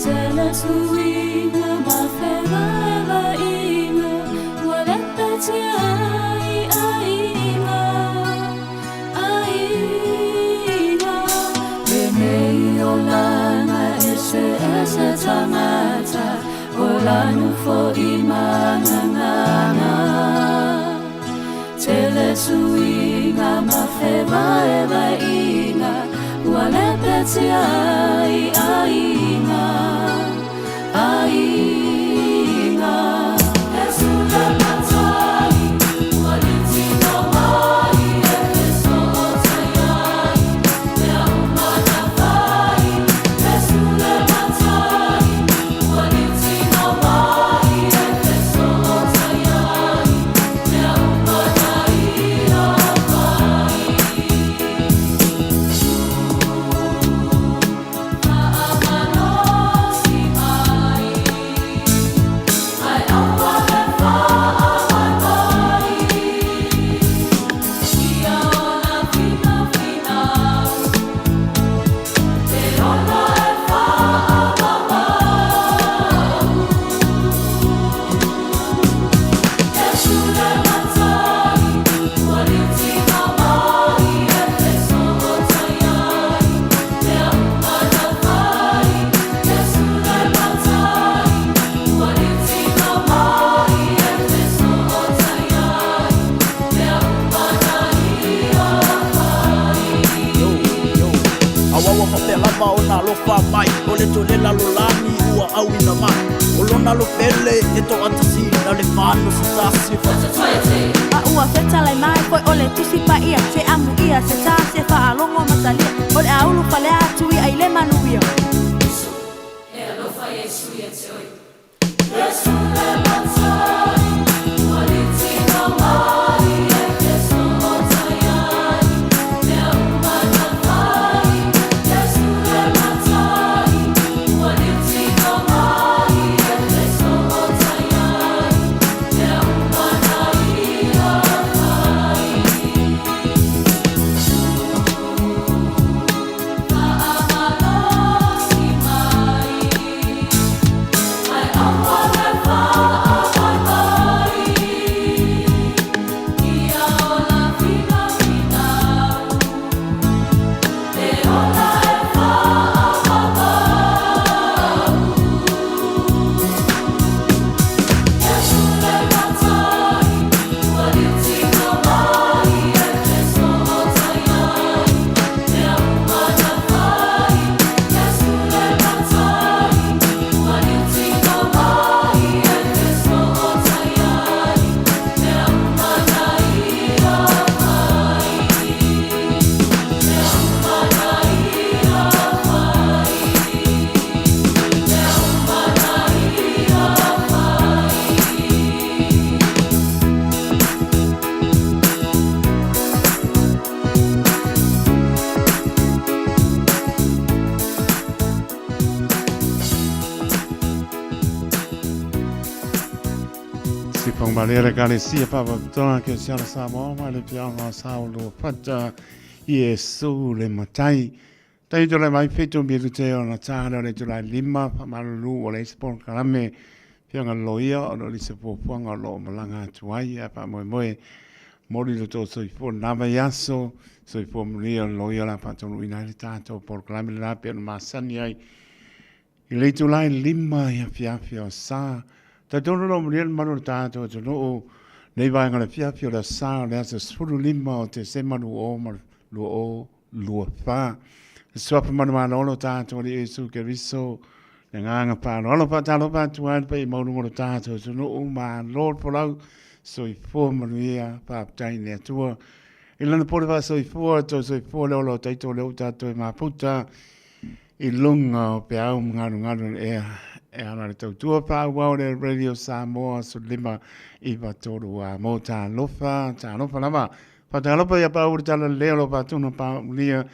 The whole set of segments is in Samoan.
Tele suiga ma fevaevaaiga ua lepetia ai aiga, aiga. Lenei olaga eseese tagata ola nofo i ma gagana. Tele suiga ma fevaevaaiga ua lepetia ai aiga, aiga. Iesu le Matai ua liutino mai e fesootai ai mea uma na fai. Iesu le Matai ua liutino mai e fesootai ai mea uma na Ia fai. Faamalosi mai, ae aua le faavaivai. Ia ola finafinau, le ola e faaauau. Iesu le Matai ua liutino mai e fesootai ai mea uma na fai. Iesu le Matai ua liutino mai e fesootai ai mea uma na Ia fai. Yo, yo. Auaua faapea lava ona alofa mai o le tole lalolagi ua auina mai o lona lopele e toatasi na le fano se tasi. A ua fetalai mai foi o le Tusi Paia, se amuia, se sa, se faalogo matalia, o le a ulufale atu ia i le manuia. E alofa Iesu ia te oe. Iesu le Matai ua liutino mai e fesootai ai mea uma na fai. Iesu le Matai ua liutino mai e fesootai ai mea uma na Ia fai. Faamalosi mai, ae aua le faavaivai. Ia ola finafinau, le ola e faaauau. Iesu le Matai ua liutino mai e fesootai ai mea uma na fai. Iesu le Matai ua liutino mai e fesootai ai mea uma na Ia fai. Mea uma na Ia fai. Mea uma na Ia fai. Sifong Malera Ekalesia Faalapotopotoga Kerisiano Samoa ma le Piaoga o Saolo Fata Iesu le Matai. Tai tole mai fitu minute ona tā lea o le itula e 5, faamalulu ua leai se polokalame Afioga i le Loia ona o nisi o fuafuaga o lo o malaga atu ai, ae faamoemoe moli lo outou soifua i lena vaiaso. Soifua manuia o le Loia o le a faataunuuina ai le tatou polokalame lena pei ona masani ai i le itula e 5 i afiafi o sa. Talitonu lo manuia le mamalu o le tatou atunuu nei vaega o le afiafi o le aso Sa o le aso 15 o Tesema 2024. Le suafa manumalo o tatou Alii Iesu Keriso, le agaga faaaloalo faatalofa atu ai le paia maualuga o le tatou atunuu, malo le folau, soifua manuia, faafetai i le Atua. I lana pole faasoifua, toe soifua le ola o taito lea ua tatou mafuta i luga o peau ma galugalu o le ea e ala le tautua faaauau le Radio Samoa 15 9 3 a mo talofa, talofa lava. Faatalofa ia pau le tala lea o lo faatuna paulia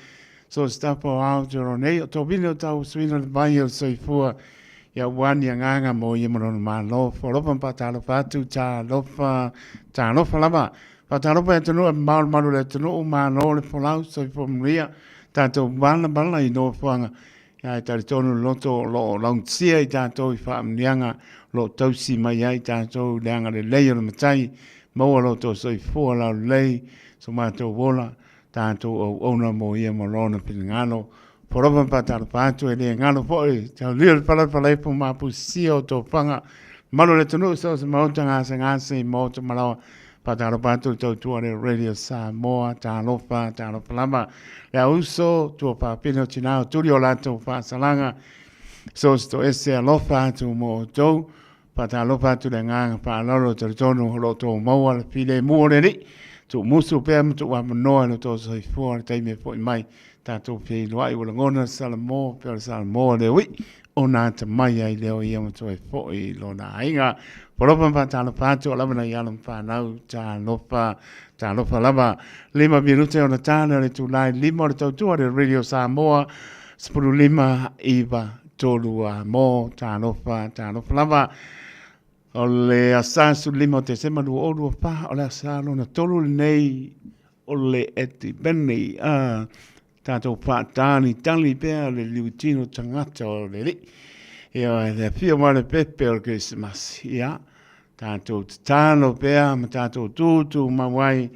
so staff o Aotearoa nei o tōvili o tau suina le vai o le soifua ia ua ni agaga mo ia ma lona malo. Folofa ma faatalofa atu, talofa, talofa lava. Faatalofa i atunuu e mamao le malu o le atunuu, malo le folau, soifua manuia, tatou valavala i nofoaga. Ia, e talitonu le loto o lo o lautia i tatou i faamanuiaga, o lo o tausi mai ai tatou i le agalelei o le Matai, maua lo outou soifua laulelei, so matou ola, tatou auauna mo ia ma Lona finagalo. Polopa ma faatalofa atu, e le galo foi, taulia le palapalaipo mapusia o tofaga, malu o le atunuu so o se maota gasegase i maota malaoa. Faatalofa atu le tautua le Radio Samoa, talofa, talofa lava. Le auso, tua faapine o tinā o tuli o latou faasalaga, so se toese alofa atu mo outou. Faatalofa atu le agaga faaaloalo talitonu o lo o outou maua le filemu o le Alii. Tuumusu pea ma tuuavanoa i lo outou soifua le taimi e foi mai. Tatou feiloai ua lagona le Salamo pea o le Salamo le ui ona atamai ai lea o ia ma toe foi i lona aiga. Polopa ma faatalofa atu o lava nai alo ma fanau, talofa, talofa lava. 5 minute ona tane o le itula e 5 o le tautua le Radio Samoa, 15 9 3 a mo, talofa, talofa lava. O le asa 15 o Tesema 2024, o le asa lona tolu lenei o le Etipeni, a tatou faatalitali pea le liutino tagata o le Alii. Ia, le afio mai le pepe o le Kerisimasi, ia, tatou tatalo pea ma tatou tutumau ai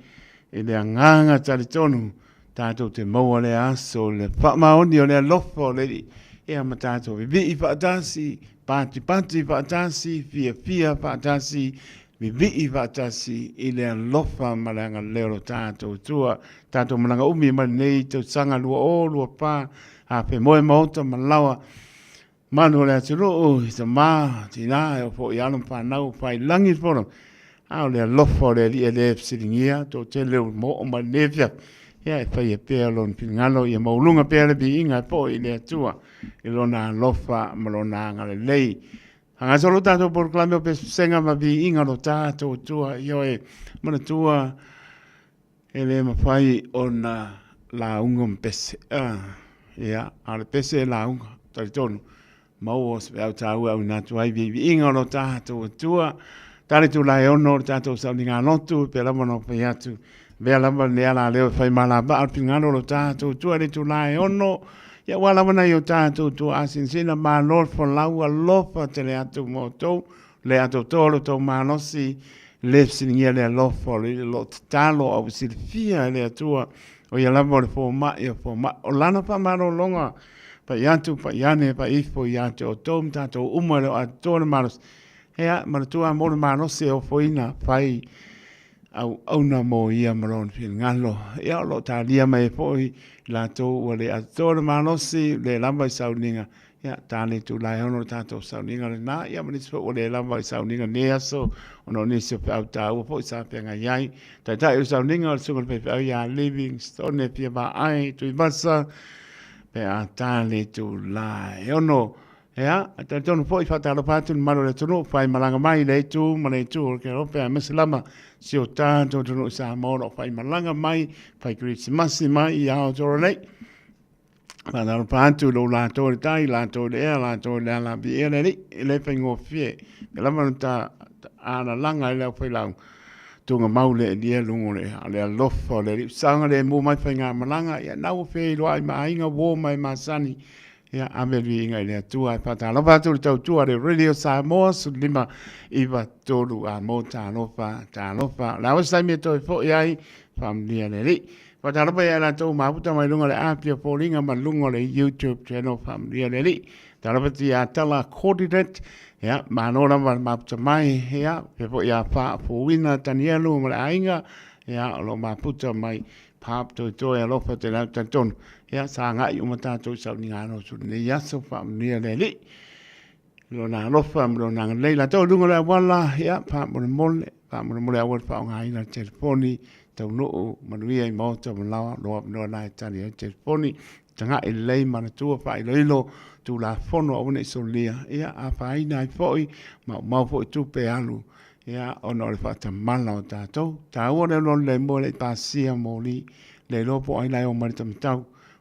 i le agaga talitonu tatou te maua le aso le faamaoni o le alofa o le Alii, ia ma tatou vivii faatasi, patipati faatasi, fiafia faatasi, vivii faatasi i le alofa ma le agalelei o lo tatou Atua. Tatou malaga umi mai lenei tausaga 2024, afemoe maota ma laoa, malu o le atunuu, i tama, tina, e oo foi i alo ma fanau, fai lagi le fono, a o le alofa o le Alii e le fesiligia, toatele ua oo mai lenei afiafi, ia e faia pea lona finagalo, ia maualuga pea le viiga e foi i le Atua i lona alofa ma lona agalelei. Faagasolo tatou polokalame o pesepesega ma viiga o lo tatou Atua, ioe, manatua e le mafai ona lauga ma pese. Ia, a o le pese e lauga, talitonu, maua se feau taua e auina atu ai viiviiga o lo tatou Atua. Tali itula e 6 o le tatou sauniga lotu, pei lava ona fai atu, avea lava lenei alaleo e fai ma alavaa o le finagalo o lo tatou Atua i le itula e 6, ia aua lava nai o tatou tuaasinsina, malo le folau, alofa tele atu ma outou, le atoatoa o lo outou malosi, le fesiligia le alofa o le lo o tatalo a ua silafia e le Atua, o ia lava o le fomai o fomai, o lana faamalologa, pai atu, pai ane, pai ifo ia te outou ma tatou uma e le o atoatoa le malosi. Ia, manatua mo le malosi e ofoina, fai auauna mo ia ma lona finagalo. Ia, o lo o talia mai ai foi i latou ua le atoa le malosi, le lava i sauniga, ia, ta le itula e 6 le tatou sauniga lena, ia ma nisi foi ua le lava i sauniga lenei aso, ona o nisi o feau taua foi sa feagai ai. Taitai o le sauniga o le Susuga i le Faifeau ia Livingstone Fia Vaai Tuivasa, pe a ta le itula e 6. Ia, e talitonu foi, faatalofa atu i le mamalu o le atunuu, faimalaga mai i lea itu ma lea itu o le Kerope, aemaise lava si o tatou atunuu i Samoa o lo o faimalaga mai, fai kerisimasi mai i Aotearoa nei. Faatalofa atu i lou latou i le tai, latou i le ea, latou i le ala, viia le Alii, e le faigofie. E lava ona ta alalaga i le aufailaau, tugamau le elia luga o le ea, le alofa o le Alii, saogalemu mai faigamalaga, ia na ua feiloai ma aiga, uo ma e masani, Ia, ave le viiga i le Atua. E faatalofa atu i le tautua a le Radio Samoa 15 9 3 a mo talofa, talofa. O le a foi se taimi e toe foi ai, faamanuia le Alii. Faatalofa ia i latou mafuta mai luga o le api o foliga ma luga o le YouTube channel, faamanuia le Alii. Talofa atu ia Tala Coordinate, ia, malo lava le mafuta mai, ia, faapea foi ia Faafouina Tanielu ma le aiga, ia, o lo o mafuta mai Pap toetoe alofa te lau talitonu. Ia, sa agai uma tatou i sauniga lotu lenei aso, faamanuia le Alii. Lona alofa ma lona agalelei. Latou i luga o le auala, ia, faamolemole, faamolemole aua le faaaogaina le telefoni, taunuu manuia i maota ma laoa, loa avanoa na e tali ai le telefoni. Tagai lelei, manatua, faailoilo, Tulafono aua ne i solia, ia, afaina ai foi, maumau foi tupe alu Ia, ona o le faatamala o tatou. Taua le alualu le moe le i pasia moli, le iloa po o ai la e o mai le tamatau,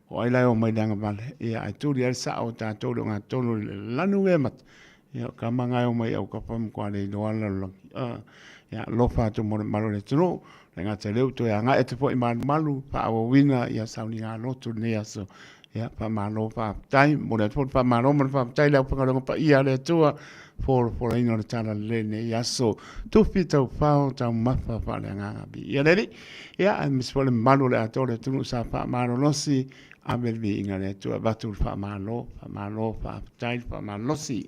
po o ai la e o mai le agavale. Ia, ae tuli ai le sao o tatou i le ogatotonu i le lanu ea mata. Ia, o tama na e o mai i aukapa matua le iloa le lalolagi. Ia, alofa atu mo le mamalu o le atunuu. Le gata i lea ua toe agai atu foi i malumalu, faaauauina ia sauniga lotu i lenei aso. Ia, faamalo faafetai. Momoli atu foi le faamalo ma le faafetai i le aufaigaluega paia a le Atua, folafolaina o le Tala Lelei i lenei aso. Tufi taufao taumafa faaleagaga viia le Alii. Ia, aemaise foi le mamalu o le atoa o le atunuu sa faamalolosi, ave le viiga i le Atua, avatu le faamalo, faamalo faafetai le faamalolosi.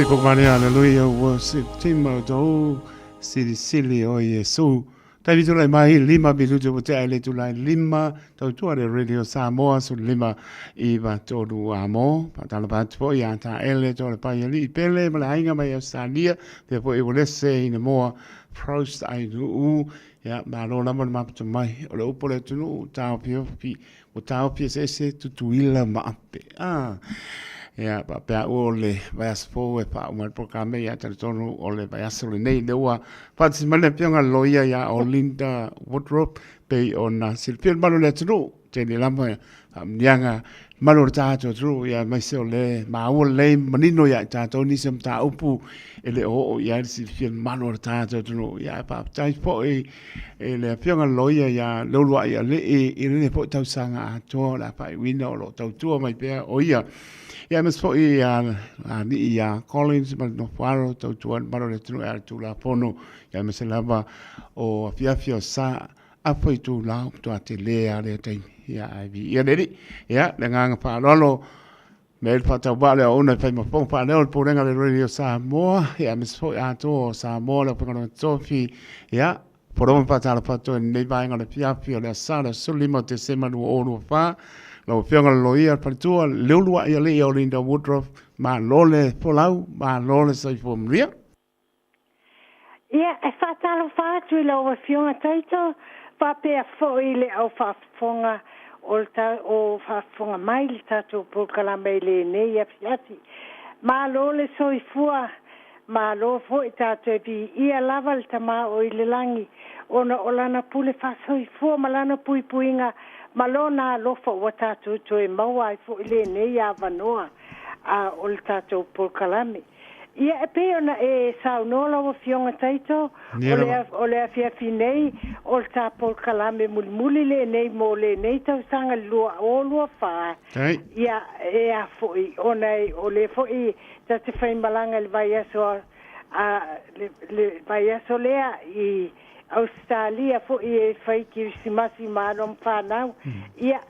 Sipomane Hallelujah Worship Team o tou silisili o Iesu. Taimi tulai mai 5 minute ua tea i le itula e 5 tautua le Radio Samoa 15 9 3 amo. Faatalofa atu foi ia Taele Toa le Pai Alii Pele ma le aiga mai Ausetalia pea foi Uelese Hinemoa Frost Ainuu. Ia, malo lava le maputa mai o le upu o le atunuu taofiofi Ua taofi eseese Tutuila ma Ape. Ah. Ia, faapea ua o le vaiaso fou e faauma ai le polokalame, ia talitonu o le vaiaso lenei lea ua faatasi mai le afioga i le loia ia Olinda Woodruff pei ona silafia le malu o le atunuu, tele lava faamanuiaga malu o le tatou atunuu, ia aemaise o le maua lelei ma manino ia i tatou nisi o mataupu e le o oo i ai le silafia mamalu o le tatou atunuu. Ia ae faafetai foi i le afioga i le loia ia Leuluai Alii i lenei foi tausaga atoa o le a faaiuina o lo o tautua mai pea o ia. Ia aemaise foi ia Alii ia Collins ma le Nofoalo tautua i le mamalu o le atunuu e ala i le Tulafono, ia aemaise lava o afiafi o sa afa itula ua matua tele lava lea taimi. Ia ae viia le Alii. Ia le agaga faaaloalo Me le faatauvaa le auauna e fai ma fofoga faaleo o le Pulega a le Radio Samoa, ia aemaise foi atoa o Samoa le aufaigaluega totofi, ia, Foloma faatalofa atu ai i lenei vaega o le afiafi o le aso Sa, le aso 15 o Tesema 2024. Lau Afioga i le Loia, le Faletua, Leuluai Alii o Linda Woodruff, malo le folau, malo le soifua manuia. Ia, e faatalofa atu i lau Afioga Taito, faapea foi le au faafofoga o le ta, o faafofoga mai i le tatou polokalame i lenei afiafi. Malo le soifua, malo foi tatou e viia lava le Tama o i le lagi, ona o Lana pule faasoifua ma Lana puipuiga ma Lona alofa ua tatou toe maua ai foi lenei avanoa a o le tatou polokalame. Ia, e pei ona e saunoa lau Afioga Taito, o le, o le afiafi nei, o le ta polokalame mulimuli lenei mo lenei tausaga i le 2024. Ia, e a foi, ona e, o lea foi ta te faimalaga i le vaiaso a, a, le, le vaiaso lea i Ausetalia foi e fai Kerisimasi ma alo ma fanau. Ia,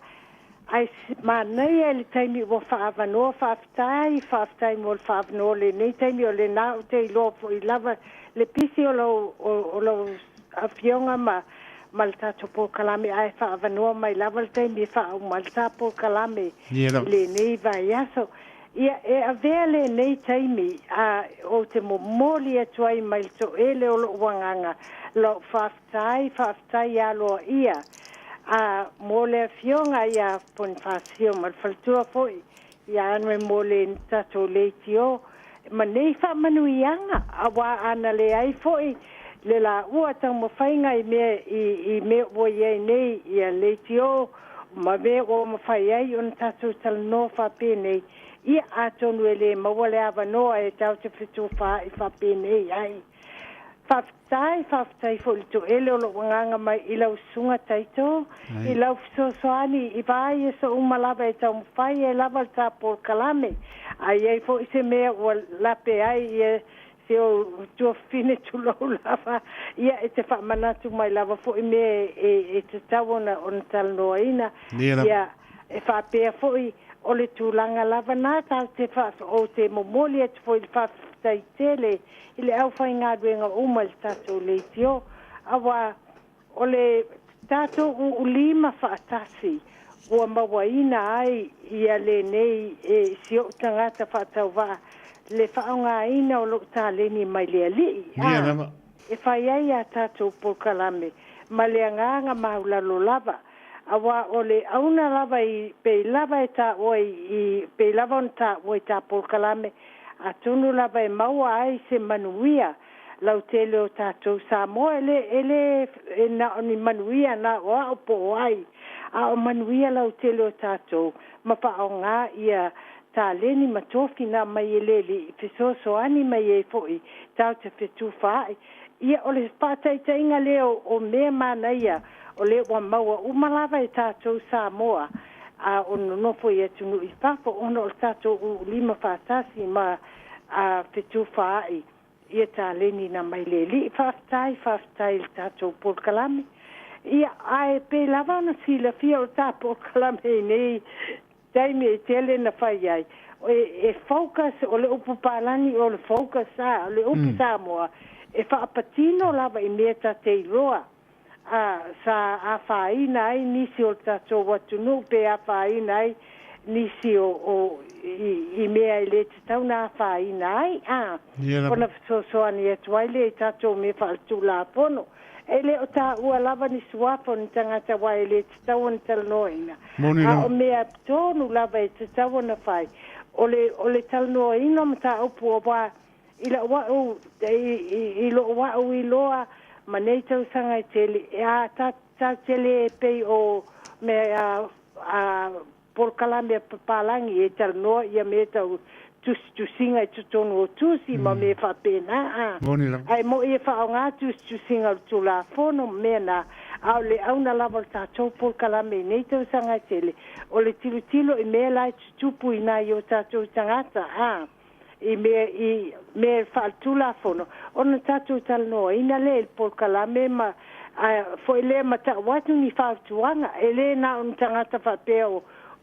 Ae manaia i le taimi ua faaavanoa, faafetai, faafetai mo le faaavanoa o lenei taimi, o lena ou te iloa foi lava le pisi o lau, o lau afioga ma, ma le tatou polokalame, ae faaavanoa mai lava le taimi e faauma ai le ta polokalame i lenei vaiaso. Ia, e avea lenei taimi a ou te momoli atu ai mai le toele o lou agaga lau faafetai, Faafetai, faafetai aloaia a mo le afioga ia Ponifasio ma le faletua foi ia Anwe mo le tatou leitio ma nei faamanuiaga aua ana leai foi le laua taumafaiga i mea i, i mea ua i ai nei ia leitio ma mea ua mafai ai ona tatou talanoa faapenei, ia atonu e le maua le avanoa e tatou te fetufaai faapenei ai. Faafetai, faafetai foi i le toele o lou agaga mai i lau susuga Taito, i lau fesoasoani i vaiaso uma lava e taumafai ai lava le ta polokalame. A i ai foi se mea ua lape ai ia si ou tuafafine tulou lava, ia e te faamanatu mai lava foi mea e, e tatau ona, ona talanoaina. Ia, e faapea foi o le tulaga lava na tatou te faa, ou te momoli atu foi i le faafetai tele i le aufaigaluega uma i le tatou leitio, aua o le tatou uulima faatasi ua mauaina ai ia lenei e si ou tagata faatauvaa le faaaogaina o lou taleni mai le Alii, a e fai ai a tatou polokalame ma le agaga maulalo lava, aua o le auna lava i pei lava e taua i pei lava ona taua i ta polokalame, Atonu lava e maua ai se manuia lautele o tatou Samoa, e le, e le e na o ni manuia na o a'u po o ai, a o manuia lautele o tatou ma faaaogā ia taleni ma tofi na aumai e le Alii i fesoasoani mai ai foi tatou te fetufaai. Ia o le faataitaiga lea o mea manaia o lea ua maua uma lava e tatou Samoa a o nonofo i atunuu i fafo ona o le tatou uulima faatasi ma a fetufaai ia taleni na mai le Alii. Faafetai, faafetai i le tatou polokalame. Ia, ae pei lava ona silafia o le ta polokalame i nei taimi e tele na fai ai, E focus, o le upu palagi o le focus a, o le upu Samoa, e faapatino lava i mea ta te iloa a, sa afaina ai nisi o le tatou atunuu pe afaina ai nisi o i mea e le tatau ona afaina ai a. Ia lava. Ona fesoasoani atu ai lea i tatou mea faaletulafono. E le o taua lava ni suafa o ni tagata aua e le tatau ona talanoaina. Moni A lava. o mea tonu lava e tatau ona fai, o le talanoaina o mataupu aua i lau au i lou au iloa ma nei tausaga e tele, e a ta tele e pei o mea a polokalame a papalagi e talanoa ia mea tau tusitusiga i totonu o tusi ma mea faapena a. Moni lava. Ae mo'i e faaaogā tusitusiga o le Tulafono ma mea na, a o le auga lava o le tatou polokalame i nei tausaga e tele, o le tilotilo i mea la e tutupu i nai o tatou tagata a, i mea i mea faaletulafono ona tatou talanoaina lea i le polokalame ma a foi lea ma ta'u atu ni fautuaga. E lē na o ni tagata faapea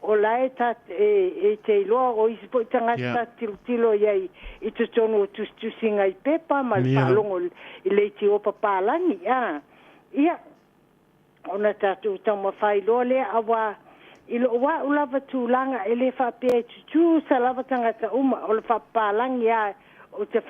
o la e ta e te iloa o isi foi tagata ta tilotilo i ai i totonu o tusitusiga i pepa ma le Ia lava. faalogo i leitio papalagi a. Ia ona tatou taumafai loa lea auā i lou a'u lava tulaga e lē faapea e tutusa lava tagata uma o le faapapalagi a o te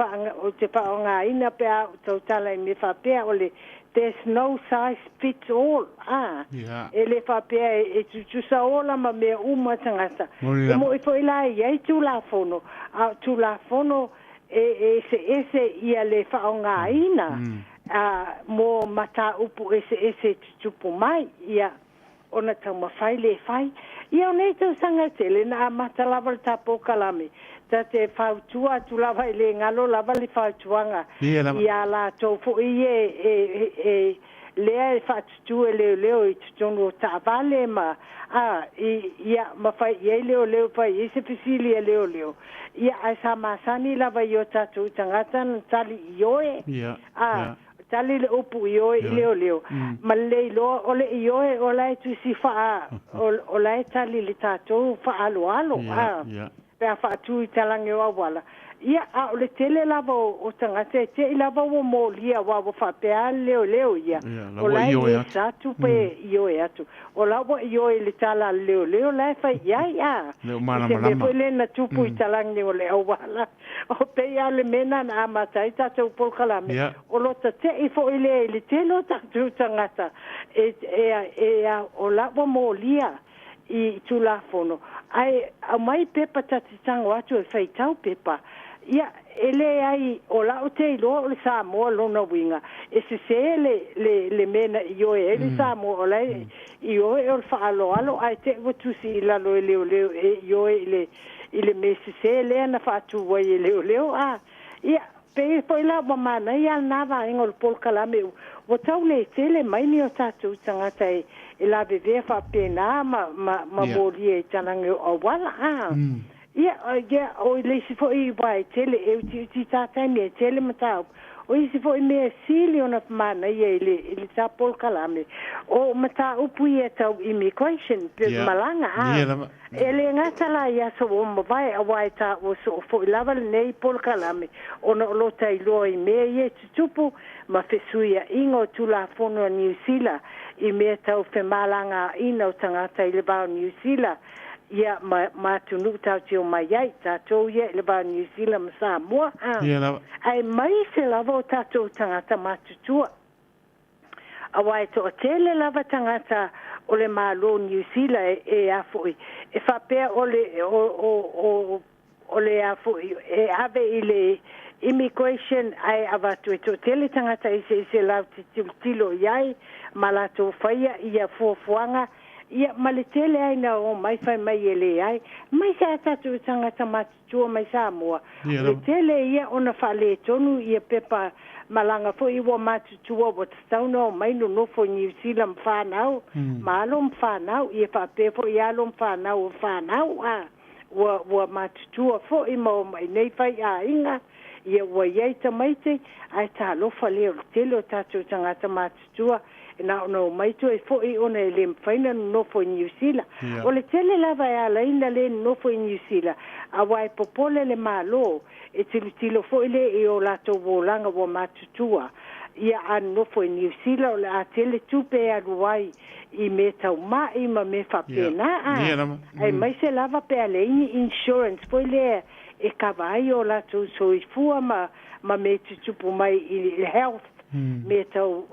ou te faaaogāina pe a ou tautala i mea faapea o le there's no size fits all a. E lē faapea e tutusa ola ma mea uma tagata. Moni E lava. mo'i foi la e iai tulafono a o tulafono e eseese ia le faaaogāina a mo mataupu eseese e tutupu mai ia ona taumafai le fai. Ia o nei tausaga e tele na amata lava le tapō kalame ta te fautua atu lava i le galo lava le fautuaga Ia lava. iā latou fo'i e e lea e faatutū e leoleo i totonu o taavale ma a i ia ma fai i ai leoleo fai i ai se fesili a leoleo ia ae sa masani lava i o tatou tagata na tali ioe a tali le upu ioe i leoleo ma le iloa o le ioe o la e tusi faa o la e tali le tatou faaaloalo a pe a faatū i talage o auala ia a o le tele lava o tagata e te'i lava ua molia ua ua faapea le leoleo ia Ia, la o ua la e ioe yes atu. atu pe ioe atu o la ua ioe i le tala a le leoleo la e fai i ai a Le o i se mea malamalama. foi lea na tupu i talage o le auala o pei a le mea na na amata ai tatou polokalame o lo tate'i fo'i lea i le tele o tatou tagata e e e o la ua molia i Tulafono ae aumai pepa ta te tago atu e faitau pepa ia e leai o la'u te iloa o le Samoa lona uiga e sesē le le mea na ioe ai le Samoa o lae ioe o le faaaloalo ae te'i ua tusi i lalo e leoleo e ioe i le mea sesē lea na faatū ai e leoleo a. Ia pei foi la ua manaia lenā vaega o le polokalame ua tau lē tele mai ni o tatou tagata e lavevea faapena ma molia i talaga o auala a. Ia ia o i le isi fo'i uā e tele e utiuti tā taimi e tele mataupu o isi fo'i mea sili ona manaia i le tā polokalame o mataupu ia tau immigration pe malaga a. Ia lava. E lē gata la i aso ua mavae auā e taua soo fo'i lava lenei polokalame ona o lo tailoa i mea ia e tutupu ma fesuia'iga o Tulafono a Niusila i mea tau femalagaa'iga o tagata i le va o Niusila ia ma atunuu tatou te omai ai tatou ia i le va o Niusila ma Samoa a. Ia lava. Ae maise lava o tatou tagata matutua auā e to'atele lava tagata o le Mālō Niusila e a fo'i e faapea o le o le a fo'i e ave i le immigration ae avatu e to'atele tagata eseese latou te tilotilo i ai ma latou faia ia fuafuaga ia ma le tele ai na o mai fai mai e leai mai se a tatou tagata matutua mai Samoa Ia o le lava. tele ia ona faaletonu ia pepa malaga fo'i ua matutua ua tatau ona omai nonofo i Niusila ma fanau ma alo ma fanau ia faapea fo'i alo ma fanau o fanau a ua matutua fo'i ma omai nei faiaiga ia ua iai tamaiti ae talofa lea o le tele o tatou tagata matutua. Na ona omai toe fo'i ona e lē mafai ona nonofo i Niusila. O le tele lava e ala ai ona lē nonofo i Niusila, auā e popole le Malo e tilotilo foi lea i o latou olaga ua matutua. Ia a nonofo i Niusila o le a tele tupe e alu ai i mea tau ma'i ma mea faapena a, aemaise lava pe a leai ni insurance foi lea e kava ai o latou soifua ma ma mea tutupu mai i le health, mea tau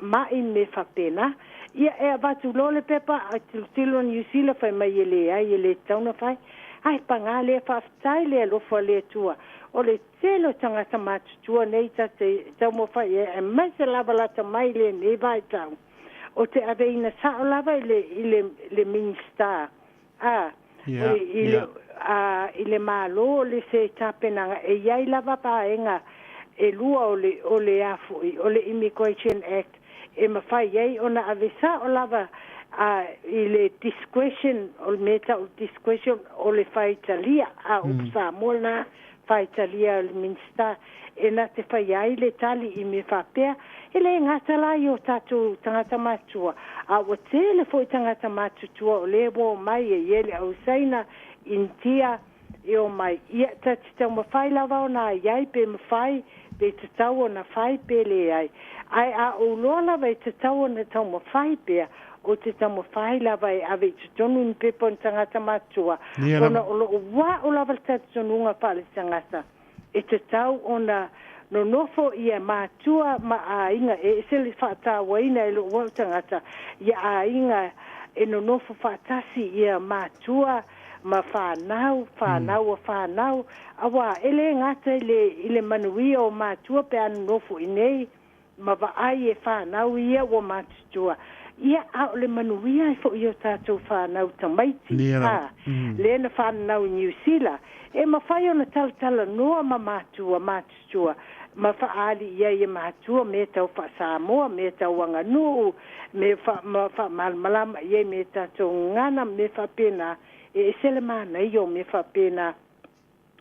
ma'i ma mea faapena. Ia e avatu loa le pepa a tilotilo Niu Sila fai mai e leai e le tatau ona fai. Ae pagā lea faafetai le alofa o le Atua o le tele o tagata matutua nei ta te taumafai i ai aemaise lava lata mai i lenei vaitau o te aveina sao lava i le i le le Minisita a o i le a i le Malo o le se tapenaga e i ai lava vaega e lua o le o le a foi o le Immigration Act e mafai ai ona ave sao lava a i le discretion o le mea e tau o le discretion o le faitalia a upu Samoa lena faitalia a le Minisita e na te faia ai le tali i mea faapea. E le gata la i o tatou tagata matutua, a ua tele foi tagata matutua o lea ua omai e i ai le au Saina, Initia e omai. Ia, ta te taumafai lava ona ai pe mafai, pe tatau ona fai pe leai. Ae a ou loa lava e tatau ona taumafai pea, ou te taumafai lava e ave i totonu ni pepa o ni tagata matutua, ona o loo a'u lava le talitonuga faaletagata e tatau ona nonofo ia matua ma aiga e ese le faatauaina e lou au tagata ia aiga e nonofo faatasi ia matua ma fanau, fanau a fanau, auā e lē gata i le i le manuia o matua pe a nonofo i nei ma vaai e fanau ia ua matutua, ia a o le manuia ai fo'i o tatou fanau tamaiti, a lea na fananau i Niu Sila, e mafai ona talatalanoa ma matua matutua ma faaali i ai e matua mea tau faa-Samoa, mea tau aganuu, mea faa, ma faamalamalama i ai mea tatou gagana ma mea faapena, e ese le manaia o mea faapena.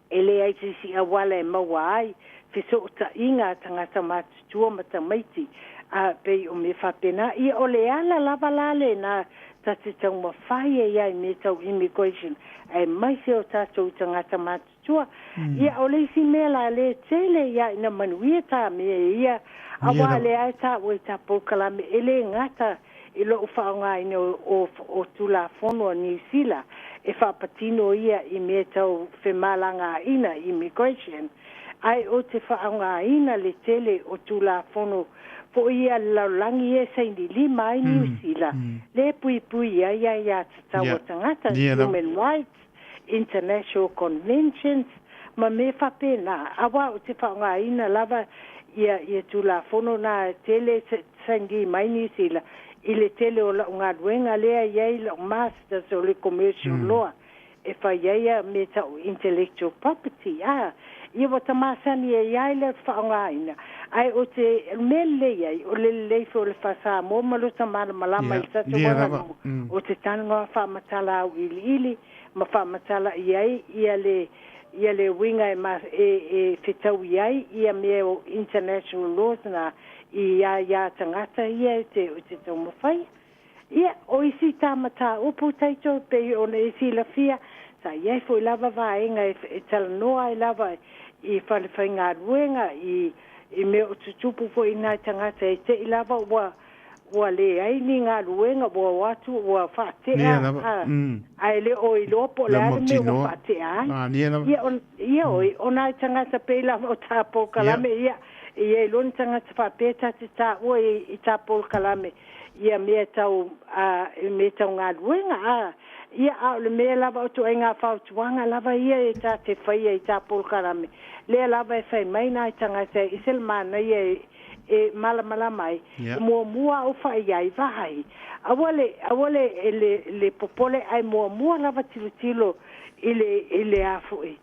E leai se isi auala e maua ai fesootaiga a tagata matutua ma tamaiti, a pei o mea faapena. Ia o le ala lava la lena ta te taumafai ai ai i mea tau immigration aemaise o tatou tagata matutua. Ia o le isi mea la lea tele ia ina manuia ta mea ia, auā lea e taua i ta polokalame e le gata i lou faaaogaina o, o Tulafono a Niu Sila e faapatino ia i mea tau femalagaaiga, immigration, ae ou te faaaogaina le tele o Tulafono foi ia a le lalolagi ia e saini lima ai Niu Sila, le puipui ai aiatatau a tagata, human rights, International Conventions, ma mea faapena, auā ou te faaaogaina lava ia ia Tulafono na e tele saini mai Niu Sila i le tele o lau galuega lea e i ai lau Masters o le Commercial Law e fai ai a mea tau intellectual property, a ia ua ta masani ai ai le faaaogaina. Ae o te mea lelei ai, o le lelei foi o le faa-Samoa ma lota malamalama i le tatou aganuu, o te talanoa faamatala auiliili ma faamatala i ai ia le ia le uiga e ma e e fetaui ai ia mea o international laws na i aiā tagata ia e te o te taumafai. Ia, o isi tā mataupu taito pei ona e silafia, sa i ai foi lava vaega e e talanoa ai lava i falefaigaluega i i mea o tutupu foi i nai tagata e te'i lava ua ua leai ni galuega ua o atu ua faatea a ae le o iloa po o le a le mea ua faatea ai. Ia o ia oi o nai tagata pei lava o tā polokalame ia e i ai loa ni tagata faapea ta te taua i i tā polokalame ia mea tau a mea tau galuega a ia a o le mea lava o ituaiga fautuaga lava ia e ta te faia i tā polokalame lea lava e fai mai nai tagata e ese le manaia e e malamalama ai e muamua au fai ai vaai aua le aua le e le le popole ae muamua lava tilotilo i le i le a foi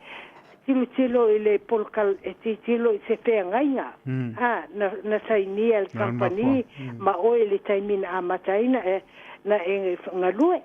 tilotilo i le polokal e tilotilo i se feagaiga a na na sainia e le kamupani ma oe i le taimi na amata ai na e na e galue.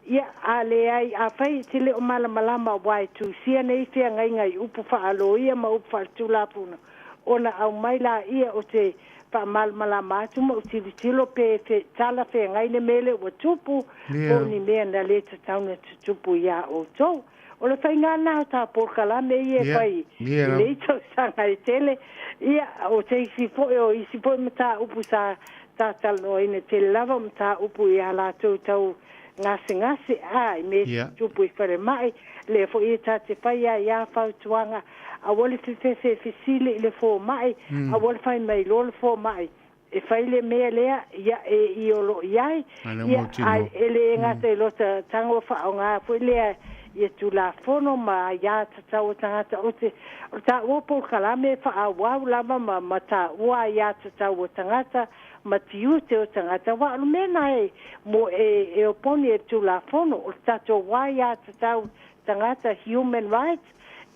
Ia, a leai, afai e te le o malamalama aua e tusia nei feagaiga i upu faaloia ma upu faaletulafono, ona aumai laia o te Faamalamalama atu ma ou tilotilo pe fe, talafeagai le mea lea ua tupu po o ni mea na lē tatau na tutupu iā outou. O le faiga lena o tā polokalame ia e fai i nei tausaga e tele. Ia, o se isi foi o isi foi mataupu sa tatalanoaina tele lava o mataupu i a latou tau gasegase a i mea tutupu i falemai. Lea foi e ta te fai ai a fautuaga, aua le fefefe e fesili i le fomai, aua le fai mai loa le fomai e fai le mea lea, ia e i o lo o i ai. Ia, ae e lē gata i lota tago faaaoga foi lea ia Tulafono ma aiā tatau a tagata o te o taua polokalame e faaauau lava ma ma taua aiā tatau a tagata ma tiute o tagata aua o le mea na e mo e e oponi e le Tulafono o le tatou aiā tatau tagata, human rights,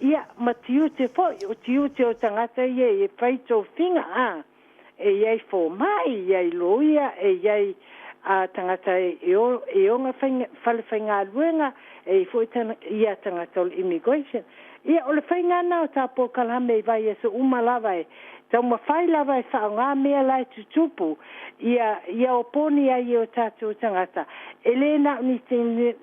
ia ma tiute foi o tiute o tagata ia e fai tofiga a e i ai fomai, e i ai loia, e i ai a tagata e o e ona faiga fale faigaluega, e i ai foi ia tagata o le immigration. Ia o le faiga lena o tā polokalame i vaiaso uma lava e taumafai lava e faaaoga mea la e tutupu ia ia oponi ai e o tatou tagata. E lē na o ni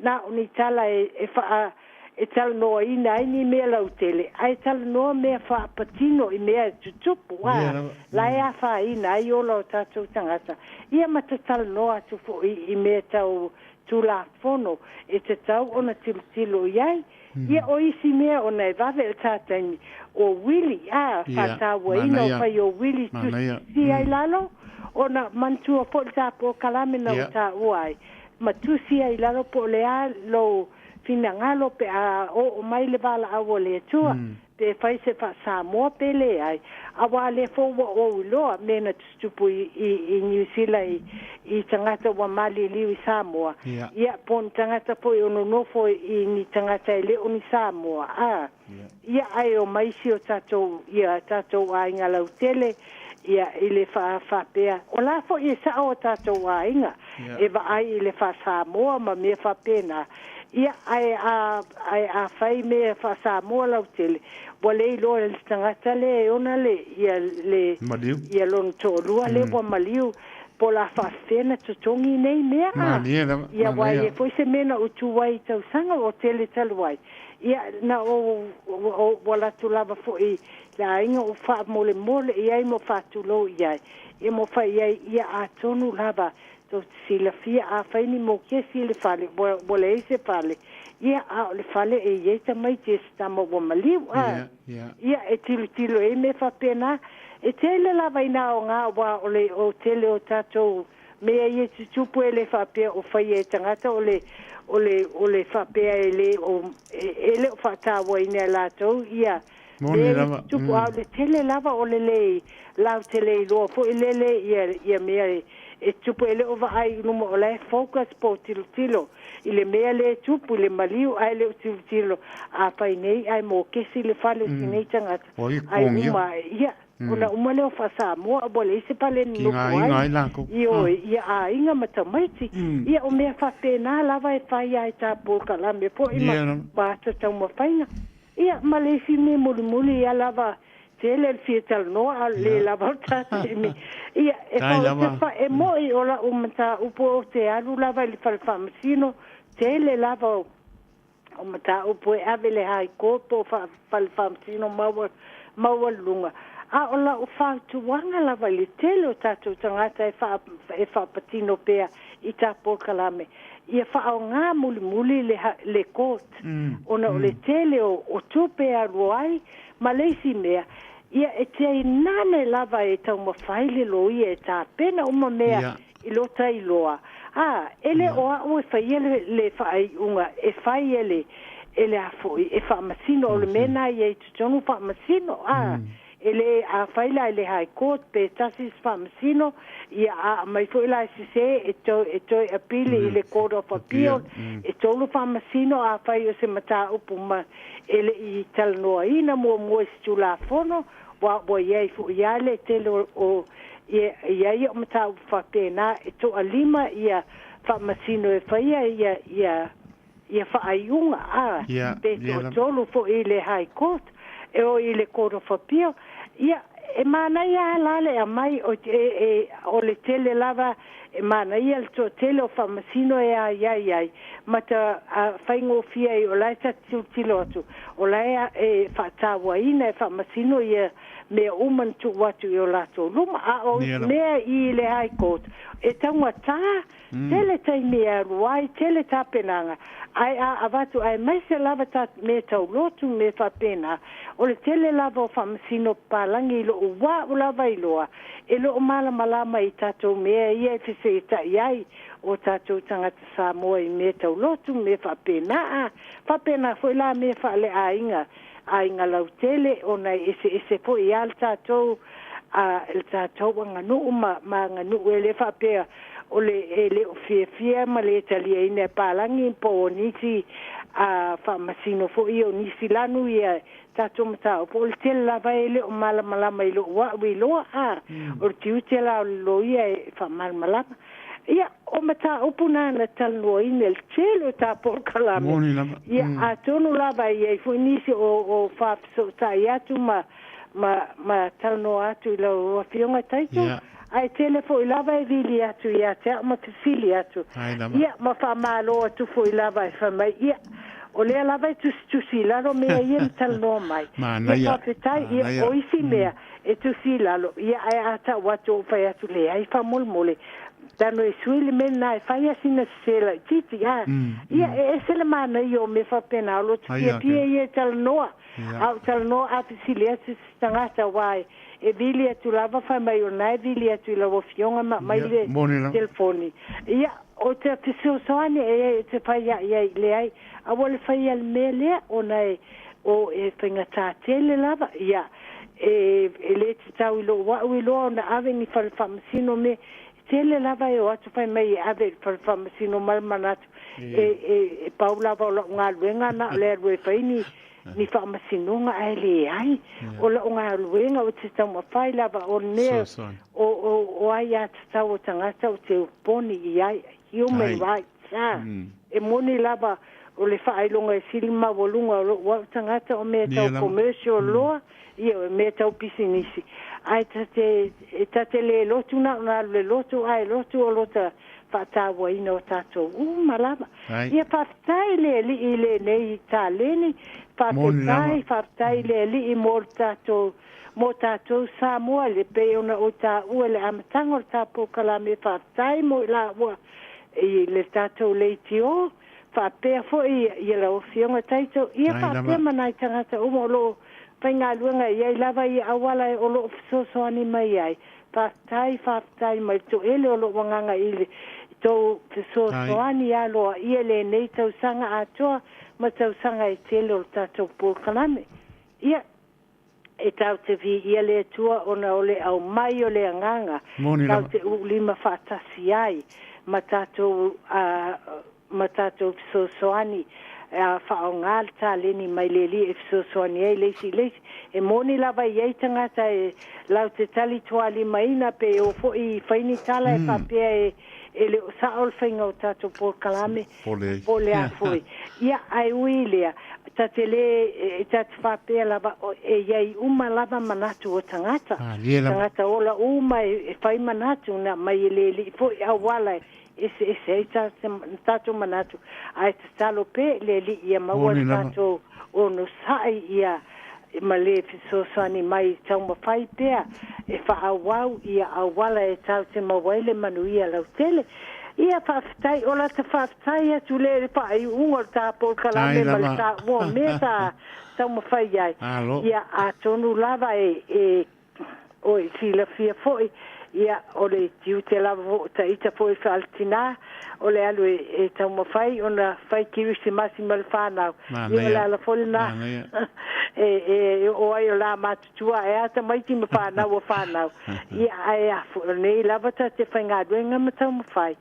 na o ni tala e e faa e talanoaina ai ni mea lautele, ae talanoa mea faapatino i mea e tutupu a la e afaina ai ola o tatou tagata. Ia ma tatalanoa atu foi i mea tau Tulafono e tatau ona tilotilo i ai. Ia o isi mea ona e vave le tā taimi o uili a faatauaina o fai o uili tusi ai lalo ona manatua foi le tā polokalame na ua taua ai ma tusi ai lalo po o le a lou finagalo pe a oo mai le valaau a le Atua pe fai se faa-Samoa pe leai, auā lea foi ua ou iloa mea na tutupu i, i, i Niu Sila i, i tagata ua maliliu i Samoa, ia po o ni tagata foi o nonofo i ni tagata e le o ni Samoa, a, ia ae omai si o tatou, ia tatou aiga lautele, ia i le faa, faapea, o la foi e sao o tatou aiga e vaai i le faa-Samoa ma mea faapena. Ia, ae a, ae a fai mea faa-Samoa lautele, ua le iloa e le tagata lea e ona le, ia le, Maliu. ia lona toalua lea ua maliu, po o le a faafefea ona totogi nei mea, a? Malie lava, Ia, aua e manaia. i ai foi se mea na ou tu ai i tausaga o tele talu ai, ia, na ou, ou, ou alu atu lava foi i le aiga ou faamolemole i ai ma faatulou i ai, ia ma fai i ai, ia atonu lava tou te silafia afai ni mokesi i le fale, ua, ua leai se fale, ia, a o le fale e i ai tamaiti e se tama ua maliu, a. Ia, e tilotilo i ai mea faapena. E tele lava ina aoga aua o le o tele o tatou mea ia e tutupu e le faapea o faia e tagata o le o le o le faapea e le o e, e le o faatauaina e latou ia Moni mea ia lava. tutupu, a o le tele lava o le lē lautele iloa foi lele ia ia mea e e tupu e le o vaai i luma o la e focus po o tilotilo i le mea lea e tupu i le maliu ae le o tilotilo afai nei ae mokesi le fale o sinei tagata Ua i ae kogia. uma ia ona uma lea o faa-Samoa ua leai se fale e nonofo Kigaina ai ai latou. ioe ia aiga ma tamaiti. Ia o mea faapena lava e fai ai tā polokalame foi ma Ia lava. ma ata taumafaiga. Ia ma le isi mea mulimuli ia lava tele le fia talanoa a o le lē lava o le tā taimi. Ia e Tai fau te lava. fa e mo'i o la'u mataupu ou te alu lava i le fale faamasino tele lava o o mataupu e ave i le High Court po o fale faamasino maua maualuluga. A o la'u fautuaga lava i le tele o tatou tagata e faa e faapatino pea i tā polokalame ia faaaogā mulimuli le le court ona o le tele o o tupe e alu ai ma le isi mea ia e tainane lava e taumafai le loia e tapena uma mea i lota iloa. A e le o a'u e faia le le faaiuga e fai e le e le a foi e faamasino o le mea lena ia i totonu faamasino a e le afai la i le High Court pe tasi se faamasino ia a aumai foi la e sesē e toe e toe apili i le Court of Appeal e tolu faamasino afai o se mataupu ma e le i talanoaina muamua i se Tulafono ua ua i ai foi lava le tele o o ia i ai o mataupu faapena e toalima ia faamasino e faia ia ia ia faaiuga a pe Ia lava. toatolu foi i le High Court e o i le Court of Appeal. Ia E manaia a la le aumai o e, e, o le tele lava e manaia le toatele o faamasino e aiai ai ma ta a, faigofie ai o la e ta tilotilo atu o la e, e faatauaina e faamasino ia mea uma na tuu atu i o latou luma a o mea i le High Court e taugatā tele taimi e alu ai tele tapenaga ae a avatu aemaise lava ta mea taulotu mea faapena o le tele lava o faamasino papalagi i lou a'u lava iloa e loo malamalama i tatou mea ia e feseeta'i ai o tatou tagata Samoa i mea taulotu mea faapena a faapena foi la mea faaleaiga aiga lautele ona e eseese foi a le tatou a le tatou aganuu ma ma aganuu e le faapea o le e le o fiafia ma le taliaina e palagi po o nisi a faamasino foi o nisi lanu ia tatou mataupu o le tele lava e le o malamalama i lou a'u iloa a o le tiute la o le loia e faamalamalama ia o mataupu na na talanoaina i le tele o tapolokalame Moni lava. ia atonu lava e i ai foi nisi o o faafesootai atu ma ma ma talanoa atu i lau afioga Taito ae tele foi lava e vili atu ia te au ma fesili atu Ai lava. ia ma faamālō atu foi lava e fai mai ia o lea lava e tusitusi i lalo mea ia na talanoa mai ia Manaia. faafetai ia Manaia. o isi mea e tusi i lalo ia ae a tau atu ou fai atu leai faamolemole tano e sui le mea lena e fai a sina sese laitiiti a ia e ese le manaia o mea faapena o lo te Ai fiafia ake. ia e talanoa Ia. a ou talanoa a fesili atu se tagata uā e e vili atu lava fai mai o lena e vili atu i lau afioga ma aumai Ia, le moni lava. telefoni ia o te fesoasoani e e te fai a'i ai leai aua le faia le mea lea ona e o e faigatā tele lava ia e e lē tatau i lou a'u iloa ona ave ni fale faamasino me tele lava e o atu fai mai e ave i le fale faamasino ma le manatu e e e pau lava o la'u galuega na o le alu e fai ni ni faamasinoga ae leai o la'u galuega o te taumafai lava o le mea Fesoasoani. o o o aiā tatau o tagata o te poni i ai human Ai. rights a e moni lava o le faailoga e sili maualuga o lo'u a'u tagata o mea Ia tau lava. commercial loa ia o mea tau pisinisi ae tate e tate lē lotu na ona alu le lotu ae lotu o lota faatauaina o tatou uma lava Ai. ia faafetai le alii i lenei taleni Moni lava. faafetai faafetai le alii mo le tatou mo tatou Samoa le pei ona o taua le amataga o le tapolokalame faafetai mo i laua i le tatou leitio faapea foi ia lau afioga Taito ia Ai faapea lava. ma nai tagata uma o loo faigaluega i ai lava ia auala o loo fesoasoani mai ai faafetai faafetai mai toele o loo agaga i le tou Ai. fesoasoani aloaia lenei tausaga atoa ma tausaga e tele o le tatou polokalame ia e tau te viia le Atua ona o le aumai o le agaga Moni tau lava. te uulima faatasi ai ma tatou a ma tatou fesoasoani a faaaogā le taleni mai le Alii e fesoasoani ai le isi i le isi e moni lava i ai tagata e lau te talitualimaina pe o foi i fai ni tala e faapea e e le o sa'o le faiga o tatou polokalame Po le ai. po le a foi ia ae ui lea ta te lē e ta te faapea lava o- e iai uma lava manatu o tagata Malie lava. tagata ola uma e, e fai manatu na mai e le alii foi auala e eseese ai tatou manatu ae tatalo pea i le alii ia maua Moni le lava. tatou onosa'i ia ma le fesoasoani mai taumafai pea e faaauau ia auala e tau te maua ai le manuia lautele ia faafetai o lata faafetai atu lea i le faaiuga o le Tai tapolokalame ma le lava. taua o mea sa taumafai ai Malo. ia atonu lava e e o e silafia foi ia o le tiute lava fo'u taita foi faaletinā o le alu e, e taumafai ona fai kerisimasi ma le fanau ia o le Manaia. ala foi lenā Manaia. e e o ai o la matutua e a tamaiti ma fanau o fanau ia ae a fo nei lava ta te faigaluega ma taumafai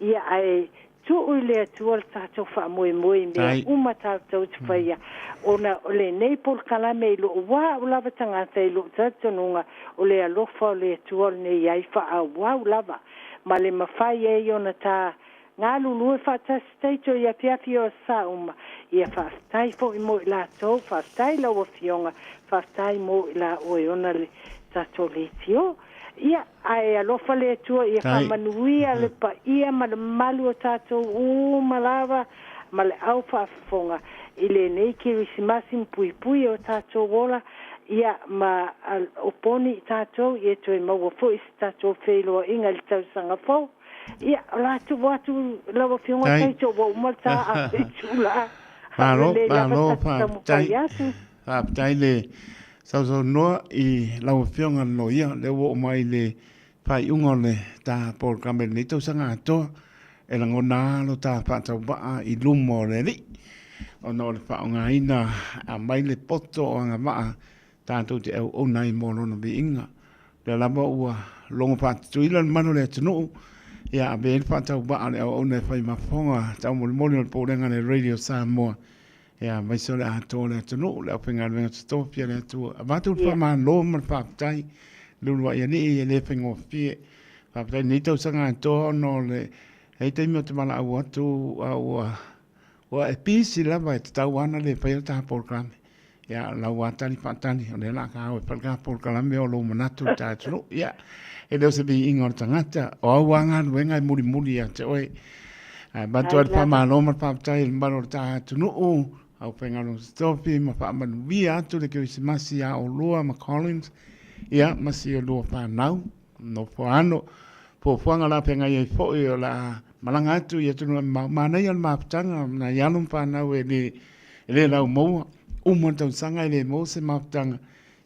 ia ae tuu i le Atua le tatou faamoemoe i mea Tai. uma tatou te faia ona o lenei polokalame i loo a'u lava tagata i loo talitonuga o le alofa o le Atua lenei ai faaauau lava ma le mafai ai ona ta galulue faatasi taito i afiafi o sa uma ia faafetai foi mo i latou faafetai lau afioga faafetai mo i la oe ona le tatou leitio. Ia, ae alofa le Atua ia faamanuia le paia ma le mamalu o tatou uma lava ma le au faafofoga i lenei Kerisimasi ma puipui o tatou ola, ia ma oponi i tatou ia toe maua foi se tatou feiloaiga i le tausaga fou. Ia, o le a tuu atu lau Afioga Taito ua uma le ta afe itula. Malo, malo, faafetai. Faafetai le sausaunoa i lau Afioga i le Loia, lea ua oo mai i le faaiuga o le ta polokalame i lenei tausaga atoa. E lagona lava lo ta faatauvaa i luma o le Alii, ona o le faaaogaina mai le poto o agavaa tatou te auauna ai mo Lona viiga. O lea lava ua logo faatutuila le mamalu o le atunuu, ia ave ai le faatauvaa o le auauna e fai ma fofoga taumolimoli o le Pulega a le Radio Samoa, ia aemaise o le atoa o le atunuu, le aufaigaluega totofi a le Atua. Avatu le faamalo ma le faafetai, le uluai alii e le faigofie. Faafetai i lenei tausaga atoa ona o le e taimi ou te valaau atu a ua ua e pisi lava e tatau lava ona le faia le ta polokalame. Ia, o lau lava tali faatali, o lea o le a ta o e fai le ta polokalame o lou manatu i le ta atunuu. Ia, e le o se viiga o le tagata, o au lava galuega e mulimuli ia te oe. Ae avatu ai le faamalo ma le faafetai i le mamalu o le ta atunuu, aufaigaluega totofi ma faamanuia atu le Kerisimasi ia oulua ma Collins, ia, ma si olua fanau. Nofoaano. Fuafuaga o le a feagai ai foi o le a malaga atu i atunuu e mamao. Manaia le mafutaga nai alo ma fanau e le, e le laumaua. Uma le tausaga e le maua se mafutaga.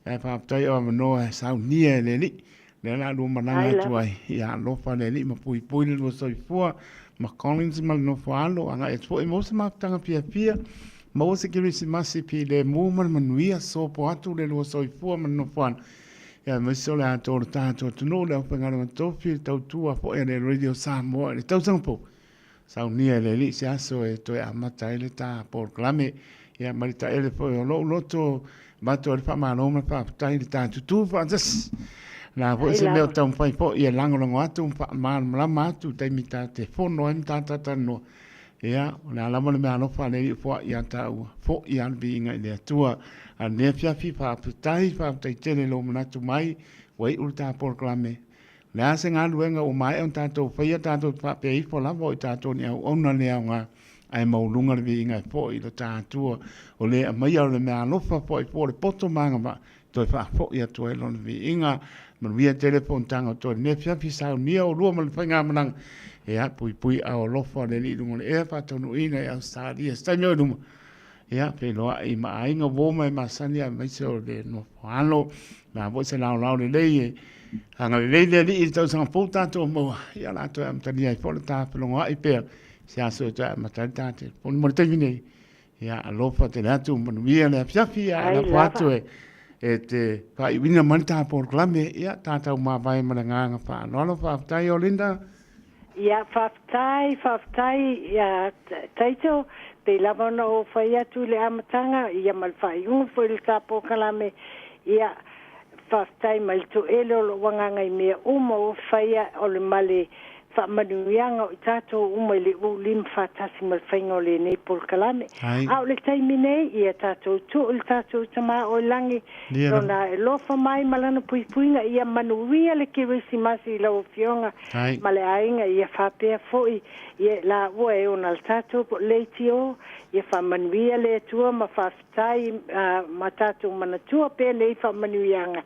Ae faafetai o avanoa e saunia e le Alii. Lea o le a lua malaga atu ai. Ia alofa le Alii ma puipui le lua soifua ma Collins ma le nofoaalo. Agai atu foi maua se mafutaga fiafia. Maua se Kerisimasi filemu ma le manuia. Sopo atu le lua soifua ma le nofoaalo. Ia aemaise o le atoa o le tatou atunuu, le aufaigaluega tofi, le tautua foi a le Radio Samoa i le tausaga fou. Saunia e le Alii se aso e toe amata ai le ta polokalame. Ia ma le taele foi o lou loto, avatu ai le faamalo ma le faafetai i le ta tutū faatasi. La foi se mea o taumafai foi e lagolago atu ma faamalamalama atu i taimi ta te fono ai ma ta talatalanoa. Ia, o le a lava le meaalofa a le Alii foai ia tāua, foi lava le viiga i le Atua. A o lenei afiafi, faafetai, faafetai tele i lou manatu mai, ua iu le ta polokalame. O le a se galuega ua maea ona tatou faia, tatou te faapea ifo lava o i tatou ni auauna le aoga, ae maualuga le viiga e foi i lo ta Atua, o le aumaia o le meaalofa foi po o le poto ma agavaa, toe faafoi atu ai lona viiga. Manuia tele fonotaga o toe lenei afiafi, saunia oulua ma le faigamalaga. Ia, puipui ao alofa o le Alii i luga o le ea, faataunuuina i Ausetalia se taimi o i luma. Ia, feiloai ma aiga uo ma e masani aemaise o le nofo alo. O le a foi se laolao lelei e agalelei le Alii i le tausaga fou tatou maua. Ia, o le a toe amatalia ai foi le ta felogoai pea se aso e toe amata ai le ta telefoni mo le taimi nei. Ia, alofa tele atu, manuia le afiafi, ia, Ai lafo lava. atu e, e te faaiuina mai le ta polokalame, ia, tātou mavae ma le agaga faaaloalo. Faafetai Olinda. Ia, faafetai, faafetai, ia, Taito, pei lava ona ou fai atu i le amataga, ia, ma le faaiuga foi o le ta polokalame, ia, faafetai mai le toele o lou agaga i mea uma ua faia, o le male faamanuiaga o i tatou uma i le ulima faatasi ma le faiga o lenei polokalame. A o le taimi nei, ia tatou tuu i le tatou Tama o i lagi, Lona alofa mai ma Lana puipuiga, ia manuia le Kerisimasi i lau Afioga ma le aiga, ia faapea foi ia i laua e ona le tatou leitio, ia faamanuia le Atua ma faafetai. Tai ma tatou manatua pea nei faamanuiaga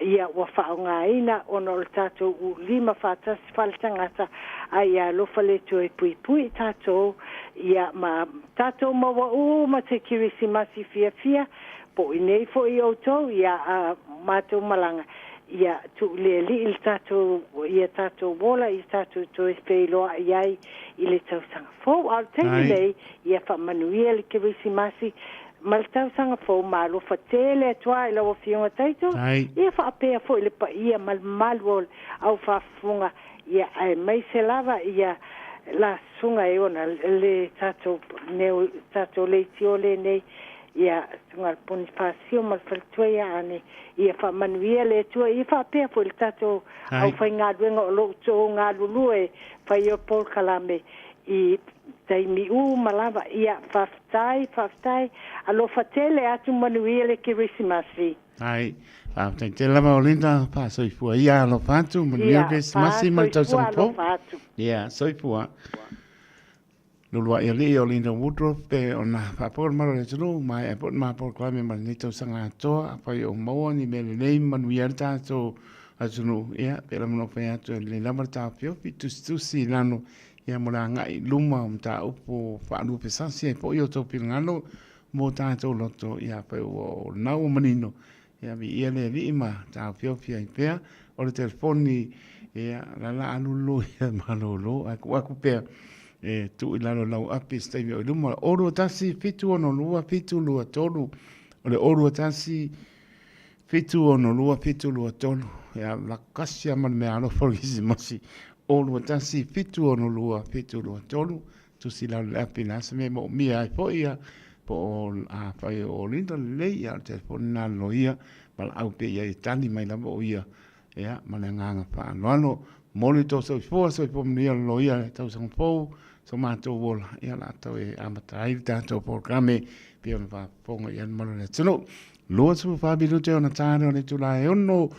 ia ua faaaogaina ona o le tatou ulima faatasi faaletagata, a ia alofa le Atua e puipui i tatou, ia ma tatou maua uma se Kerisimasi fiafia, po o inei foi outou, ia a matou malaga, ia tuu i le Alii le tatou, ia tatou ola, ia tatou toe feiloai ai i le tausaga fou. A o le taimi nei, Ia faamanuia le Kerisimasi ma le tausaga fou ma alofa tele atu lava i lau Afioga Taito, ia faapea foi le paia ma le mamalu o le au faafofoga, ia aemaise lava ia la susuga e ona le tatou neo tatou leitio lenei, ia susuga le Ponifasio ma le faletua ia Ane, ia faamanuia le Atua, ia faapea foi le tatou aufaigaluega o lo o outou galulue faia polokalame i. taimi uma lava. Ia, faafetai, faafetai. Alofa tele atu manuia le Kerisimasi. Ai, faafetai tele lava o Linda, faasoifua ia alofa atu, manuia le Kerisimasi ma le tausaga fou. Ia, soifua. Luluai alii o Linda Woodruff pe ona faafofoga le mamalu o le atunuu, maea foi le ma polokalame ma lenei tausaga atoa, afai o maua ni mea lelei ma manuia ai le tatou atunuu, ia, pei lava ona ou fai atu e lelei lava le taofiofi, tusitusi i lalo, ia mo le agai i luma o mataupu faaluafesasi ai foi o outou finagalo mo tatou loto, ia afai ua o lena ua manino, Ia viia le Alii ma taofiofi ai pea o le telefoni, ia la la alulu ia malolo ae tuu atu pea e tuu i lalo lau api se taimi o i luma. O 21 762 723 o le 21 762 723 ia lakasi lava ma le meaalofa o le Kerisimasi o 21 762 723 tusi lalo le api le a se mea e moomia ai foi ia po o afai o Linda lelei ia o le telefoni lena a le loia valaau pea i ai e tali mai lava o ia ia ma le agaga faaaloalo. Momoli tou soifua, soifua manuia le loia i le tausaga fou so matou ola ia o le a toe amata ai le tatou polokalame pei ona faafofoga i ai le mamalu o le atunuu. 24 minute ona ta lea o le itula e 6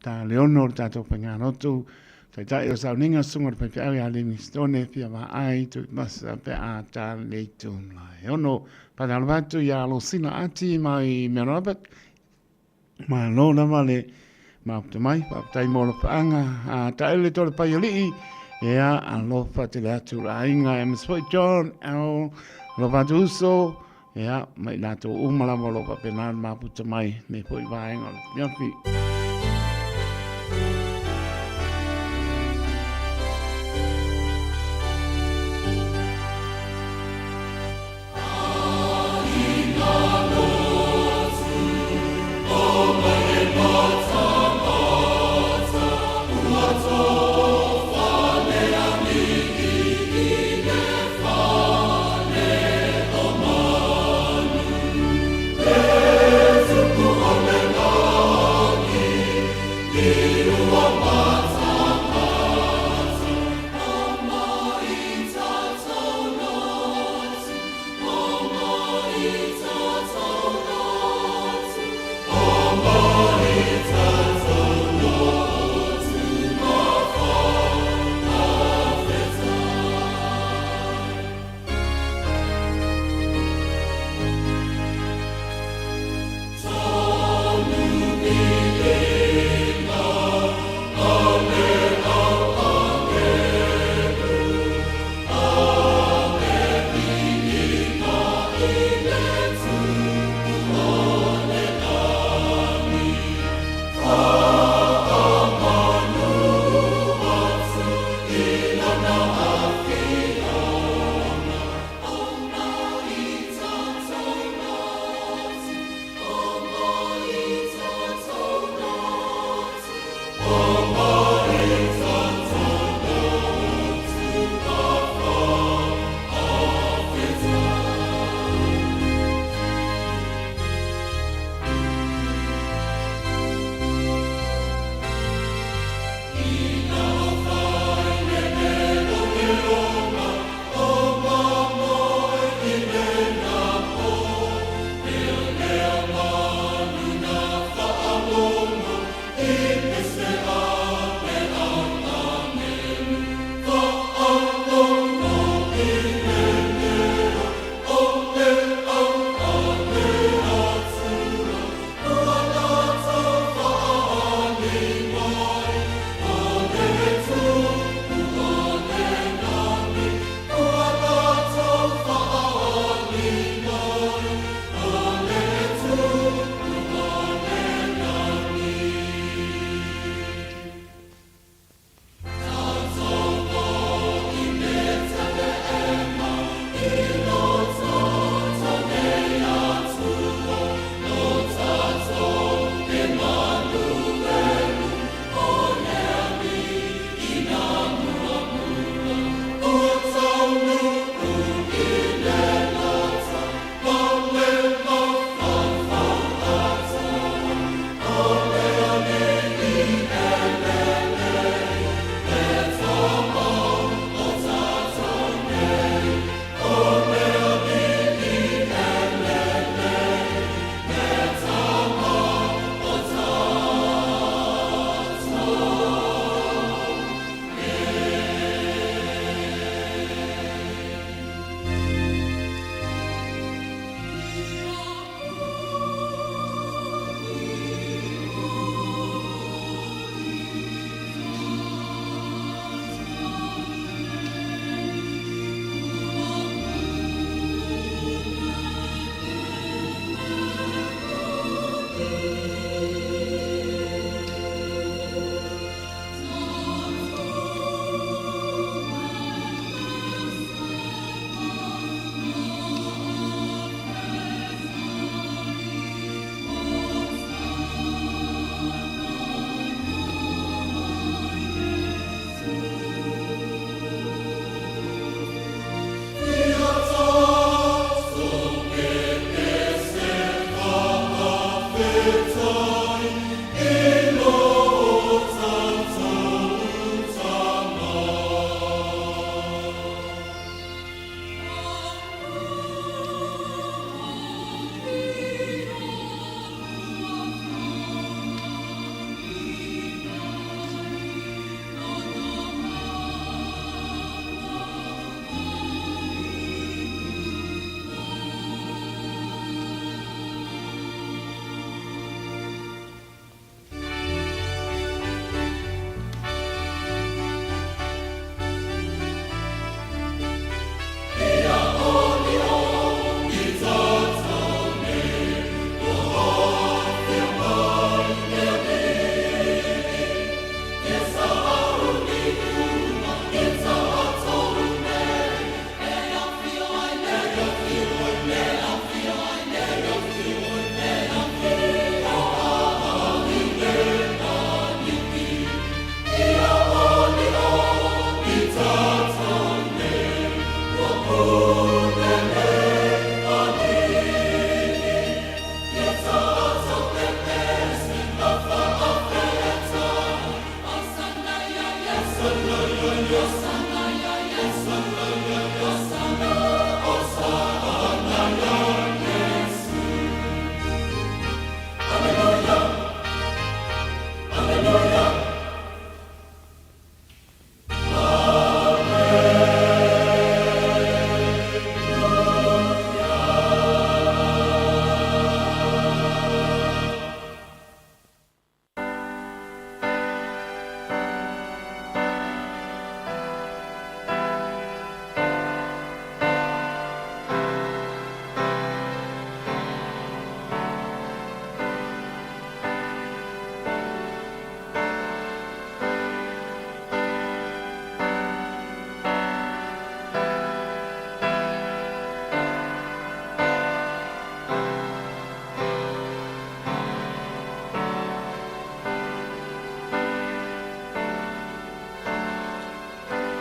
Ta le ono o le tatou faigalotu, Taitai o Sauniga, Susuga i le Faifeau ia Livingstone, Fia Vaai, Tuimasa pe a ta le itula e ono. Faatalofa atu ia Alosina Ati mai Mount Albert. Malo lava le mafuta mai, faafetai mo le paaga. A taele to le paialii, ea alofa tele atu le aiga, aemaise foi John, Al, alofa atu uso, Ia, ma i latou uma lava o lo o faapena ona mafuta mai nei foi vaega o le afiafi.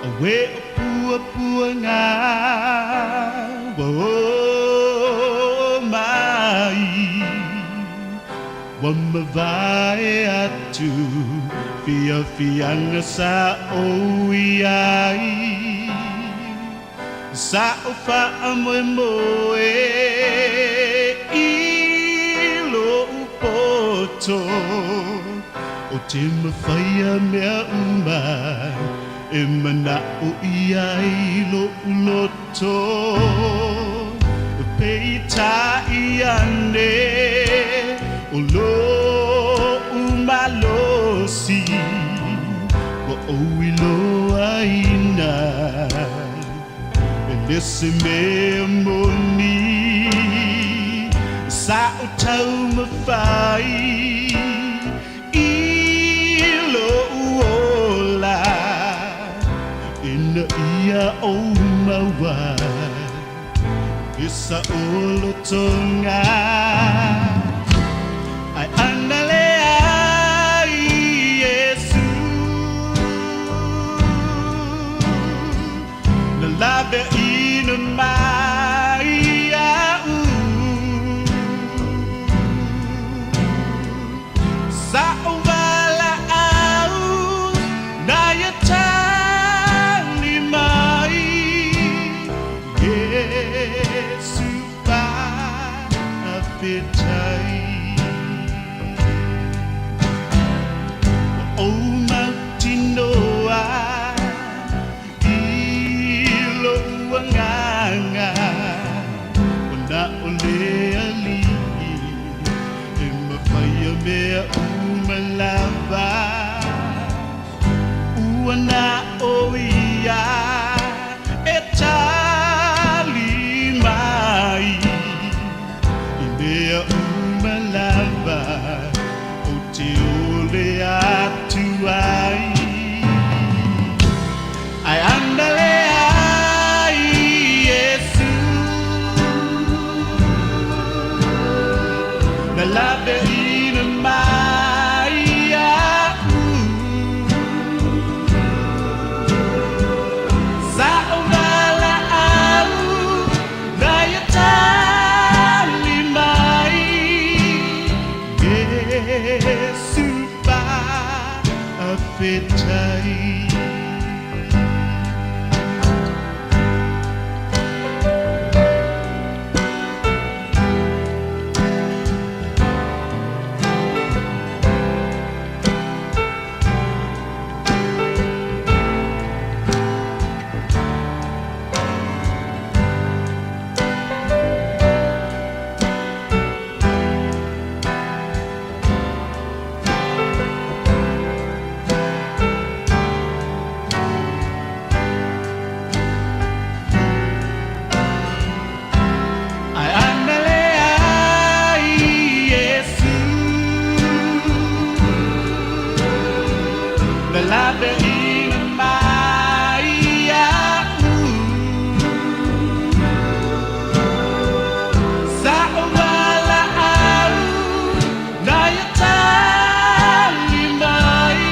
Auē o puapuaga ua oo mai, ua mavae atu fiafiaga sa ou i ai. Sa ou faamoemoe i lou poto, ou te mafaia mea uma e manaʻo i ai loʻu loto. Peitai ane o loʻu malosi, ua ou iloaina e le o se mea moni. Sa ou taumafai i loʻu ola ina ia ou maua le saolotoga. Ae ana leai Iesu na laveaina mai iaʻu. Sa ou valaau na ia tali mai, Iesu faafetai. Ua ou mautinoa i loʻu agaga, ua na o le Alii e mafaia mea uma lava. Ua na o ia e tali mai i mea uma lava ou te ole atu ai. Ae ana leai Iesu na laveaina mai iaʻu. Sa ou valaau na ia tali mai, Faafetai. Ae ana leai Iesu Na laveina mai iaʻu Sa ou valaau na ia tali mai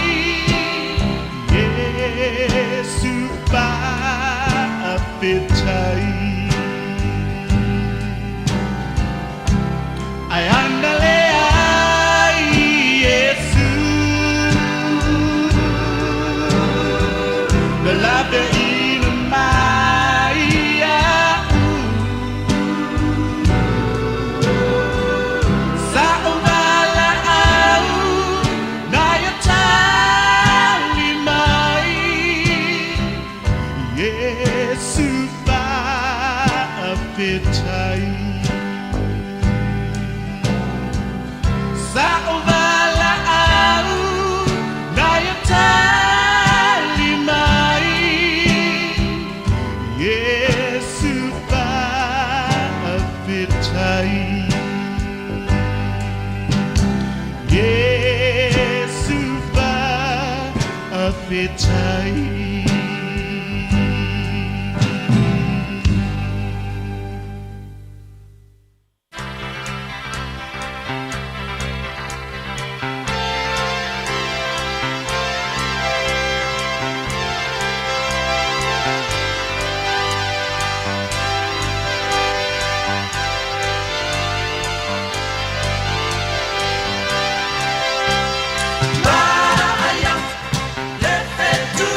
Iesu faafetai. Ae ana leai Iesu Na laveina mai iaʻu Sa ou valaau na ia tali mai Iesu faafetai. Sa ou valaau na ia tali mai Iesu faafetai. Iesu faafetai. Maia le fetu.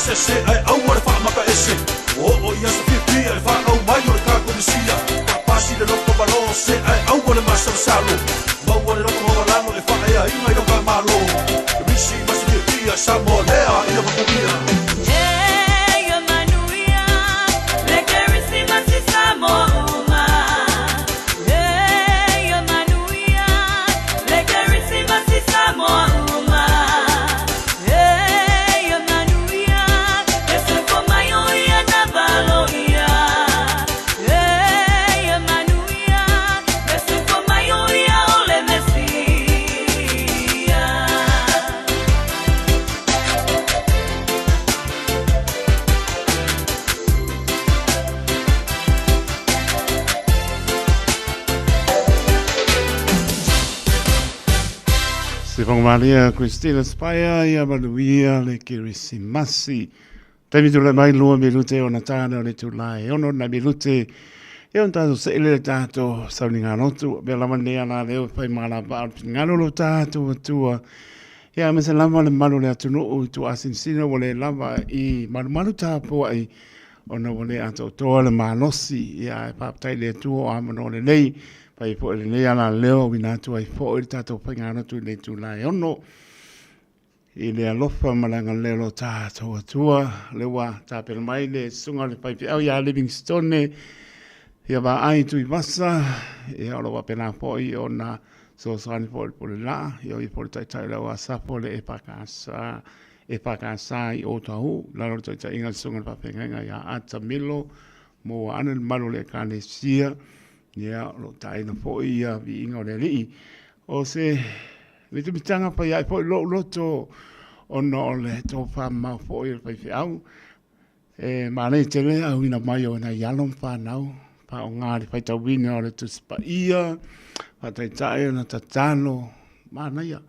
sese ae aua le faamakaese. Ua oo i aso fiafia le fanau mai o le tatou Mesia. Papasi le loto malo se ae aua le masalosalo. Maua le loto maualalo e faaeaina i lo ta Malo. Kerisimasi fiafia Samoa lea ia manuia. Ia manuia le Kerisimasi Samoa uma. Ia manuia le Kerisimasi Samoa uma. Ia manuia le soifua mai o ia na valoia. Ia manuia le soifua mai o ia o le Mesia. Sifonga Maria Christina Spire ia manuia le Kerisimasi. Taimi tulai mai lua minute ona tāna o le itula e ono nai minute e ona tātou se'e le tātou sauniga lotu. Mea lava nei ala leo e fai malapa o le finagalo o lo tātou Atua. Ia aemaise lava le mamalu o le atunuu i tuuasinasina ua le lava i malumalu tapuai ona ua le atoatoa le malosi. Ia ae faafetai i le Atua o avanoa lelei fai foi lenei ala leo auina atu ai foi le tātou faigalotu i le itula e ono i le alofa ma le agalelei o lo tātou Atua. Le ua tapena mai le susuga o le faifeau ia Livingstone ia Vaai Tuivasa, ia o lo o faapena foi ona fesoasoani foi i le pule laa, ia o ia foi le taitai o le au asafo le EFKS, EFKS i Otahuhu, lalo o le taitaiga a le susuga i le faafeagaiga ia Ata Milo mo Aana le mamalu o le Ekalesia, ia o lo o taina foi ia viiga o le Alii. O se mitamitaga fai ai foi lou loto ona o le tofamamao foi o le faifeau, E manaia tele auina mai o nai alo ma fanau faaaoga i le faitauina o le Tusi Paia, faataitai ona tatalo, manaia.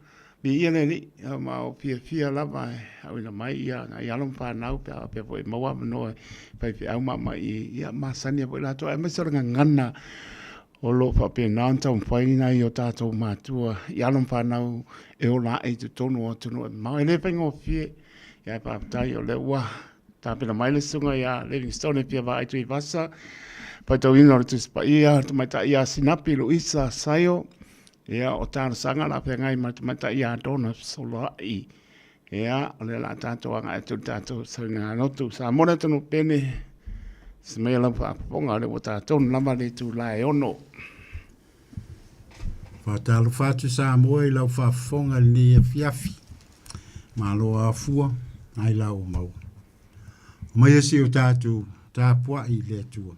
Viia le Alii, ma ua fiafia lava e auina mai ia nai alo ma fanau pe a faapea foi e maua avanoa e faifeau ma aumai ia masani ai foi latou, aemaise o le gagana o lo o faapena ona taumafai nai o tatou matua i alo ma fanau e ola ae i totonu o atunuu e mamao. E le faigofie. Ia faafetai o lea ua tapena mai le susuga ia Livingstone e fia vaai Tuivasa, faitauina o le Tusi Paia, le tamaitai ia Sinapi Luisa Saio, ia o talosaga la feagai ma le tamaitai ia Donna Fesoloai. Ia, o lea la tatou agai atu i le tatou sauniga lotu. Samoa le atunuu pele, se maia lau faafofoga, o lea ua tatou lava le itula e 6. Faatalofa atu Samoa i lau faafofoga i lenei afiafi. Malo afua ai la ua maua. Omaia si o tatou tapuai i le Atua.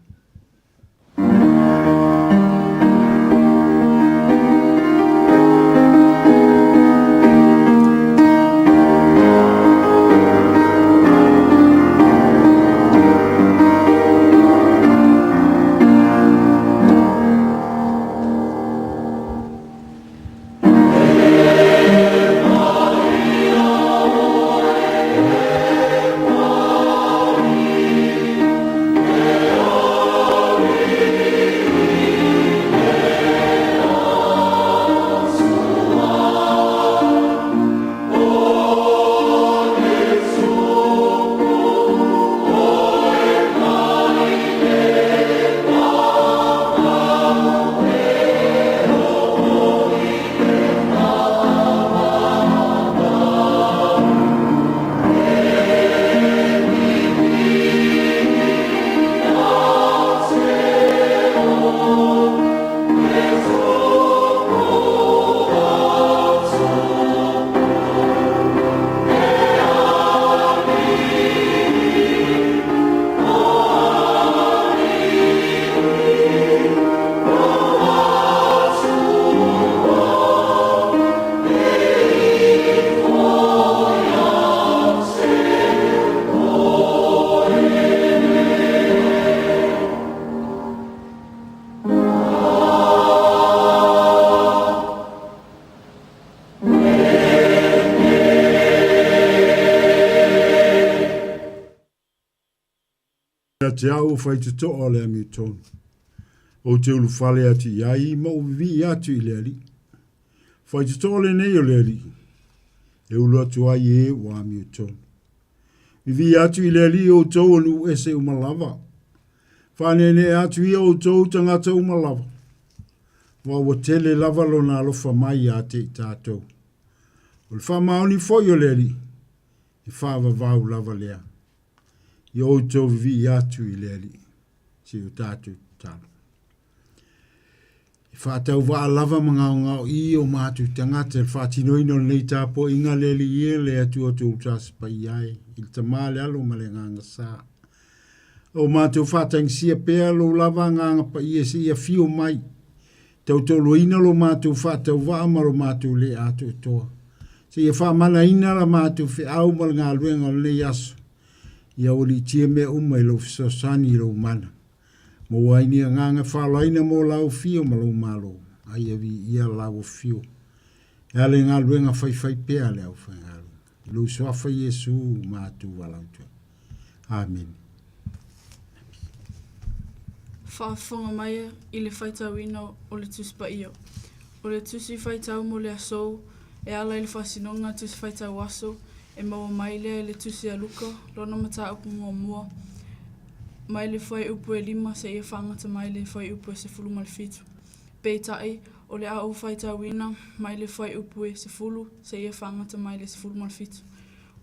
Ia te au o Faitotoa o le amiotonu, ou te ulufale atu i ai ma ou vivii atu i le Alii. Faitotoa lenei o le Alii, e ulu atu ai e ua amiotonu. Vivii atu i le Alii outou o nuu ese uma lava. Faaneenee atu ia outou tagata uma lava, aua ua tele lava lona alofa mai ia te i tatou. O le faamaoni foi o le Alii, e faavavau lava lea. Ia outou vivii atu i le Alii, se i o tatou tatalo. E faatauvaa lava ma gaogaoii o matou tagata i le faatinoina o lenei tapuaiga le Alii e, le Atua Toutasi Paia e, i le Tama, le Alo ma le Agaga Sa. O matou faatagisia pea lou lava Agaga Paia seia afio mai, tautoaluaina lo matou faatauvaa ma lo matou le atoatoa, seia faamanaina la matou feau ma le galuega o lenei aso, ia aualiitia mea uma i lou fesoasoani i lou mana. Maua ai ni agaga e faaolaina mo lau afio ma lou Malo, a ia viia lau afio e ala i galuega faifai pea a le aufaigaluega. I lou Suafa Iesu matou valaau atu ai. Amene. Faafofoga mai i le faitauina o le Tusi Paia. O le Tusi Faitau mo le Aso e ala i le faasinoga Tusi Faitau Aso e maua mai lea i le Tusi a Luka, lona mataupu muamua, mai le fuaiupu e 5 seia faagata mai le fuaiupu e 17. Peitai, o le a ou faitauina mai le fuaiupu e 10 seia faagata mai le 17.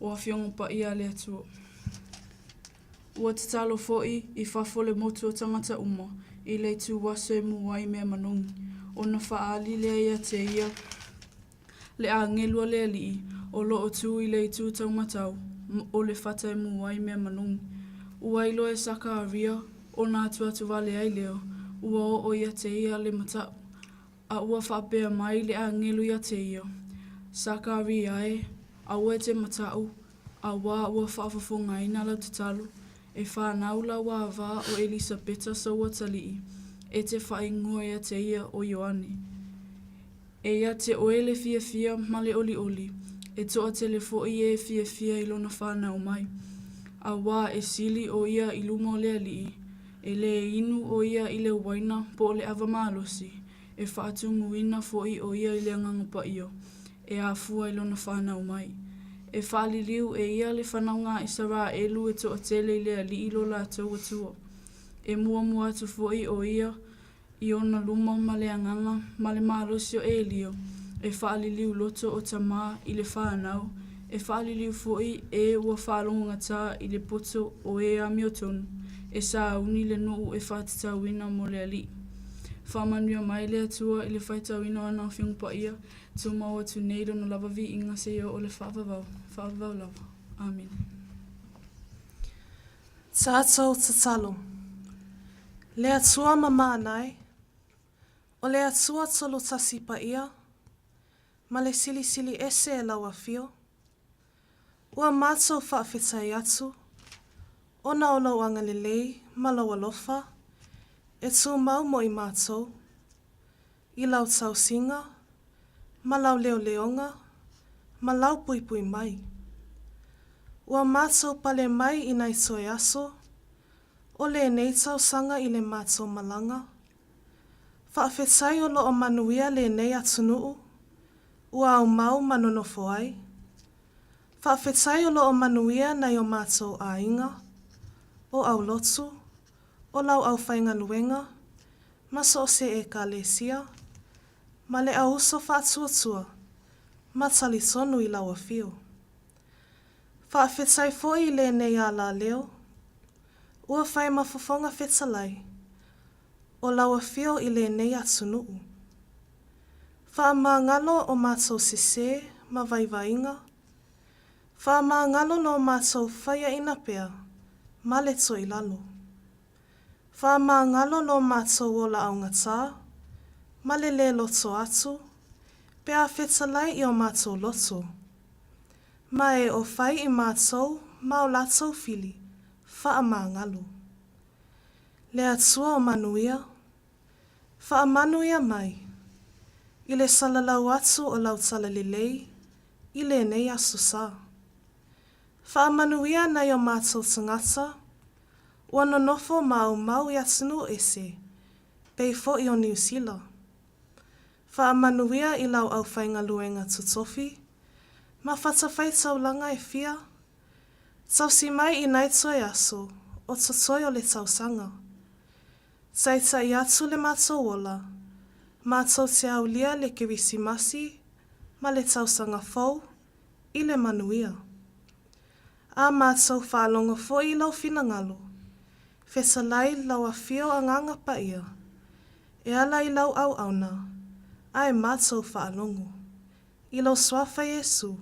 O Afioga Paia a le Atua. Ua tatalo foi i fafo le motu o tagata uma i le itu aso e mū ai mea manogi, ona faaali lea ia te ia le agelu a le alii o lo o tu i le itu taumatau o le fata e mū ai mea manogi. Ua iloa e Sakaria ona atuatu vale ai lea, ua oo ia te ia le mataʻu, a ua faapea mai le agelu ia te ia, Sakaria e, aua e te mataʻu, auā ua faafofogaina lau tatalo, e fanau lau ava o Elisapeta sauatalii, e te faaigoa ia te ia o Ioane. E ia te oe le fiafia ma le olioli, e toatele foi e fiafia i lona fanau mai. Auā e sili ʻo ia i luma o le Alii, e lē inu ʻo ia i le uaina po o le ʻava malosi, e faatumuina foi ʻo ia i le Agaga Paia, e afua i lona fanau mai. E faaliliu e ia le fanauga a Isaraelu e toatele i le Alii lo latou Atua. E muamua atu foi ʻo ia i ona luma ma le agaga ma le malosi o Elia, e faaliliu loto o tamā i le fanau, e faaliliu foi e ua faalogogatā i le poto o e amiotonu, e sauni le nuu e faatatauina mo le Alii. Faamanuia mai le Atua i le faitauina o ana Afioga Paia, tumau atu nei lona lava viiga seia oo le faavavau, faavavau lava. Amene. Tatou tatalo. Le Atua mamana e, o le Atua tolotasi paia, ma le silisili ese e lau afio, ua matou faafetai atu, ona o lou agalelei ma lou alofa e tumau mo i matou, i lau tausiga, ma lau leoleoga, ma lau puipui mai. Ua matou pale mai i nai toe aso o lenei tausaga i le matou malaga. Faafetai o lo o manuia lenei atunuu ua aumau ma nonofo ai. Faafetai o lo o manuia nai o matou aiga, o aulotu, o lau aufaigaluega, ma so o se Ekalesia, ma le auuso faatuatua, ma talitonu i lau afio. Faafetai foi i lenei alaleo, ua fai ma fofoga fetalai o lau afio i lenei atunuu. Faamagalo o matou sese ma vaivaiga, faamagalo lo matou faiaina pea ma le toilalo. Faamagalo lo matou ola augata ma le lē loto atu pe a fetalai i o matou loto. Ma e o fai i matou ma o latou fili faamagalo. Le Atua o manuia, faamanuia mai i le salalau atu o lau talalelei i lenei aso sa. Faamanuia nai o matou tagata Ua nonofo ma aumau i atunuu ese, pei foi o Niu Sila. Faamanuia i lau aufaigaluega totofi ma fatafaitaulaga e fia. Tausi mai i nai toe aso o totoe o le tausaga. Taita'i atu le matou ola, matou te aulia le Kerisimasi ma le Tausaga Fou i le manuia. A matou faalogo foi i lou finagalo, fetalai lau Afio Agaga Paia, e ala i lau auauna, ae matou faalogo. I lou Suafa Iesu.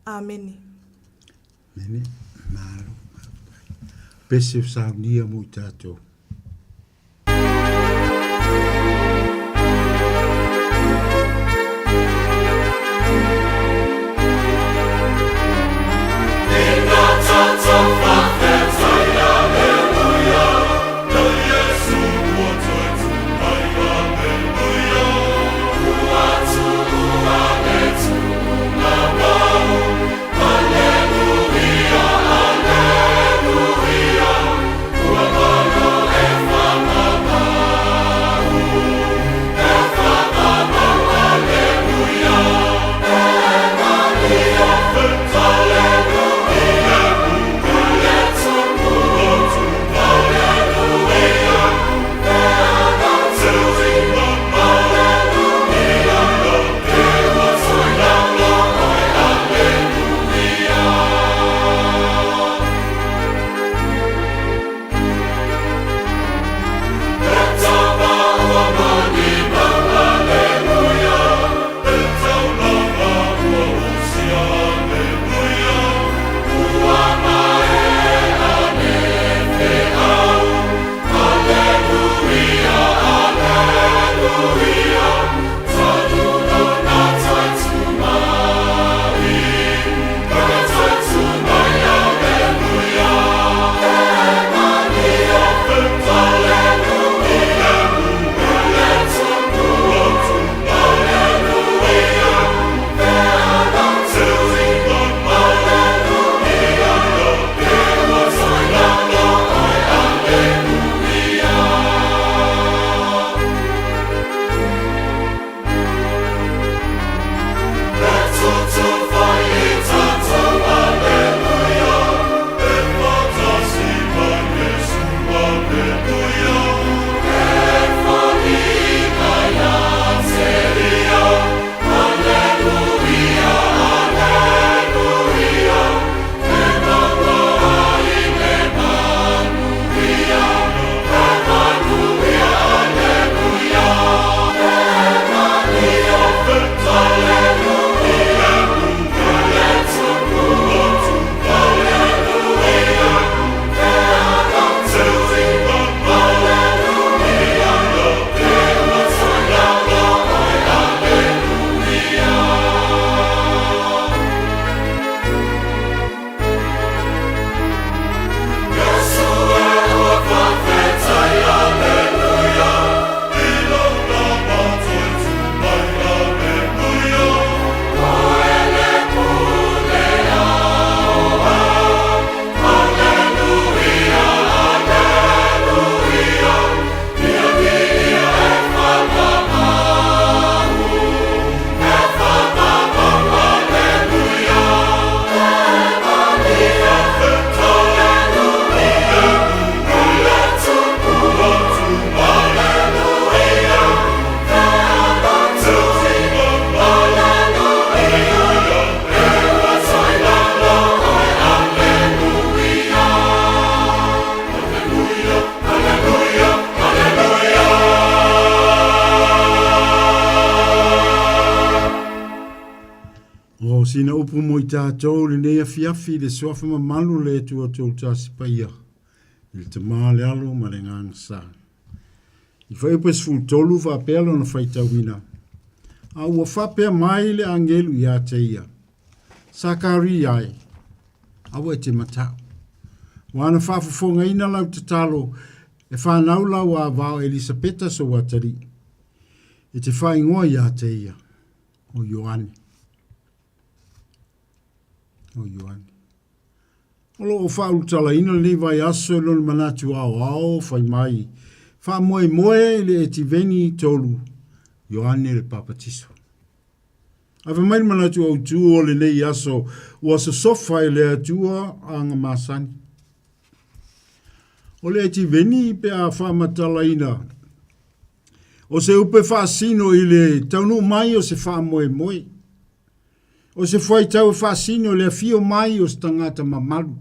Amene. Amene. Malo. Pese o saunia mo i tātou. O sina upu mo i tātou lenei afiafi le suafa mamalu le Atua tou tasi paia i le Tama le Alo ma le Agaga Sa. I fuaiupu e 13 faapea lona faitauina, A ua faapea mai le agelu ia te ia, Sakaria e, aua e te matau. Ua ana faafofogaina lau tatalo e fanau lau ava o Elisapeta sou atalii, e te faaigoa ia te ia, o Ioane. O Ioane. O lo o faaulutalaina lenei vaiaso i lona manatu aoao fai mai, faamoemoe i le Etiveni 3, Ioane le Papatiso. Ave mai le manatu autū o lenei aso ua sosofa e le Atua aga masani. O le Etiveni pe a faamatalaina o se upe faasino i le taunuu mai o se faamoemoe. O se fuaitau e faasino i le afio mai o se tagata mamalu.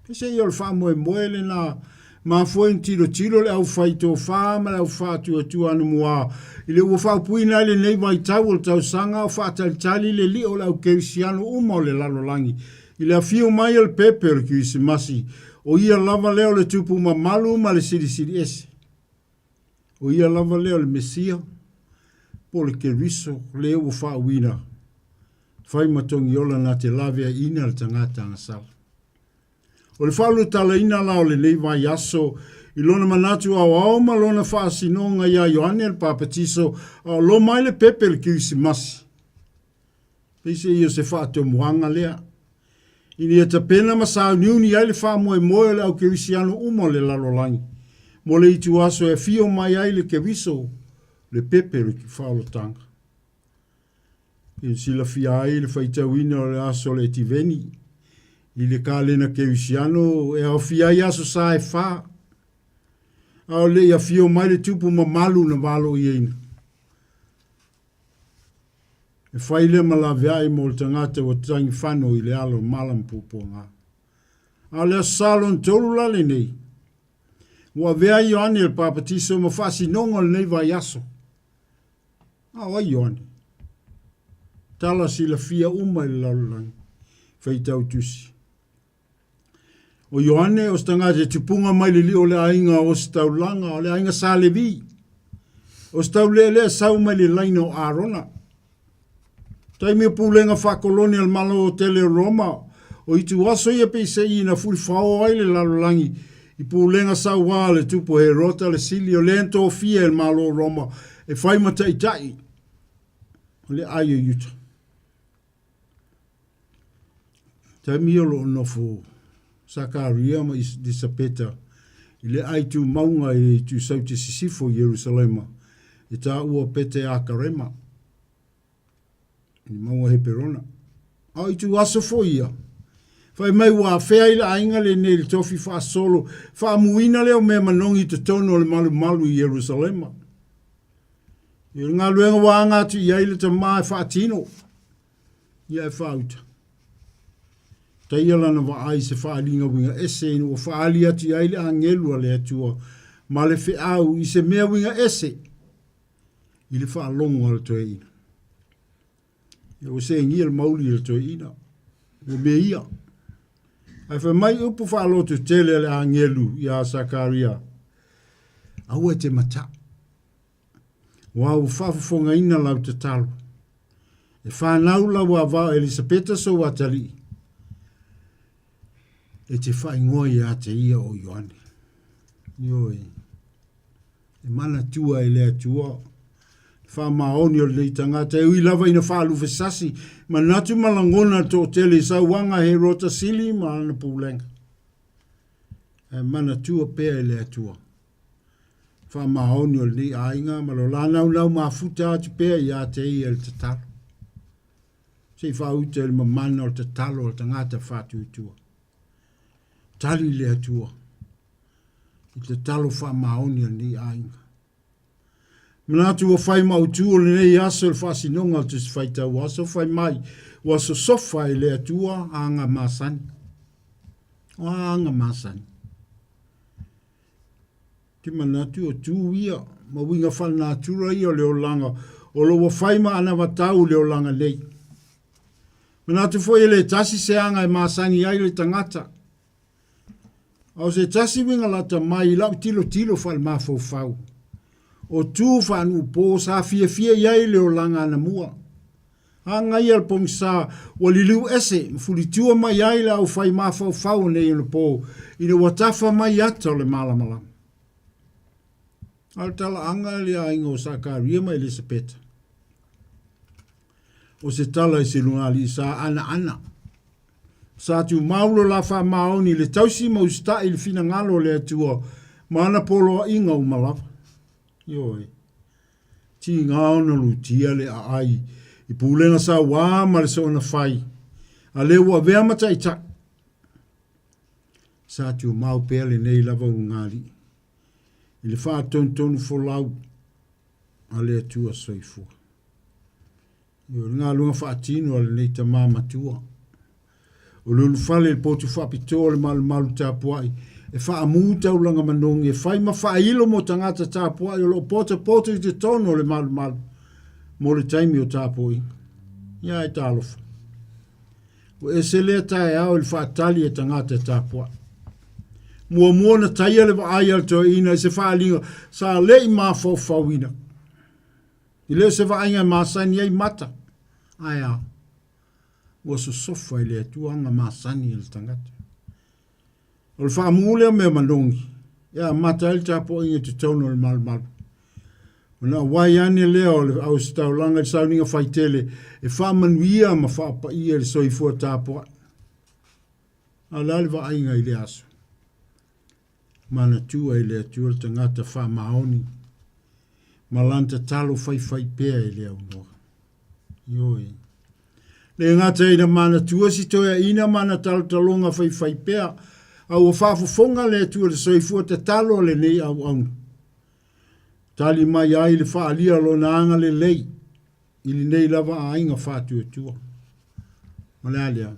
Peiseai o le faamoemoe lena, mafua ona tilotilo le aufai tofa ma le au faatuatua anamua i le ua faaupuina ai lenei vaitau o le tausaga o faatalitali le lio o le au kerisiano uma o le lalolagi i le afio mai o le pepe o le Kerisimasi, o ia lava lea o le tupu mamalu ma le silisili ese. O ia lava lea o le Mesia, po o le Keriso, lea ua faauuina, fai ma togiola na te laveaiina le tagata agasala. O le faaulutalaina la o lenei vaiaso i lona manatu aoao ma lona faasinoga iā Ioane le Papatiso a o loma ai le pepe le Kerisimasi. Peiseai o se faatomuaga lea ina ia tapena ma sauniuni ai le faamoemoe o le au kerisiano uma o le lalolagi mo le ituaso e afio mai ai le Keriso, le pepe o le faaolataga. I silafia ai le faitauina o le aso o le Etiveni i le kalena kerisiano e aofia ai aso sa e fa, a o le i afio mai le tupu mamalu na valoiaina. E fai lea ma laveai mo le tagata ua tagifano i le alo mala ma puapuaga. A o le Aso Sa lona tolu la lenei, ua avea ai Ioane le Papatiso ma faasinoga o lenei vaiaso. A o ai Ioane? Tala silafia uma i le lalolagi, faitau tusi. O Ioane o se tagata e tupuga mai le lio o le aiga o Ositaulaga, o le aiga Sa Levi. O se taulealea sau mai le laina o Arona. Taimi o pulega faakolone a le Malo tele o Roma, o ituaso ia peiseai na fulifao ai le lalolagi i pulega sauā a le tupu Herota le Sili o lea na tofia e le Malo o Roma e fai ma taitai o le ai o Iuta. Taimi o lo o nofo Sakaria ma Elisapeta i le ai tumauga i le itu saute sisifo i Ierusalema, e taua Pete-Akarema, i le mauga Heperona. A o itu aso foi ia, fai mai ua afea ai le aiga lenei i le tofi faasolo faamuina lea o mea manogi i totonu o le malumalu i Ierusalema. I le galuega ua aga atu i ai le tama e faatino, ia e faauta. Taia lana vaai i se faaaliga uiga ese ina ua faaali atu i ai le agelu a le Atua ma le feau i se mea uiga ese i le faalogo a le toeaina. Ia ua segia le mauli i le toeaina, ua mea ia. Ae fai mai upu faaloto tele a le agelu iā Sakaria, Aua e te mataʻu. Ua ua faafofogaina lau tatalo. E whanau lau avao Elisapeta sou atalii. E te whaingoa ia te ia o Ioane. Ioe. E manatua e le Atua. Whaamaoni o lenei tagata e ui lava ina whaalufesasi, manatu ma lagona toatele i sauaga he rota sili ma ana pulega. E manatua pea e le Atua. Faamaoni o lenei aiga ma lo lānaunau mafuta atu pea iā te ia i le tatalo. Se i faauta i le mamana o le tatalo a le tagata faatuatua. Tali le Atua i le tatalo faamaoni a lenei aiga. Manatu ua fai ma autu o lenei aso i le faasinoga o le Tusi Faitau Aso fai mai ua sosofa e le Atua aga masani. O a aga masani? Te manatu o tū ia, ma uiga faalenatura ia o le olaga o lo ua fai ma anavatau i le olaga nei. Manatu foi e le tasi se aga e masani ai le tagata. A o se tasi uiga lata mai i lau tilotilo faalemafaufau, o tū faanuupō sa fiafia i ai le olaga anamua. Agaia le pogisa ua liliu ese ma fulitua mai ai le aufai mafaufau o nei onopō ina ua tafa mai ata o le malamalama. A o le talaaga i le aiga o Sakaria ma Elisapeta, o se tala i se lugalii sa anaana. Sa tumau lo la faamaoni i le tausi ma usitai i le finagalo o le Atua ma ana poloaiga uma lava. Ioe. Tiga ona lutia le aai I pulega sauā ma le soona fai, a lea ua avea ma taitai. Sa tumau pea lenei lava ulugalii i le faatonutonu folau a le Atua soifua. O le galuega faatino a lenei tamā matua. O le ulufale i le potu faapitoa o le malumalu tapuai e faamu taulaga manogi e fai ma faailo mo tagata tapuai o lo o potopoto i totonu o le malumalu mo le taimi o tapuaiga. Ia e talofa. Ua ese lea taeao i le faatali a tagata tapuai. Muamua ona taia le vaai a le toeaina i se faaaliga sa le i mafaufauina. E le o se vaaiga e masani ai mata, ae a? Ua sosofa i le Atua aga masani a le tagata. O le faamu lea o mea manogi, e amata ai le tapuaiga i totonu o le malumalu. Ona auai ane lea o le auositaulaga i le sauniga faitele e faamanuia ma faapaia i le soifua tapuai. A o le a le vaaiga i lea aso? Manatua i le Atua le tagata faamaoni ma lana tatalo faifaipea e le aunoa. Ioe. Le gata ina manatua si toeaina ma ana talotaloga faifaipea, a ua faafofoga le Atua i le soifua tatalo a lenei auauna. Tali mai ai le faaalia o lona agalelei i lenei lava aiga faatuatua. O le a lea?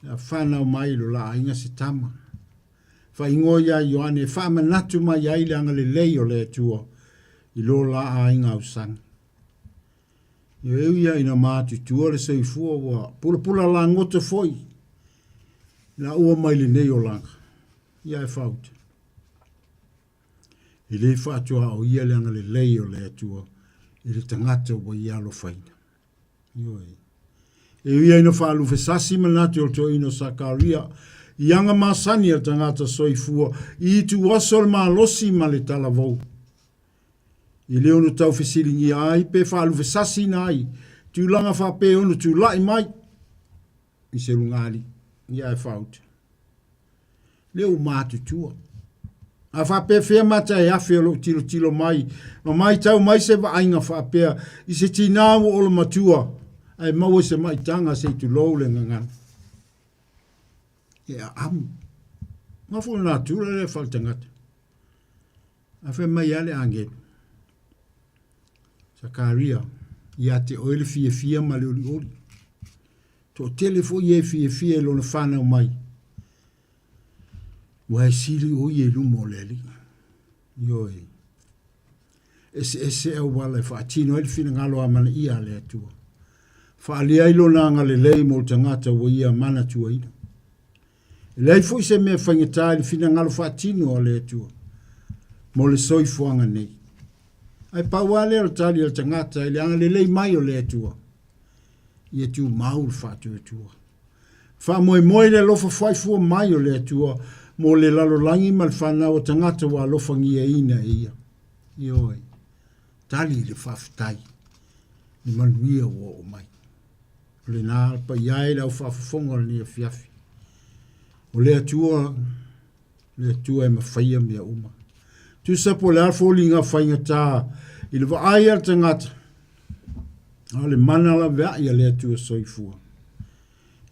Le a fanau mai i lo la aiga se tama. Faaigoa ia Ioane e faamanatu mai ai le agalelei o le Atua i lo la aiga ausani. Eu ia ina matutua le soifua ua pulapula lagoto foi la ua mai lenei olaga. Ia e fauta. E le faatuaoia le agalelei o le Atua i le tagata ua ia alofaina. Ioe. E ui ai ina faalufesasi manatu o le toeaina o Sakaria i aga masani a le tagata soifua i ituaso o le malosi ma le talavou. I le ono tau fesiligia ai pe faalufesasiina ai tulaga faapea e ono tulai mai i se lugalii, ia ae fauta. Lea ua matutua. A faapefea mata e afe o lou tilotilo mai ma maitau mai se vaaiga faapea i se tinā ua ola matua ae maua i se maitaga se i tulou le gagana. E aamu. Nga foi o natura lea faletagata. A fai mai a le agelu. Sakaria, ia te oe le fiafia ma le olioli. Toatele foi e fiafia i lona fanau mai. Ua e sili o ia i luma o le Alii. Ioe. Eseese auala e faatino ai le finagalo amanaia a le Atua. Faaalia ai lona agalelei mo le tagata ua ia manatuaina. E leai foi se mea faigata i le finagalo faatino a le Atua mo le soifuaga nei. Ae pau lava lea o le tali a le tagata i le agalelei mai o le Atua, ia tumau le faatuatua. Faamoemoe i le alofa fuaifua mai o le Atua mo le lalolagi ma le fanau a tagata ua alofagiaina e ia. Ioe, tali i le faafetai i manuia ua oo mai. O lena paia e le au faafofoga o lenei afiafi. O le Atua, le Atua e mafaia mea uma. Tusa po o le a foliga faigata i le vaai a le tagata, a o le mana laveai a le Atua soifua.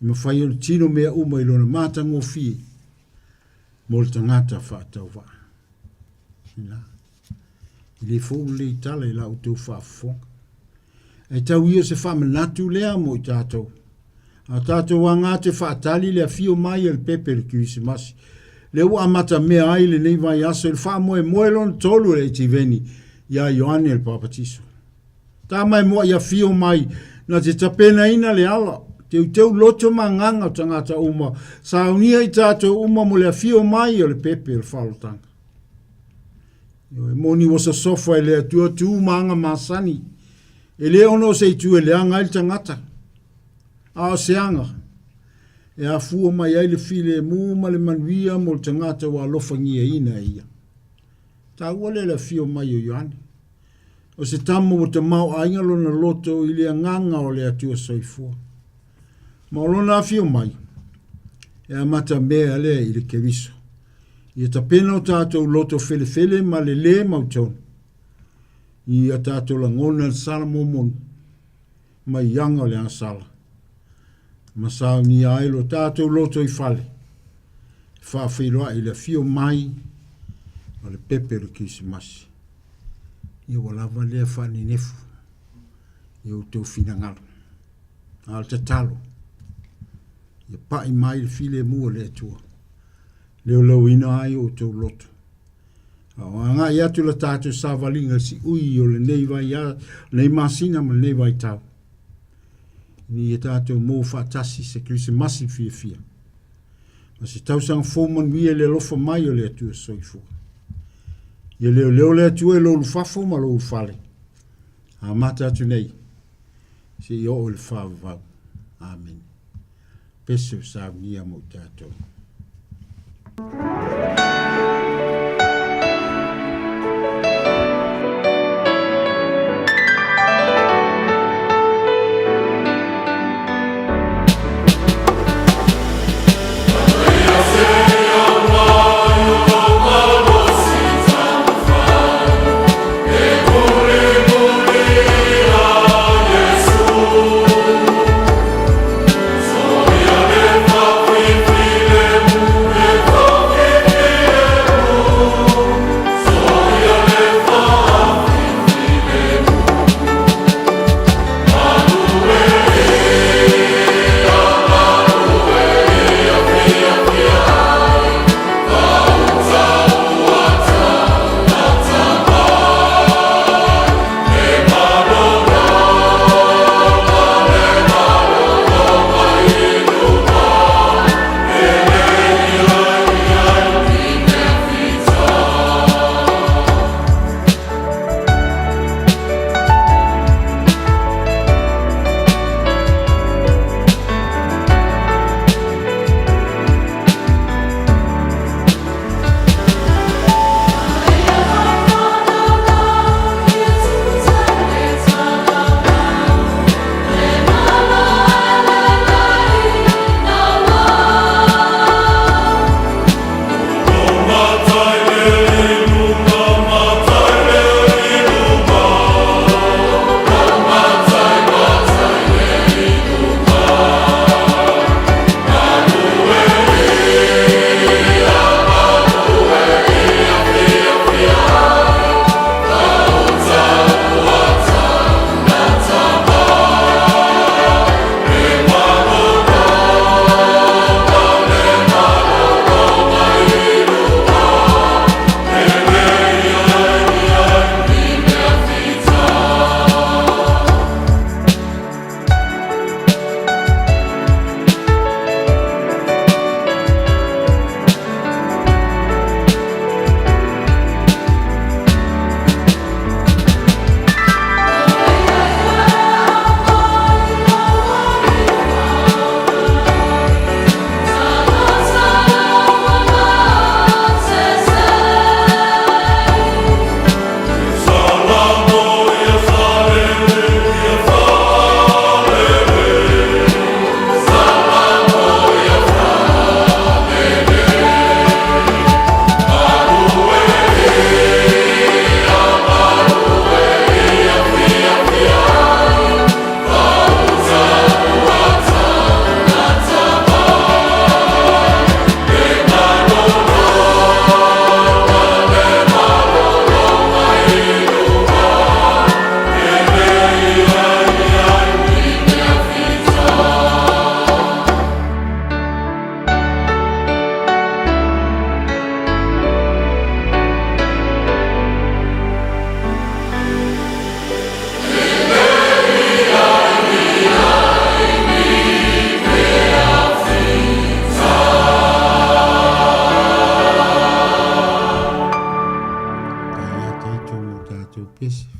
E mafai ona tino mea uma i lona matagofie mo le tagata faatauvaa. Ina. E le fou lelei tala i la outou faafofoga. Ae tau ia o se faamanatu lea mo i tatou. A tatou aga atu e faatali le afio mai a le pepe i le Kerisimasi, lea ua amatamea ai lenei vaiaso i le faamoemoe lona tolu o le Etiveni iā Ioane le Papatiso. Tamaemoa i afio mai na te tapenaina le ala, teuteu loto ma agaga o tagata uma, saunia i tatou uma mo le afio mai o le pepe o le faaolataga. E moni ua sosofa e le Atua tu ma aga masani, e le ono o se itu e leaga ai le tagata, a o se aga e afua mai ai le filemu ma le manuia mo le tagata ua alofagiaina e ia. Taua lea le afio mai o Ioane. O se tama ua tamaoaiga lona loto i le agaga o le Atua soifua. Ma o lona afio mai, e amatamea lea i le Keriso. Ia tapena o tatou loto felefele ma le lē mautonu. Ia tatou lagona le sala momoni. mai i aga o le agasala, ma saunia ai lo tatou loto i fale, e faafeiloai i le afio mai o le pepe o le Kerisimasi. Ia ua lava lea faanenefu i outou finagalo. A o le tatalo, ia pai mai le filemu o le Atua, leoleuina ai outou loto. A o agai atu la tatou savaliga i siui o lenei vai a, lenei masina ma lenei vaitau. Ina ia tatou maua faatasi se Kerisimasi fiafia ma se tausaga fou manuia i le alofa mai o le Atua soifua. Ia leoleo le Atua i lou ulufafo ma lou ulufale. Amata atu nei, seia oo i le faavavau. Amene. Pese o saunia mo i tatou.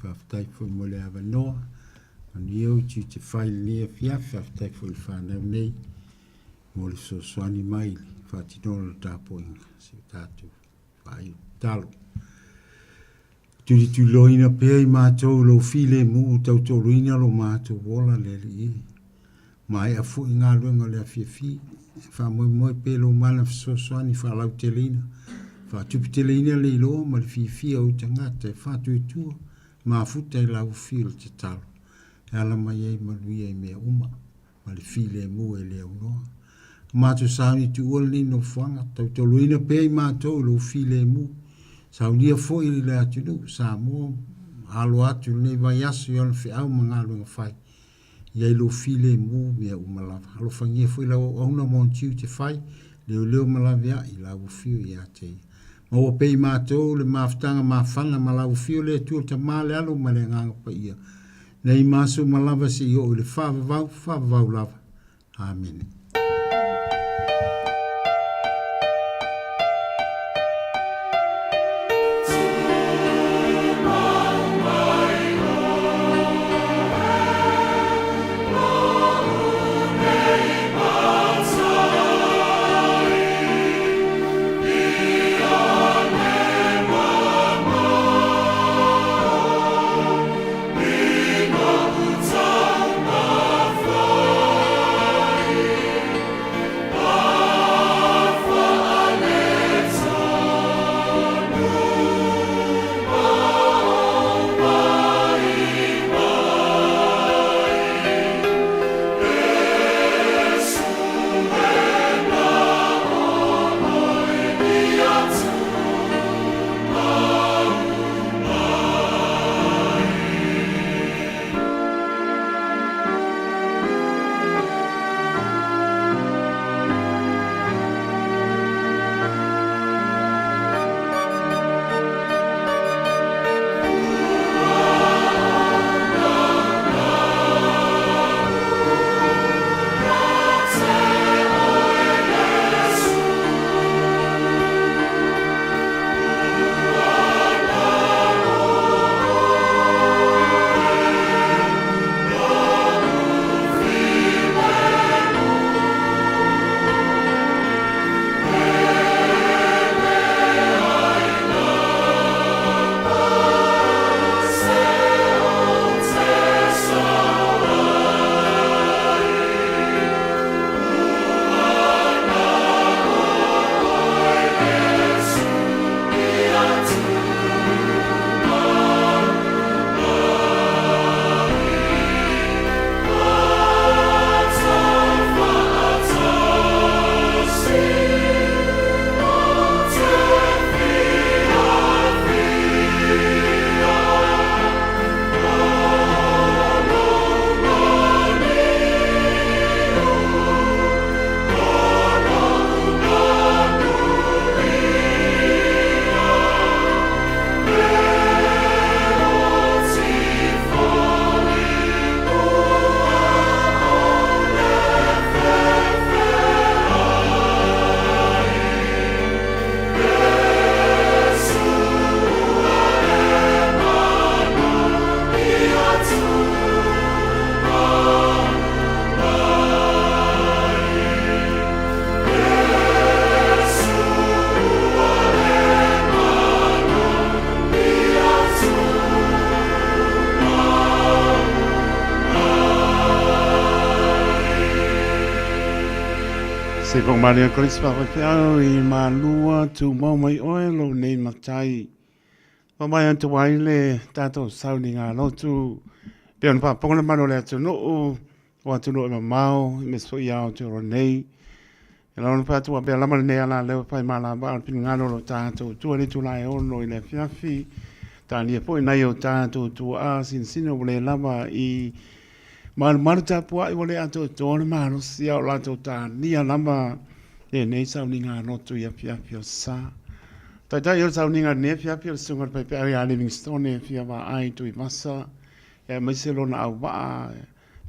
Faafetai foi mo le avanoa. Manuia ou tiute fai i lenei afiafi. Faafetai foi i le fanau nei mo le fesoasoani mai i le faatinoina o le tapuaiga. Se o tatou faaiu tatalo. Tulituliloaina pea i matou i lou filemu, tautoaluaina lo matou ola le Alii e. Maea foi galuega o le afiafi, e faamoemoe pea i lou mana fesoasoani faalauteleina, faatuputeleina le iloa ma le fiafia o ou tagata e faatuatua mafuta i lau afio i le tatalo. e ala mai ai manuia i mea uma, ma le filemu e le aunoa. A matou sauni tuua lenei nofoaga, tautoloina pea i matou i lou filemu, saunia foi i le atunuu, Samoa, alo atu i lenei vaiaso i ona feau ma galuega fai, i ai lou filemu mea uma lava. Alofagia foi lau auauna ma ona tiute fai, leoleo ma laveai lau afio ia te ia. Maua pea i matou le mafutaga mafana ma lau afio le Atua le Tama, le Alo ma le Agaga Paia, nei ma aso uma lava seia oo i le faavavau, faavavau lava. Amene. Se po Maria Chris Papawheau i Malua, tūmau mai oe lou nei matai. Pa mai atu ai le tātou sauni ngā lotu, pe ona whāponga le mano le atunuu, o atunuu e mamao, i me so i Aotearoa nei. E laona pea atu pea lama lenei ala leo e whai mālama a le finagalo o lo tātou tua le itula e ono i le afiafi. Tānia foi nai o tātou tuaa sinosino ua le lava i malumalu tapuai ua le atoatoa le malosi a o latou tānia lava lenei sauniga loto i afiafi o sa. Taitai o le sauniga lenei afiafi o le susuga i le faifeau ia Livingstone e fia vaai Tuivasa e aemaise lona auvaa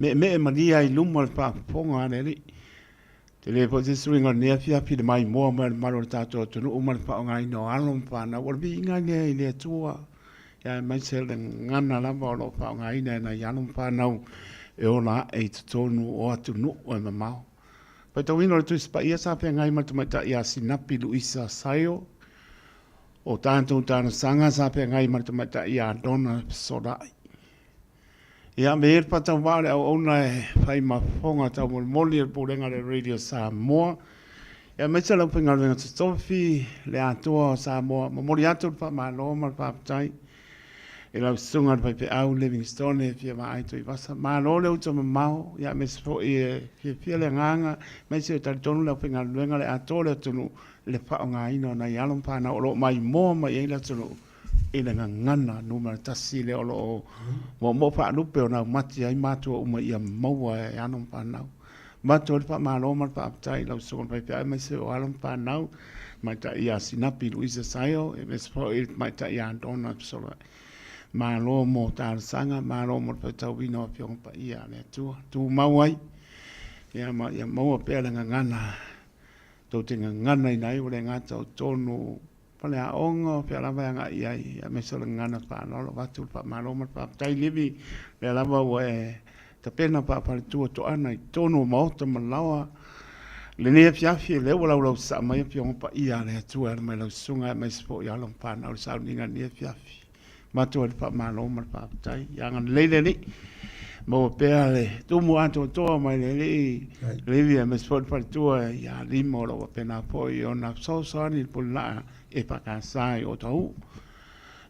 meemee malia i luma o le faafofoga a le Alii. Tele foi se suiga o lenei afiafi i le maimoa mai o le mamalu o le tatou atunuu ma le faaaogaina o alo ma fanau. O le viiga lea i le Atua, aemaise le gagana lava o lo o faaaogaina e nai alo ma fanau e ola ae i totonu o atunuu e mamao. Faitauina o le Tusi Paia sa feagai ma le tamaitai ia Sinapi Luisa Saio, o tatou talosaga sa feagai ma le tamaitai ia Donna Fesolai. Ia, me ia le faatauvaa o le auauna e fai ma fofoga taumolimoli e le Pulega a le Radio Samoa. Ia, aemaise lau faigaluega totofi, le Atoa o Samoa. Momoli atu le faamalo ma le faafetai. I lau susuga le faifeau Livingstone e fia vaai Tuivasa. Malo le uta mamao, ia aemaise foi e fiafia le agaga, aemaise e talitonu le aufaigaluega le atoa o le atunuu i le faaaogaina o nai alo ma fanau o lo o maimoa mai ai le atunuu i le gagana numera tasi lea o lo o moomoo faalupe o naumati ai matua uma ia maua e alo ma fanau. Avatu ai le faamalo ma le faafetai i lau Susuga i le Faifeau aemaise o alo ma fanau, tamaitai ia Sinapi Luisa Saio, aemaise foi i le tamaitai ia Donna Fesoloai. Malo mo talosaga, malo mo le faitauina o Afioga Paia a le Atua. Tumau ai, ia ma ia maua pea le gagana, tou te gaganaina ai ua le gata o totonu faleaoga, o fea lava e agai i ai, aemaise o le gagana faaaloalo, avatu le faamalo ma le faafetai. Livi, o lea lava ua e tapena faafaletua toana i totonu o maota ma laoa lenei afiafi, o lea ua laulausasaa mai Afioga Paia a le Atua e ala mai lau susuga aemaise foi alo ma fanau i le sauniga i lenei afiafi. Avatu ai le faamalo ma le faafetai. Ia agalelei le Alii, maua pea le tumu atoatoa mai le Alii, Livi aemaise foi le faletua ia Lima o lo o faapena foi ona fesoasoani i le pulelaa e faakasa i Otahuhu.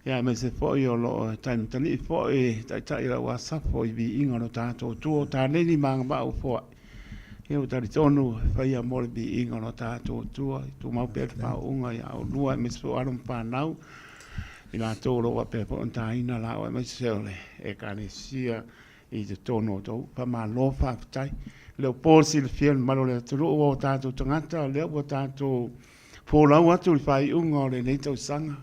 Ia aemaise foi o lo o taimatalii foi taitai o le au asafo i viiga o lo tatou Atua o taleni ma agavaa ua foai. Ia ua talitonu e faia mo le viiga o lo tatou Atua. I tumau pea le faauuga ia oulua aemaise foi o alo ma fanau i latou o lo o faapea foi ona taina laau aemaise o le Ekalesia i totonu o outou. Faamalo faafetai. E le o po le silafia i le mamalu o le atunuu o tatou tagata, o lea ua tatou folau atu i le faaiuga o lenei tausaga.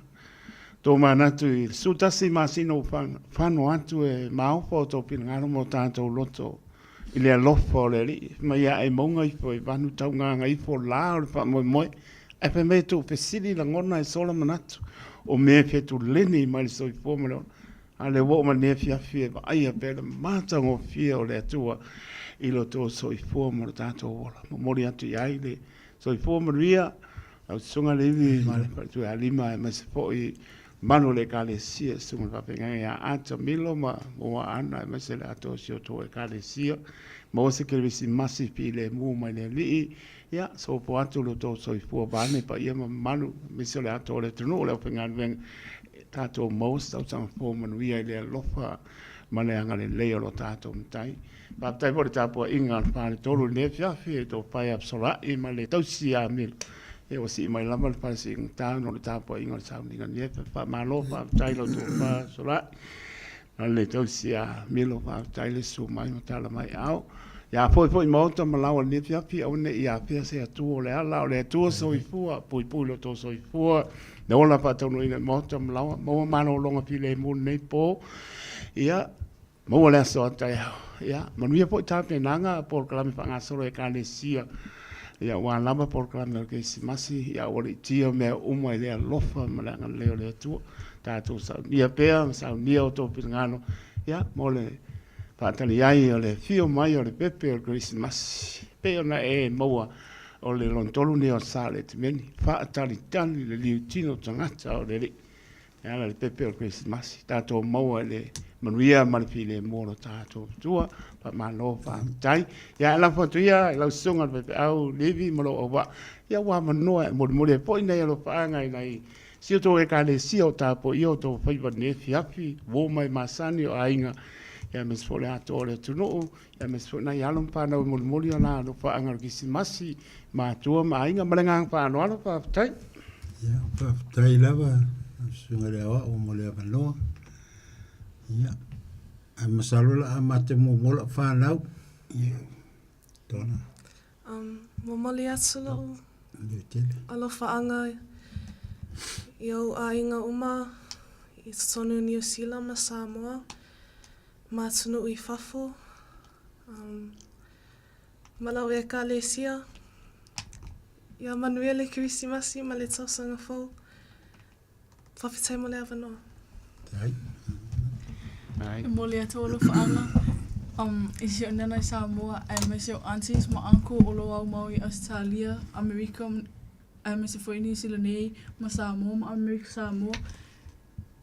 Tomanatu i le 11 masina ua fano atu e maofa o outou finagalo ma o tatou loto i le alofa o le Alii, fai mai ae mauga ifo i vanu taugaga ifo la o le faamoemoe, ae fai mai e tuufesili lagona e sola manatu o mea e fetuleni mai le soifua ma le ola. A o lea ua oo mai lenei afiafi e vaaia pea le matagofie o le Atua i lo outou soifua ma lo tatou ola. Momoli atu i ai le soifua manuia, lau Susuga le Ivi ma le Faletua ia Lima aemaise foi mamalu o le Ekalesia, Susuga i le Faafeagaiga ia Ata Milo ma Moana aemaise le atoa o si o outou Ekalesia. Maua se Kerisimasi filemu mai le Alii. Ia, sopo atu lo outou soifua vaeane paia ma mamalu, aemaise o le atoa o le atunuu o le aufaigaluega, tatou maua se tausaga fou manuia i le alofa ma le agalelei o lo tatou Matai. Faafetai foi i le tapuaiga a le Faletolu i lenei afiafi, e tofa ia Fesolai ma le tausi ia Milo. Ia ua sii mai lava le fale siigata ona o le tapuaiga o le sauniga nei. Faamalo faafetai i lau tofa Fesolai ma le tausi ia Milo, faafetai le susu mai ma tala mai ao. Ia foi foi maota ma laoa i lenei afiafi, aua ne i afea se Atua o le ala, o le Atua soifua, puipui lo outou soifua, le ola faataunuuina i maota ma laoa, maua malologa filemu i lenei po. Ia, Maua le aso a taeao. Ia, manuia foi tapenaga polokalame faagasolo a Ekalesia. Ia, ua lava polokalame o le Kerisimasi, ia ua liitia mea uma i le alofa ma le agalelei o le Atua. Tatou saunia pea ma saunia outou finagalo, ia, mo le faatali ai o le afio mai o le pepe o le Kerisimasi. Pei ona e maua o le lona tolu lenei o Sa o le Etimeni, faatalitali le liutino tagata o le Alii. E ala i le pepe o le Kerisimasi, tatou maua i le manuia ma le filemu o lo tatou Atua. Faamalo faafetai. Ia, e lafo atu ia i lau susuga i le faifeau Levi ma lou auvaa, ia ua avanoa e molimoli ai foi nai alofaaga i nai si o outou Ekalesia o tapuaia o outou faiva i lenei afiafi, uo mai masani o aiga, ia aemaise foi o le atoa o le atunuu, ia aemaise foi nai alo ma fanau e molimoli o la alofaaga o le Kerisimasi, matua ma aiga. Ma le agaga faaaloalo, faafetai. Ia, faafetai lava lau Susuga i le Aoao mo le avanoa. Ia, ae masalo la a mate muamua lau fanau. Ia, tona. Um, momoli atu lou alofaaga i ou aiga uma i totonu o Niu Sila ma Samoa ma atunuu i fafo. Um, Ma lau Ekalesia. Ia manuia le Kerisimasi ma le tausaga fou. Faafetai mo le avanoa. E momoli atu alofaaga um, i si ou nana i Samoa aemaise o aunties ma uncle o lo o aumau i Ausetalia, Amerika aemaise foi Niu Sila nei ma Samoa ma Amerika Samoa.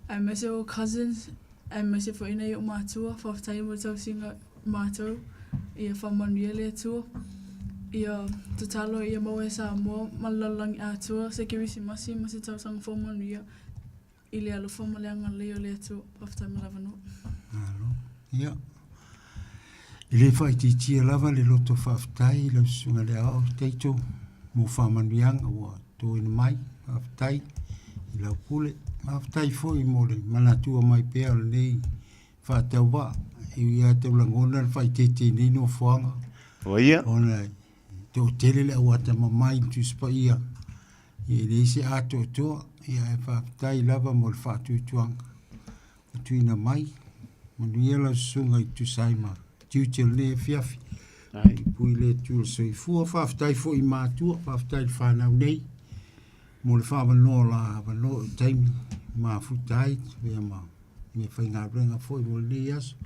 Aemaise o cousins, aemaise foi nai ou matua, faafetai mo le tausiga matou, ia faamanuia le Atua. Ia tatalo ia maua e Samoa ma le lalolagi atoa se Kerisimasi ma se tausaga fou manuia. I le alofa ma le agalelei o le Atua. Faafetai mo le avanoa. Malo. Ia. E le faaitiitia lava le loto faafetai i lau susuga i le Aoao Taito mo faamanuiaga ua toina mai. Faafetai i lau pule. Faafetai foi mo le manatua mai pea o lenei faatauvaa. E ui lava tau lagona le faaiteite i nei nofoaga. Oia. Ona e toatele le au atamamai i le Tusi Paia. E leai se atoatoa. Ia ae faafetai lava mo le faatuatuaga ua tuuina mai. Manuia lau susuga i tusa ai ma tiute o lenei afiafi. Pui le Atua le soifua. Faafetai foi i matua, faafetai i le fanau nei mo le faavanoa o la avanoa i taimi mafuta ai ia ma mea faigaluega foi mo lenei aso.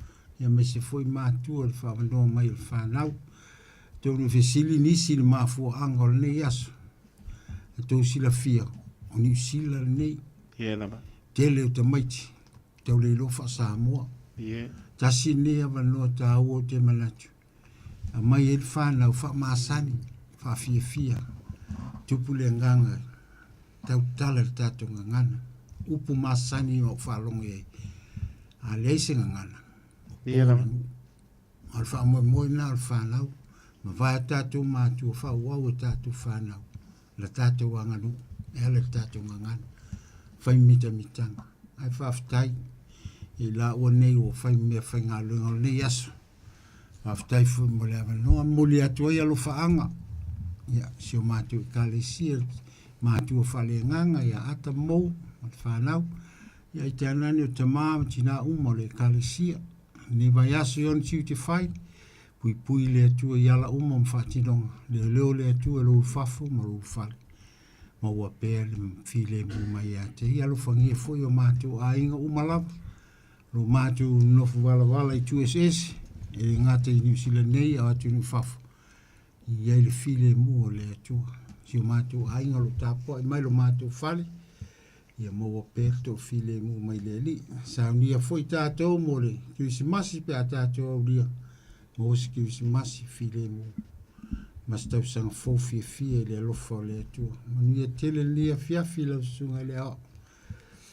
Ia aemaise foi matua i le faavanoa mai o le fanau. Atonu e fesili nisi i le mafuaaga o lenei aso. E tou silafia, o Niu Sila lenei. Ie lava. Tele o tamaiti, tau le iloa faa-Samoa. Ie. Tasi lenei avanoa taua ou te manatu. Aumai ai le fanau faamasani, faafiafia, tupu le agaga, tautala i le tatou gagana. Upu masani na ou faalogo i ai, a leai se gagana, Ie lava. A o le faamoemoe lena o le fanau, mavae a tatou matua faaauau e tatou fanau la tatou aganuu e ala i le tatou gagana, fai mitamitaga. Ae faafetai i laua nei ua fai meafaigaluega o lenei aso. Faafetai foi mo le avanoa. Momoli atu ai alofaaga ia si o matou ekalesia, matua faaleagaga ia Ata Mou ma le fanau, ia i tainane o tama ma tina uma o le ekalesia. Lenei vaiaso i ona tiute fai, puipui le Atua i ala uma ma faatinoga, leoleo le Atua i lou fafo ma lou fale, maua pea le filemu mai ia te ia. Alofagia foi o matou aiga uma lava, lo matou nonofo valavala i itu eseese, e le gata i Niu Sila nei a o atunuu i fafo, i ai le filemu o le Atua. Si o matou aiga o lo o tapuai mai lo matou fale, Ia maua pea le toafilemu mai le Alii. Saunia foi tatou mo le Kerisimasi pe a tatou aulia maua se Kerisimasi filemu ma se tausaga fou fiafia i le alofa o le Atua. Manuia tele lenei afiafi i lau susuga i le Aoao.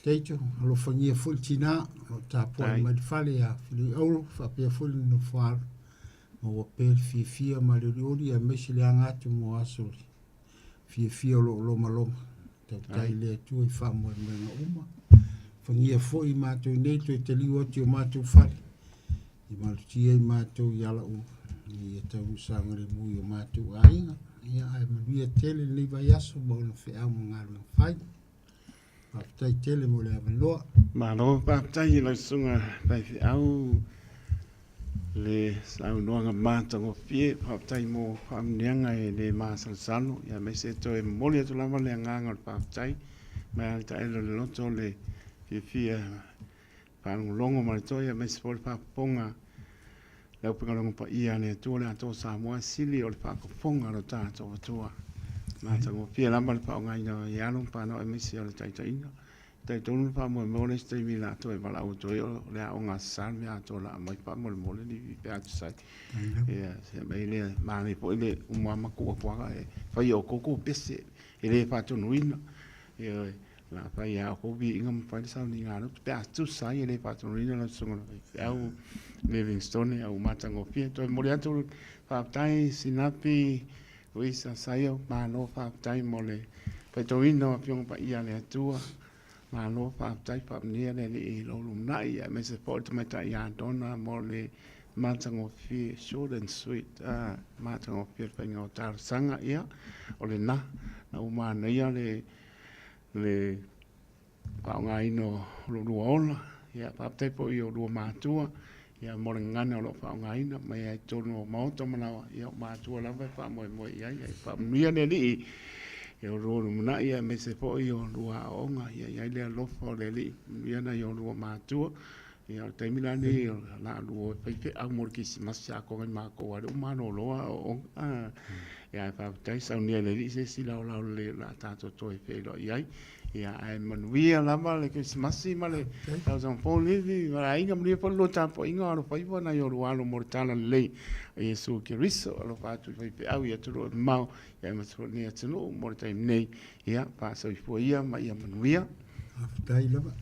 Taito, alofagia foi le tinā o lo o tapuai mai le fale ia Filei Auro faapea foi le nofo alo. Maua pea le fiafia ma le olioli aemaise le aga atu mo aso fiafia o lo o lomaloma. Tautai i le Atua i faamoemoega uma. Fagia foi matou nei toe taliu atu i o matou fale. I malutia ai matou i ala uma. Ina ia tau saogalemu i o matou aiga. Ia ae manuia tele lenei vaiaso ma ona feau ma galuega fai. Faafetai tele mo le avanoa. Malo faafetai i lau susuga faifeau le saunoaga matagofie. Faafetai mo faamanuiaga e le masalosalo aemaise e toe momoli atu lava le agaga o le faafetai mai lava le taele o le loto le fiafia faalogologo ma le totoa aemaise foi le faafofoga le aufaigaluega paia a le Atua le Atoa o Samoa sili o le faafofoga a lo tatou Atua. Matagofie lava le faaaogaina o alo ma fanau aemaise o le taitaiga. E talitonu le faamoemoe o le isi taimi o le a toe valaau atu ai o le aoga a Sasa le mea atoa o le a aumai faamolemole livi pe a tusa ai. Ia, se mea lea, manaia foi le uma ma tuu atu lava e fai e outou tou pese, e le faatonuina. Ioe. O le a fai lava outou viiga ma fai le sauniga a lotu pe a tusa ai e le faatonuina lau susuga i le faifeau Livingstone a ua matagofie. Toe momoli atu le faafetai Sinapi Luisa Saio, malo faafetai mo le faitauina o Afioga Paia a le Atua. Malo faafetai, faamanuia le Alii i lou lumanai aemaise foi le tamaitai ia Donna mo le matagofie, short and sweet, matagofie le faiga o talosaga. Ia, o lena, na ua manaia le le faaaogaina o lo lua ola. Ia, faafetai foi i oulua matua, ia, mo le gagana o lo o faaaogaina mai lava i totonu o maota ma laoa, ia, o matua lava e faamoemoe i ai. Ae faamanuia le Alii i oulua lumanai aemaise foi o lua aoaoga, ia i ai le alofa o le Alii, manuia nai oulua matua. Ia, o le taimi la lenei o le a lua o e faifeau mo le Kerisimasi atoa i matou aua o lea ua malolo aoaoga. Ia, ae faafetai saunia e le Alii se isi laolao lelei o le a tatou toe feiloai ai. Ia, ae manuia lava le Kerisimasi ma le tausaga fou Livi ma le aiga, manuia foi le lua tapuaiga o alofaiva nai o lua alo mo le talalelei o Iesu Keriso. Alofa atu i faifeau i atunuu e mamao, ia aemaise foi lenei atunuu mo le taimi nei. Ia, faasoifua ia ma ia manuia. Faafetai lava.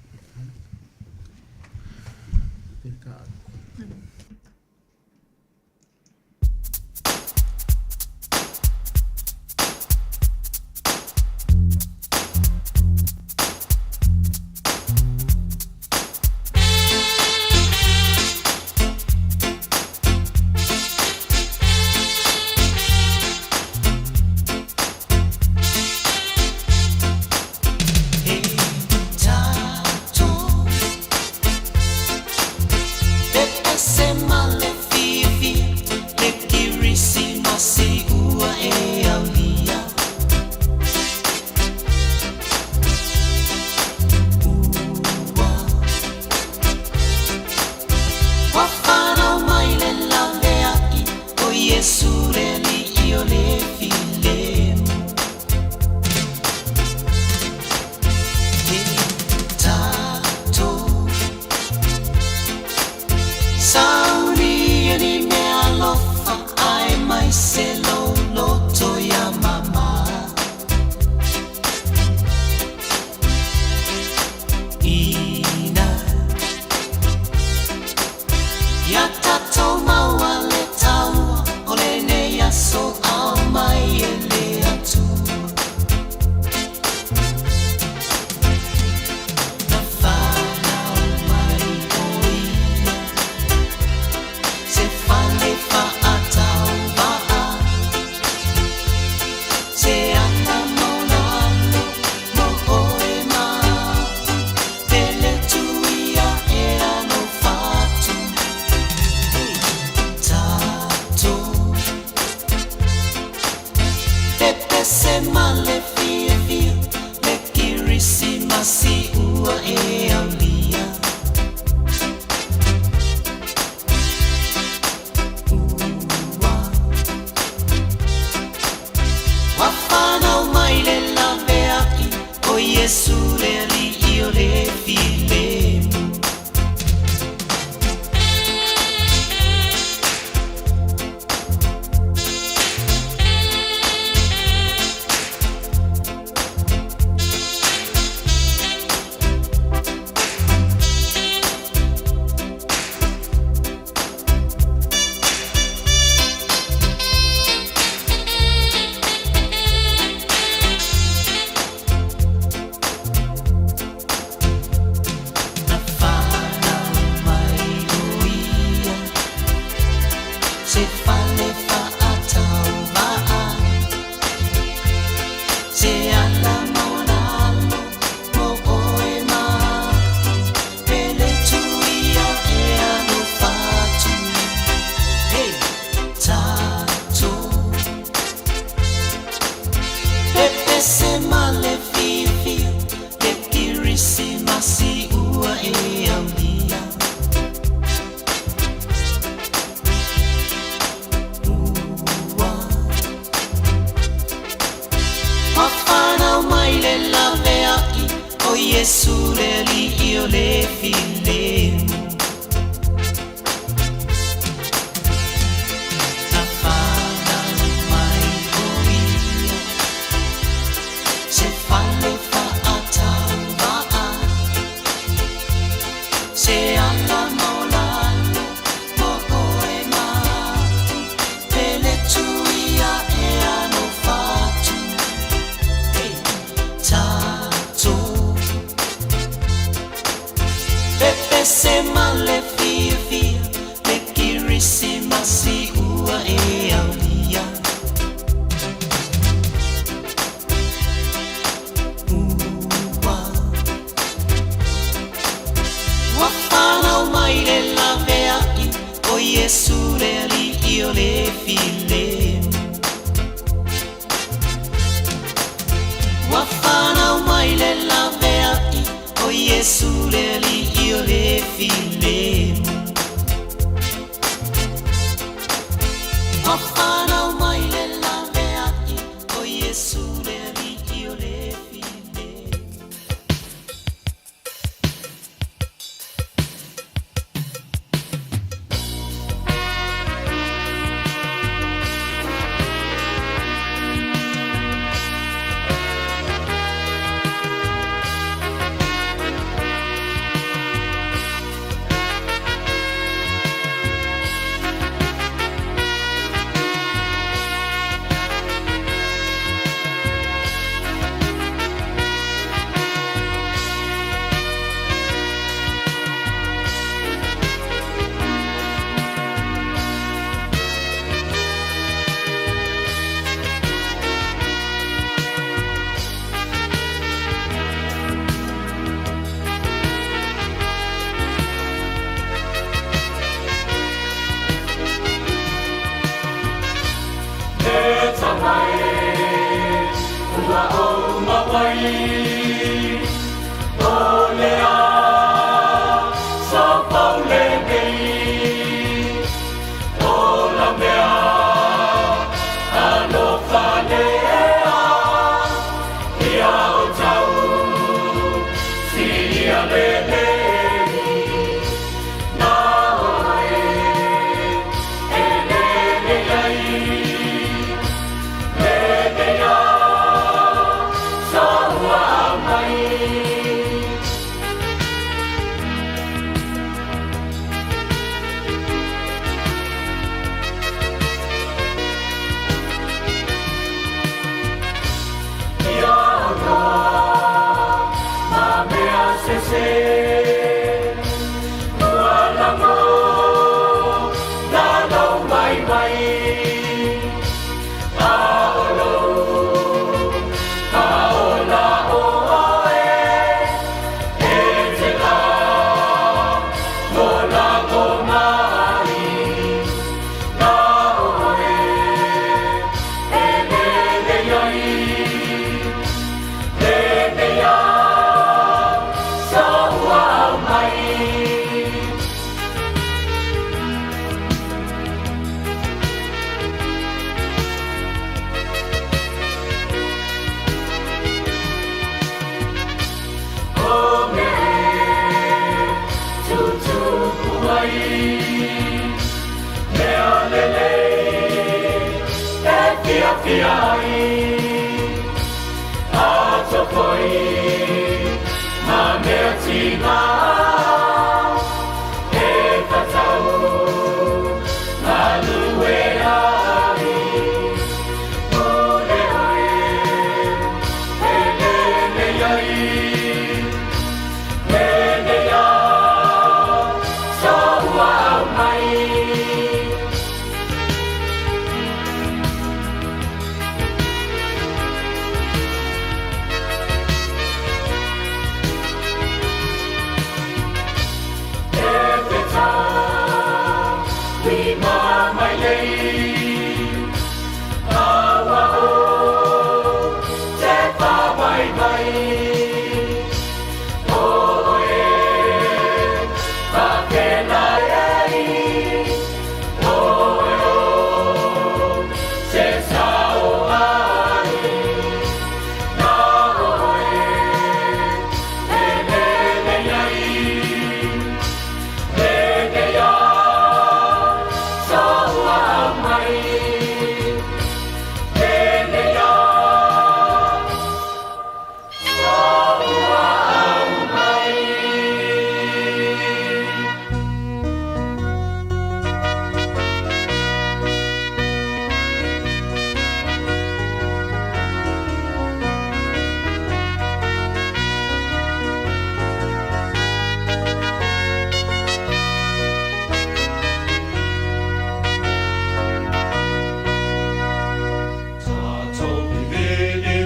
Ua ou mawai O le a So paule nei O la mea Alofa lea Ia o tau Si ia le lei Na oe E lele ai Lele ia So ua mai. Ia ma mea sese Ua lago na lau mai mai A o lou ka ola o oe E te la mo lago mai Na oe e lele ai Lele ia so ua au mai. O me tutupu ai Mea lelei e fiafia ai Ato foi ma mea tina E tatau galue ai O le oe e lele ai Lele ia so ua au mai. E te tā, lima mai lei, aua o, te whā mai mai. O e, ka kena ei, o e o, te sao ai. Nā oe, e lele ai, lele ia, so ua au mai. Lele ia, so ua au mai.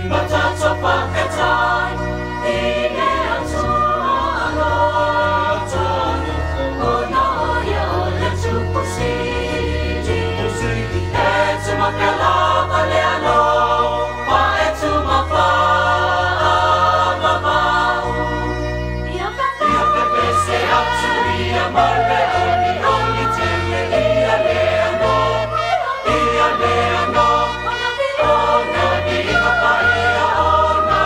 Ma tātou whakatai i le atua aloa. O na oia o le tupu sili. E tumake lava le alo, pa e tumafa vavau. Ia pepese atu ia male oli oli tele ia le ano, ia le ano. Ona ni paia ona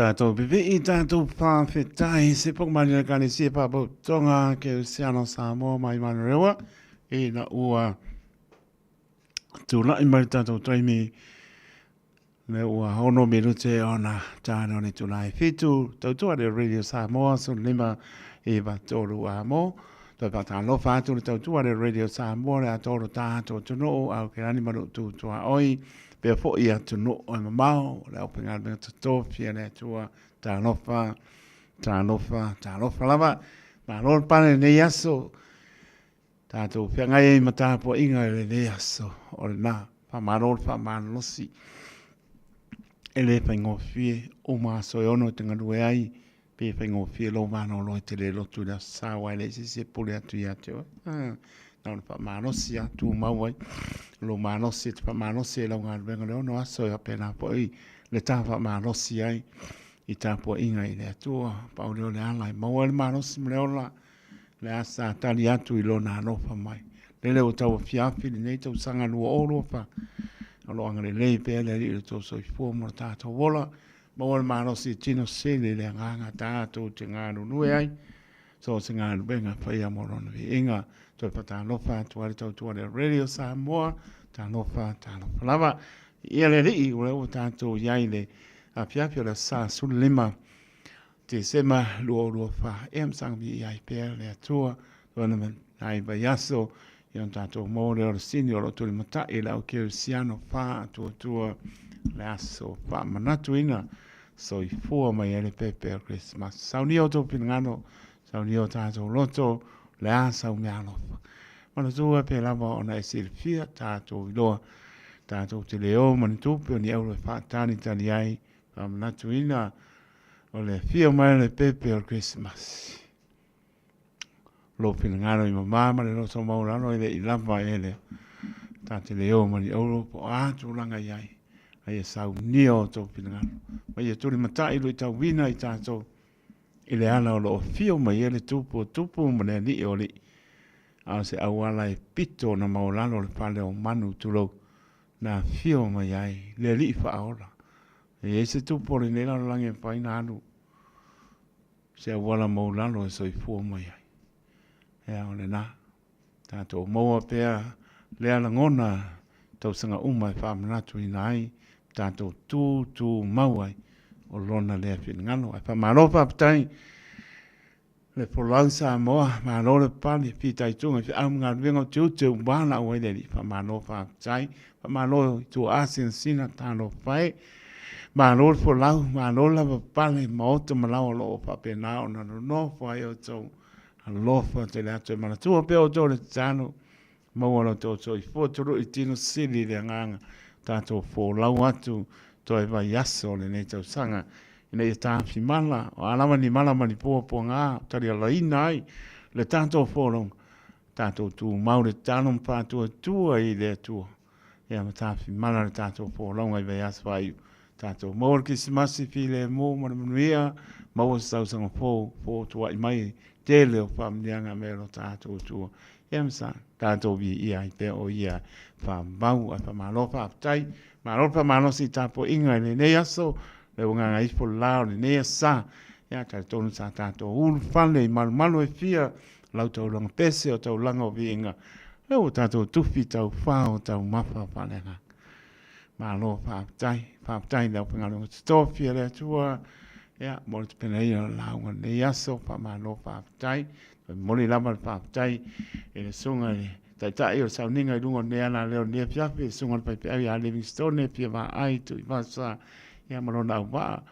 Tātou pipii, tātou whawhetai, se poka mai nila kalesia whāpautonga ke usiano Samoa mai Manurewa, i na ua tūla'i mai tātou taimi le ua hono minute ona tāne o le tūla'i fitu, tautua le Radio Samoa, sun lima i va tōru a mō. Toi whakatalofa atu le tautua le Radio Samoa le atoro tātou tunuu au ke rani maru tūtua oi, pea fo'i atunuu e mamao, le au pengaluenga totofi a le Atua, talofa, talofa, talofa lava. Malo le pane lenei aso, Tātou wheangai ai ma tāpuaʻiga i lenei aso o lenā. Whamalo le whamalolosi. E le whaingofie o maso e ono i te ngalue ai, pe whaingofie lou malolo i te le lotu i le aso sa wai le se se pule atu ia te oe. Ah, na o le whamalosi a tū mau ai. Lou malosi e te whamalosi e lau galuega le ono aso e wapena foʻi le tā whamalosi ai i tāpuaʻiga i le Atua. Pau lea o le ala e maua ai le malosi ma le ola Le a sa tali atu i lona alofa mai. Lele ua tauafiafi lenei tausaga 2024. O lo o agalelei pea le Alii i lo outou soifua ma lo tatou ola. Maua le malosi e tino sili le agaga tatou te galulue ai. So o se galuega faia mo lona viiga. Toe faatalofa atu ai le tautua le Radio Samoa. Talofa, talofa lava. Ia le Alii, o lea ua tatou i ai le afiafi o le aso Sa 15 Tesema 2024 ea ma saga i ai pea le Atua lona nai vaiaso i ona tatou maua lea o le sini o lo o tulimatai i le au kerisiano faatuatua le aso faamanatuina soifua mai ai le pepe o le Kerisimasi. Saunia outou finagalo, saunia o tatou loto, le a sau meaalofa. Manatua pe lava ona e silafia tatou iloa, tatou te le o ma ni tupe o ni auro e faatalitali ai, faamanatuina O le afio mai o le pepe o le Kerisimasi. Lou finagalo i mamā ma le loto maualalo e le i lava e lea. Ta te le o ma ni auro po o a tulaga i ai. A ia saunia o tou finagalo. Ma ia tulimatai luitauina i tatou i le ala o lo o afio mai ai le Tupu o Tupu ma le Alii o Alii. A o se auala e pito ona maualalo o le fale o manu tulou na afio mai ai le Alii Faaola. E i ai se tupu o lenei lalolagi e mafai ona alu se auala maulalo e soifua mai ai. Ea, o lena. Tatou maua pea lea lagona tausaga uma e faamanatuina ai, tatou tu tu mau ai o lona lea finagalo. Ae faamalo faafetai Le folau Samoa, malo le papale, fitaituga i feau ma galuega o tiute ua valaau ai le Alii. Faamalo faafetai, faamalo i tuaa sinasina talofa e. Malo le folau, malo le lava papale, maota ma laoa o lo o faapena ona nonofo ai outou. Alofa tele atu e manatua pea outou le tatalo. Maua lo outou soifua tului tino sili le agaga tatou folau atu toe vaiaso o lenei tausaga ina ia tafimala o a lava ni mala ma ni puapuaga o talialaina ai le tatou folauga tatou tumau le tatalo ma faatuatua i le Atua ia ma tafimala le tatou folauga i vaiaso faaiu tatou maua le Kerisimasi filemu ma le manuia maua se tausaga fou fotuai mai tele o faamanuiaga me lo tatou Atua Ia ma sa tatou viia ai pea o ia faamau ae faamalo faafetai. Malo le faamalosi i tapuaiga i lenei aso, le ua gagaifo le la o lenei aso sa. Ia talitonu sa tatou ulufale i malumalu e fia lau taulaga pese o taulaga o viiga, lea ua tatou tufi taufa o taumafa faaleagaga. Malo faafetai, faafetai i le aufaigaluega totofi a le Atua, ia, mo le tapenaina o le lauga i lenei aso, faamalo faafetai. E momoli lava le faafetai i le susuga i le Taitai o le sauniga i luga o lenei alaleo i lenei afiafi, le susuga i le faifeau ia Livingstone Fia Vaai Tuivasa, ia ma lona auvaa,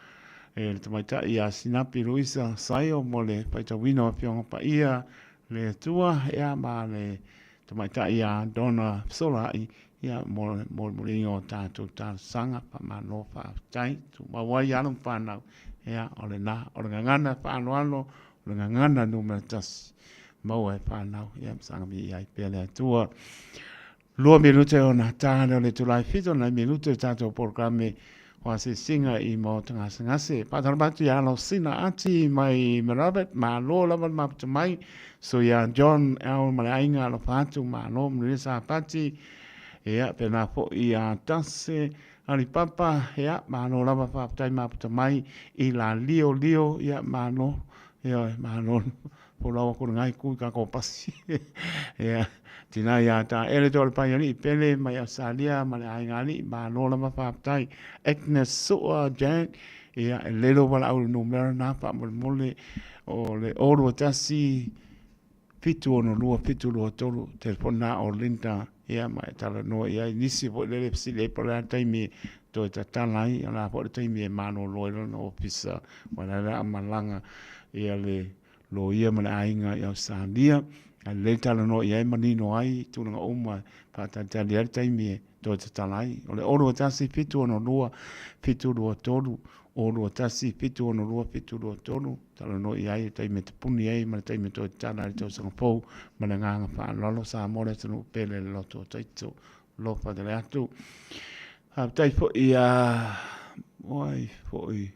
e le tamaitai ia Sinapi Luisa Saio mo le faitauina o Afioga Paia le Atua, ia ma le tamaitai ia Donna Fesolaai, ia mo le molimoliga o tatou talosaga. Faamalo faafetai, tumau ai alo ma fanau, ia o lena, o le gagana faaaloalo O le gagana numera 1, maua e fanau, ia ma saga viia ai pea le Atua. 2 minute ona tā lea o le itula e 7, nai minute o tatou polokalame o asiasiga i Maota Gasegase. Faatalofa atu ia Alosina Ati mai Maravet, malo lava le mafuta mai. So ia John L ma le aiga alofa atu, malo manuia Sapati. Ia, pēnā foi ia Tase. Alipapa, ia, malo lava faafetai maputa mai i la lio lio, ia, malo, ioe, malo folau aku lengai ku i kakou pasi. Ia, tina ia ta ele to le pai alii pele mai Australia ma le aiga alii, malo lava faafetai. Agnes Sua Jan, ia, e lelo valaau i le numera na faamolemole o le 021 762 723, telefoni na o Linda, ia, ma e talanoa i ai nisi foi lele fesili ai po o le a le taimi e toe tatala ai, o le a foi le taimi e malolo ai lona ofisa, aua o la e o le a malaga ia le loia ma le aiga i Ausetalia. Ae lelei talanoa i ai manino ai tulaga uma e faatalitali ai le taimi e toe tatala ai. O le 021 762 723, 021 762 723, talanoa i ai le taimi e tapuni ai ma le taimi e toe tatala ai le tausaga fou ma le agaga faaaloalo. Samoa le atunuu pele le loto o Taito. Alofa tele atu. Faafetai foi ia oi foi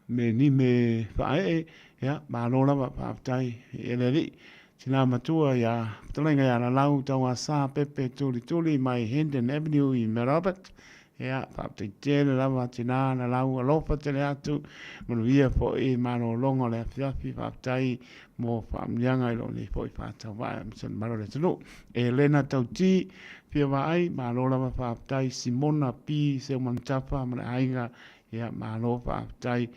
me ni me faaee, ia, malo lava, faafetai e le alii. Tina matua ia fetalaiga ia Lalau Tauasa Pepe Tulituli mai Hendon Avenue i Mount Albert. Ia, faafetai tele lava tina Lalau, alofa tele atu, manuia foi malologa o le afiafi, faafetai mo faamanuiaga i lou nei foi faatauvaa aemaise o le mamalu o le atunuu. Elena Tauti, fia vaai, malo lava faafetai. Simona P. Seumanutafa ma le aiga, Ia, malo faafetai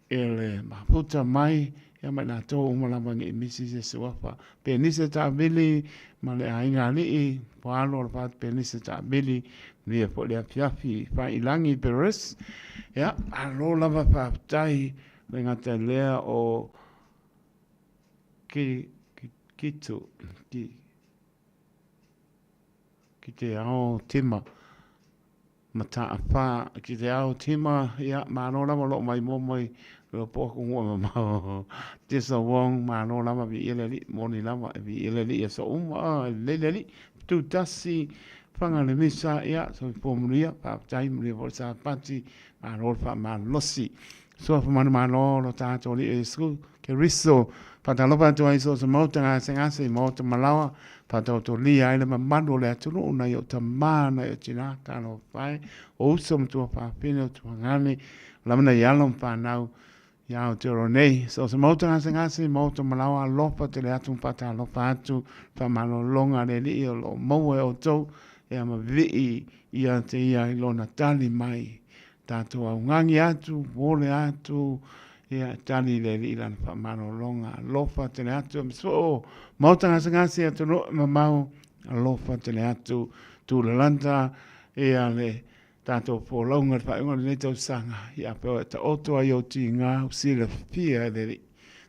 e le mafuta mai, ia ma i latou uma lava ne i misi se suafa. Penise Taavili ma le aiga alii, Poalo o le Fatu Penise Taavili, manuia foi le afiafi Faiilagi Perez. Ia, malo lava faafetai le gata i lea o ki, ki, kitu, ki, ki te ao tima. Mataafa ki te ao tima, ia, malo lava loo maimoa mai lo po aku ngua mamao. Tessa Wong, malo lava viia le alii, moni lava e viia le alii aso uma, e lelei le alii. Tutasi, fanga le misa, ia, soifua manuia, faafetai, manuia foi le Sapati, malo le faamalolosi. Suafa manumalo lo tatou Alii o Iesu Keriso, faatalofa atu ai so o se maota gasegase i maota malaoa, faataotolia ai le mamalu o le atunuu nai ou tama, nai ou tina, talofa e, o uso ma tuafafine o tuagane, o lava nai alo ma fanau i Aotearoa nei. So o se maota gasegase i maota malaoa, alofa tele atu ma faatalofa atu, faamalologa a le Alii o lo o maua e outou, ia ma vivii ia te ia i lona tali mai. Tatou augani atu, vole atu, ia tali le Alii i lana faamalologa. Alofa tele atu, aemaise foi o maota gasegase i atunuu e mamao, alofa tele atu, tulalata ia le tatou folauga i le faaiuga o lenei tausaga, ia pea e taoto ai ou tiga, u silafia e le Alii.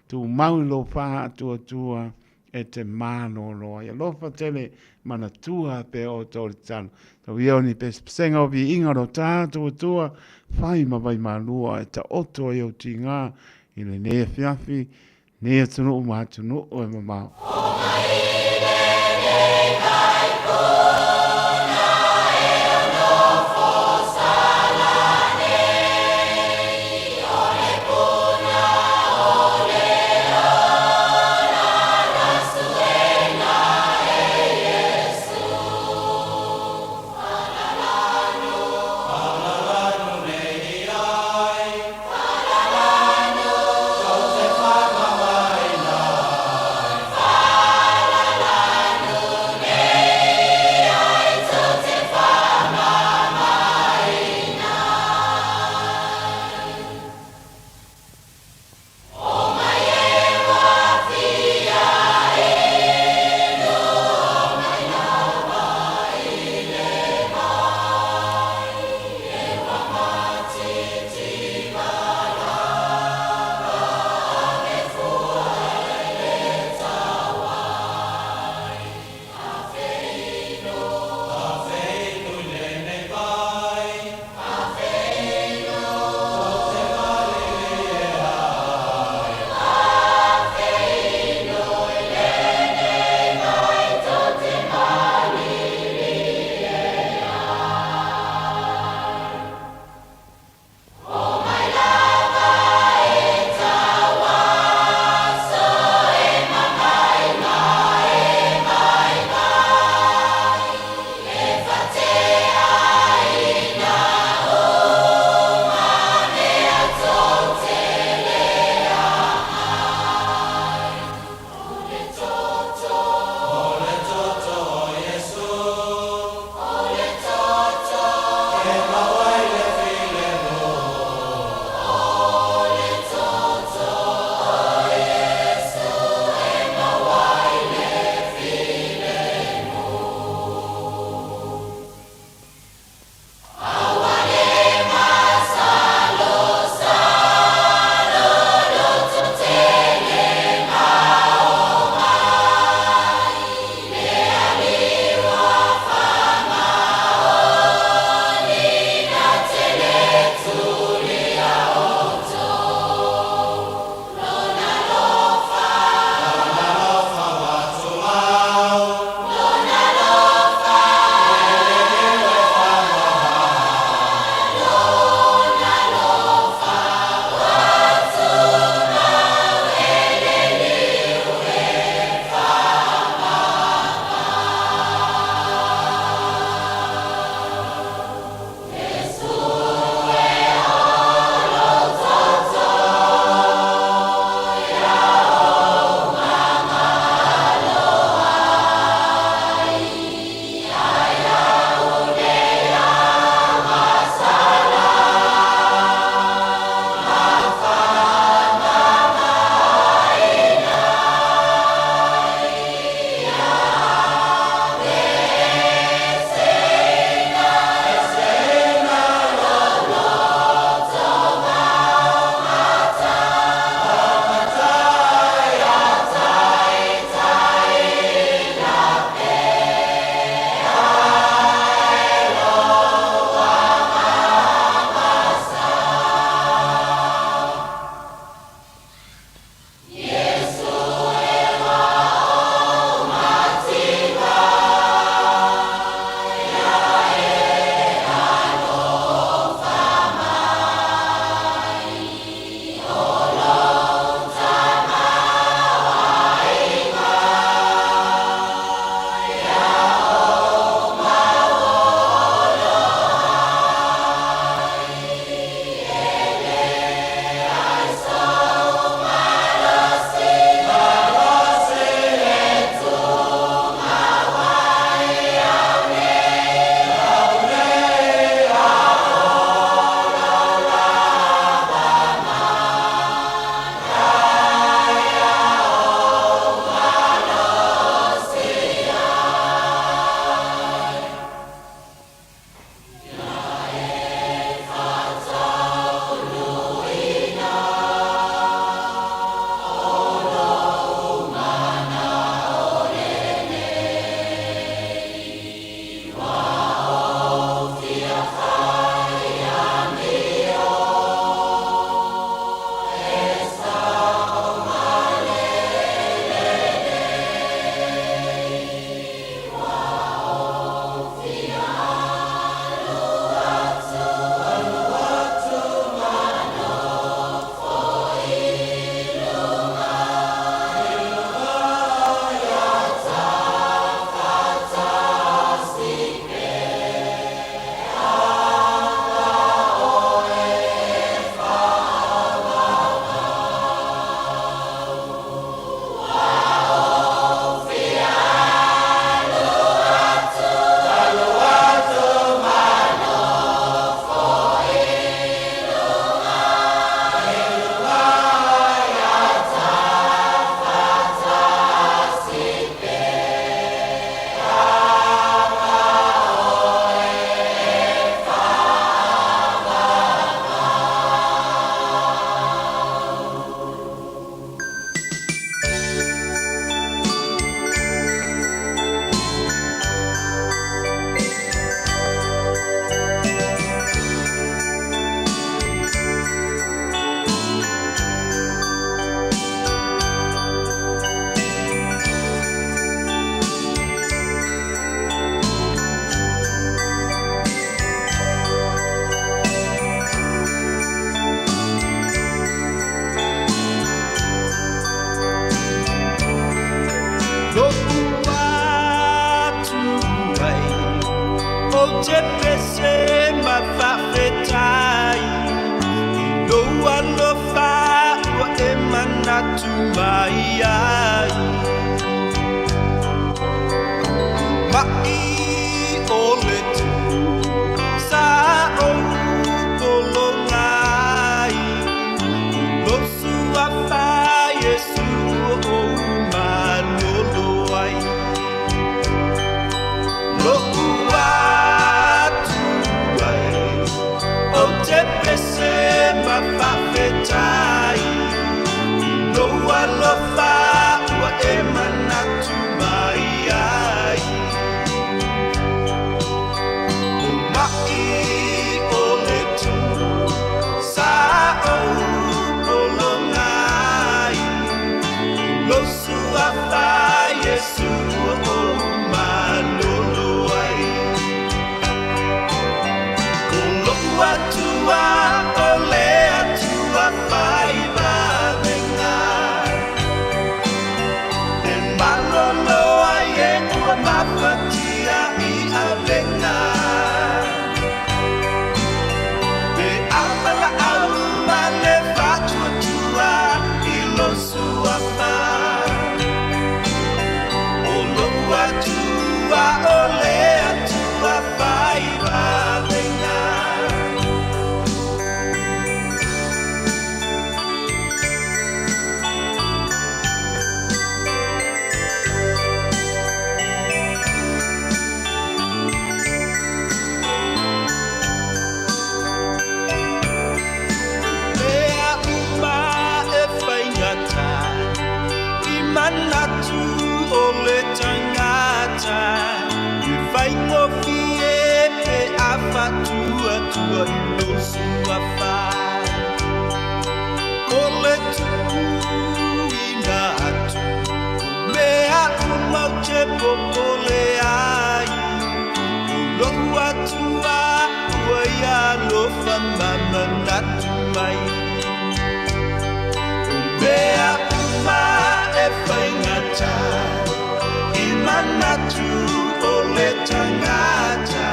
Tumau i lou faatuatua e te malolo ai. Alofa tele manatua pea outou i le tatalo. Tau ia o ni pesepesega o viiga o lo tatou Atua, fai ma vaimalua e taoto ai ou tiga i lenei afiafi, nei atunuu ma atunuu e mamao. manatu mai ai. Ma'i o le tu sa ou pologa ai. Lou suafa Iesu ua ou malolo ai. Lo'u Atua e, ou te pese ma faafetai i lou alofa ua e manatu mai ai. O ma'i o le tu sa ou pologa ai, o lou suafa Iesu ua ou malolo ai. O lo'u Atua o le Atua fai vavega, e malolo ai e ua mafatia i avega. Pe a valaau ma le faatuatua i lou suafa, o lo'u Atua o le Atua fai vavega. Mea uma e faigata i manatu o le tagata, e faigofie pe a faatuatua i lou suafa. O le tuuina atu o mea uma ou te popole ai, o lo'u Atua ua ia alofa ma manatu mai. O mea uma e faigata i manatu o le tagata,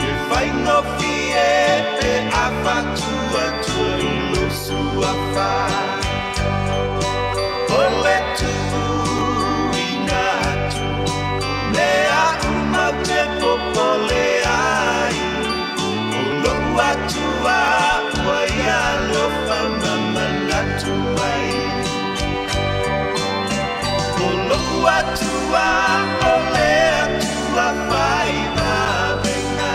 e faigofie pe a faatuatua i lou suafa. O le tuuina atu o mea uma ou te popole ai, o lo'u Atua ua ia alofa ma manatu mai. O lo'u Atua o le Atua fai vavega.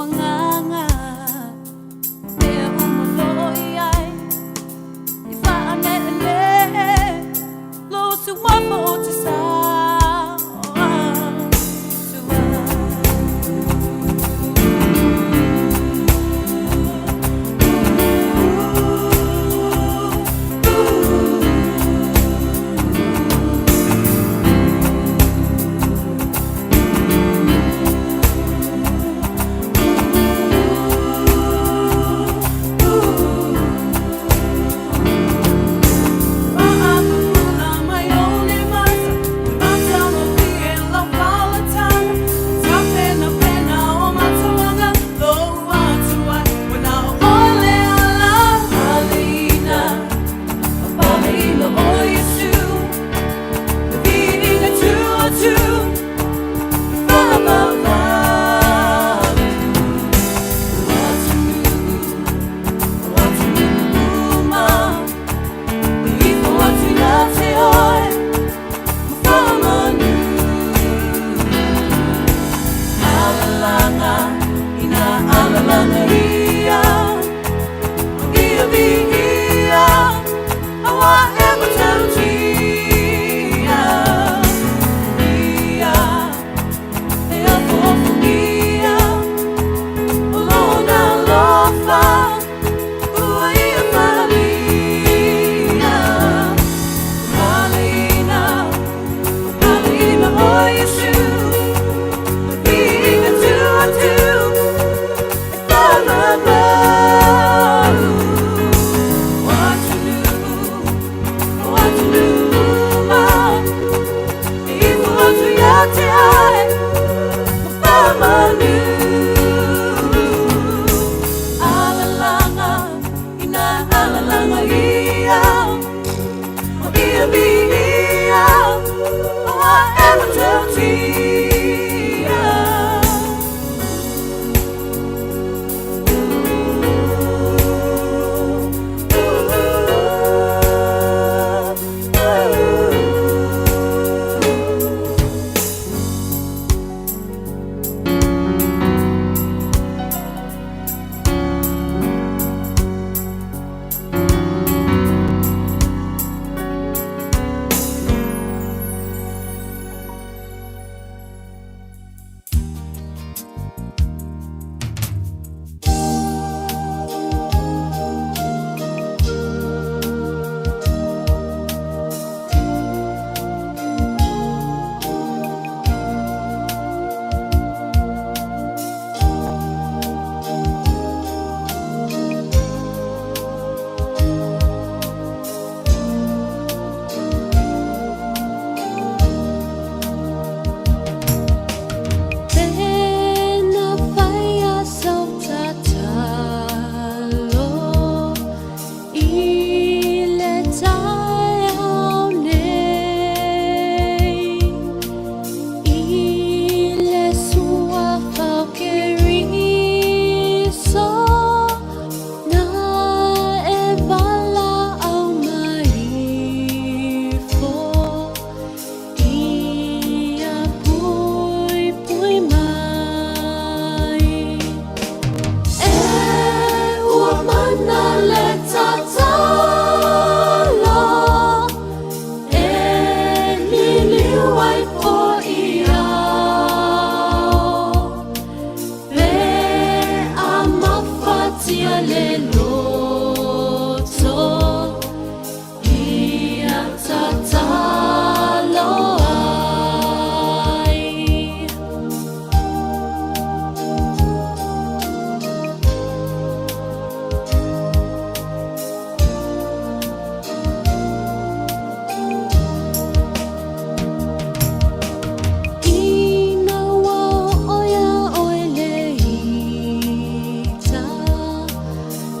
agaga mea uma loo i ai i faaneʻeneʻe lou suafa o te sa.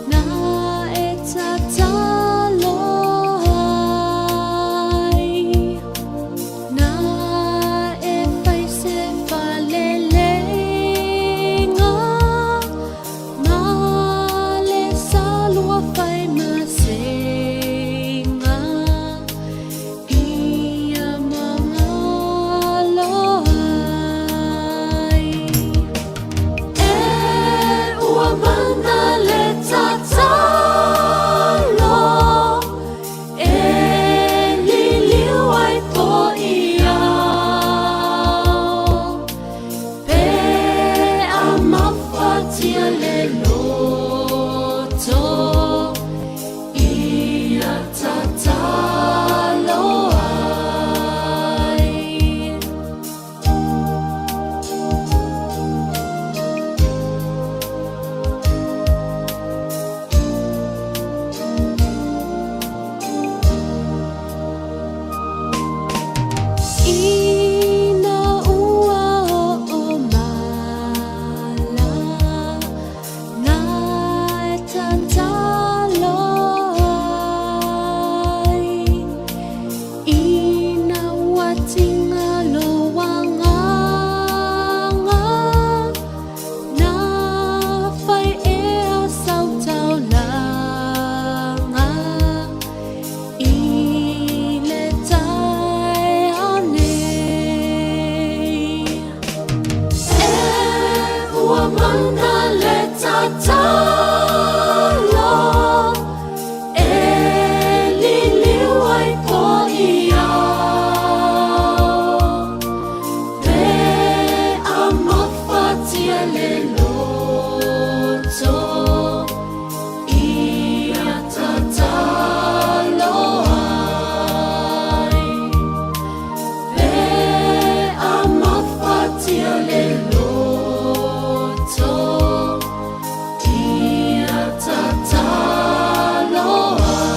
Na le loto ia tatalo ai. Pe a mafatia le loto ia tatalo ai.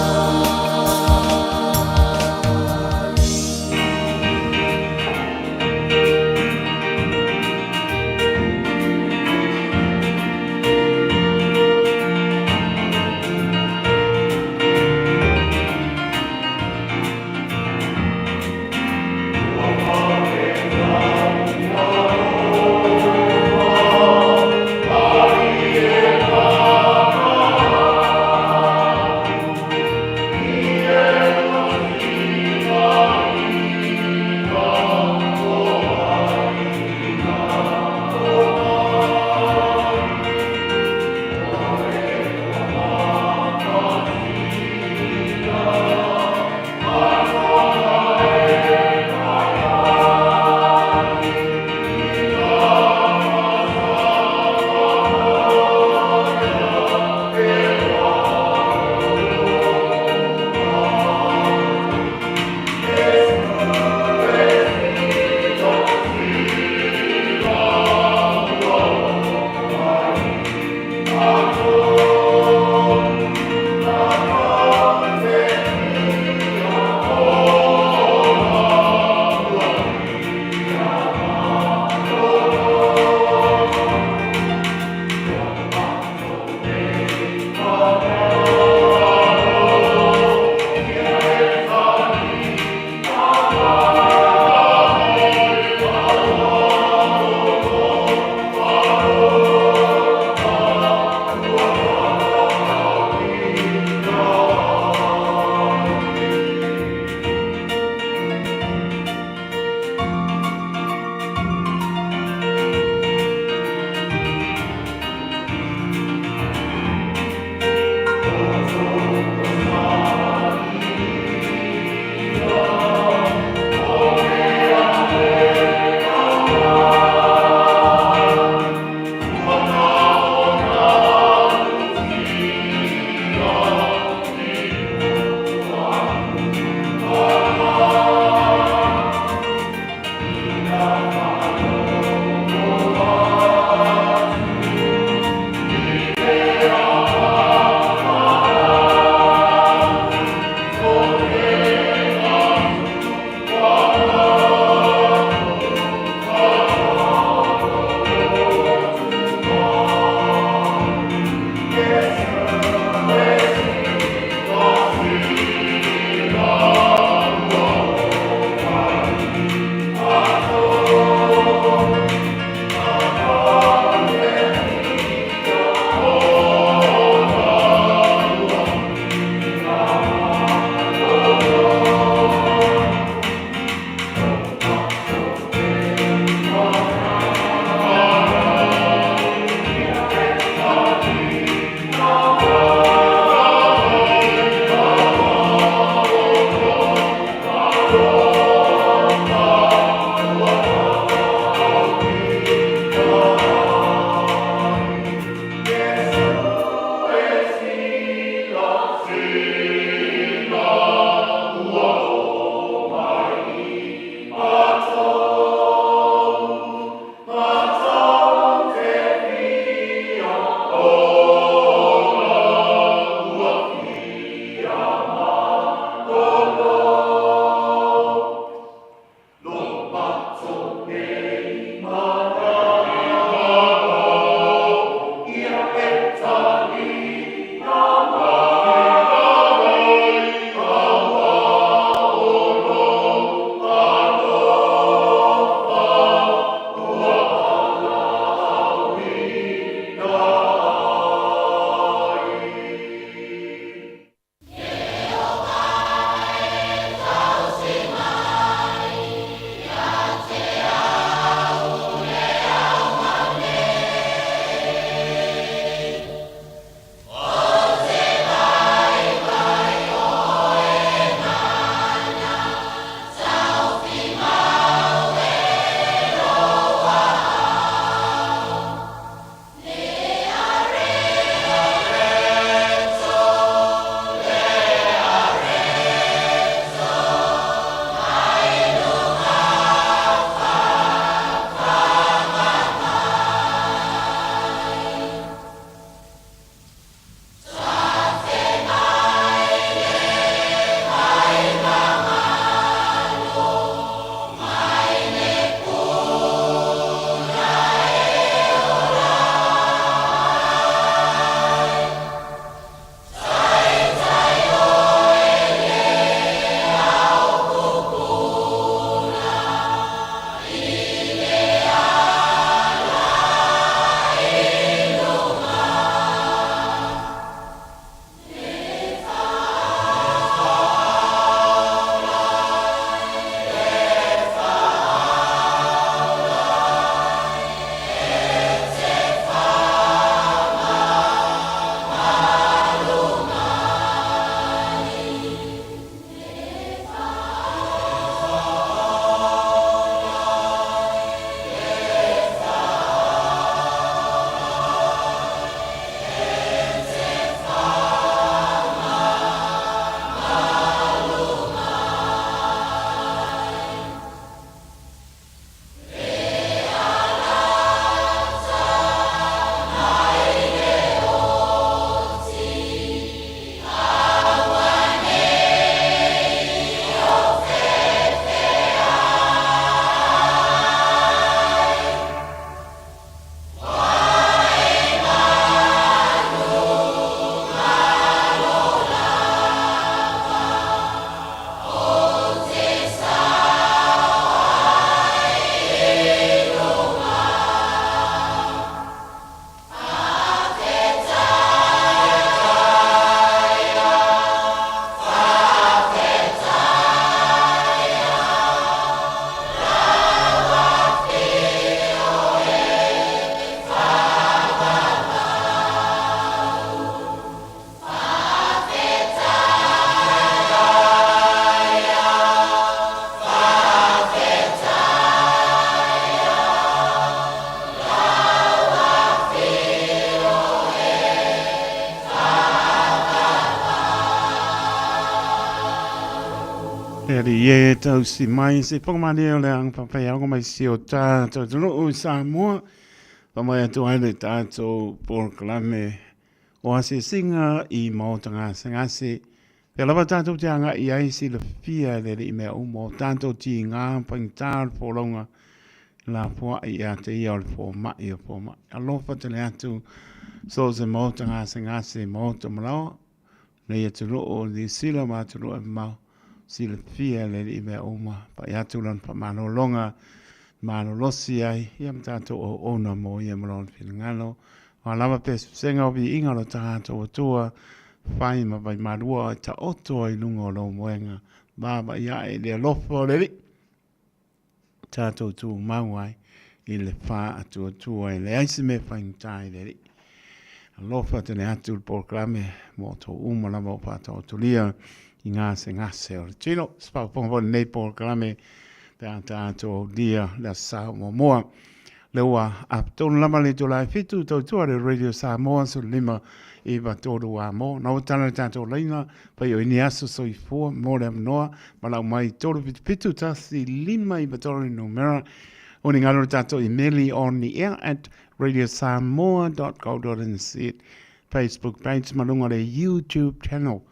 Alii e tausi mai se whakamārie o le anga whawhaiaonga mai si o tātou atunuu i Samoa. Whamai atu ai le tātou polokalame o asiasiga i Maota Gasegase. Pea lava tātou te anga i ai silafia e le alii mea uma o tātou tīngā whaingitā o le folauga lafoai ia te ia o le fomai o fomai. Alofa tele atu so se Maota Gasegase, Maota Malaoa. Nei atunuu o Niu Sila ma atunuu e mamao, silafia e le Alii mea uma, pai atu lana faamalologa malolosi ai, ia ma tatou auauna mo ia ma lona finagalo. O a lava pesepesega o viiga o lo tatou Atua, fai ma vaimalua e taoto ai i luga o lou moega, vaavaai ae i le alofa o le Alii. tatou tumau ai i le faatuatua e leai se mea faigata i le Alii. Alofa tele atu le polokalame mo outou uma lava o faataotolia i gasegase o le tino. Se faafofoga foi lenei polokalame pe a tatou aulia le Aso Sa muamua. Lea ua apatonu lava le itula e 7 tautua le Radio Samoa 15 9 3 a mo. Na ua tala le tatou laina pai o ini aso soifua mo le avanoa ma lau mai 377 1 5 9 3 le numera. O ni ngalo le tatou imeli on the air at radiosamoa.co.nz Facebook page ma lunga le YouTube channel.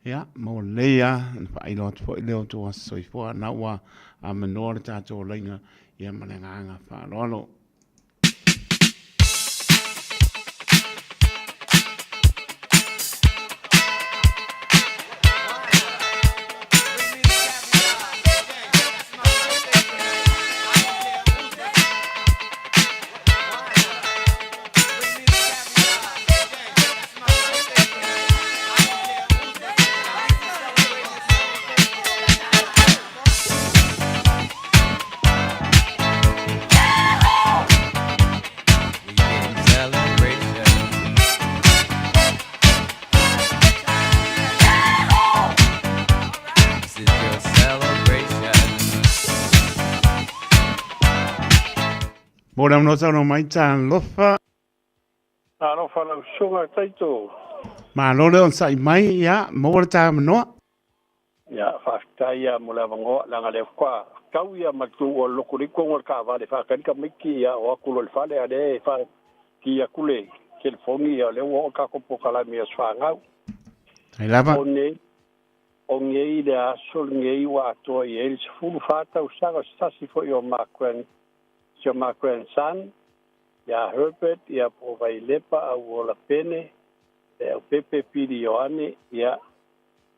Ia, mo leia, na whaailoa atu foi leo tou aso soifua, na ua amanoa le tatou laina ia ma le agaga faaaloalo. Mo le avanoa saunoa mai, talofa. Talofa lau susuga Taito. Malo le onosai mai, ia, maua le tāmanoa. Ia, faafetai ia mo le avanoa, leaga lea faatoa tau ia ma le tu o le lotu le tonu o le taavale faatali tamaiti ia o atu loa i le fale a lea e fa ki atu le telefoni ia lea ua oo le tatou polokalame i aso fanau. Tai lava. O nei, o nei le aso lenei ua atoa i ai le 14 tausaga o se tasi foi o ma grand, si o ma grandson, ia Herbert, ia po o Vailepa Auola Pene, le Aupepe Pili Ioane, ia,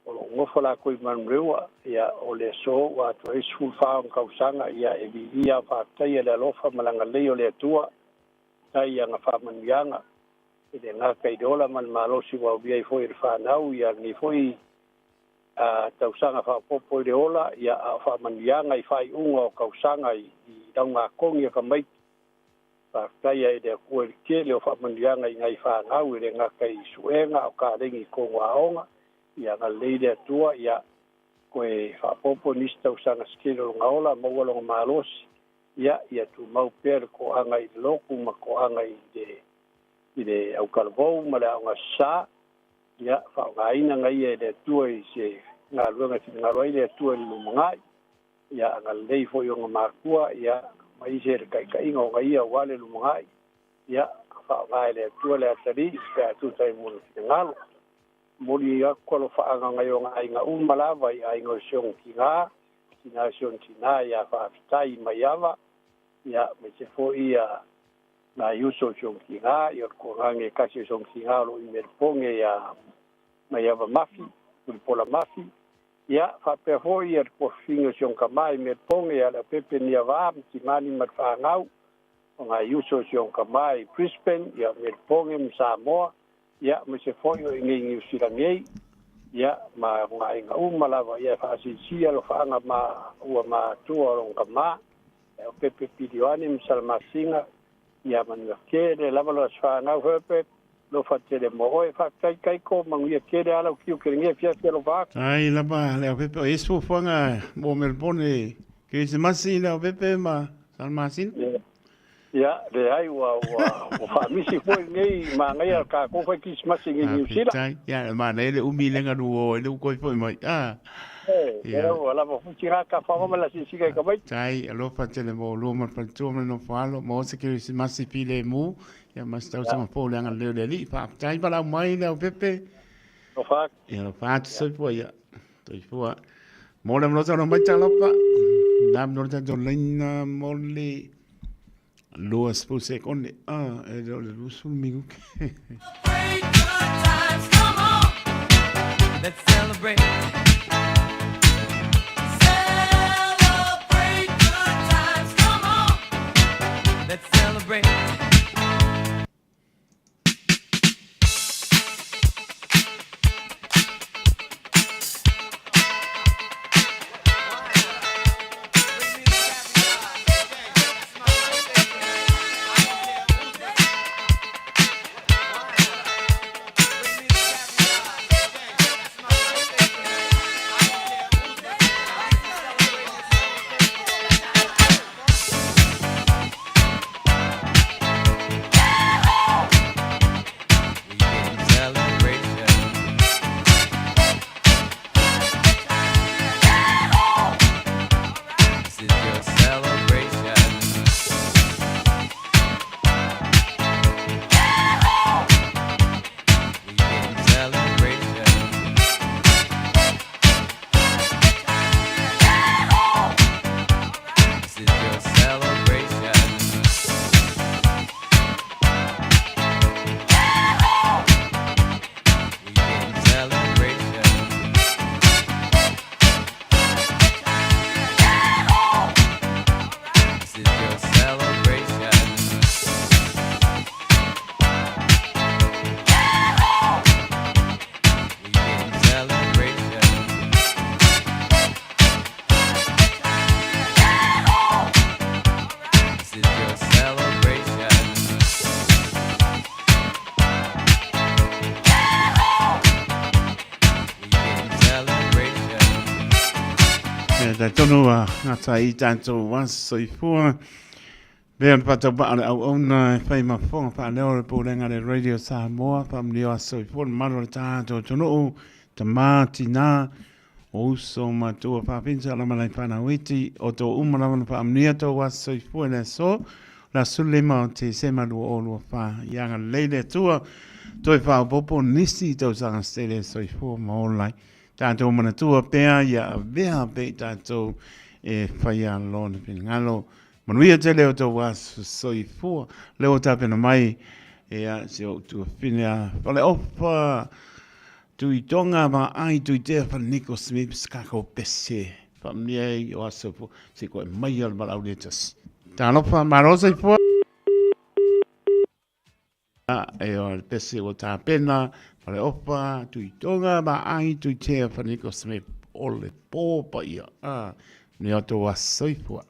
o lo o nofo latou i Manurewa, ia, o le aso ua atoa ai 14 ona tausaga, ia, e viia a faafetaia le alofa ma le agalelei o le Atua, tai i ana faamanuiaga, e le gata i le ola ma le malosi ua aulia ai foi e le fanau, ia, lenei foi a tausaga faaopoopo i le ola, ia, a o faamanuiaga i faaiuga o tausaga i laugatogi a tamaiti. Faafetai ai i le Atua i le tele o faamanuiaga i nai fanau e le gata i suega a o kalegi i totonu o aoga. Ia agalelei le Atua, ia toe faaopoopo nisi tausaga se tele o lona ola, maua lona malosi, ia, ia tumau pea le toaga i le lotu ma toaga i le, i le autalavou ma le aoga sasa. Ia, faaaogaina nai ia e le Atua i se galuega e finagalo ai le Atua i le lumanai. Ia agalelei foi ona matua, ia, ma isi e le taitaiga ona ia aua le lumanai, ia, faaaoga e le Atua le atalii pe a tusa ai mo le finagalo. Momoli atu alofaaga nai ona aiga uma lava i aiga o si ona tina, tina si ona tina ia faafetai mai ava, ia, aemaise foi ia nai uso o si ona tina, ia o le toagaga e tasi o si ona tina o lo o i Melipoge ia Maiava Mafi, Tulipola Mafi, Ia, faapea foi le tuafafine o si ona tama i Melbourne ia Leaupepe Niavaa ma Timani ma le fanau, o nai uso o si ona tama i Brisbane, ia Melbourne ma Samoa, ia, aemaise foi o i inei i Niu Sila nei, ia, ma ona aiga uma lava, ia, e faasilisili alofaaga ma ua matua o lona tama, Leaupepe Pilioane ma Salamasina, Ia manuia tele lava lo aso fanau Herbert, lofa tele mo oe. Faafetai Taiko, manuia tele a lau tiu kele ngia fiafia alofa atu. Ai lava Leaupepe, o isi fuafuaga mo Melbourne Kerisimasi Leaupepe ma Salamasina? Ia. Ia, leai ua ua ua faamisi foi lenei manaia le tatou fai kerisimasi i nei Niu Sila. Faafetai. Ia, e manaia le umi lea galue o ai lea ua toe foi mai. Ah. E, Ia. ua lava foi sina tafaga ma le asiasiga i tamaiti. Faafetai, alofa tele mo oulua ma le faletua ma le nofo alo, maua se kerisimasi filemu, ia ma se tausaga fou i le agalelei o le Alii. Faafetai valaau mai Leaupepe. Alofa atu. Ia alofa atu, soifua ia. Soifua. Mo le malosi ona mai talofa. Na mo le tatou laina mo le 20 sekone. Ah, e le o le 20 minuti. Let's celebrate. Celebrate good times, come on. Let's celebrate. Ia, tai tonu a ngata i tātou wā soifua. Mea le whātau o le auauna e whai mafonga whaaleo le pōlenga le Radio Samoa, whaamuni o soifua le malu o le tātou tunuu, tamā, tinā, o uso matua whawhinsa ala malai whanau iti, o tō uma lava na whaamunia tō wā soifua le aso, la sulima o te sema lua o lua wha, ianga leile atua, toi whaopopo nisi i tausaga sele soifua ma olai. Tātou manatua pea ia avea pe i tātou e whaia lona finagalo. Manuia tele o tō aso soifua. Lea ua tapena mai ia si ou tuafine a Faleofa Tuitonga ma ai Tuitea Whaniko Smiths kako pese. Whamunia ai o aso soifua. Se koe mai o le malau le tasi. Talofa, malo soifua. E o le pese ua tapena, Faleofa, Tuitonga, ma ai Tuitea Whaniko Smith o le pō paia. Manuia o tō aso soifua.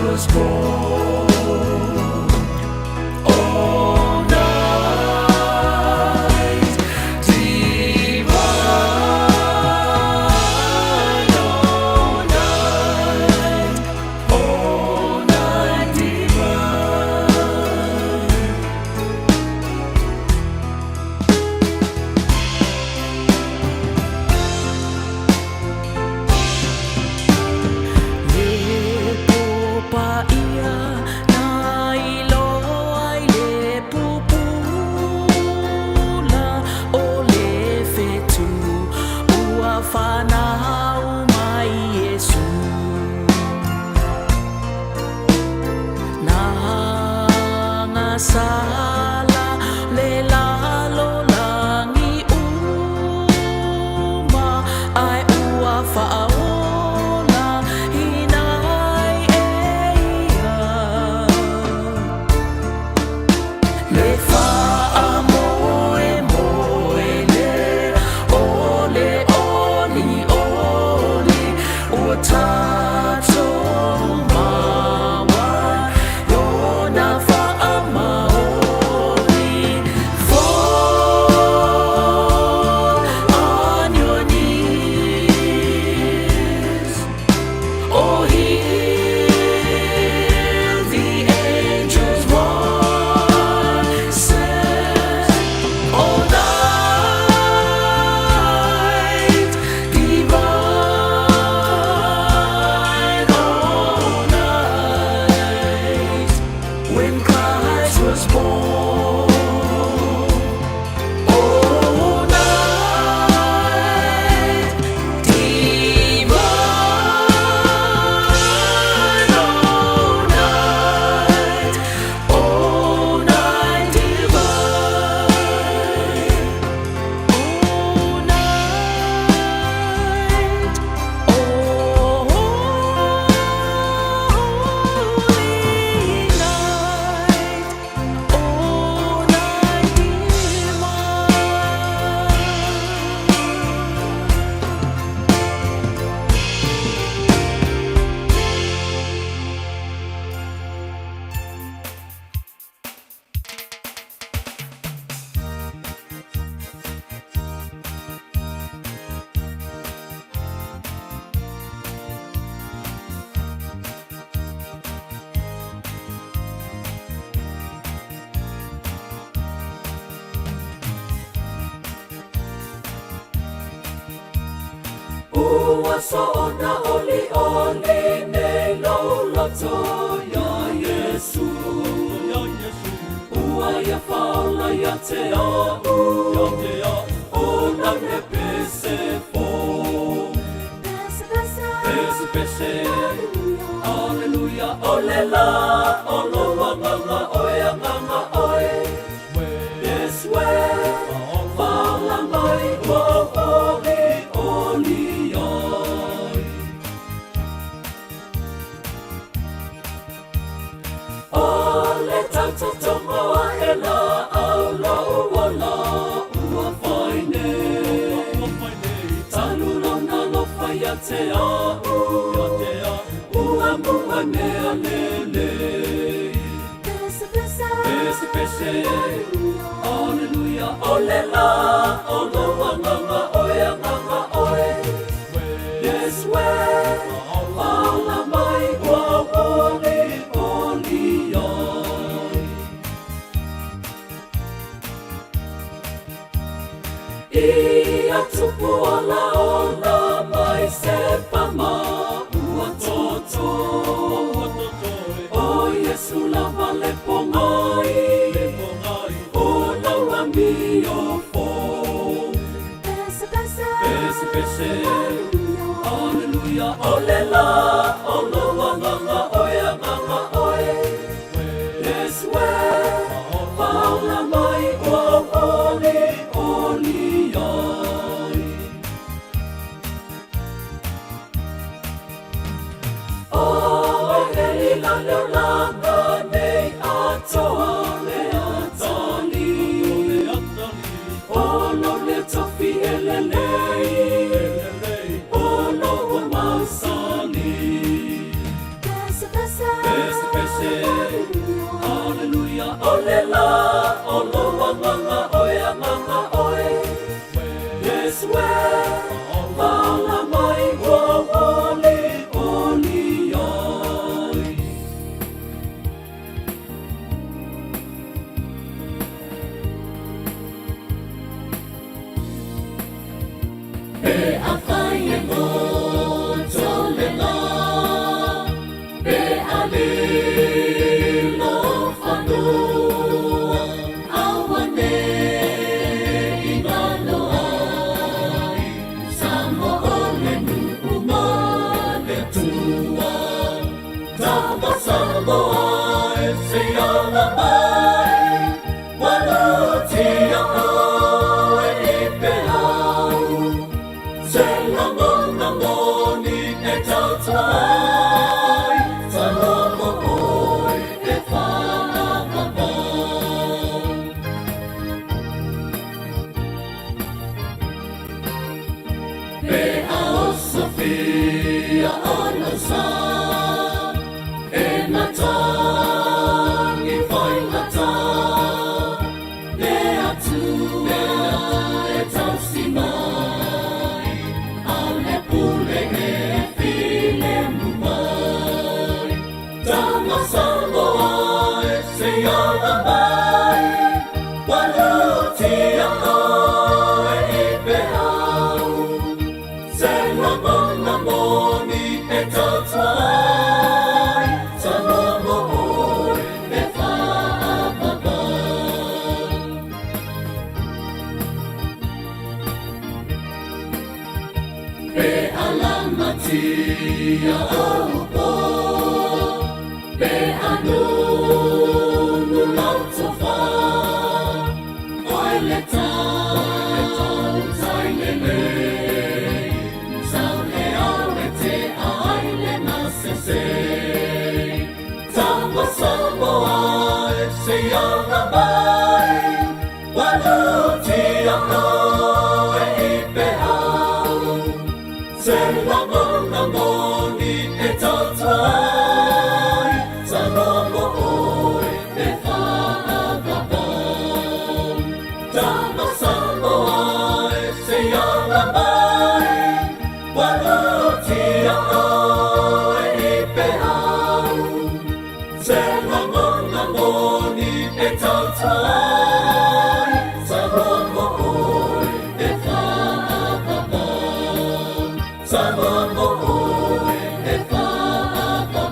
was born. Oh, night divine, oh, night, oh, night divine. Le popaia na iloa i le pupula o le fetu ua fanau mai Iesu. Na gasala le lalolagi uma ae ua faaolaina ai e ia. Le faamoemoe lea o le olioli ua tatou maua ai ona faamaoni. Fall on your knees, oh hear the angels' voices. Oh night divine, oh night when Christ was born. Oh night divine, oh night, oh night divine, oh night, oh holy night, oh night divine. Ua soona olioli nei lou loto iā Iesu. Ua ia faaola ia te a'u, ona le pese fou. Pese pese, aleluia, o le lā o lou agaga oe, agaga oe. Iesu e, faaola mai ua ou olioli ai. O le tautotogo aʻe laau lou ola ua fai nei. Talu lona alofa ia te a'u, ua mua mea lelei. Pese pese, aleluia, o le lā o lou agaga oe, agaga oe. Iesu e, faaola mai ua ou olioli ai. Ia tupu ola ola mai se pama ua toto. O Iesu lava le pogai, o lau amio fou. Pese pese, aleluia, o le lā o lou agaga oe, agaga oe. Iesu e, faaola mai ua ou olioli ai. O e la leo laga nei atoa le atali. O lou le tofi e lelei, o lou mausali. Pese lilo fanua auane'i galo ai Samoa o le nu'u ma le Atua. Tama Samoa e se ala mai, Walutia oe i pehau, Se lagona moni e tautua ai, Samoa mo oe e whaavavau. Pe a o Sofia o Lausa, E matangi whaingata, Le Atua e tausi mai, A le pule e filemu mai. Tama Samoa e se ala mai, Walutia oe i pehau, Se lagona moni e tautua ai, Samoa mo oe e whaavavau. Pe alamatia o upo, Pe anunu lau tofa, Oe le tau tai lelei, Sau le au e te ai le masese. Tama Samoa e se ala mai, Walutia oe i pehau, Se lagona moni e tautua ai, Samoa mo oe e whaavavau. Tama Samoa e se ala mai, Walutia oe i pehau, Se lagona moni e tautua ai, Samoa mo oe e whaavavau. Samoa mo oe e whaavavau.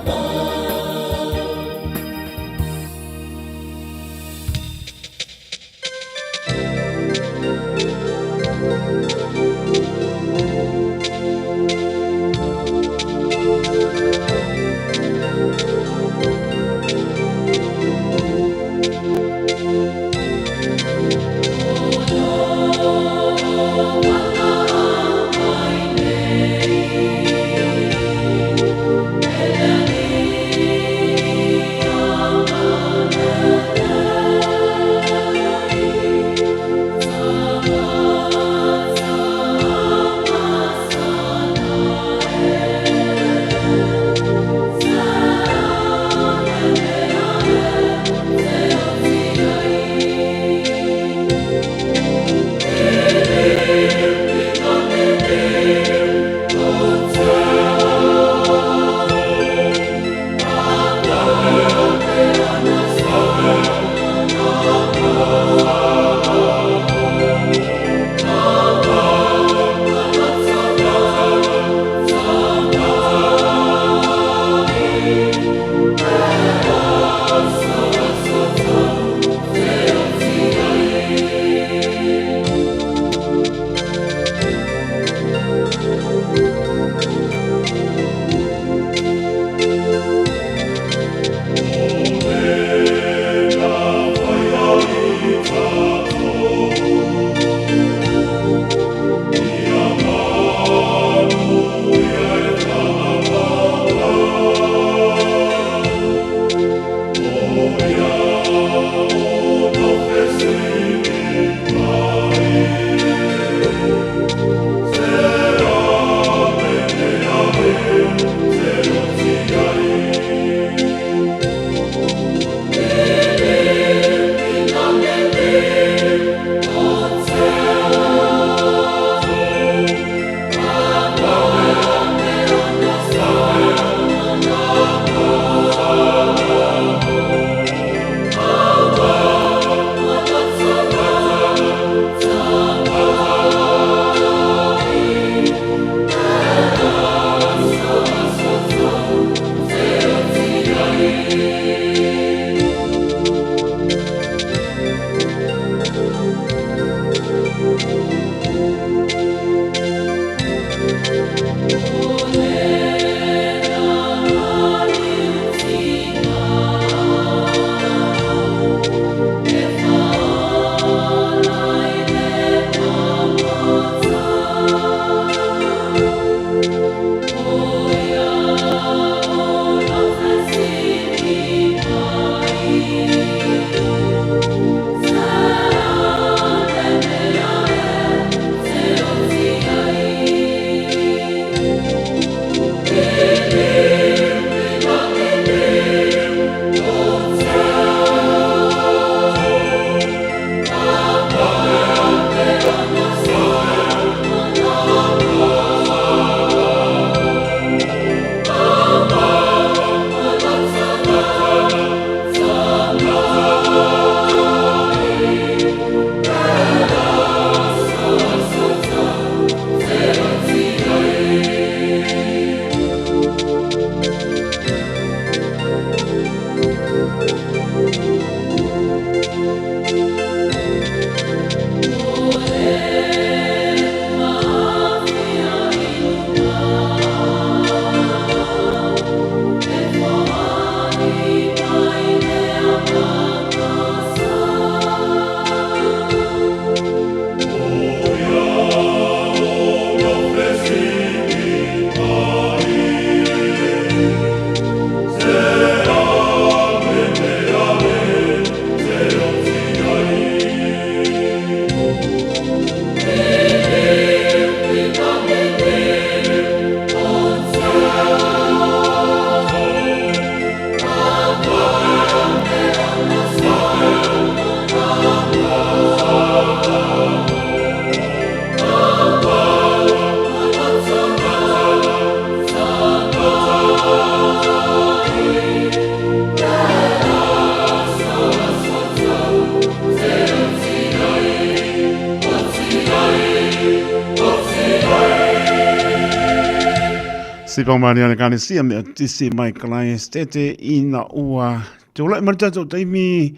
Sipa Maria le Kalesia me atisi mai kalai stete ina ua tulai mai tatou taimi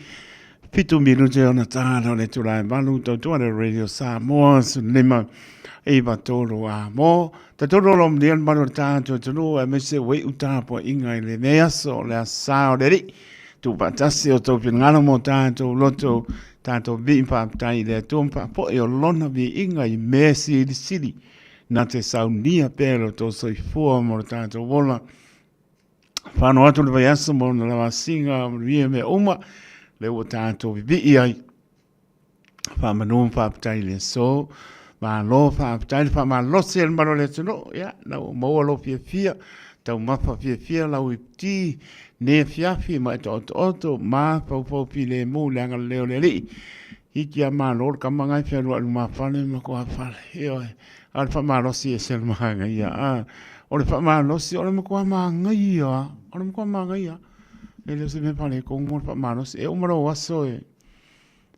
7 minute ona tāna o le tula e malu tautua le Radio Samoa 5 9 3 a mo tatou lolo mnia le malu o le tātou atunuu e mese ue u tāpua inga i le nei aso o le asa o le ri tu paatasi o tau finagalo mo tātou loto tātou vii whaapitai i le atua ma o lona viiga i mea silisili na te saunia pea lo tō soifua mo le tātou ola. Whano atu le vaiaso mo na lawa singa manuia mea uma, le ua tātou vivii ai. Whamanu whaapitai le so, malo whaapitai le whamalosi e le malo le atunuu, ia, na ua maua lo fiafia, tau mafa fiafia lau ipti, ne fiafi ma e to oto oto, ma faufau file mu le anga leo le alii. Hiki a malo le kama ngai fia lua luma fale ma koa fale. Ioe, a le whamalosi e se le mahanga ia. A, o le whamalosi o le makoa mahangaia. O le makoa mahangaia. E le o se mea pale kongo le whamalosi. E umalo aso e.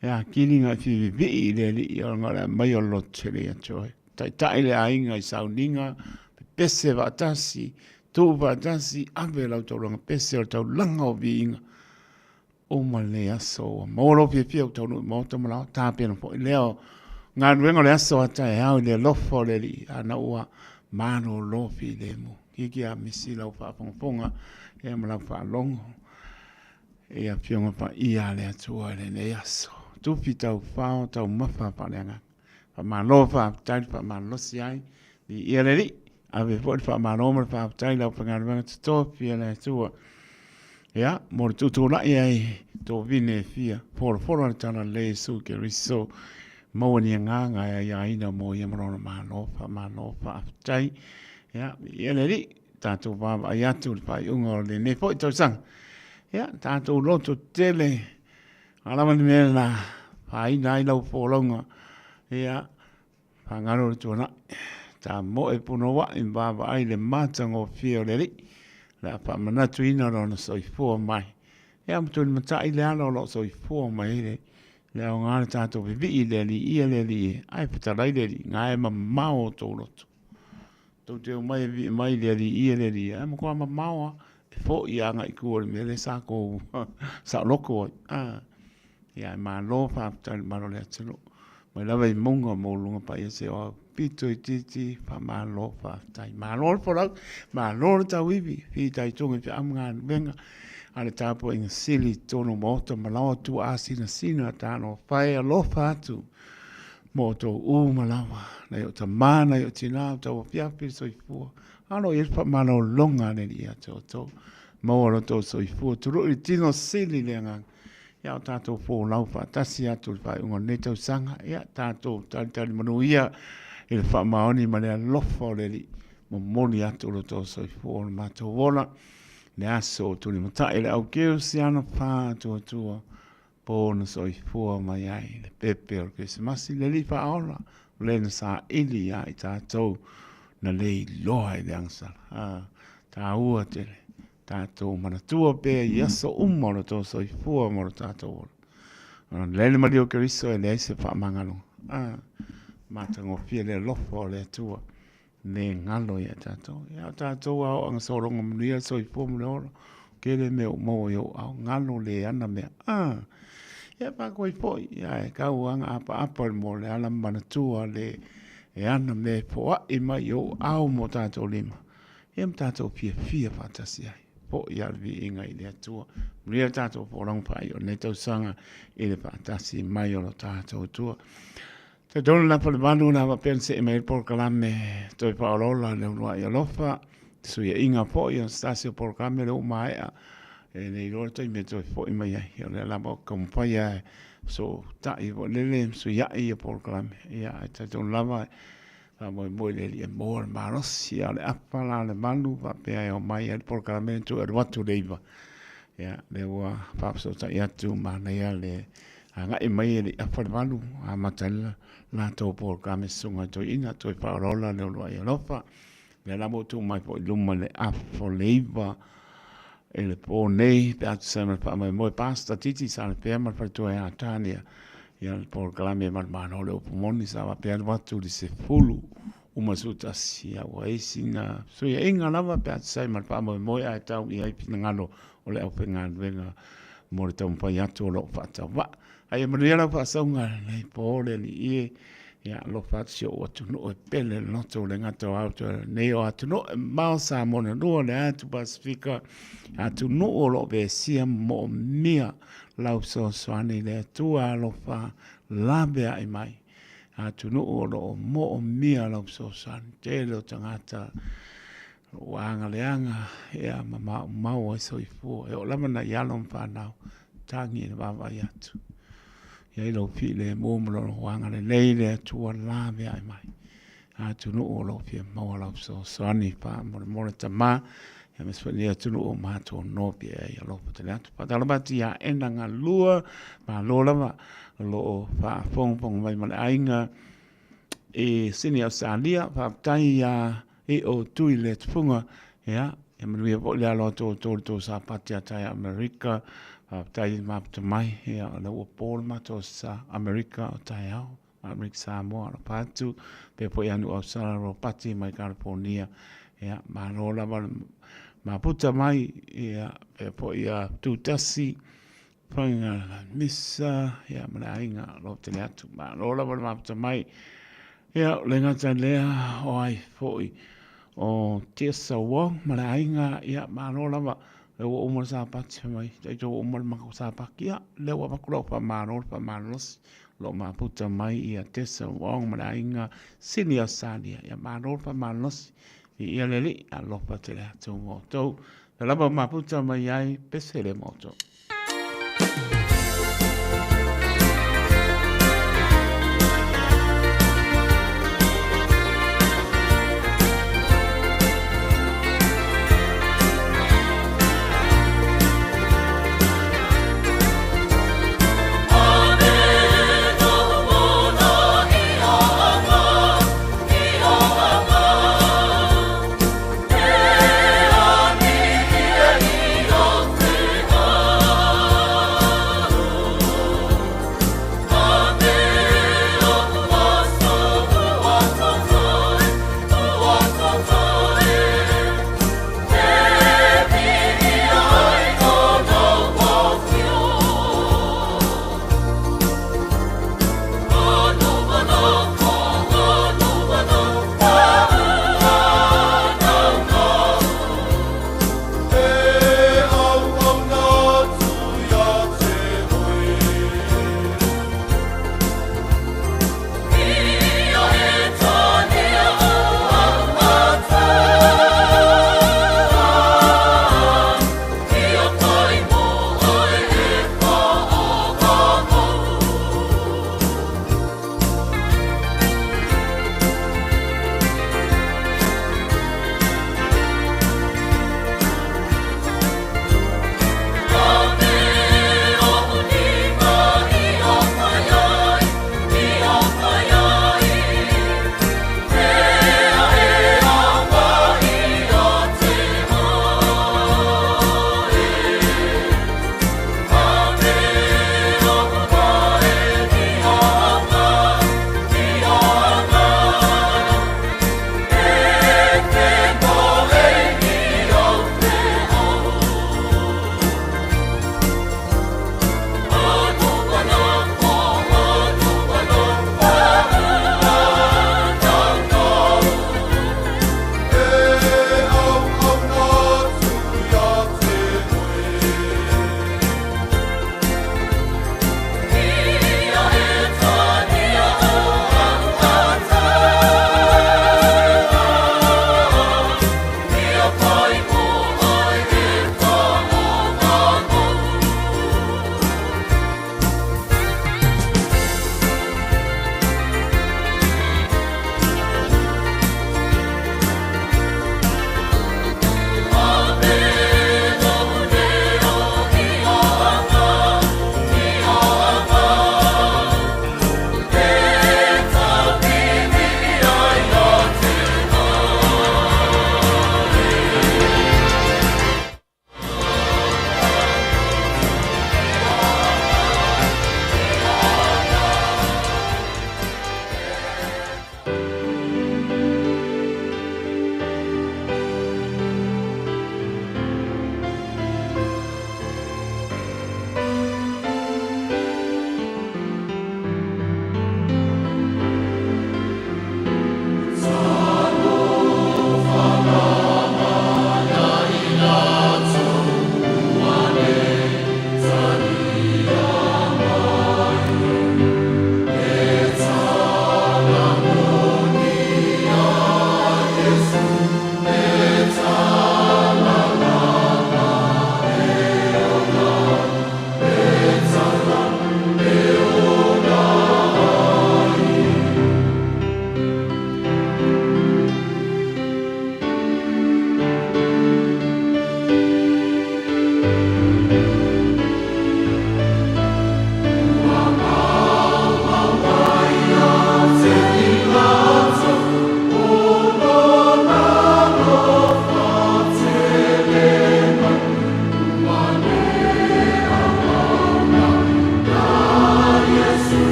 E a kini ngai whiwiwii i le alii o ngā mai o lote le atoe. Taitai le aiga i sauniga, pepese vaatasi, tuu vaatasi, ave lau taulaga pese o le taulaga o viiga. Uma lenei aso ua maua lou fiafia ua taunuu i maota ma lao tapena foi lea o galuega o le aso a taeao i le alofa o le Alii ana ua malolo filemu. Kiki a misi lau faafogafoga ia ma lau faalogo i Afioga Paia a le Atua i lenei aso. Tufi taufao taumafa faaleagaga. Faamalo faafetai le faamalolosi ai. Viia le Alii. Ave foi le faamalo ma le faafetai i le aufaigaluega totofi a le Atua. Ia, mo le tutulai ai tō vine e fia folafolo le tala le Iesu Keriso. Maua ni agaga e aiaina mo ia ma lona malo, faamalo, faafetai. Ia, viia le Alii, tātou vaavaai atu i le faaiuga o lenei foi tausaga. Ia, tātou loto tele, a lava ni mea na whāina ai lau folauga. Ia, Whangaro le tuanai, tā moe punouai ma vaavaai le matagofie o le Alii, le a faamanatuina lona soifua mai. Ia ma tulimatai le ala o loo soifua mai ai le le aoga le tātou vivii le Alii ia le Alii e, ae fetalai le Alii, ngā e mamao o tō loto. Tou te omai e vivii mai le Alii ia le Alii e, ae matua mamao a, e fo'i a ngai kua le mea le sa kou saoloko ai. Ah. Ia e malo faafetai le malo le atunuu. Mai lava i mauga mo luga paia se o pito i titi faamalo faafetai. Malo le folau, malo le tauivi, fitaituga i feau ma galuega a le tapuaiga sili i totonu o maota ma laoa tuaasinasina talofa e alofa atu mo outou uma lava, nai o tama, nai o tina, o tauafiafi le soifua. Alo i ai le faamalologa a le Alii ia te outou. Maua lo outou soifua, tului le tino sili le agaga. Ia o tātou folau faatasi atu i le faaiuga o lenei tausaga. Ia tātou talitali manuia i le faamaoni ma le alofa o le Alii. Momoli atu lo outou soifua o le matou ola. Le aso o tulimatai le aukeu siana whātuatua. Pō na soifua mai ai le pepe o le Kerisimasi, le Alii Faaola, o le na saili ia i tātou na le iloa i le agasala. A, tāua tele, tātou manatua pea i aso uma o le tō soifua ma lo tātou ola. Ona le le maria o Keriso e leai se faamagaloga. A, matagofie le alofa o le Atua le galo ia tātou. Ia o tātou a oanga sologa manuia le soifua ma le ola. Ke le mea o maua i ou ao, galo le ana mea. Ah, ia pākoi foi, ia e kau anga apa apa le mo le ala manatua le e ana mea e poa'i mai i ou ao mo tātou lima. Ia ma tātou fiafia whātasi ai. Po i a le viiga i le Atua. Manuia tātou pōrangu whai o nei tausaga i le whātasi mai o lo tātou Atua. Te tonu la pale malu na wa pen se mai polokalame toi paolola le uluai alofa sui inga foi o stasi o polokalame le uma ea e nei loa le taimi e toe foi mai ai o lea lava o taumafai a so ta'i foi lele sui a'i ia polokalame ia ae talitonu lava faamoemoe i le Alii e maua le malosi a o le apa la o le malu faapea e omai ai le polokalame e toe alu atu le 9 ia lea ua faafesootai atu manaia le Agai mai e le i afa le valu, amata ai le latou polokalame Susuga i Toeaina, toe faaolaola le uluai alofa. Lea lava ua tuu mai foi i luma le afa o le 9 i le po nei, pe a tusa ai ma le faamoemoe Pastor Titi Salefea ma le faletua ia Tania, ia le polokalame ma le Malo o le upu moni sa faapea alu atu i le 10. Uma 11, ia ua i ai sina fesuiaiga lava pe a tusa ai ma le faamoemoe ae tau i ai finagalo o le aufaigaluega mo le taumafai atu o lo o faatauvaa. A ia manuia lau faasauga lenei po le alii e, ia alofa atu si ou atunuu e pele le loto le gata o au nei o atunuu e mamao Samoa na lua le atu Pasifika atunuu o lo o vesia moomia lau fesoasoani le Atua alofa laveai mai atunuu o lo o moomia lau fesoasoani tele o tagata ua agaleaga ia ma maumau ai soifua e oo lava nai alo ma fanau tagi i le vaavaai atu i ai lou filemu ma lou agalelei le Atua laveai mai atunuu o lo o fia maua lau fesoasoani faamolemole tama ia aemaise foi lenei atunuu o matou nopi ai alofa tele atu. Faatalofa atu ia Ena Galua, malo lava o lo o faafogafoga mai ma le aiga i Sydney Australia. Faafetai ia i o Tui le Tufuga, ia, ia manuia foi le alo atu o outou i le tou sapati a tai Amerika. Faafetai le mafuta mai, ia, o lea ua po le matou sa Amerika o taeao. Amerika Samoa, alofa atu, pea foi ia Nuuau Sala Ropati mai California, ia, malo lava le mafuta mai, ia, pea foi ia Tutasi, Faiga Misa, ia, ma le aiga, alofa tele atu, malo lava le mafuta mai. Ia, o le gata lea, o ai foi, o Tessa Wong ma le aiga, ia, malo lava, lea ua uma le sapati fai mai, taito ua uma le matou sapati, ia, lea ua avatu lau faamalo, le faamalolosi, O lo o mafuta mai ia Tessa Wong ma le aiga Sini Australia. Ia malo le faamalolosi. Viia le Alii, alofa tele atu mo outou. Lea lava mafuta mai ai pese le mo outou.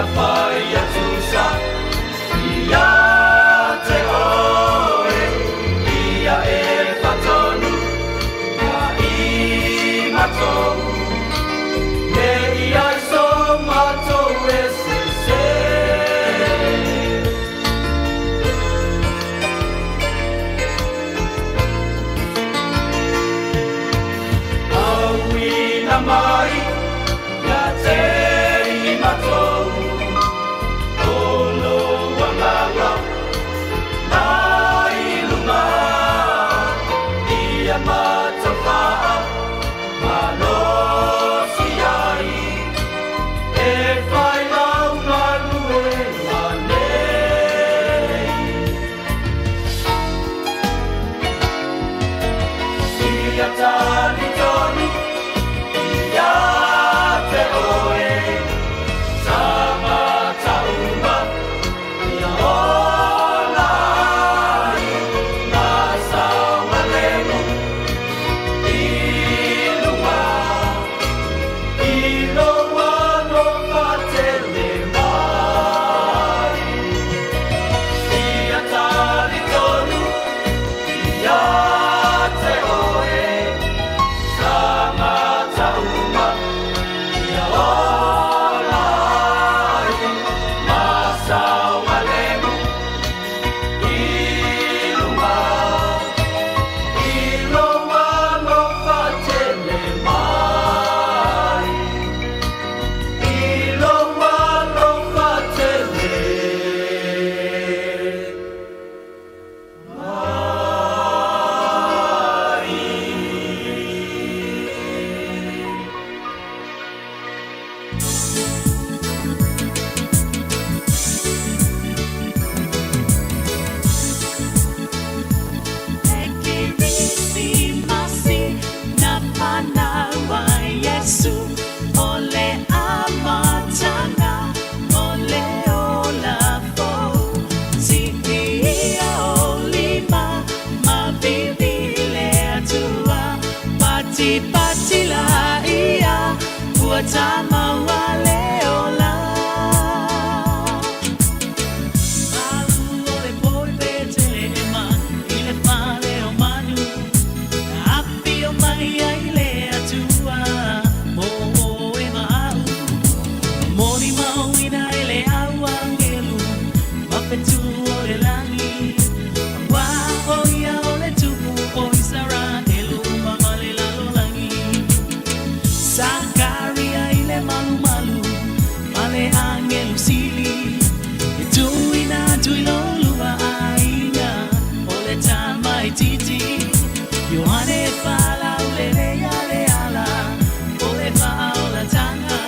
Ia fai atu sa Ia te oe Ia e whatonu Ia i matou Ne i ai so matou e se se. Auina mai ia te i matou O lo agaga mai luga Ia matou faa malosi ai E fai lau galuega nei. Ia talitonu ia te oe Tagata uma ia ola ai Ma saogalemu i luga I lou alofa tele mai. Ia talitonu ia te oe Tagata uma ia ola ai Ma saogalemu i luga I lou alofa tele mai. I lou alofa tele E Kerisimasi na fanau ai Iesu, o le amataga o le ola fou. Siia o lima ma vivi i le Atua, patipati laia ua tamaua le ola. Malu o le po i Petelehema i le fale o manu, na afio mai ai le Atua mo oe ma a'u. Molimauina e le au agelu ma fetu o le lagi, auā o ia o le Tupu o Isaraelu uma ma le lalolagi. Sakaria i le malumalu ma le agelu sili, e tuuina atu i lo lua aiga o le tamaititi Ioane e faalaulele ia le ala o le faaolataga.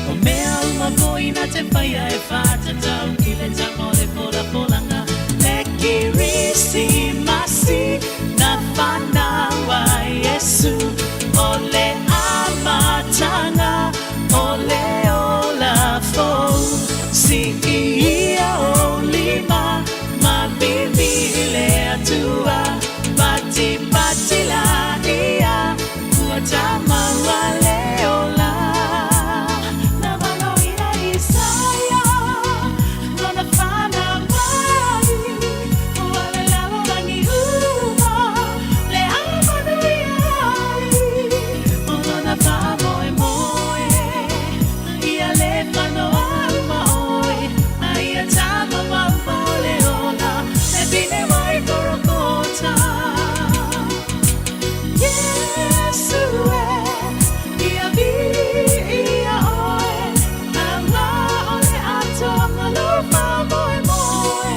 O mea uma foi na te faia e faatatau i le taga o le folafolaga. Le Kerisimasi na fanau ai Iesu, o le amataga o le ola fou. Siia o lima ma vivi i le Atua, patipati laia ua tamaua le ola. Na valoina Isaia lona fanau ai, ua le lalolagi uma le amanuia ai. O lona faamoemoe ia le fanoa uma oe, a ia tama uma o le ola le pine mai Korokota. Iesu e, ia viia oe, auā o le atoaga lou faamoemoe.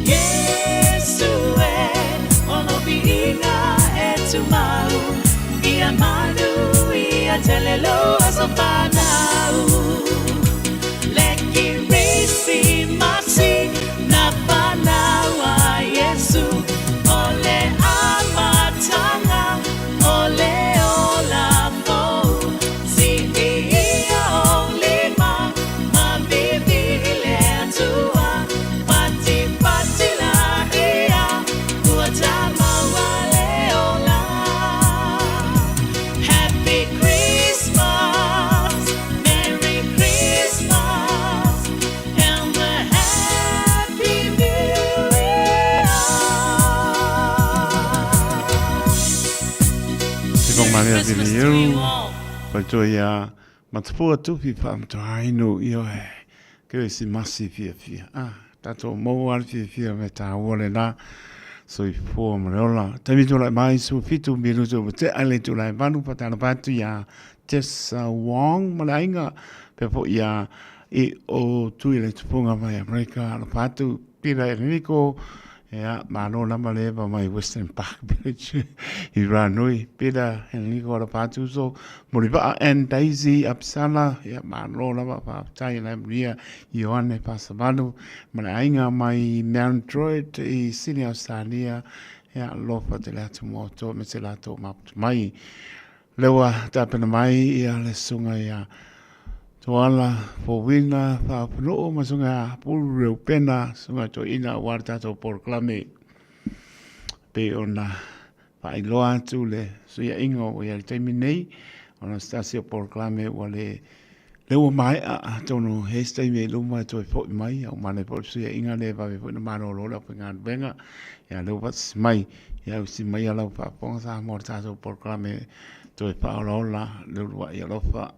Iesu e, o lou viiga e tumau, ia manuia tele lou aso fanau. Le Kerisimasi na fanau ai Iesu, o le amataga o le ola fou. Siia o lima ma vivi i le Atua, patipati laia ua tamaua le ola. Happy Christmas, Merry ia Billy Yu, Paitoa ia Matapua Tupi Whaamatoainu, ioe, Kerisimasi fiafia. Ah, tātou maua le fiafia me tāua le nā, soifua ma le ola. Taimi tūlai mai, su fitu minutu ma te ale tūlai manu, patana patu ia Tessa Wong ma le ainga, pea po ia i o tui le tupunga mai Amerika, ala patu, Pira Enrico, Ea, malo lava le eva mai Western Park Village i Ranui. Peter Enrico Arapatuso, Moliva'a and Daisy Apsala, ea, malo lava, faafetai i la manuia Ioane Pasavalu, ma le aiga mai Mount Druitt i Sydney, Australia, ea, alofa tele atu mo outou me se latou maputu mai. Lea ua tapena mai ia le susuga ia Toala Fowina Faafanuu ma susuga ia Pulu Reupena, susuga toeaina aua le tatou polokalame pei ona faailoa atu le suiaiga ua i ai i le taimi nei ona o se tasi o polokalame ua le lea ua maea atonu he isi taimi i luma e toe foi mai a ua manaia foi le fesuiaiga lea e vave foi ona malolo le aufaigaluega ia lea ua faatasi mai ia usi mai lau faafofoga Samoa i le tatou polokalame toe faaolaola le uluai alofa.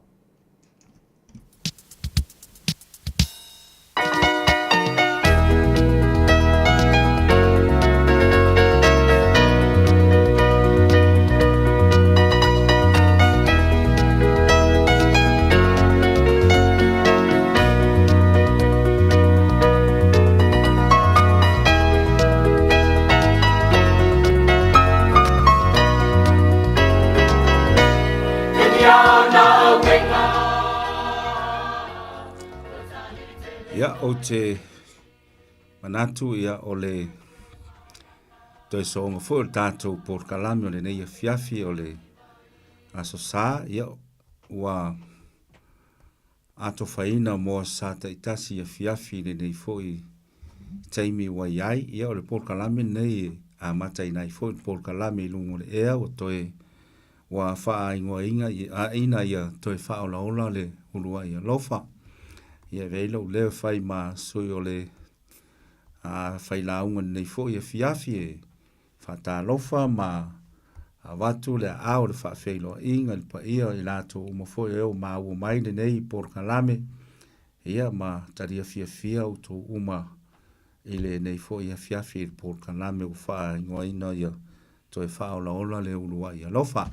Ia, ou te manatu ia o le toe soonga foi o le tatou polokalame o lenei afiafi o le Aso Sa, ia, ua atofaina mo aso sa taitasi i afiafi i lenei foi taimi ua i ai. Ia, o le polokalame lenei e amataina ai foi le polokalame i luga o le ea ua toe ua faaigoaina ina ia toe faaolaola le uluai alofa. Ia, e avea ai lou leo e fai ma sui o le failauga i lenei foi afiafi e Faatalofa ma avatu le aao o le faafeiloaiga i le paia o i latou uma foi e o maua mai lenei polokalame, ia ma talia fiafia outou uma i lenei foi afiafi i le polokalame ua faaigoaina ia toe faaolaola le uluai alofa.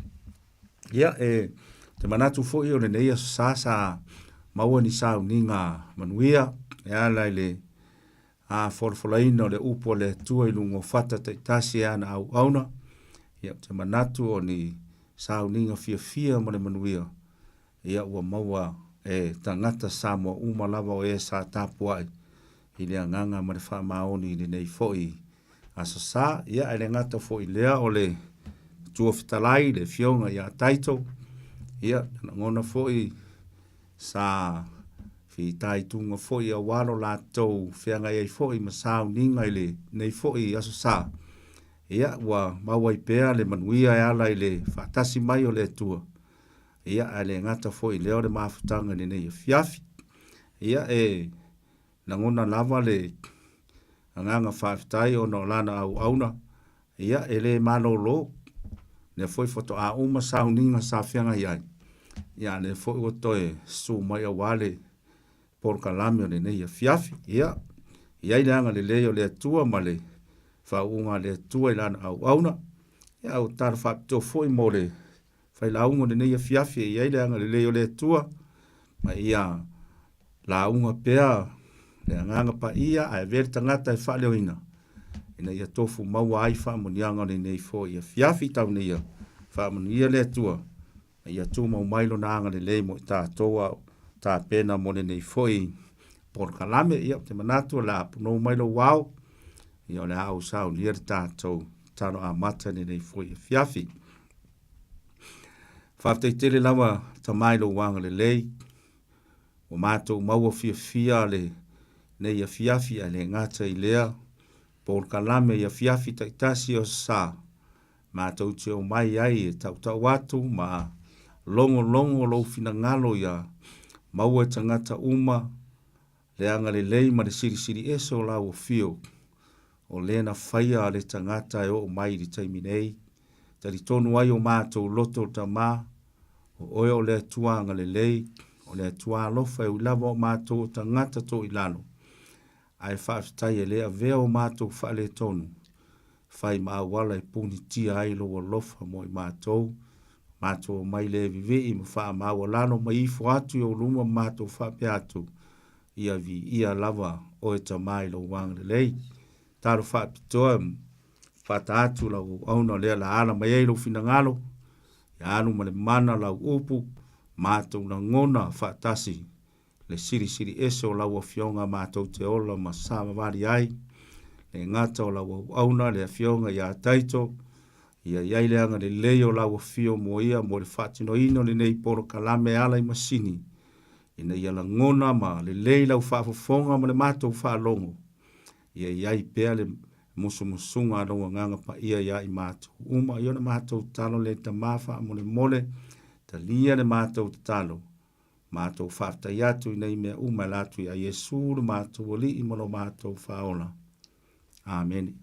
Ia, e te manatu foi o lenei aso sa sa maua ni sauniga manuia e ala i le A folafolaina o le upu a le Atua i luga o fata taitasi e ana auauna, ia ou te manatu o ni sauniga fiafia ma le manuia, ia ua maua e tagata Samoa uma lava o e sa tapuai i le agaga ma le faamaoni i lenei foi aso sa. Ia ae le gata foi i lea o le Matua Fetalai, le Afioga ia Taito, ia lagona foi Sa fitaituga foi aua lo latou feagai ai foi ma sauniga i lenei foi Aso Sa, ia ua maua ai pea le manuia e ala i le faatasi mai o le Atua, ia ae le gata foi i lea o le mafutaga i lenei afiafi. Ia e lagona lava le agaga faafetai ona o lana auauna, ia e le malolo, lea foi faatoa uma sauniga sa feagai ai, ia a lea foi ua toe susu mai aua le polokalame o lenei afiafi. Ia, i ai le agalelei o le Atua ma le faauuga a le Atua i lana auauna, ia a ua tatalo faapitoa foi mo le failauga o lenei afiafi e i ai le agalelei o le Atua, ma ia lauga pea le Agaga Paia ae avea le tagata e faaleoina, ina ia tofu maua ai faamanuiaga o lenei foi afiafi tau nei ia faamanuia le Atua, ma ia tumau mai Lona agalelei mo i tatou a o tapena mo lenei foi polokalame. Ia, ou te manatu o le a punou mai lou ao, ia o le a ou saunia le tatou talo amata i lenei foi afiafi. Faafetai tele lava Tama i lou agalelei, ua matou maua fiafia lenei afiafi ae le gata i lea polokalame i afiafi taitasi o sa matou te omai ai e tautau atu ma logologo lou finagalo ia maua e tagata uma le agalelei ma le silisili ese o lau afio o lea na faia a le tagata e oo mai i le taimi nei. Talitonu ai o matou loto Tamā, o Oe o le Atua agalelei, o le Atua alofa e ui lava o matou o tagata to i lalo, ae faafetai e le avea o matou faaletonu, fai ma auala e punitia ai Lou alofa mo i matou, matou omai le vivii ma faamaualalo mai ifo atu i Ou luma ma matou faapea atu, Ia viia lava Oe Tamā i Lou agalelei. Talo faapitoa fata atu lau auauna lea la ala mai ai lou finagalo, ia alu ma le mana lau upu, matou lagona faatasi le silisili ese o lau Afioga matou te ola ma savavali ai, le gata o lau auauna le Afioga ia Taito, ia i ai le agalelei o lau Afio mo ia mo le faatinoina o lenei polokalame e ala i masini, ina ia lagona ma lelei lau faafofoga ma le matou faalogo, Ia i ai pea le musumusuga a lou Agaga Paia iā i matou uma. Ia o le matou tatalo lea i Tamā faamolemole, talia le matou tatalo. Matou faafetai atu i nei mea uma e ala atu iā Iesu lo matou Alii ma lo matou Faaola. Amene.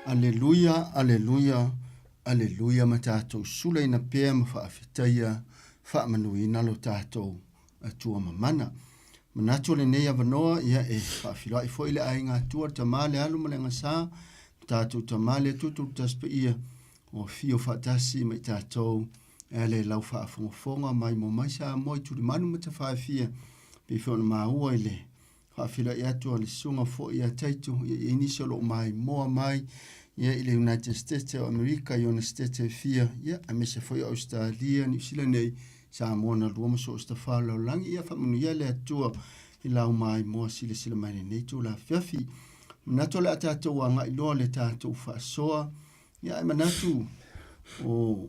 Aleluia, aleluia, aleluia ma tatou sulaina pea ma faafetaia faamanuina lo tatou Atua mamana. Manatu o lenei avanoa, ia e faafiloai foi le aiga Atua, le Tama, le Alo ma le Agasā, le tatou Tama, le Atua Tolutasi Paia, o afio faatasi ma i tatou e ala i lau faafogafoga mai mo mai Samoa i Tulimanu ma Tafaafia, pei foi ona maua i le faafeiloai atu a le susuga foi ia Taito, ia i ai nisi o lo o maimoa mai ia i le United States o Amerika i ona States e fia, ia aemaise foi o Australia, Niu Sila nei, Samoa na lua ma so o se tafā o le lalolagi, ia faamanuia le Atua i lau maimoa silasila mai lenei itula afiafi. Manatu o le a tatou agai loa le tatou faasoa, ia ae manatu o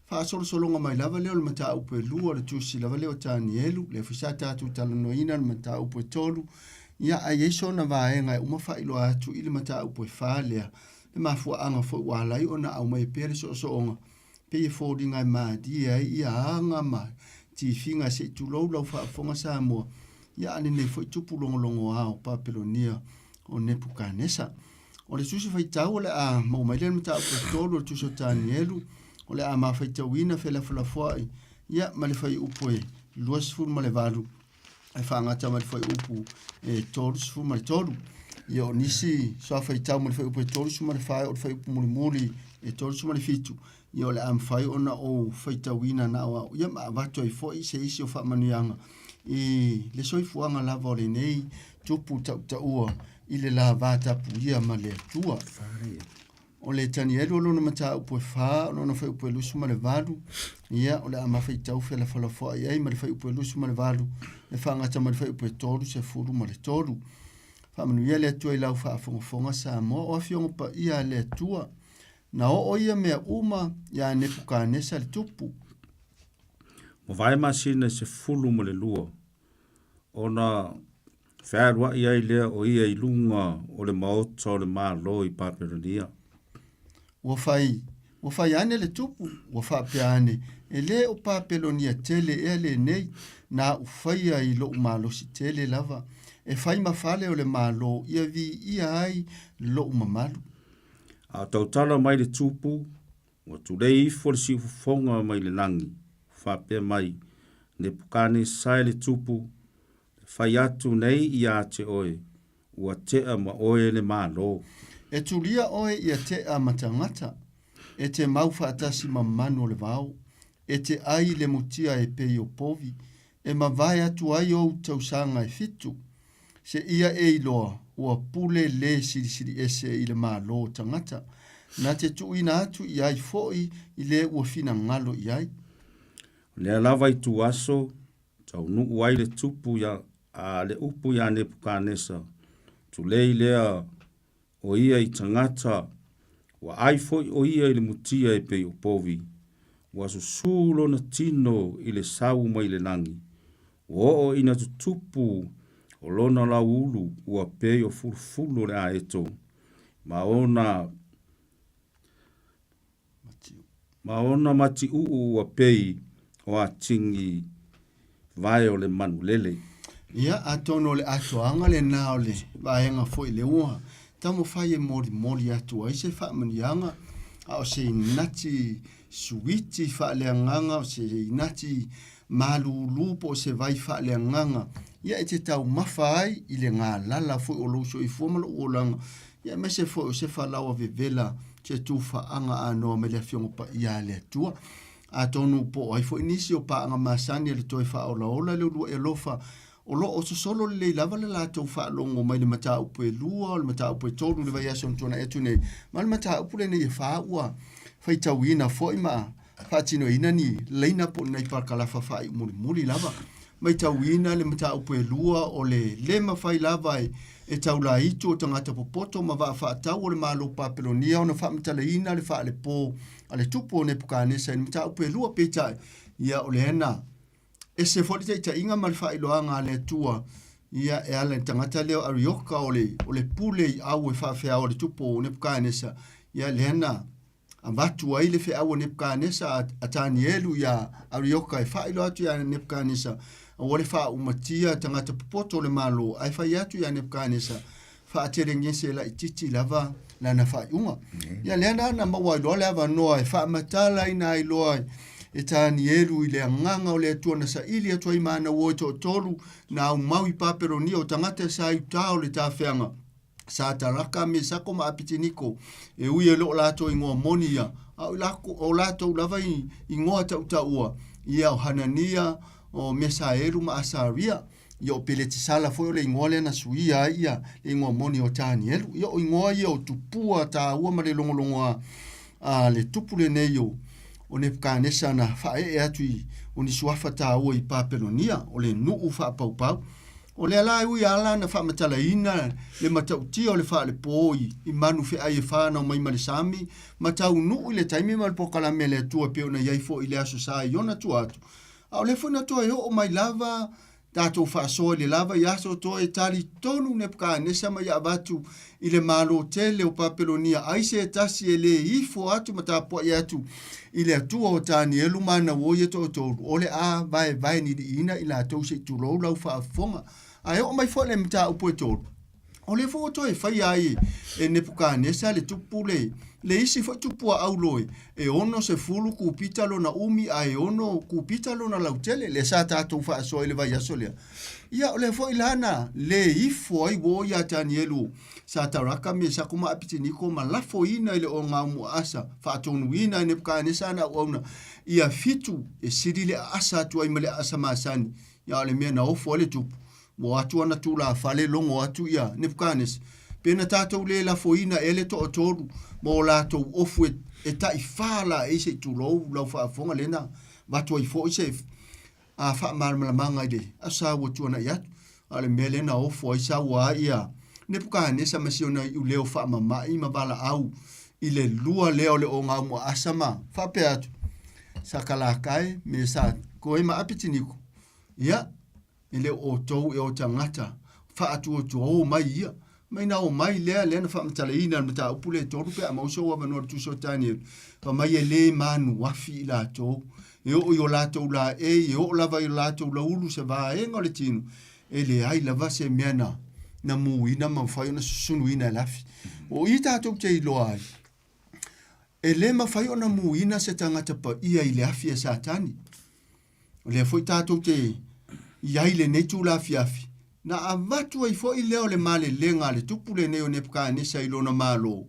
faasolosologa mai lava lea o le mataupu e lua o le tusi lava lea o Tanielu, lea foi sa tatou talanoaina le mataupu e tolu, ia ae i ai sona vaega e uma faailoa atu i le mataupu e fa lea, le mafuaaga foi ua ala ai ona aumaia pea le soosooga, pei e foliga e malie ai ia aga ma tifiga se i tulou lau faafofoga Samoa, ia a lenei foi tupu logologoa o Papelonia o Nepukanesa. O le tusi faitau o le a maua mai lea i le mataupu e tolu o le tusi o Tanielu, o le a mafaitauina felafolafoai ia ma le fuaiupu e 28 e faagata ma le fuaiupu e 33. Ia o nisi soa faitau ma le fuaiupu e 34 o le fuaiupu mulimuli e 37, ia o le a mafai ona ou faitauina na o au ia ma avatu ai foi se isi o faamanuiaga i le soifuaga lava o lenei tupu tautaua i le la vatapuia ma le Atua. O le Tanielu o lona mataupu e fa, o lona fuaiupu e 28, ia o le a mafaitau felafolafoai ai ma le fuaiupu e 28, e faagata ma le fuaiupu e 33. Faamanuia le Atua i lau faafogafoga Samoa, o afioga paia a le Atua. Na oo ia mea uma iā Nepukanesa le tupu. Ua vae masina e 12 ona fealuai ai lea o ia i luga o le maota o le Malo i Papelonia. Ua fai, ua fai ane le tupu, ua faapea ane, E lē o Papelonia tele ea lenei, na u faia i loʻu malosi tele lava, e fai ma fale o le Malo ia viia ai loʻu mamalu. A o tautala mai le tupu, ua tulei ifo le siufofoga mai le lagi, faapea mai, Nepukanesae le tupu, le fai atu nei ia te oe, ua tea ma oe le Malo. E tulia oe ia tea ma tagata, e te mau faatasi ma manu o le vao, e te ai i le mutia e pei o povi, e mavae atu ai ou tausaga e fitu. Seia e iloa, ua pule le Silisili Ese i le Malo o tagata, na te tuuina atu i ai foi i le ua finagalo i ai. O lea lava ituaso, taunuu ai le tupu ia, a le upu iā Nepukanesa, tulei lea o ia i tagata, ua ai foi o ia i le mutia e pei o povi, ua susū lona tino i le sau mai le lagi, ua oo ina tutupu o lona lauulu ua pei o fulufulu o le aeto, ma ona Ma ona matiuu ua pei o atigi vae o le manulele. Ia, atonu o le atoaga lena o le vaega foi lea ua taumafai e molimoli atu ai se faamanuiaga, a o se inati suiti faaleagaga, o se inati malulu po o se vai faaleagaga, ia e te taumafa ai i le galala foi o lou soifua ma lou olaga, ia aemaise foi o se falaoa vevela se tufaaga anoa mai le Afioga Paia a le Atua. Atonu po o ai foi nisi o paaga masani a le toe faaolaola le uluai alofa, o lo o sosolo lelei lava le latou faalogo mai le mataupu e lua, o le mataupu e tolu i le vaiaso na tuanai atu nei, ma le mataupu lenei e fa ua faitauina foi ma faatinoina ni laina po o ni nai parakalafa faaiu mulimuli lava. Maitauina le mataupu e lua o le lē mafai lava e, e taulaitu o tagata popoto ma vaa faatau o le Malo Papelonia ona faamatalaina le faalepō a le tupu o Nepukanesa i le mataupu e lua peitai ia o lea na ese foi le taitaiga ma le faailoaga a le Atua ia e ala i le tagata lea o Arioka o le, o le pule i au e faafeao a le tupu o Nepukanesa ia lea na avatu ai le feau a Nepukanesa a Tanielu iā Arioka e faailoa atu iā Nepukanesa aua le faaumatia tagata popoto o le Malo ae fai atu iā Nepukanesa faatelegese laititi lava lana faaiuga. Ia lea na na maua ai loa le avanoa e faamatalaina ai loa e Tanielu i le agaga o le Atua na saili atu ai ma ana uo e toatolu na aumau i Papelonia o tagata sa i uta o le tafeaga Sataraka, Mesako ma Apeteniko, e ui e le o latou igoa moni ia, a o lako, o latou lava i igoa tautaua, ia o Hanania, o Mesaelu ma Asaria. Ia o Peletisala foi o le igoa lea na suia ai ia le igoa moni o Tanielu. Ia o igoa ia o tupua taua ma le logologoa a le tupu lenei o o Nepukanesa na faaee atu i o ni suafa taua i Papelonia, o le nuu faapaupau. O lea la e ui lava la na faamatalaina le matautia o le faalepō i, i manu feai e fanau mai ma le sami, ma taunuu i le taimi ma le polokalame a le Atua e pei ona i ai foi i le Aso Sa i ona tua atu. A o lea foi na toe oo mai lava Tatou faasoa i le lava i aso toa e talitonu Nepukanesa ma ia avatu i le malo tele o Papelonia ai se tasi e lē ifo atu ma tapuai atu i le Atua o Tanielu ma ana uo ia toatolu, o le a vaevae niliina i latou se i tulou lau faafofoga. Ae oo mai foi le mataupu e tolu, o lea foi ua toe faia ai e Nepukanesa le tupu le, le isi foi tupuaau loe, e 60 kupita lona umi ae 6 kupita lona lautele, lea sa tatou faasoa i le vaiaso lea. Ia, o lea foi la na le ifo ai uo ia Tanielu, Sataraka, Mesako ma Apeteniko ma lafoina i le ogaomuaasa, faatonuina e Nepukanesa ana auauna ia fitu e sili le aasa atu ai ma le aasa masani. Ia, a o le mea na ofo ai le tupu, Ua atu ana tulafale logo atu ia Nepukanesa, pe na tatou le lafoina ea le toatolu ma o latou ofu e, e taifā laei se i tulou lau faafofoga lea na avatu ai foi se a faamalamalamaga i le asa ua tuanai atu. A o le mea lea na ofo ai saua ia Nepukanesa ma si ona iuleo faamama'i ma valaau i le lua lea o le ogaomuaasa ma faapea atu, Sakalakae, Mesakoe ma Apetiniko, ia, E le o outou e o tagata faatuatuaō mai ia. Mai na o mai lea, lea na faamatalaina le mataupu lea e tolu pe a maua sou avanoa i le tusi o Tanielu, fai mai e le manuafi i latou, e oo i o latou laei, e oo lava i o latou laulu se vaega o le tino, e leai lava se mea na, na muina ma mafai ona susunuina e le afi. O i tatou te iloa ai, e le mafai ona muina se tagata paia i le afi a Satani. O lea foi tatou te i ai i lenei itula afiafi, na avatu ai foi lea o le malelega a le tupu lenei o Nepukanesa i lona malo,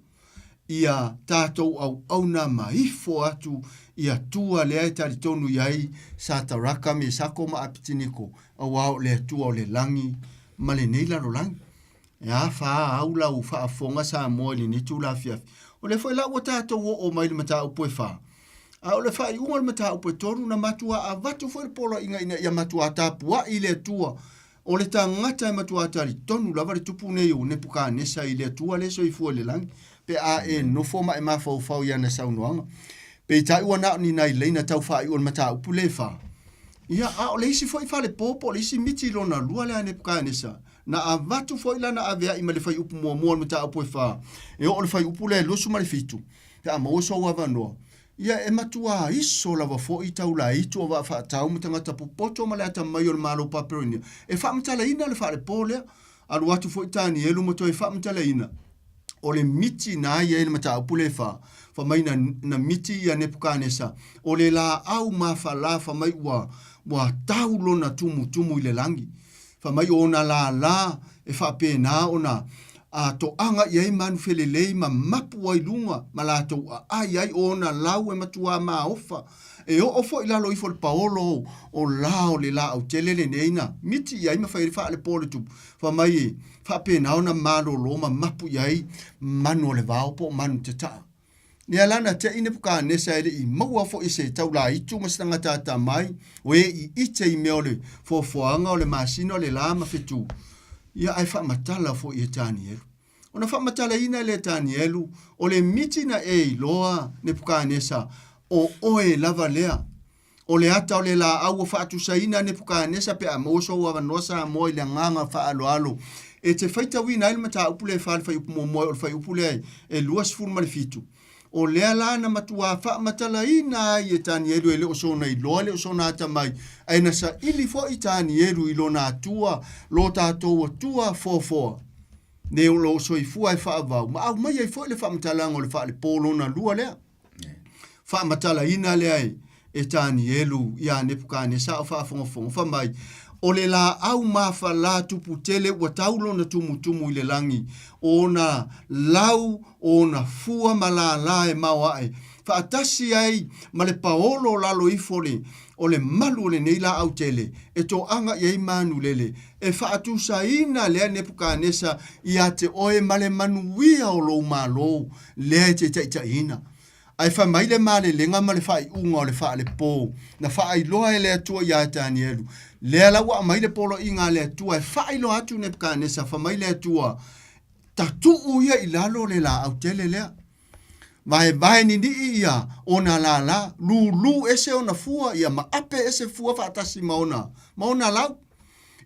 ia tatou auauna ma ifo atu i Atua lea e talitonu i ai Sataraka, Mesako ma Apetiniko, auā o le Atua o le lagi ma lenei lalolagi. E a fa au lau faafofoga Samoa i lenei itula afiafi? O lea foi la ua tatou oo mai i le mataupu e fa. A o le faaiuga o le mataupu e tolu, na matuā avatu foi le poloaiga ina ia matuā tapuai i le Atua. O le tagata e matuā talitonu lava le tupu nei o Nepukanesa i le Atua lea e soifua i le lagi, pe a e nofo ma e mafaufau i ana saunoaga. Peitai ua na o ni nai laina tau faaiu o le mataupu lea e fa. Ia, a o le isi foi falepo po o le isi miti lona lua lea a Nepukanesa, Na avatu foi lana avea'i ma le fuaiupu muamua o le mataupu e fa, e oo i le fuaiupu lea e 27, pe a maua sou avanoa. Ia, e matuā iso lava foi taulaitu o vaa faatau ma tagata popoto ma le atamai o le Malo Papelonia e faamatalaina le faalepo lea. Alu atu foi Tanielu ma toe faamatalaina o le miti na i ai le mataupu lea e fa, fai mai na, na miti ia Nepukanesa, o le laau mafala fai mai ua, ua tau lona tumutumu i le lagi. Fai mai o ona lālā e faapena ona a toaga i ai manu felelei ma mapu ai luga ma latou aai ai o ona lau e matuā maofa e oo foi i lalo ifo le paolo o la o le laau tele lenei na miti i ai ma fai ai le faalepo o le tupu. Fai mai e faapena ona malolo ma mapu i ai manu o le vao po o manu tataa. Lea la na te'i Nepukanesa e le i maua foi se taulaitu ma se tagata atamai o e i ite i mea o le foafoaga o le masina o le lā ma fetu, ia ae faamatala foi e Tanielu. Ona faamatalaina lea e Tanielu, o le miti na e iloa, Nepukanesa, o oe lava lea. O le ata o le laau ua faatusaina Nepukanesa pe a maua sou avanoa Samoa i le agaga faaaloalo e te faitauina ai le mataupu lea e fa le fuaiupu muamua o le fuaiupu lea e 27. O lea la na matuā faamatalaina ai e Tanielu e le o sona iloa e le o sona atamai, ae na saili foi Tanielu i lona Atua, lo tatou Atua foafoa, ne o lo o soifua e faavau ma aumai ai foi le faamatalaga o le faalepo lona lua lea. Faamatalaina lea e, e Tanielu iā Nepukanesa a o faafogafoga, fai mai, O le laau mafalā tupu tele ua tau lona tumutumu i le lagi, o ona lau, o ona fua ma lālā e maoae, faatasi ai ma le paolo o lalo ifo o le, o le malu o lenei laau tele, e toaga i ai manu lele, e faatusaina lea Nepukanesa iā te oe ma le manuia o lou malo, lea e te taitaiina. Ae fai mai le malelega ma le faaiuga o le faalepo na faailoa e le Atua iā Tanielu, lea la ua aumai le poloaiga a le Atua e faailoa atu Nepukanesa, fai mai le Atua, Tatuu ia i lalo le laau tele lea. Vaevae ninii ia ona lālā, lūlū ese ona fua ia ma ape ese fua faatasi ma ona, ma ona lau.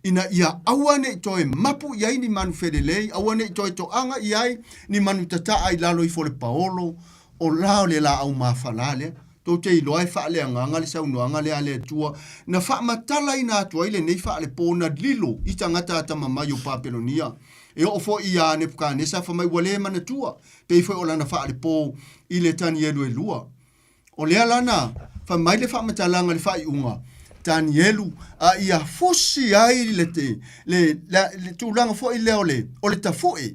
ina ia aua ne i toe mapu i ai ni manu felelei, aua ne i toe toaga i ai ni manu tataa i lalo ifo o le paolo, o la o le laau mafala lea. Tou te iloa e faaleagaga le saunoaga lea a le Atua na faamatalaina atu ai lenei faalepo na lilo i tagata atamamai o Papelonia. E oo foi iā Nepukanesa fai mai ua le manatua, pei foi o lana faalepo i le Tanielu e lua. O lea la na fai mai le faamatalaga i le faaiuga, Tanielu, a ia fusi ai le, le, le, le tulaga foi lea o le, o le tafu'e,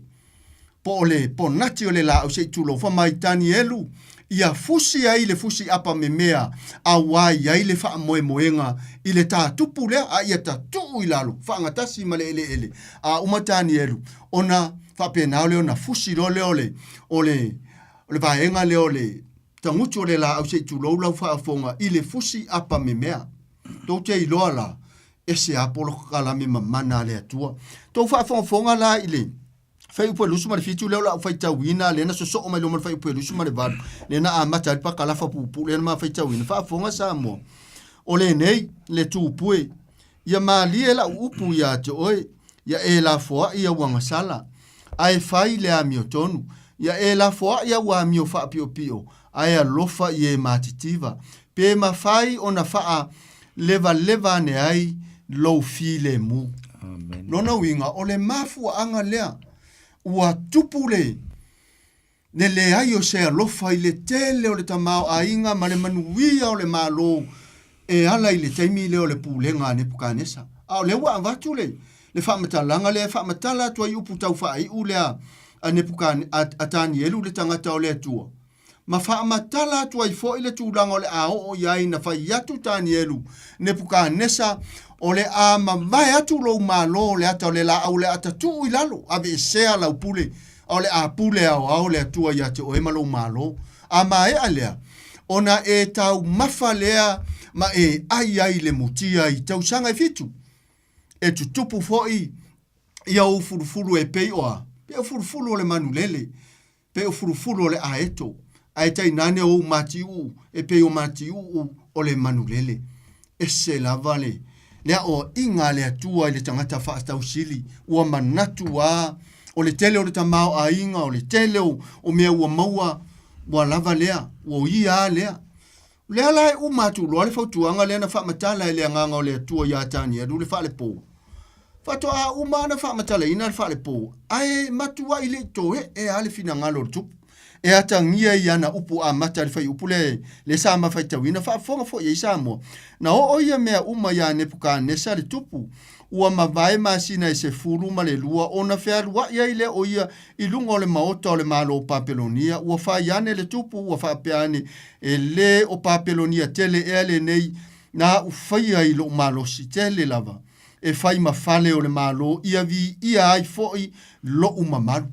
po o le ponati o le laau se i tulou, fai mai Tanielu, ia fusi ai le fusi apa memea auā i ai le faamoemoega i le tātupu lea, a ia tatuu i lalo, faagatasi ma le eleele. A uma Tanielu, ona faapena lea ona fusi loa lea o le, o le, o le vaega lea o le tagutu o le laau se i tulou lau faafofoga i le fusi apa memea. Tou te iloa la, ese a polokalame mamana a le Atua. Tou faafogafoga la i le fuaiupu e 27 lea o le a ou faitauina, lea na sosoo mai loma le fuaiupu e 28, lea na amata ai le pakalafa puupuu lea na ma faitauina. Faafofoga Samoa, o lenei le tupue, Ia malie lau upu ia te oe, ia e lafoai au agasala, ae fai le amiotonu. Ia e lafoai au amio faapiopio, ae alofa i e matitiva. Pe mafai ona faalevaleva ane ai lou filemu. Lona uiga, o le mafuaaga lea ua tupu le Le leai o se alofa i le tele o le tamaoaiga ma le manuia o le Malo e ala i le taimi lea o le pulega a Nepukanesa. A o lea ua avatu le le faamatalaga lea e faamatala atu ai upu tau faaiu lea a Nepukan a, a Tanielu le tagata o le Atua, ma faamatala atu ai foi le tulaga o le a oo i ai na fai atu Tanielu, Nepukanesa, o le a mavae atu lou Malo le ata o le laau o le a tatuu i lalo, aveesea lau pule A o le a pule aoao le Atua iā te oe ma lou malo. A maea lea, ona e taumafa lea ma e ai ai le mutia i tausaga e fitu. E tutupu foi ia ou fulufulu e pei o a? Pei o fulufulu o le manulele, pei o fulufulu o le aeto, ae tainane ou matiuu e pei o matiuu o le manulele. Ese lava le le aoaiga a le Atua i le tagata faatausili, ua manatu a o le tele o le tamaoaiga, o le tele o, o mea ua maua, ua lava lea, ua o ia a lea. O lea la e uma atu loa le fautuaga lea na faamatala e le Agaga o le Atua iā Tanielu le faalepo. Faatoa uma ona faamatalaina le faalepo, ae matuai le i toe'e a le finagalo o le tupu. E atagia i ana upu amata i le fuaiupu lea lea sa ma faitauina, faafofoga foi i ai Samoa. Na oo ia mea uma iā Nepukanesa le tupu, ua mavae masina e 12 ona fealuai ai lea o ia i luga o le maota o le Malo o Papelonia. Ua fai ane le tupu, ua faapea ane, E lē o Papelonia tele ea lenei na aʻu faia i loʻu malosi tele lava, e fai ma fale o le Malo ia viia ai foi loʻu mamalu.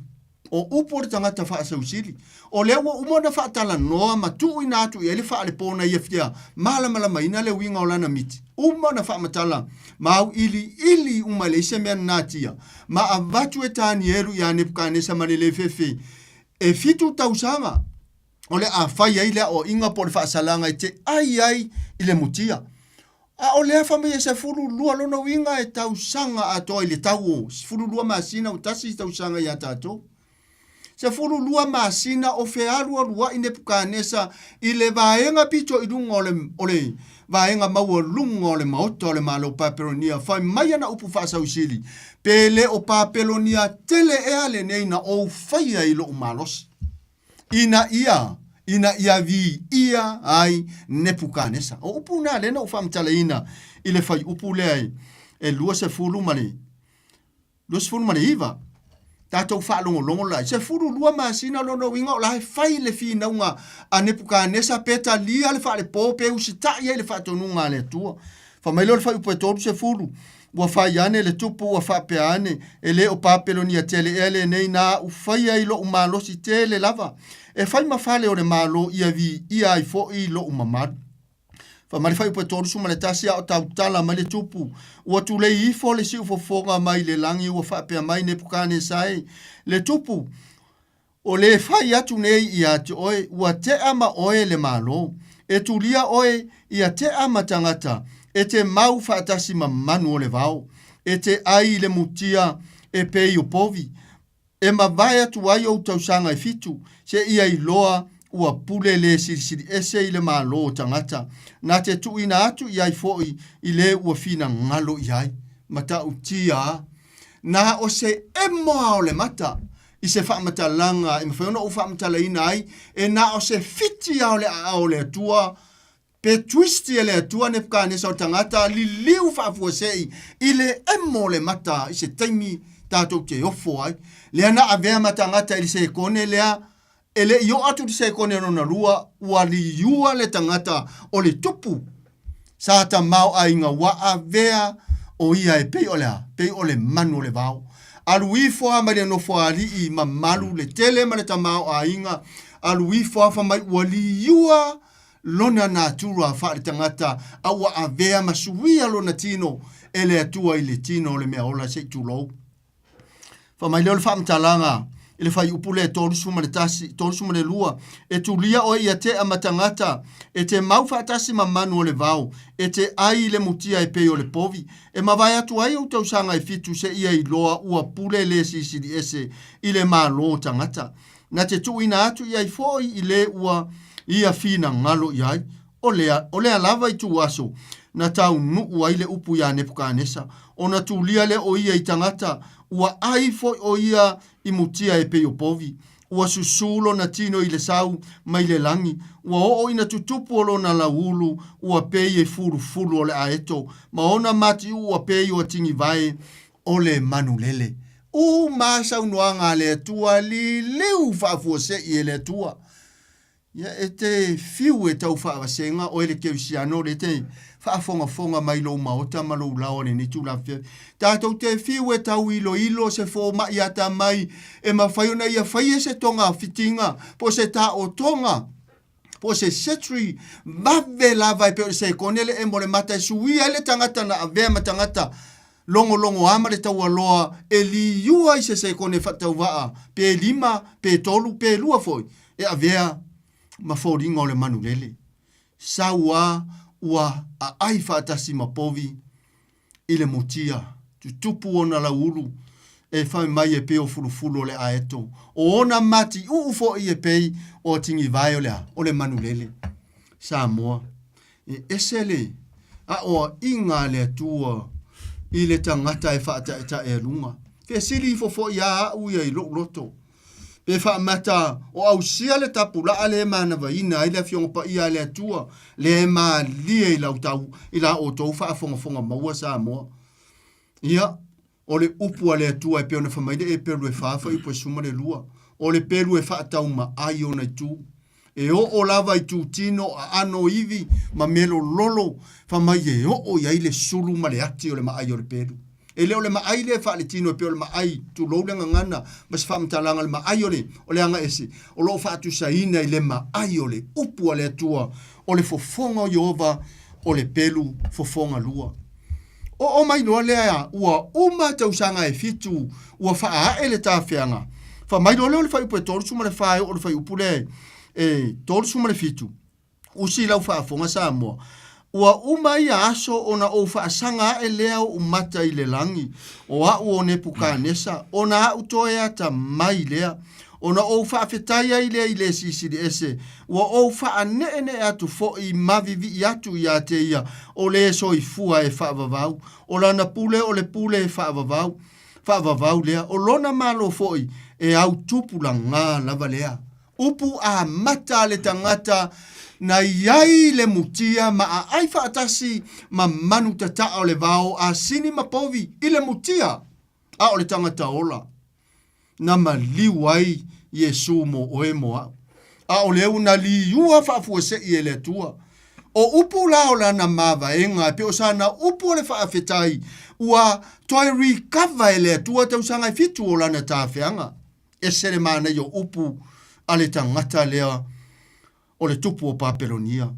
O upu o le tagata faasausili, o lea ua uma ona faatalanoa ma tuuina atu i ai le faalepo na ia fia malamalamaina le uiga o lana miti. Uma ona faamatala ma auiliili uma e leai se mea na natia, ma avatu e Tanielu iā Nepukanesa ma le lefefe e fitu tausaga o le a fai ai le aoaiga po o le faasalaga e te ai ai i le mutia. A o lea fai mai e 12 lona uiga e tausaga atoa i le tau o 12 masina ua tasi tausaga ia tatou. 12 masina o fealualuai Nepukanesa i le vaega pito i luga o le, o le vaega maualuga o le maota o le Malo Papelonia. Fai mai ana upu faasausili, pe le o Papelonia tele ea lenei na ou faia i lou malosi. Ina ia, ina ia viia ai Nepukanesa. O upu na lea na ou faamatalaina i le fuaiupu lea e 20 ma le 29. Tatou faalogologo la, 12 masina lona uiga o la e fai le finauga a Nepukanesa pe talia le faalepo pe usitai ai le faatonuga a le Atua. Fai mai lea o le fuaiupu e 30, Ua fai ane le tupu ua faapea ane, E le o Papelonia tele ea lenei na aʻu faia i loʻu malosi tele lava, e fai ma fale o le Malo ia viia ai foi loʻu mamalu. Fai mai le fuaiupu e 31, A o tautala mai le tupu, ua tulei ifo le siufofoga mai le lagi ua faapea mai, Nepukanesa e, le tupu, O le fai atu nei ia te oe, ua tea ma oe le Malo. E tulia oe ia tea ma tagata, e te mau faatasi ma manu o le vao. E te ʻai i le mutia e pei o povi, e mavae atu ai ou tausaga e fitu, seia iloa ua pule le Silisili Ese i le malo o tagata, na te tuuina atu i ai foi i le ua finagalo i ai. Matautia a! Na o se emo a o le mata i se faamatalaga e mafai ona ou faamatalaina ai, e na o se fiti a o le aao o le Atua Pe twist e le Atua Nepukanesa o le tagata liliu faafuasei i le emo o le mata i se taimi tatou te ofo ai. Lea na avea ma tagata i le sekone lea e le i oo atu i le sekone lona lua ua liua le tagata o le tupu sa tamaoaiga ua avea o ia e pei o le a? Pei o le manu o le vao. Alu ifo a mai le nofoalii mamalu le tele ma le tamaoaiga, alu ifo a fai mai ua liua lona natura faaletagata a ua avea ma suia lona tino e le Atua i le tino o le mea ola se i tulou. Fai mai lea o le faamatalaga i le fuaiupu lea 31, 32, E tulia oe ia tea ma tagata, e te mau faatasi ma manu o le vao, e te ai i le mutia e pei o le povi, e mavae atu ai ou tausaga e fitu seia iloa ua pule le Silisili Ese i le malo o tagata. Na te tuuina atu i ai foi i le ua ia finagalo i ai, o lea, o lea lava ituaso na taunuu ai le upu iā Nepukanesa, ona tulia lea o ia i tagata, ua ai foi o ia i mutia e pei o povi. Ua susū lona tino i le sau mai le lagi, ua oo ina tutupu o lona lauulu, ua pei e fulufulu o le aeto, ma ona matiuu ua pei o atigivae o le manulele. U ma saunoaga a le Atua liliu faafuasei e le Atua. Ia e te fiu e tau faavasega oe le Kerisiano le te faafogafoga mai lou maota ma lou laoa i lenei tulaga afiafi. Tatou te fiu e tau iloilo se fomai atamai e mafai ona ia faia se togafitiga po o se taotoga po o se surgery vave lava e pei o le sekone le emo o le mata e suia ai le tagata na avea ma tagata logologoa ma le taualoa e liua i se sekone faatauvaa pe lima pe tolu pe lua foi e avea ma foliga o le manulele. Sau a ua aai faatasi ma povi i le mutia, tutupu ona lauulu e fai mai e pei o fulufulu o le aeto, o ona matiuu foi e pei o atigivae o le a? O le manulele. Samoa, e ese le aoaiga a le Atua i le tagata e faataetaealuga. Fesili ifo foi a au ia i lou loto. Pe faamata o ausia le tapulaa le manavaina ai le Afioga Paia a le Atua, lea e malie i lau tau, i la outou faafogafoga maua Samoa. Ia, o le upu a le Atua e pei ona fai mai le Eperu e fa fuaiupu e 12, o le pelu e faataumaai ona itu. E oo lava i tutino, aano ivi, ma melololo, fai mai e oo i ai le sulu ma le ati o le maai o le pelu. E le o le maai lea e faaletino e pei o le maai, tulou le gagana ma se faamatalaga, le maai o le, o le agaese, o lo o faatusaina i le maai o le upu a le Atua, o le fofoga o Ieova, o le pelu fofoga lua. Oo mai loa lea ua uma tausaga e fitu ua faaae le tafeaga. Fai mai loa lea o le fuaiupu e 34 e oo i le fuaiupu lea e 37, Usi lau faafofoga Samoa, ua uma ia aso ona ou faasaga ae lea ou mata i le lagi, o a'u o Nepukanesa, ona a'u toe atamai lea, ona ou faafetai ai lea i le Silisili Ese, ua ou faaneenee atu foi ma vivii atu ia te ia o le soifua e faavavau, o lana pule o le pule e faavavau, faavavau lea, o lona malo foi e au tupulaga lava lea. Upu amata a le tagata na i ai le mutia ma aai faatasi ma manu tataa o le vao asini ma povi i le mutia, a o le tagata ola. na maliu ai Iesu mo oe mo a'u. A o lea ua na liua faafuasei e le Atua. O upu la o lana mavaega e pei o sana upu o le faafetai ua toe recover e le Atua tausaga e fitu o lana tafeaga. Ese le manaia o upu a le tagata lea o le tupu o Papelonia.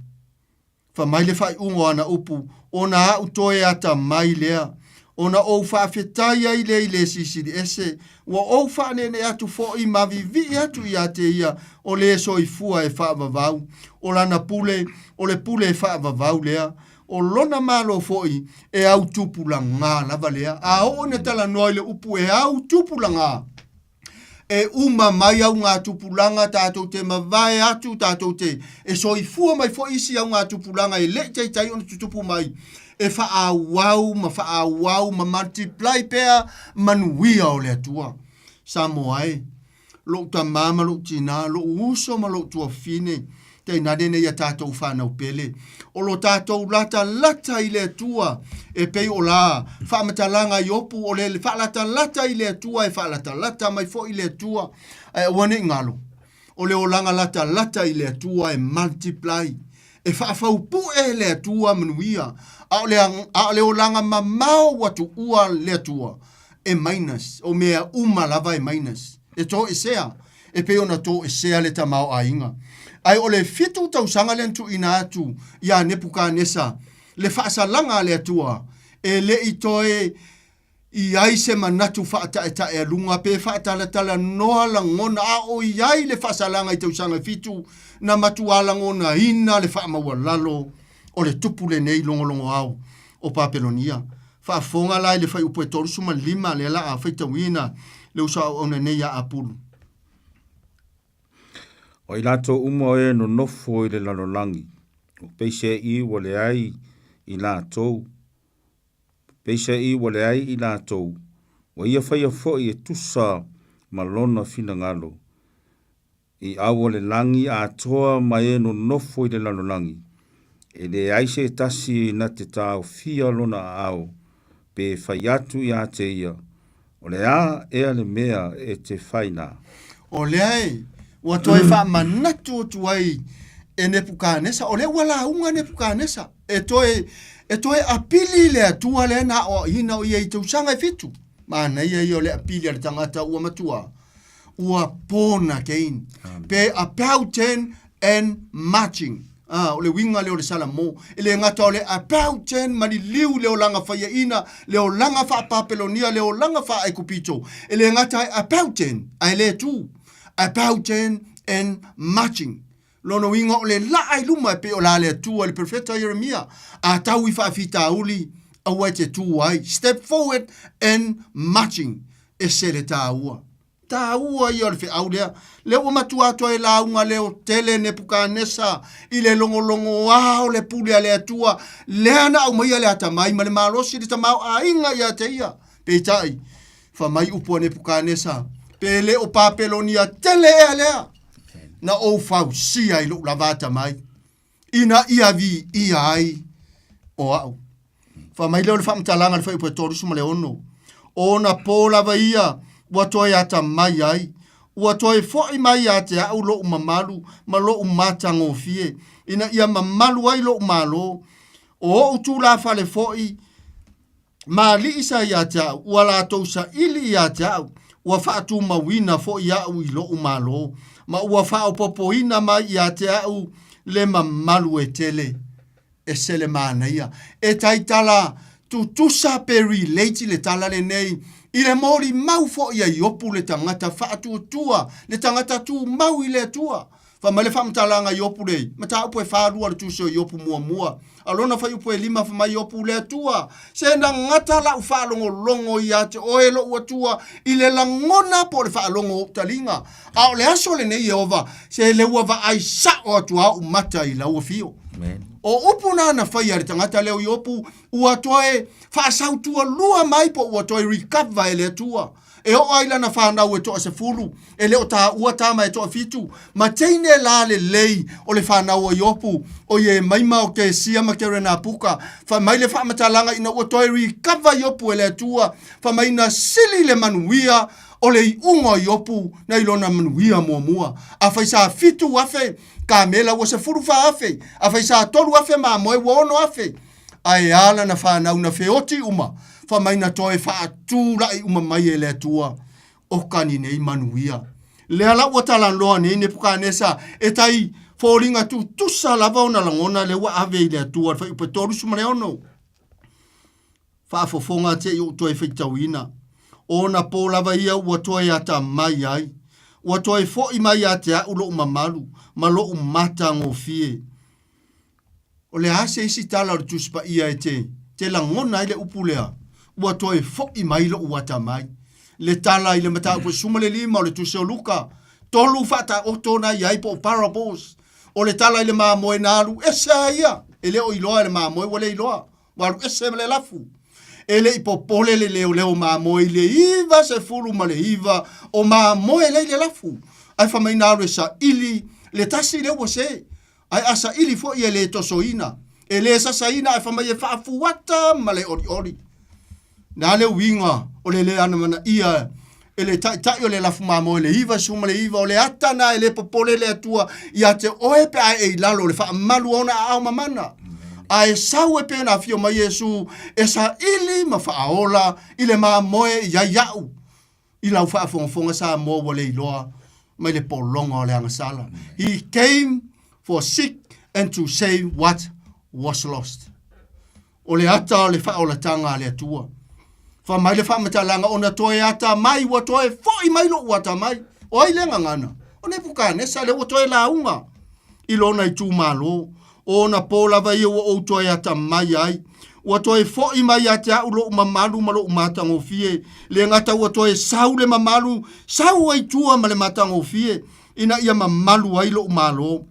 Fai mai le faaiuga o ana upu, Ona a'u toe atamai lea, ona ou faafetai ai lea i le Silisili Ese, ua ou faaneenee atu foi ma vivii atu ia te ia o le soifua e faavavau, o lana pule, o le pule e faavavau lea, O lona Malo foi e au tupulaga lava lea. A oo ina talanoa i le upu e au tupulaga, e uma mai augatupulaga tatou te mavae atu tatou te e soifua mai foi isi augatupulaga e le i taitai ona tutupu mai e faaauau ma faaauau ma multiply pea manuia o le Atua. Samoa e, lou tamā ma lou tinā, lou uso ma lou tuafafine, tainane nei a tatou fanau pele. O lo tatou latalata i le Atua, e pei o la faamatalaga i Iopu, o le faalatalata i le Atua e faalatalata mai foi le Atua. Ae aua ne i galo, o le olaga latalata i le Atua e multiply, e faafaupu'e le Atua manuia, a o le, a o le olaga mamao ua tuua le Atua, e minus, o mea uma lava e minus, e toesea, e pei ona toesea le tamaoaiga. Ae o le fitu tausaga lea na tuuina atu iā Nepukanesa, le faasalaga a le Atua, e le i toe i ai se manatu faataetaealuga pe faatalatalanoa lagona, a o i ai le faasalaga i tausaga e fitu, na matuā lagonaina le faamaualalo o le tupu lenei logologoao o Papelonia. Faafofoga la i le fuaiupu e 35 lea la a faitauina le uso auauna nei ia Apulu. O i latou uma o e nonofo i le lalolagi, o peiseai ua leai i latou, peiseai ua leai i latou, ua ia faia foi e tusa ma lona finagalo, I au o le lagi atoa ma e nonofo i le lalolagi, e leai se tasi na te taofia lona aao pe fai atu ia te ia, O le a ea le mea e te fai na? O lea e ua toe faamanatu atu ai e Nepukanesa, o lea ua lauga Nepukanesa e toe, e toe apili le Atua lea na aoaoina o ia i tausaga e fitu. Manaia ia o le apili a le tagata ua matua ua born again. Pe about turn and marching. Ah, o le uiga lea o le Salamo. E le gata o le about turn ma liliu le olaga faiaina, le olaga faa-Papelonia, le olaga faa-Aikupito. E le gata e about turn, ae le tu. About turn and marching. Lona uiga o le laa i luma e pei o la le Atua i le Perofeta Ieremia, a tau i faafitauli, aua e te tu ai. Step forward and marching. Ese le taua. Taua ia o le feau lea. Lea ua matua atu ai lauga leo tele Nepukanesa i le logologoa o le pule a le Atua, lea na aumaia le atamai ma le malosi le tamaoaiga ia te ia. Peitai, fai mai upu a Nepukanesa, pe le o Papelonia tele ea lea na ou fausia i lou lava atamai, ina ia viia ai o au. Fai mai lea o le faamatalaga i le fuaiupu e 36, O ona pō lava ia ua toe atamai ai, ua toe foʻi mai ia te aʻu loʻu mamalu ma loʻu matagofie, ina ia mamalu ai loʻu Malo. O oʻu tulafale foʻi ma alii sa ia te aʻu, ua latou saili ia te aʻu, ua faatumauina foʻi aʻu i loʻu Malo, ma ua faaopopoina mai ia te aʻu le mamalu e tele. Ese le manaia. E taitala tutusa pe relate le tala lenei i le molimau foʻi a Iopu le tagata faatuatua, le tagata tumau i le Atua. Fai mai le faamatalaga a Iopu lei, mataupu e 42 o le tusi o Iopu muamua, a lona fuaiupu e 5 fai mai Iopu le Atua, se na gata la'u faalogologo ia te oe loʻu Atua i le lagona po o le faalogo o ou taliga, A o le aso lenei Ieova, se le ua vaai sa'o atu a oʻu mata i lau afio. O upu na na faia e le tagata lea o Iopu, ua toe faasautualua mai po ua toe recover e le Atua. E oo ai lana fanau e toasefulu, e le o taua tama e toafitu, ma teine la lelei o le fanau a Iopu, o Iemaima o Kesia ma Kerenapuka. Fai mai le faamatalaga ina ua toe recover Iopu e le Atua, fai mai na sili le manuia O le iuga o Iopu na i lona manuia muamua. Afai sa 7,000 kamela ua 14,000, afai sa 3,000 mamoe ua 6,000. Ae a lana fanau na feoti uma, fai mai na toe faatulaʻi uma mai e le Atua. O kani nei manuia. Lea la ua talanoa nei Nepukanesa e tai foliga tutusa lava ona lagona lea ua ave i le Atua le fuaiupu e 36. Faafofoga te i ou toe faitauina. O ona pō lava ia ua toe atamai ai. Ua toe foʻi mai ia te aʻu loʻu mamalu ma loʻu matagofie. O le a se isi tala o le Tusi Paia e te, te lagona ai le upu lea, Ua toe foʻi mai loʻu atamai? Le tala i le mataupu e 15 o le Tusi o Luka, tolu faataoto na i ai po o parables. O le tala i le mamoe na alu ese a ia, e le o iloa e le mamoe ua le iloa, ua alu ese ma le lafu. E le i popole le leoleo mamoe i le 99 o mamoe la i le lafu, ae fai mai na alu e saili le tasi lea ua se. Ae a saili foi e le tosoina, e le sasaina ae fai mai e faafuata ma le olioli. Le a le uiga o le le anamanaia e le taitai o le lafu mamoe le 99 o le ata na e le popole le Atua ia te oe pe a e i lalo o le faamalu o ona aao mamana. A e sau e pei ona afio mai Iesu e saili ma faaola i le mamoe i ai au. I lau faafogafoga Samoa ua le iloa mai le pologa o le agasala. He came for seek and to save what was lost. O le ata o le faaolataga a le Atua. Fai mai le faamatalaga ona toe ata mai ua toe foi mai lou ata mai. O ai lea gagana? O Nepukanesa lea ua toe lauga i lona itumalo. O ona pō lava ia ua ou toe atamai ai. Ua toe foʻi mai ia te aʻu loʻu mamalu ma loʻu matagofie. Le gata ua toe sau le mamalu, sau ai tua ma le matagofie, ina ia mamalu ai loʻu malo.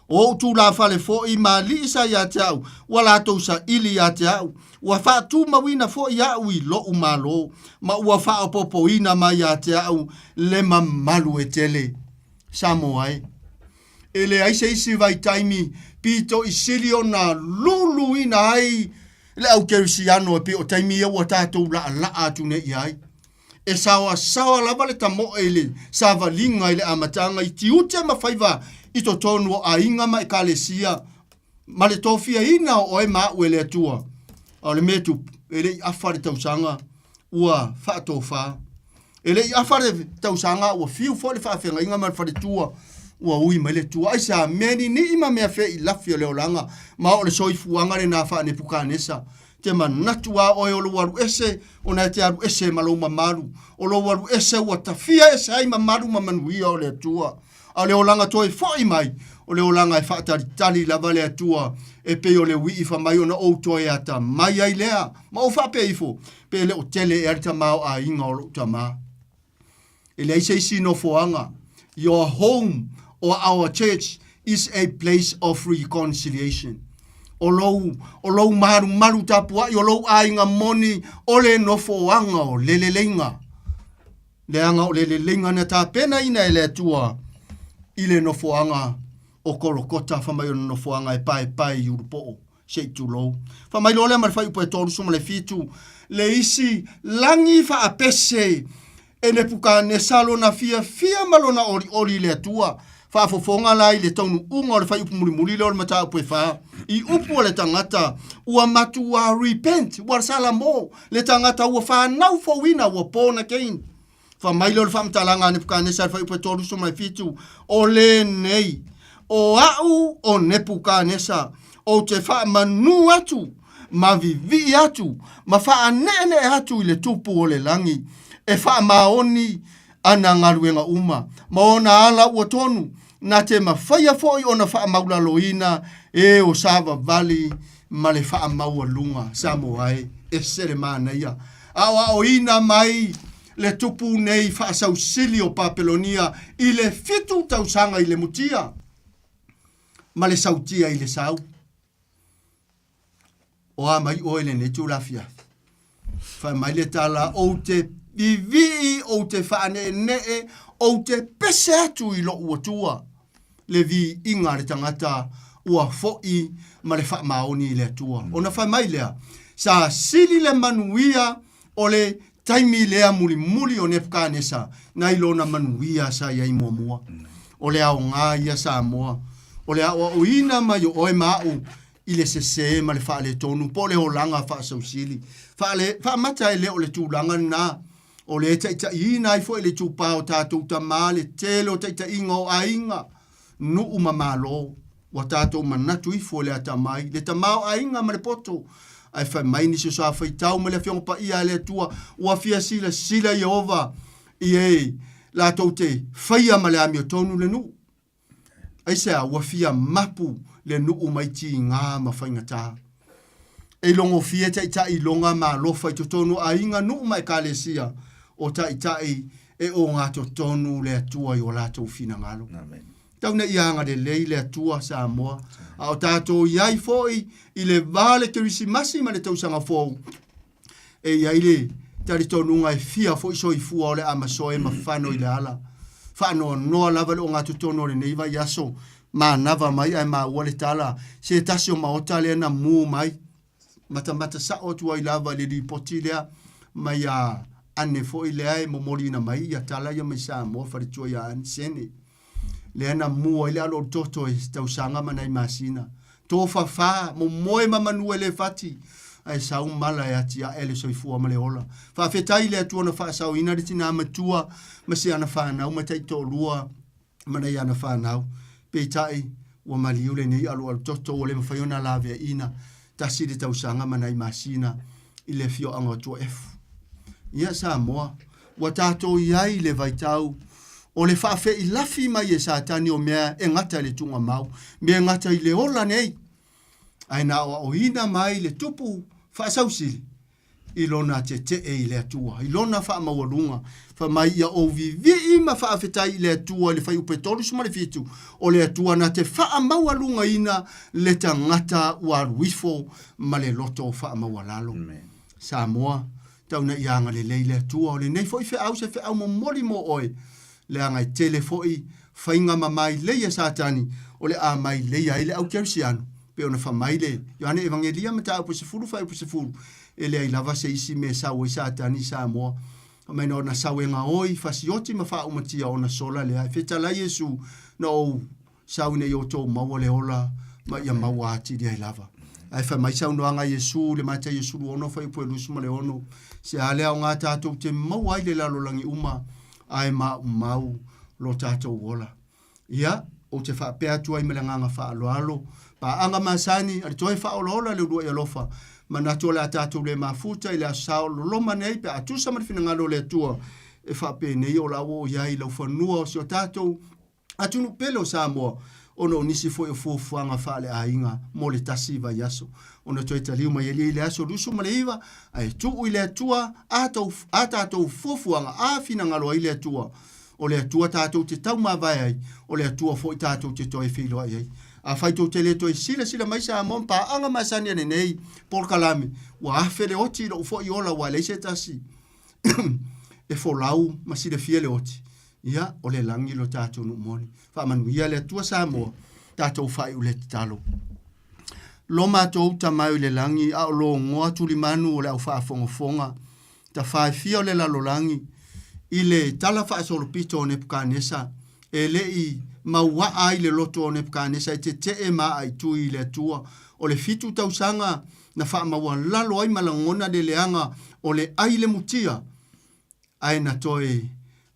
O oʻu tulafale foʻi ma alii sa ia te aʻu, ua latou saili ia te aʻu. Ua faatumauina foʻi aʻu i loʻu malo, ma ua faaopoopoina mai ia te aʻu le mamalu e tele. Samoa e. E leai se isi vaitaimi pito i sili ona luluina ai le au kerisiano e pei o taimi ia ua tatou laalaa atu nei i ai. E saoasaoa lava le tamoe i le savaliga i le amataga i tiute ma faiva i totonu o aiga ma ekalesia ma le tofiaina o oe ma aʻu e le Atua. A o le mea e tupu, e le i afa le tausaga ua faatofa. E le i afa le tausaga ua fiu foi le faafeagaiga ma le faletua ua ui mai le Atua. Aisea? Mea ninii ma mea feilafi o le olaga, ma o le soifuaga lena faa-Nepukanesa. Te manatu a oe o lou alu ese, ona e te alu ese ma lou mamalu. O lou alu ese ua tafia ese ai mamalu ma manuia o le Atua. A o le olaga toe foʻi mai, o le olaga e faatalitali lava le Atua, e pei o le uii fa mai ona ou toe atamai ai lea. Ma ou faapea ifo, pe le o tele ea le tamaoaiga o lou tamā. E leai se isi nofoaga. Your home or our church is a place of reconciliation. O lou, o lou malumalu tapuai, o lou aiga moni, o le nofoaga o le leleiga. Leaga o le leleiga na tapenaina e le Atua i le nofoaga o Kolokota, fa mai o le nofoaga e paepae i Ulupoo, se i tulou. Fa mai loa lea ma le fuaiupu e 37, le isi lagi faapese e Nepukanesa lona fiafia ma lona olioli i le Atua. Faafofoga la i le taunuuga o le fuaiupu mulimuli lea o le mataupu e fa, i upu a le tagata ua matuā repent, ua salamo, le tagata ua fanau fouina, ua born again. Fa mai lea o le faamatalaga a Nepukanesa i le fuaiupu e 37, O lenei, o aʻu o Nepukanesa, ou te faamanū atu ma vivii atu ma faaneenee atu i le Tupu o le lagi, e faamaoni ana galuega uma, ma ona ala ua tonu, na te mafaia foi ona faamaulaloina e o savavali ma le faamaualuga. Samoa e, ese le manaia. Aoaoina mai le tupu nei faasausili o Papelonia i le fitu tausaga i le mutia ma le sautia i le sau. O a mai oe lenei itula afiafi? Fai mai le tala, ou te vivii, ou te faaneenee, ou te pese atu i lou Atua. Le viiga a le tagata ua foi ma le faamaoni i le Atua. Ona fai mai lea, sa sili le manuia o le taimi lea mulimuli o Nepukanesa nai lona manuia sa i ai muamua. O le aoga ia Samoa, o le aoaoina mai o oe ma aʻu i le sesē ma le faaletonu po o le olaga faasausili. Faale, faamata e le o le tulaga lena o lea e taitaiina ai foi le itupa o tatou tamā le tele o taitaiga o aiga, nuu ma malo. Ua tatou manatu ifo i le atamai, le tamaoaiga ma le poto. Ae fai mai nisi o sa faitau ma le Afioga Paia a le Atua, ua fia silasila Ieova i e latou te faia ma le amiotonu le nuu. Aisea ua fia mapu le nuu mai tigā ma faigatā? E logofie taʻitaʻi iloga ma alofa i totonu o aiga, nuu ma ekalesia, o taʻitaʻi e ogatotonu le Atua i o latou finagalo. Amen. Tau ina ia agalelei le Atua Samoa, a o tatou i ai foi i le va o le Kerisimasi ma le Tausaga Fou, E i ai le talitonuga e fia foi soifua o le a masoe ma fano i le ala. Faanoanoa lava le ogatotonu o lenei vaiaso, manava mai ae maua le tala, se tasi o maota lea na mu mai. Matamata sao atu ai lava i le lipoti lea mai a Ane foi lea e momoliina mai ia tala ia mai Samoa, faletua ia Ane Sene. Lea na mu ai le alo o le toto i tausaga ma nai masina. Tofafā, momoe ma manu e le fati, ae sau mala e atiae le soifua ma le ola. Faafetai i le Atua na faasaoina le tinā matua ma si ana fanau ma taitoalua ma nai ana fanau. Peitai, ua maliu lenei aloalo toto ua le mafai ona laveaiina tasi le tausaga ma nai masina i le afioaga o Tuaefu. Ia Samoa, ua tatou i ai i le vaitau o le faafeilafi mai e Satani o mea e gata i le tuugamau, mea e gata i le ola nei, ae na aoaoina mai le tupu faasausili i lona tetee i le Atua, i lona faamaualuga, fai mai ia ou vivii ma faafetai i le Atua i le fuaiupu e 37, o le Atua na te faamaualugaina le tagata ua alu ifo ma le loto faamaualalo. Samoa, tau ina ia agalelei le Atua, o lenei foi feau se feau momoli mo oe, leaga e tele foi faiga ma mailei a Satani o le a mailei ai le au kerisiano, pei ona fai mai le Ioane Evagelia mataupu e 10 fuaiupu 10, e leai lava se isi mea e sau ai Satani i Samoa, fai mai na ona sau e gaoi, fasioti ma faaumatia ona sola lea. E fetalai Iesu, na ou sau ina ia outou maua le ola ma ia maua atili ai lava. Ae fai mai saunoaga a Iesu i le Mataio 16 fuaiupu e 26, Se a le aoga tatou te maua ai le lalolagi uma, ae maumau lo tatou ola. Ia, ou te faapea atu ai ma le agaga faaaloalo, paaga masani a le toe faaolaola le uluai alofa, manatu o le a tatou le mafuta i le aso Sa o loloma nei pe a tusa ma le finagalo o le Atua e faapenei o la ua o i ai i laufanua o si o tatou atunuu pele o Samoa ona o nisi foi o fuafuaga faaleaiga mo le tasi vaiaso ona toe taliu mai ai i le aso 29 ae tuu i le Atua a, tou, a tatou fuafuaga a finagalo ai le Atua. O le Atua tatou te taumavae ai, o le Atua foi tatou te toe feiloai ai. Afai tou te le toe silasila mai Samoa ma paaga masani a lenei polokalame, ua afe le oti i lou foi ola aua e leai se tasi e folau ma silafia le oti. Ia, o le lagi lo tatou nuu moni. Faamanuia le Atua Samoa, tatou faaiu le tatalo. Lo matou Tama i le lagi, a o logoa tulimanu o le au faafogafoga, tafaefia o le lalolagi, i le tala faasolopito o Nepukanesa, e le i mauaa ai le loto o Nepukanesa e tetee ma aaitui i le Atua, o le fitu tausaga na faamaualalo ai ma lagona le leaga o le ai le mutia, ae na toe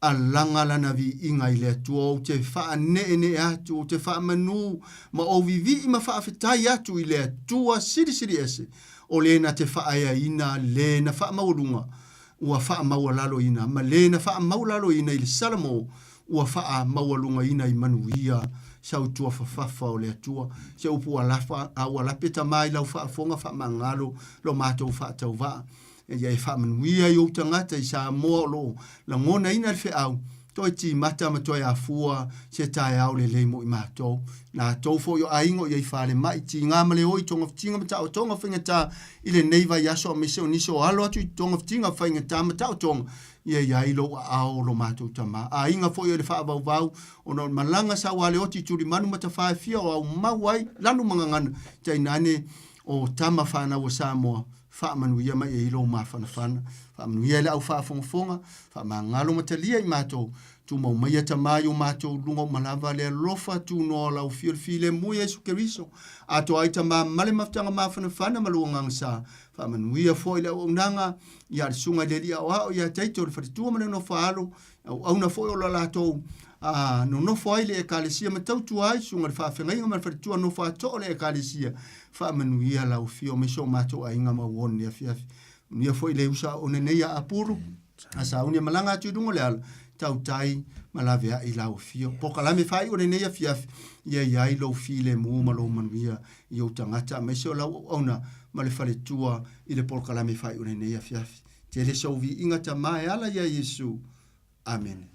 alaga lana viiga i le Atua. Ou te faaneenee atu, ou te faamanu ma ou vivii ma faafetai atu i le Atua Silisili Ese, o le na te faaeaina le na faamaualuga ua faamaualaloina, ma le na faamaualaloina i le Salamo ua faamaualugaina i manuia sautua fafafa o le Atua. Se upu ua lafa, a ua lape tama i lau faafofoga faamagalo lo matou faatauvaa. Ia e faamanuia i ou tagata i Samoa o lo o lagonaina le feau, toe timata ma toe afua se taeao lelei mo i matou. Latou foi o aiga o i ai falemai, tiga ma le oi, togafitiga ma taotoga faigata i lenei vaiaso aemaise o nisi o alo atu i togafitiga faigata ma taotoga, ia i ai lou aao o lo matou tama. Aiga foi o le faavauvau ona o le malaga saualeoti i tulimanu ma tafaefia o aumau ai lanu ma gagana, tainane o tama fanau a Samoa, Faamanuia mai e i lou mafanafana. Faamanuia i le au faafogafoga, faamagalo ma talia i matou. Tumau maia Tama i o matou luga uma lava le alofa tunoa o lau Afio le filemu Iesu Keriso. Atoa ai Tama ma le mafutaga mafanafana ma lou Agaga Sa. Faamanuia foi le auaunaga ia le Susuga i le Alii Aoao ia Taito le faletua ma le nofo a alo, auauna foi o lo latou a nonofo ai le Ekalesia ma tautua ai susuga i le faafeagaiga ma le faletua nofo a too le Ekalesia. Faamanuia lau afio mai so matou aiga ma ua nei afiafi. Manuia foi le uso a ona nei a Apulu, a sauni e malaga atu i luga o le ala, Tautai ma laveai lau afio. Polokalame faaiu o lenei afiafi, ia i ai lou filemu ma lou manuia i ou tagata aemaise o lau auauna ma le faletua i le polokalame faaiu o lenei afiafi. Tele sou viiga Tama e ala ia Iesu. Amene.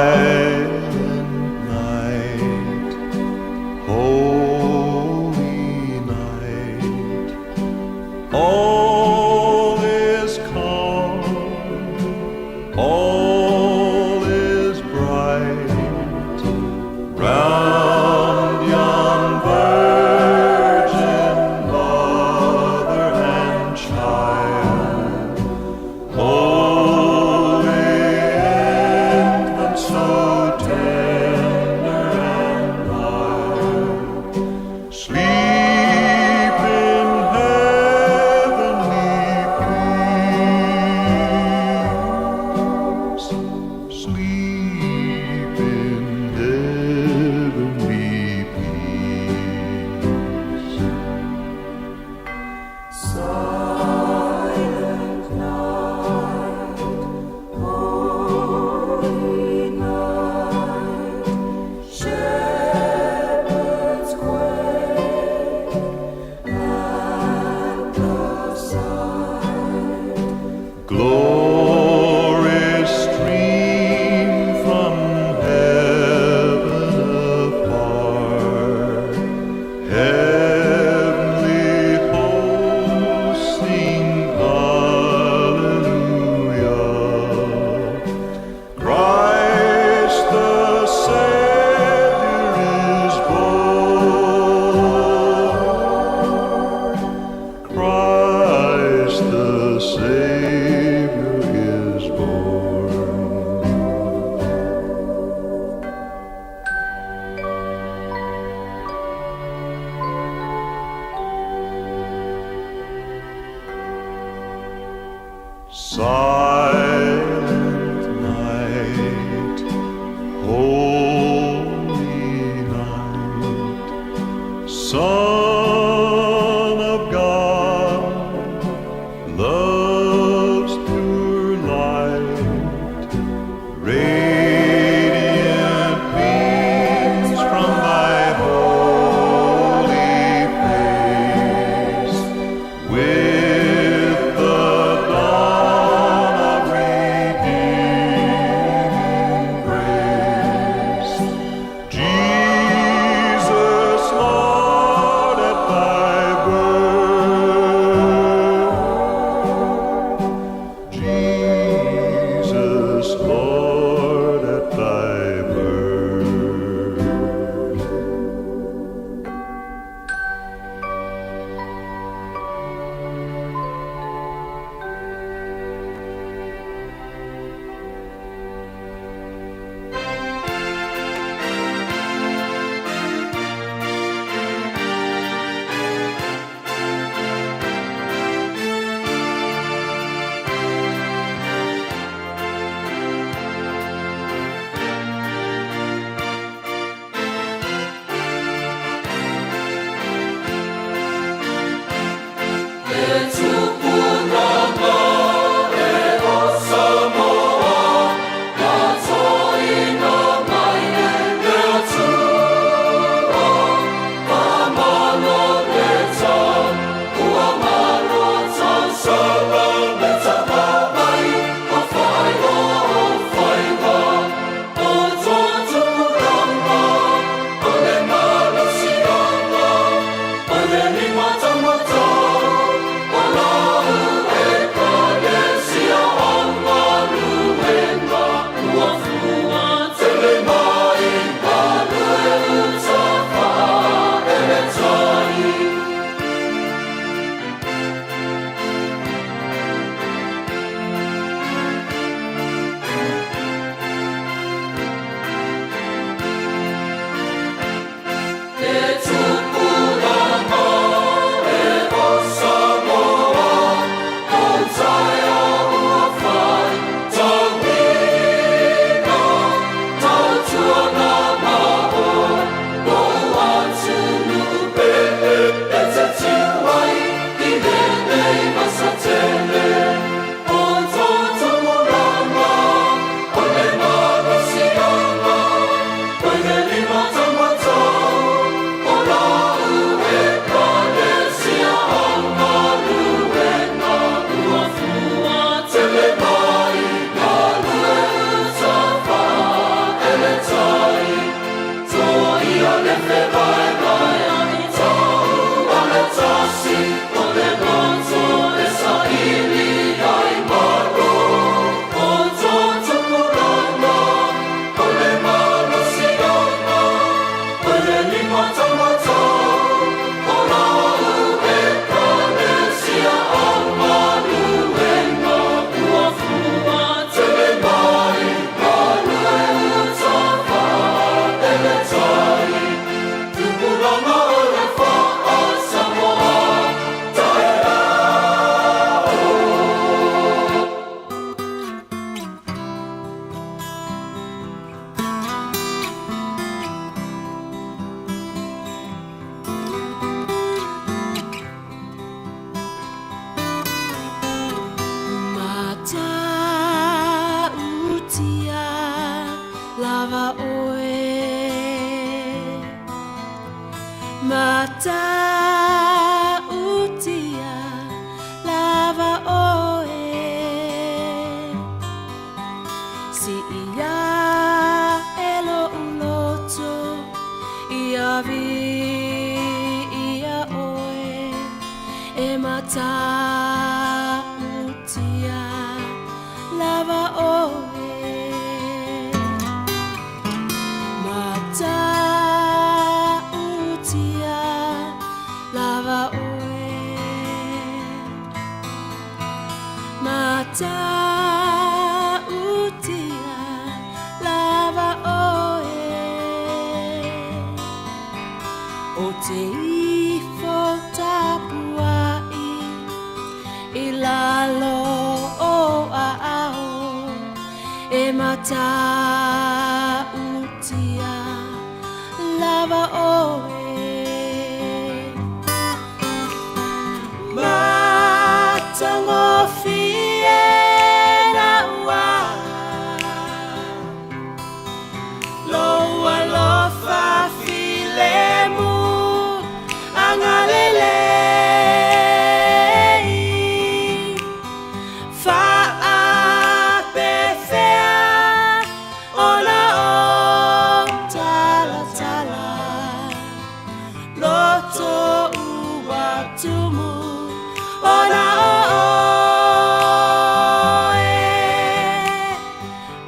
Silent night, holy night, all is calm, all is bright, round yon virgin mother and child. Holy infant, so tender and mild, sleep in heavenly peace. Sleep in heavenly peace. Silent night, holy night, shepherds quake at the sight. Glory stream from heaven afar, heavenly hosts sing hallelujah. Christ the Savior is born. Christ the Savior is born. Silent night, holy night, Son of God, love's pure light, radiant beams from thy holy face, with the dawn of redeeming grace. Jesus, Lord Matautia lava oe Si ia e lo uloto Ia vi ia oe E matautia lava oe Matautia lava oe Matautia lava oe O te ifo tapuai i lalo o aao e matautia lava oe. Matagofie na ua lou alofa filemu agalelei faapefea ona o talatala loto ua tumu ona o oe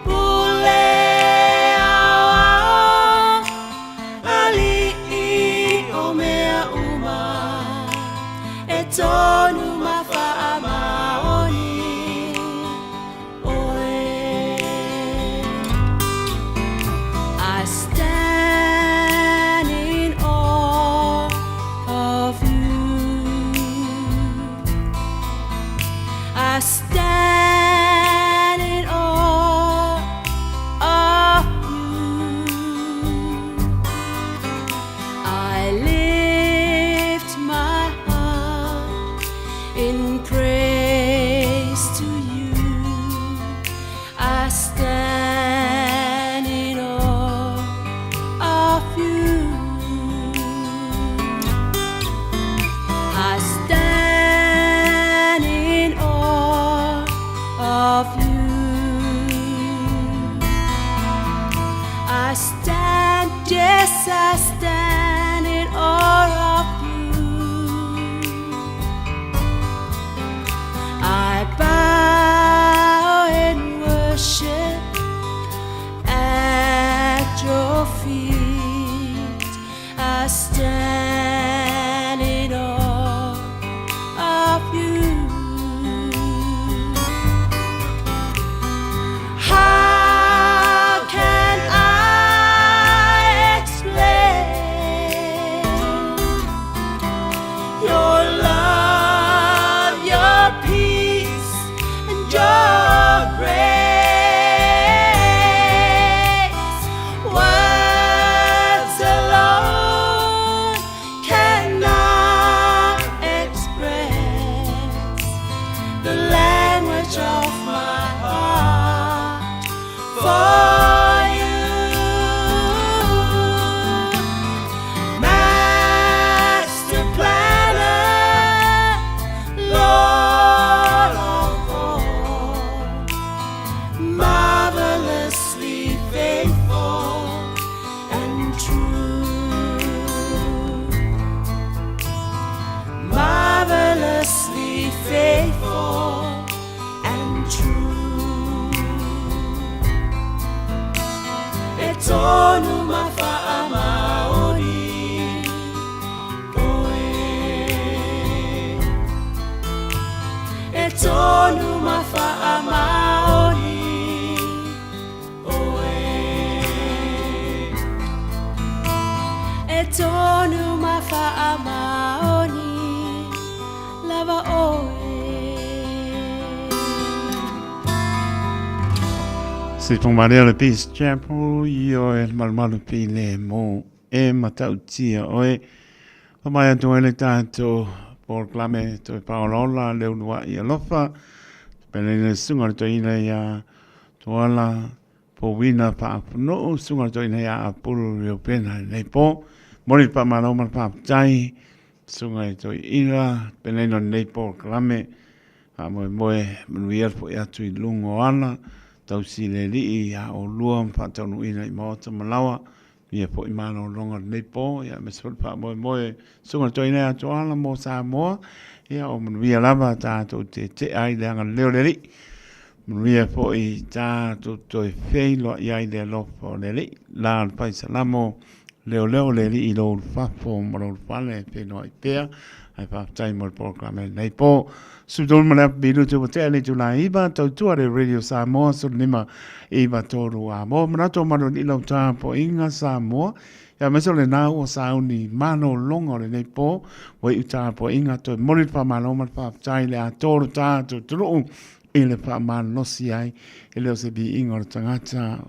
pule aoao ali'i o mea uma e tonu ma faamaoni oe. I stand in awe of you. I stand in awe of you. I lift my heart in praise to you. I stand in awe of you. I stand in awe of you. I stand, yes, I stand in awe of you. I bow in worship at your feet. I stand in awe of you. How can I explain your love, your peace, and your grace? Words alone cannot express the language of my heart for you. Master planner, Lord of all, marvelously faithful and true. Marvelously faithful and true. E tonu ma faamaoni oe. E tonu ma faamaoni oe. E tonu ma faamaoni lava oe. Se whangaarea le Peace Chapel i oe le malumalu pi le mō e matautia oe. Wha mai atu ai le tātou polokalame toi paolaola le ulua i alofa. Pele le sunga le toina ia Toala Powina Faapunuu, sunga le toina ia Apulu Reupena i nei pō. Moli le faamalo ma le faafetai susuga i toeaina penaina o lenei polokalame. Faamoemoe manuia le foi atu i luga o ala, tausi le Alii ia oulua ma faataunuuina i maota ma laoa. Manuia foi malologa o lenei po, ia aemaise foi le faamoemoe susuga i le toeaina ia Tuala mo Samoa. Ia o manuia lava tatou te tea ai le agalelei o le Alii. Manuia foi tatou toe feiloai ai i le alofa o le Alii. La o le Fai Salamo, leoleo le Alii i lou ulufafo ma lou ulufale e feiloai pea. Ae faafetai mo le polokalame i lenei po. 13 ma le afa minute ua tea le itula e 9, tautua le Radio Samoa 15 9 3 a mo manatu o malu i lau tapuaiga Samoa. Ia aemaise o lena ua sauni malologa o lenei po, ua iu tapuaiga toe momoli le faamalo ma le faafetai i le atoa o le tatou atunuu i le faamalolosi ai e le o se viiga o le tagata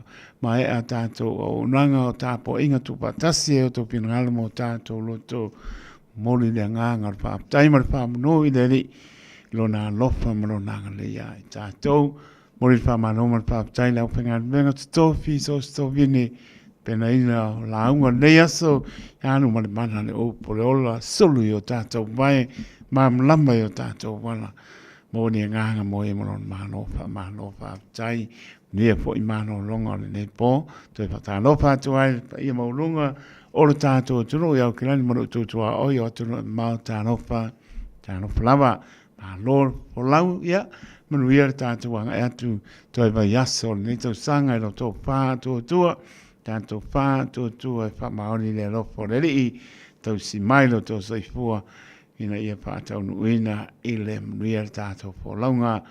maea tatou auaunaga o tapuaiga tuufaatasi ai o outou finagalo ma o tatou loto. Momoli le agaga o le faafetai ma le faamanu i le Alii i lona alofa ma lona agalelei ia i tatou. Momoli le faamalo ma le faafetai i le aufaigaluega totofi so o se tovine penaina o lauga o lenei aso ia alu ma le mana le upu o le ola sulu i o tatou vae malamalama i o tatou vala. Maua ni agaga mo e ma lona malo faamalo faafetai. Manuia foi malologa o lenei po. Toe faatalofa atu ai i le paia maualuga o le tatou atunuu i Aukilani ma lou tuatuaoi o atunuu e mamao talofa, talofa lava. Malo le folau, ia manuia le tatou agai atu toe vaiaso o lenei tausaga i lo outou faatuatua, tatou faatuatua e faamaoni i le alofa o le Alii, tausi mai lo outou soifua ina ia faataunuuina i le manuia le tatou folauga.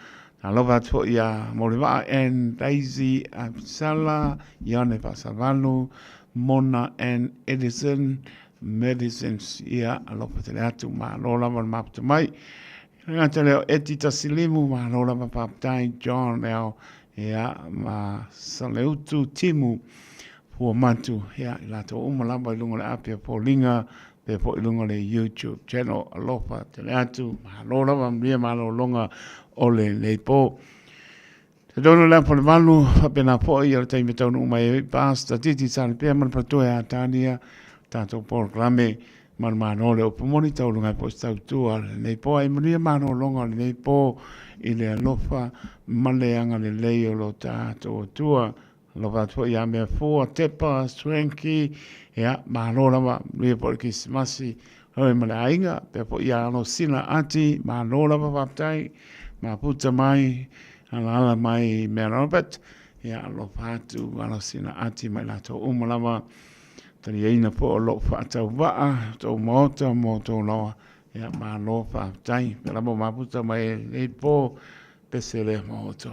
Talofa atu foi ia Maulevaa and Daisy Absala, Ione Faasavalu, Mona and Edison Medicines, ia alofa tele atu, malo lava le mafuta mai. Le gata lea o Eti Tasilimu, malo lava faafetai, John L. Ia, ma Saleutu Timu Fuamatu, ia, i latou uma lava i luga o le api o foliga, pea foi i luga o le YouTube channel, alofa tele atu, malo lava, manuia malologa o lenei po. Te tonu le apo le valu, faapena foi o le taimi e taunuu mai ai Pastor Titi Salipea ma le faletua ia Tania, tatou polokalame manumalo le upu moni tauluga ai foi se tautua o lenei po. Ae manuia malologa o lenei po i le alofa ma le agalelei o lo tatou Atua. Alofa atu foi ia Meafua, Tepa, Swanky, ia, malo lava, manuia foi le Kerisimasi, oe ma le aiga, pea foi ia Alosina Ati, malo lava faafetai, mafuta mai, alaala mai Mea Robert, ia, alofa atu Alosina Ati ma i latou uma lava, taliaina foi o lou faatauvaa, tou maota mo tou laoa, ia, malo faafetai, pea lava o mafuta mai lenei po, pese lea mo outou.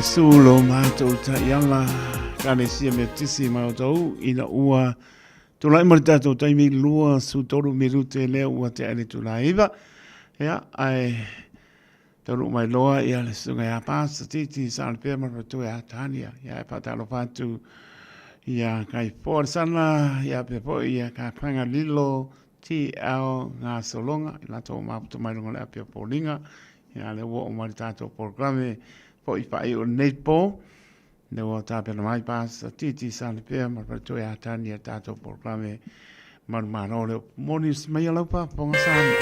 Iesu lo matou taiala Ekalesia Metotisi ma outou ina ua tulai mai le tatou taimi 23 minute lea ua tea i le itula e 9. Ia, ae taunuu mai loa ia le susuga ia Pastor Titi Saalapea ma le faletua ia Tania. Ia, e faatalofa atu ia Kaipoa Alesana, ia pea foi ia Kapaga Lilo TL Gasologa, i latou mafuta mai luga o le api o Poliga. Ia, lea ua oo mai le tatou polokalame foi faaiu o lenei po. Lea ua tapena mai Pastor Titi Saalapea ma le faletua ia Tania le tatou polokalame manumalo lea. Moni mai lau faafofoga Samoa.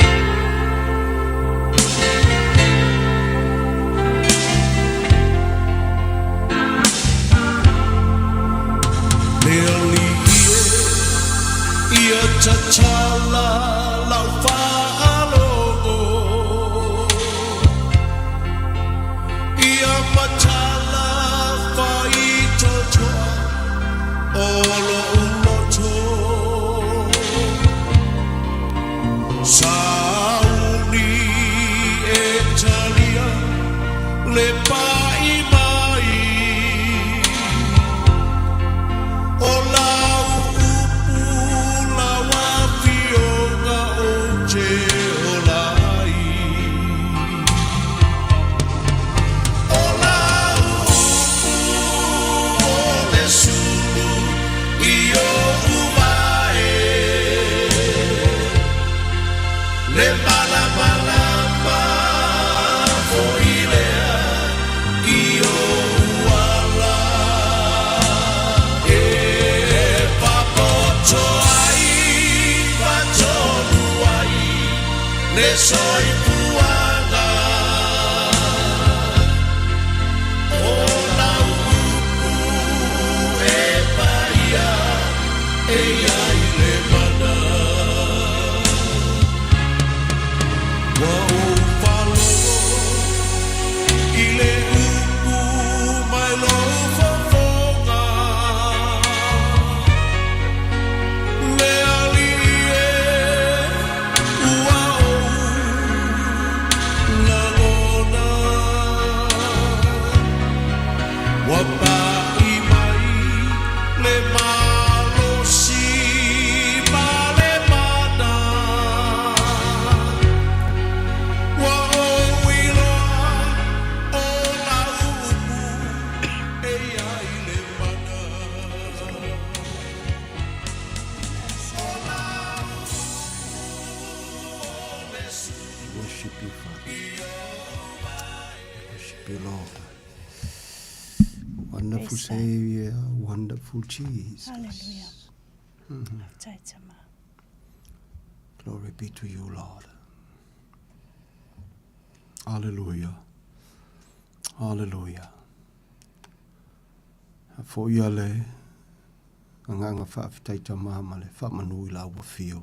Le alii e, ia tatala lau faalogo, Ia matala faitotoa o lo'u loto. Sauni e talia le pa'i mai, O lau upu lau afioga ou te ola ai. O lau upu o le sulu i oʻu vae, Le malamalama foi lea i oʻu ala. E papoto ai ma tonu ai le soifuaga. O lau upu e paia e i ai le mana. Ua ou faalogo i le upu mai lou fofoga, Le Alii e, ua ou lagona. Ua pa'i mai le malosi ma le mana. Ua ou iloa o lau upu e i ai le mana. O lau upu o le We worship you, Father. We worship you, Lord. Wonderful Praise God. Savior, wonderful Jesus. Hallelujah. Faafetai Tama. Glory be to you, Lord. Hallelujah. Hallelujah. A fo ia le agaga faafetai tama ma le faamanu i lau afio.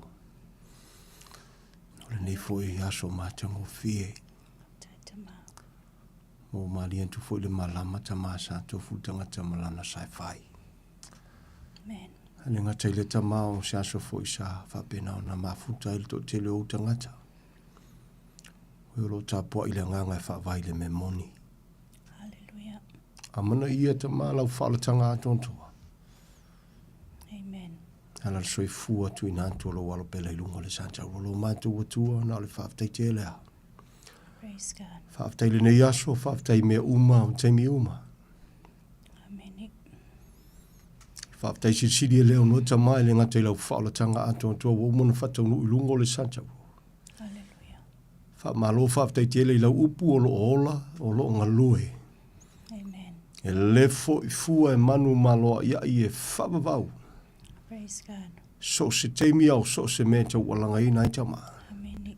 O lenei foi aso matagofie. Faafetai Tama. Ua malie atu foi le malama tama sa tofu tagata ma lana sa e fai. Amen. E le gata i le tama o se aso foi sa faapena ona mafuta ai le toatele o ou tagata. O e o lo o tapuai le agaga e faavae i le mea moni. Hallelujah. A mana ia tama lau faaolataga atoatoa. Amen. Ala le soifua tuuina atu o lou alo pele i luga o le sa taua lo matou Atua, na o le faafetai tele lava. Praise God. Faafetai lenei aso, faafetai mea uma, o taimi uma. Amen. Faafetai silisili e leo no tama e le gata i lau faaolataga atoatoa ua uma ona faataunuu i luga o le sa taua. Hallelujah. Faamalo faafetai tele i lau upu o lo o ola, o lo o galue. Amen. E le foi fua e manu maloa'ia'i e faavavau. Praise God. So o se taimi ao so o se mea e taualagaina ai tama. Amen.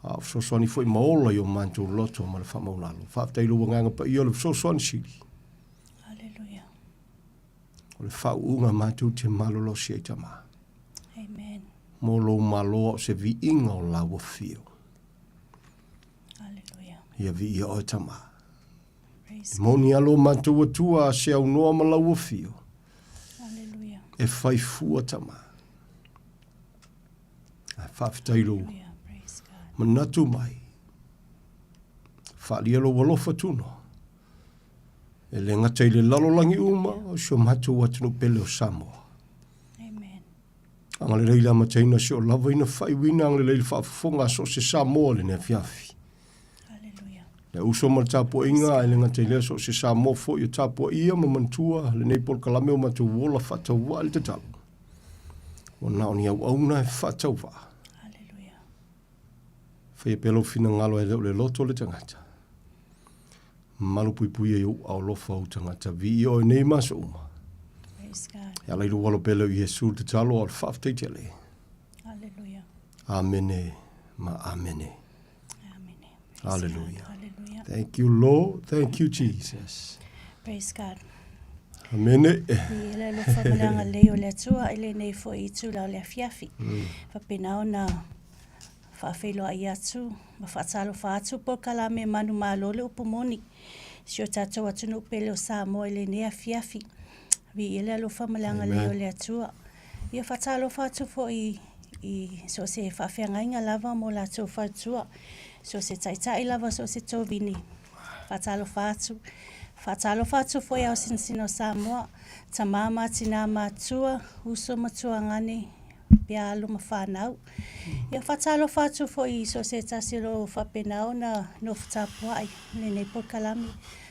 A o fesoasoani foi ma ola i o matou loto ma le faamaulalo. Faafetai i lou agaga paia o le fesoasoani sili. Hallelujah. O le faauuga matou te malolosi ai tama. Amen. Mo lou maloa o se viiga o lau afio. Hallelujah. Ia viia oe tama. Praise E moni a lo matou Atua a se aunoa ma lau afio. Hallelujah. E fai fua tama. Ae faafetai lou manatu mai. Faalia lou alofa tuno. E le gata i le lalolagi uma, o si o matou atunuu pele o Samoa. Amen. Agalelei le amataina o si o lava ina faaiuina, agalelei le faafofoga a so o se Samoa i lenei afiafi. Le uso ma le tapuaiga, ae le gata i lea so o se Samoa foi o tapuaia ma manatua lenei polokalame o matou ola faatauvaa i le tatalo. Ua na o ni auauna e faatauvaa. Faia pea lou finagalo e le o le loto o le tagata. Malupuipuia i ou aolofa ou tagata. Viia oe nei ma aso uma. E ala i lou alo pele o Iesu le tatalo a o le faafetai tele. Hallelujah. Amene ma amene. Amene. Hallelujah. Hallelujah. Thank you, Lord. Thank you, Jesus. Praise God. Amene. I le alofa ma le agalelei o le Atua i lenei foi itula o le afiafi. Faapena ona faafeiloai atu ma faatalofa atu polokalame manumalo le upu moni si o tatou atunuu pele o Samoa i lenei afiafi. Viia le alofa ma le agalelei o le Atua. Ia faatalofa atu foi i so o se faafeagaiga lava mo latou faletua, so o se taitai lava, so o se tovini. Faatalofa atu. Faatalofa atu foi ao sinosino o Samoa, tama ma tinā matua, uso ma tuagane, pea alo ma fanau. Ia faatalofa atu foi i so o se tasi o lo o faapena ona nofo tapuai i lenei polokalame.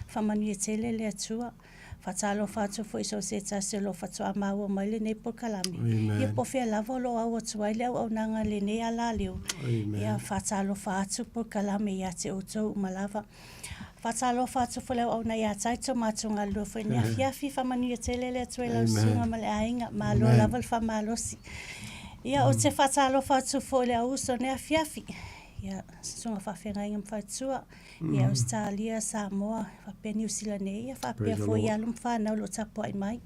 Faamanuia tele le Atua. Faatalofa atu foi i so o se tasi o lo o faatoa maua mai lenei polokalame. Ia po o fea lava o lo o au atu ai le auaunaga i lenei alaleo. Ia faatalofa atu polokalame ia te outou uma lava. Faatalofa atu foi le auauna ia Taito matou galulue foi i lenei afiafi. Faamanuia tele le Atua i lau susuga ma le aiga. Malo lava le faamalosi. Ia ou te faatalofa atu foi i le auuso i lenei afiafi. Ia susuga faafeagaiga ma faletua. Ia Ausetalia, Samoa, faapea Niu Sila nei, ia faapea foi i alo ma fanau o lo o tapuai mai.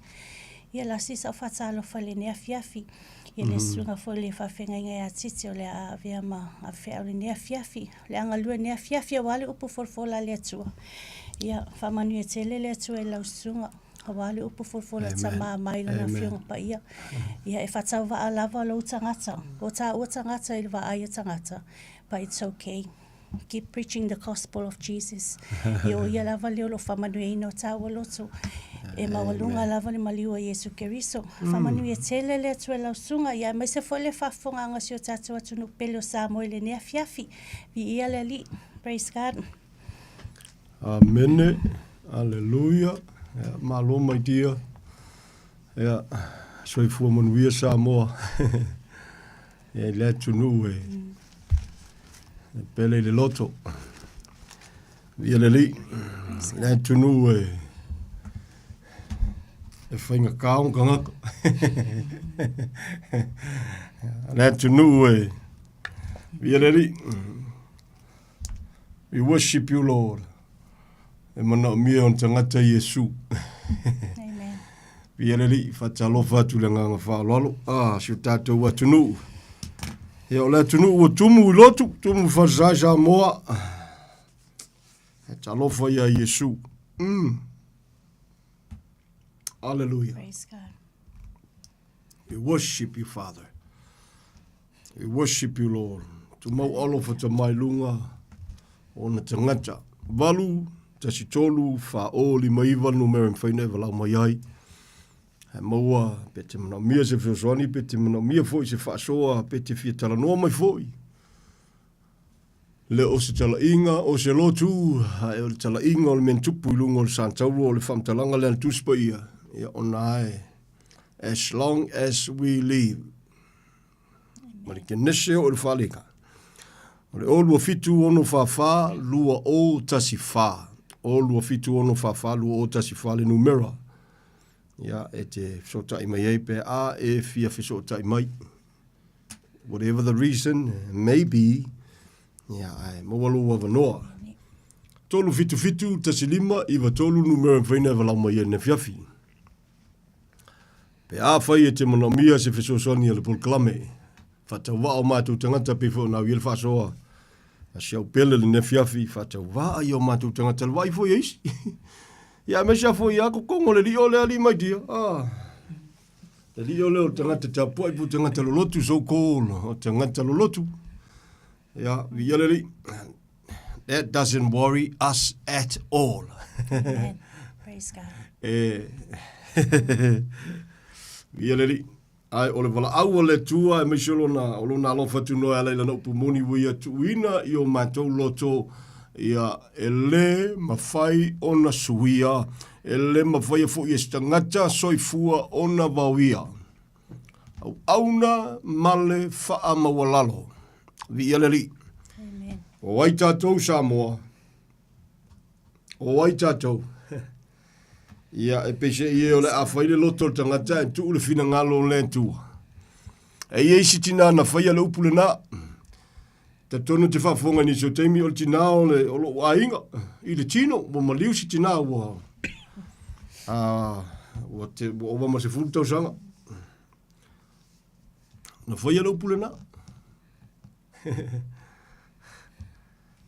Ia lasi sau faatalofa i lenei afiafi. Ia le susuga foi i le faafeagaiga ia Titi o le a avea ma avefeau i lenei afiafi. O le a galue i lenei afiafi aua le upu folafola a le Atua. Ia faamanuia tele le Atua i lau susuga aua le upu folafola tama mai lana Afioga Paia. Ia e faatauvaa lava lou tagata, o taua tagata i le vaai a tagata, but it's okay. Keep preaching the gospel of Jesus. Ia o ia lava lea o lo o faamanuiaina o tāua loto. E maualuga lava le maliu a Iesu Keriso. Faamanuia tele le Atua i lau susuga, ia aemaise foi le faafofogaaga a si o tatou atunuu pele o Samoa i lenei afiafi. Viia le Alii. Praise God. Amene. Aleluia. Ia, malo my dear. Ia, soifua manuia Samoa. Ia, i le atunuu e, e pele i le loto. Ia le alii, le atunuu e, e faigata ona tagata. Le atunuu e, ia le alii. We worship you, Lord. E manaomia ona tagata Iesu. Amen. Viia le Alii, faatalofa atu i le agaga faaaloalo. Ah, si o tatou atunuu. Ia, o le atunuu ua tumu i lotu, tumu i falesa i Samoa. E talofa ia Iesu. Hallelujah. Praise God. We worship you, Father. We worship you, Lord. Tumau alofa ta mai lunga o na tagata. 8, 1, 3, 4, 0, 5, 9, numera e mafai ona e valaau mai ai. E maua pe te manaomia se fesoasoani, pe te manaomia foi se faasoa, pe te fia talanoa mai foi. Le o se talaiga o se lotu, ae o le talaiga o le mea na tupu i luga o le Santauro o le faamatalaga lea a le Tusi Paia, ia ona e, as long as we live. Ma le kenese o le faalega. O le 0 2 7 6 4 4 2 0 1 4. 0 2 7 6 4 4 2 0 1 4 le numera. Ia, e te fesootai mai ai pe a e fia fesootai mai. Whatever the reason may be, ia, ae maua lou avanoa. 377 15 93 numera e mafai ona e valaau mai ai i le afiafi. Pe afai e te manaomia se fesoasoani a le polokalame, faatauvaa o matou tagata pei foi ona au i ai le faasoa a si au pele lenei afiafi, faatauvaa ia o matou tagata le vaai foi e isi. Ia aemaise lava foi ia kokogo le lio lea alii mai dia. Ah. Le lio lea o le tagata tapuai po o tagata lolotu, so called, o tagata lolotu. Ia, viia le Alii. That doesn't worry us at all. Amen. Praise God. E, ia le alii. Ae o le valaau a le Atua aemaise o lona, o lona alofa tunoa e ala i lana upu moni ua ia tuuina i o matou loto, ia, e lē mafai ona suia, e lē mafaia foi e se tagata soifua ona vaoia. Auauna ma le faamaualalo. Viia le Alii. Amen. O ai tatou Samoa? O ai tatou? Ia, e peiseai e o le a fai le loto o le tagata e tuu le finagalo o le Atua. E i ai si tinā na faia le upu lenā. Talitonu te faafofoga i nisi o taimi o le tinā o le o lou aiga i le tino, ua maliu si tinā ua a ua te ua ova ma le 10 tausaga. Na faia le upu lenā.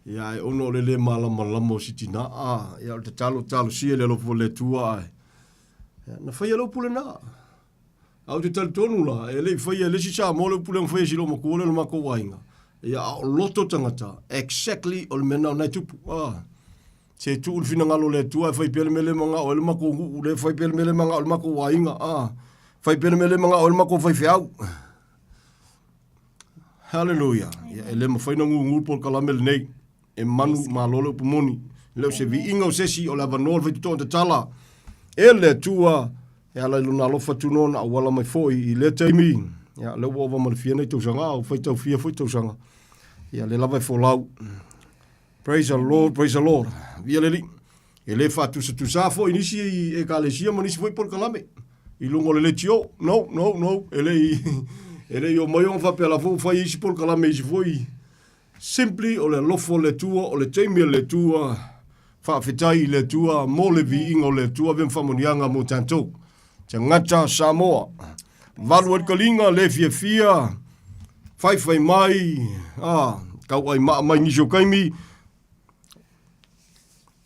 Ia, ae ona o le lē malamalama o si tinā, a, ia, o le tatalo talosia i le alofa o le Atua, ae, ia, na faia le upu lenā. Ae ou te talitonu la, e le i faia e le isi Samoa le upu lea na faia e si loomatua lea o le matou aiga. Ia, a o loto tagata, exactly o le mea lena o lena e tupu. A, se tuu le finagalo o le Atua ae fai pea le mea lea e manao ai le matou nuu, lea e fai pea le mea lea e manao ai le matou aiga, a, fai pea le mea lea e manao ai le matou faifeau. Haleluia. Ia, e le mafai ona gugu le polokalame lenei. E manu malo le upu moni. E le o se viiga o se isi, o le avanoa o le faitotoa tatala e le Atua e ala i lona alofa tunoa na auala mai foi i lea taimi. Ia, lea ua ova ma le fia nei tausaga, a ua faitau fia foi tausaga. Ia, lea lava e folau. Praise the Lord, praise the Lord. Viia le Alii. E le faatusatusa foi nisi ekalesia ma nisi foi polokalame i luga o le leitio. No, no, no. E le i, e le i omai ona faapea la foi ua fai isi polokalame isi foi. Simply o le alofa o le Atua, o le taimi o le Atua. Faafetai i le Atua mo le viiga o le Atua, avea ma faamanuiaga mo tatou. Tagata Samoa. Valu ai le kaliga, le fiafia, faifai mai, ah, tauai maa mai nisi o taimi,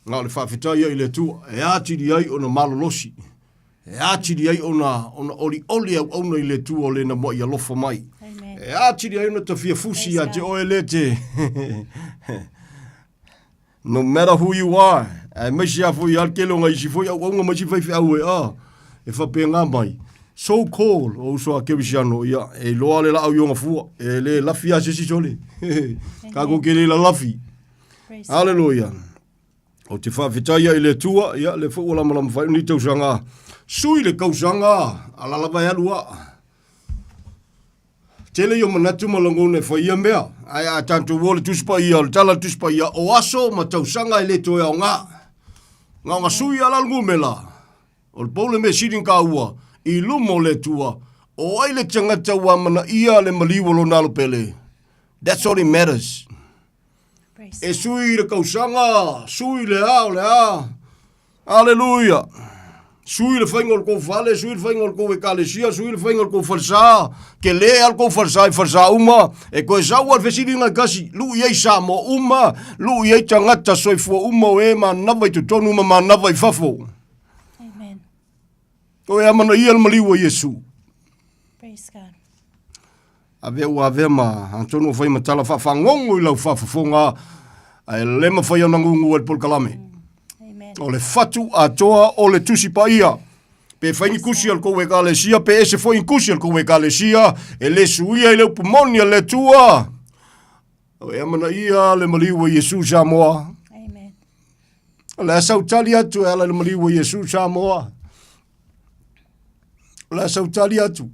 Na o le faafetai ai i le Atua, e atili ai ona malolosi, e atili ai ona, ona olioli auauna i le Atua o lena mua'i alofa mai. Amen. E atili ai ona tafia fusi ia te oe le te. No matter who you are, aemaise lava foi ia le tele o nai isi foi auauna ma isi faifeau e a, e faapena mai. So called, o uso a kerisiano, ia, e iloa le laau i ona fua, e le lafi lava se isi sole. Tatou te le lalafi. Aleluia. Ou te faafetai ai i le Atua, ia, lea foi ua lamalama fai ni tausaga. Sui le tausaga, ala lava e alu a. Tele ia manatu ma lagona e fai ia mea. Ae a tatou o le Tusi Paia, o le tala o le Tusi Paia, o aso ma tausaga e le toe aoga. Gaoga sui a la le numera. O le pou le mea sili na taua i luma o le Atua, o ai le tagata ua amanaia le maliu o lona alo pele? That's all it matters. E sui le kausaga, sui le a o le a. Aleluia. Sui le faiga o le tou fale, sui le faiga o le tou ekalesia, sui le faiga o le tou falesa. Tele lava le tou falesa i falesa uma. E toe sau lava le fesiliga e tasi, lui ai Samoa uma, lui ai tagata soifua uma o e manava i totonu ma manava i fafo. Amen. O e amanaia le maliu o Iesu. Praise God. Avea ua avea ma atonu o fai ma tala faafagogo i lau faafofoga, ae le mafai ona gugu ai le polokalame. Amen. O le fatu atoa o le Tusi Paia. Pe fai ni kusi a le kou ekalesia, pe ese foi ni kusi a le kou ekalesia, e le suia i le upu moni a le Atua. O e amanaia le maliu o Iesu Samoa. Amen. O le a sau tali atu e ala i le maliu o Iesu Samoa. O le a sau tali atu.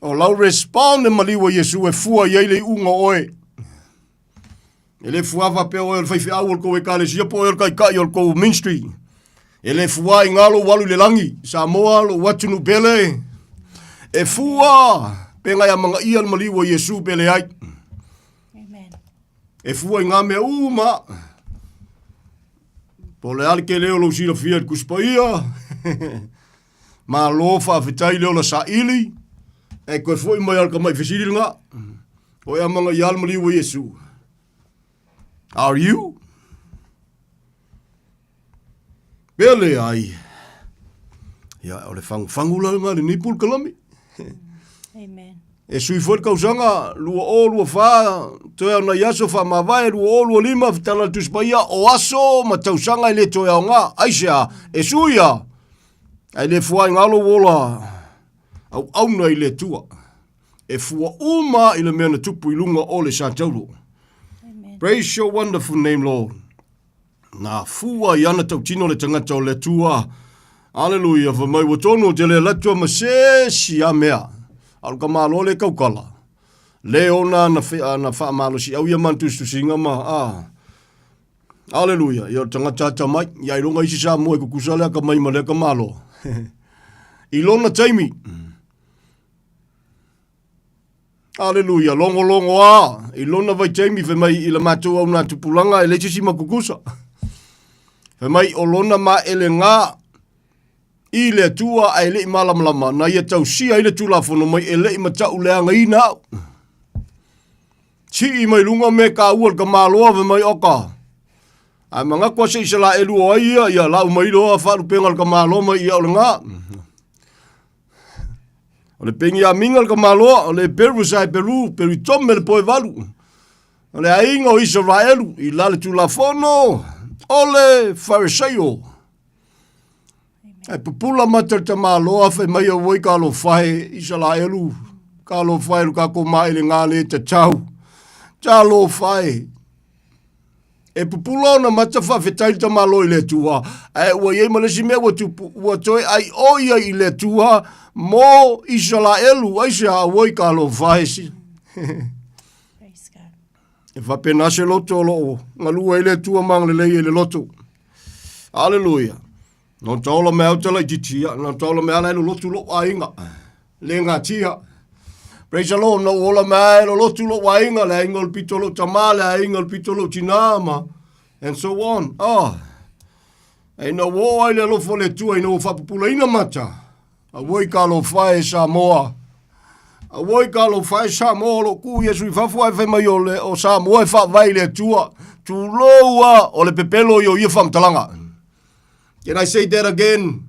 O lau respond e maliu o Iesu e fua i ai le iuga o oe. E le fua faapea oe o le faifeau o le kou ekalesia po o oe o le taitai o le kou ministry. E le fua i ngā lou alu i le lagi, Samoa lou atunuu pele. E fua pe ngai amanaia le maliu o Iesu pe leai. Amen. E fua i ngā mea uma. Po o le a le tele o lou silafia i le Tusi Paia. Malo faafetai le ola saili. E toe foi mai al tamai fesili lena. O e amanaia le maliu o Iesu. Are you? Pe leai. Ia, o le fagufagu la lena i lenei polokalame. Amen. E sui foi le kausaga 2024, toe ao nai aso faamavae 2025, fetala le Tusi Paia, o aso ma tausaga e le toe aoga. Aisea? E sui a, ae le fua ai galo ua ola auauna i le Atua. E fua uma i le mea na tupu i luga o le Satauro. Praise your wonderful name, Lord. Na fua i ana tautino le tagata o le Atua. Aleluia, fai mai ua tonu ou te le alu atu ma se isi a mea. A o le tamaloa le taukala. Le ona ana, ana faamalosiau ia ma ana tusitusiga ma, a. Aleluia, ia o le tagata atamai. Ia ailoga isi Samoa e kukusa le akamai ma lea tamaloa. I lona taimi. Aleluia, logologo a i lona vaitaimi fai mai i la matou augatupulaga e leai se isi makukusa. Fai mai o lona maelega i le Atua ae le i malamalama na ia tausia ai le Tulafono mai e le i matauleagaina au. Sii mai luga me kaua le tamaloa fai mai oka. Ae manatu a se Isaraelu o ai ia, ia lau mai loa faalupega le tamaloa mai ia o lena. O le Peniamina le tamaloa, o le Eperu sa Eperu, Peritome le poevalu. O le aiga o Isaraelu i la le Tulafono, o le Farisaio. Ae pupula mata le tamaloa fai mai auoi ka alofa e Isaraelu, ka alofa e lo tatou maele le tatau. Talofa e. E pupula ona mata faafetai le tamaloa i le Atua, ae ua i ai ma le isi mea ua tupu, ua toe aioi ai i le Atua mo Isaraelu. Aisea? Auoi ka alofa e si. E faapena se loto o loo galue ai le Atua ma agalelei ai le loto. Aleluia. Na ta ola mea au tala itiiti, ia, na ta ola mea ala e lolotu lou aiga. Le gatia. Praise the Lord, na ou ola mea e lolotu lou aiga, le aiga o le pito o lou tamā, le aiga o le pito o lou tinā, ma, and so on. Oh. Ina ua oo ai le alofa o le Atua ina ua faapupulaina mata, auoi ka alofa e Samoa. Auoi ka alofa e Samoa o lo o kū Iesu i fafo ae fai mai o, le, o Samoa e faavae i le Atua. Tulou a o le pepelo i o ia faamatalaga. Can I say that again?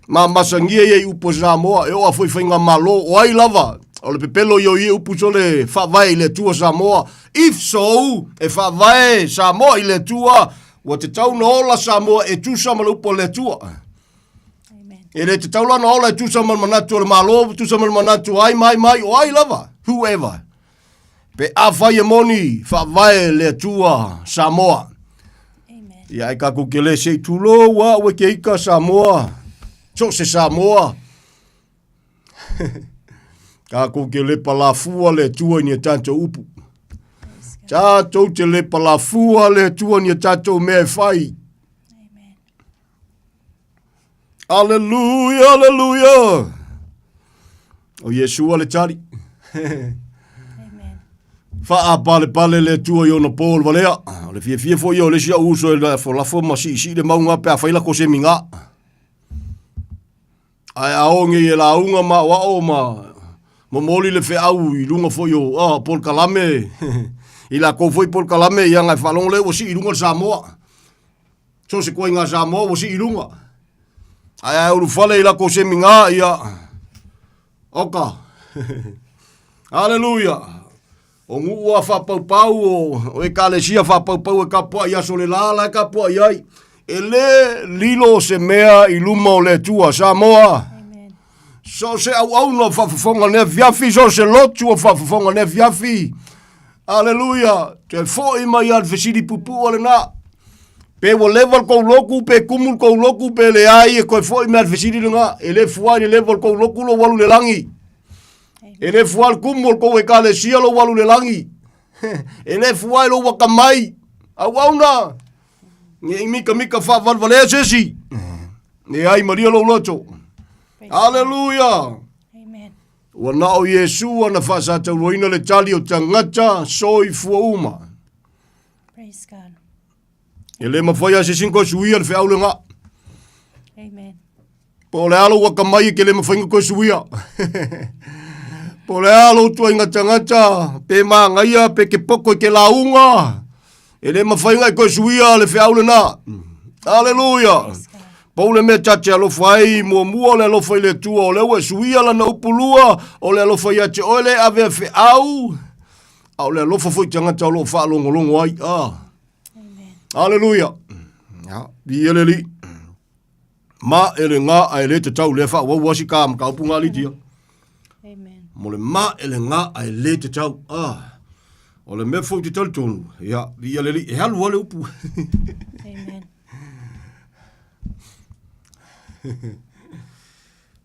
Ma masagia ia i upu a Samoa, e oo a foi faigamalo, o ai lava, o le pepelo ia o ia upu sole faavae i le Atua Samoa. If so, e faavae Samoa i le Atua, ua tatau na ola Samoa e tusa ma le upu a le Atua. E le tatau la na ola e tusa ma le manatu o le Malo, tusa ma le manatu ai mai mai, o ai lava, whoever. Pe afai e moni, faavae le Atua Samoa. Ia ai kakou ke le sei tulou a ue ke ika Samoa. So se Samoa. Kakou ke le palafua le Atua i ni a tātou upu. Tātou te le palafua le Atua ni a tātou mea e whai. Aleluia, aleluia. O Iesua le tali. Faapalepale le Atua i ona po o le valea. O le fiafia foi ia o le isi au uso e lafolafo ma siisii le mauga pe a fai lako semiga. Ae a o nei e lauga ma aoao ma momoli le feau i luga foi o oh, polokalame, i lakou foi polokalame ia ngai faalogo lea ua sii i luga le Samoa. So se koinga Samoa ua sii i luga. Ae a ulufale i lakou semiga ia oka. Aleluia. O nuu a faapaupau o, o ekalesia faapaupau e kapua'i i aso le la la e kapua'i ai. E le lilo se mea i luma o le Atua. Samoa. So se auauna o faafofoga nei afiafi, so se lotu o faafofoga nei afiafi. Aleluia. Toe foi mai a le fesili puupuu a lena. Pe ua leva le kou lotu, pe kumu le kou lotu, pe leai, e toe foi mai a le fesili lena. E le fua i le leva o le kou lotu lou alu i le lagi. E le fua le kumu o le kou ekalesia lou alu i le lagi. E le fua i lou akamai. Auauna, ne i mikamika faavalevalea se isi. Ne ai malia lou loto. Aleluia. Ua na o Iesu ana faasatauloina le tali o tagata soifua uma. Praise God. E le mafai a se isi ona toe suia le feau lena. Amen. Po o le a lou akamai e ke le mafai ona toe suia. Po o le a lou tuaiga tagata, pe magaia, pe ke poto i ke lauga, e le mafai ona e toe suia le feau lena. Aleluia. Pau le mea ta te alofa ai, muamua o le alofa i le Atua, o lea ua e suia lana upu lua, o le alofa ia te oe le ave a feau, a o le alofa foi i tagata o lo o faalogologo ai. Ah. Aleluia. Ya, viia le Alii. Ma e le gā ae le tatau lea faaauau a si ka mataupu ngā litia. Amen. Mo le ma e le gā ae le tatau. Ah. O le mea foi te talitonu, ia, viia le Alii, e alu lava le upu. Amen.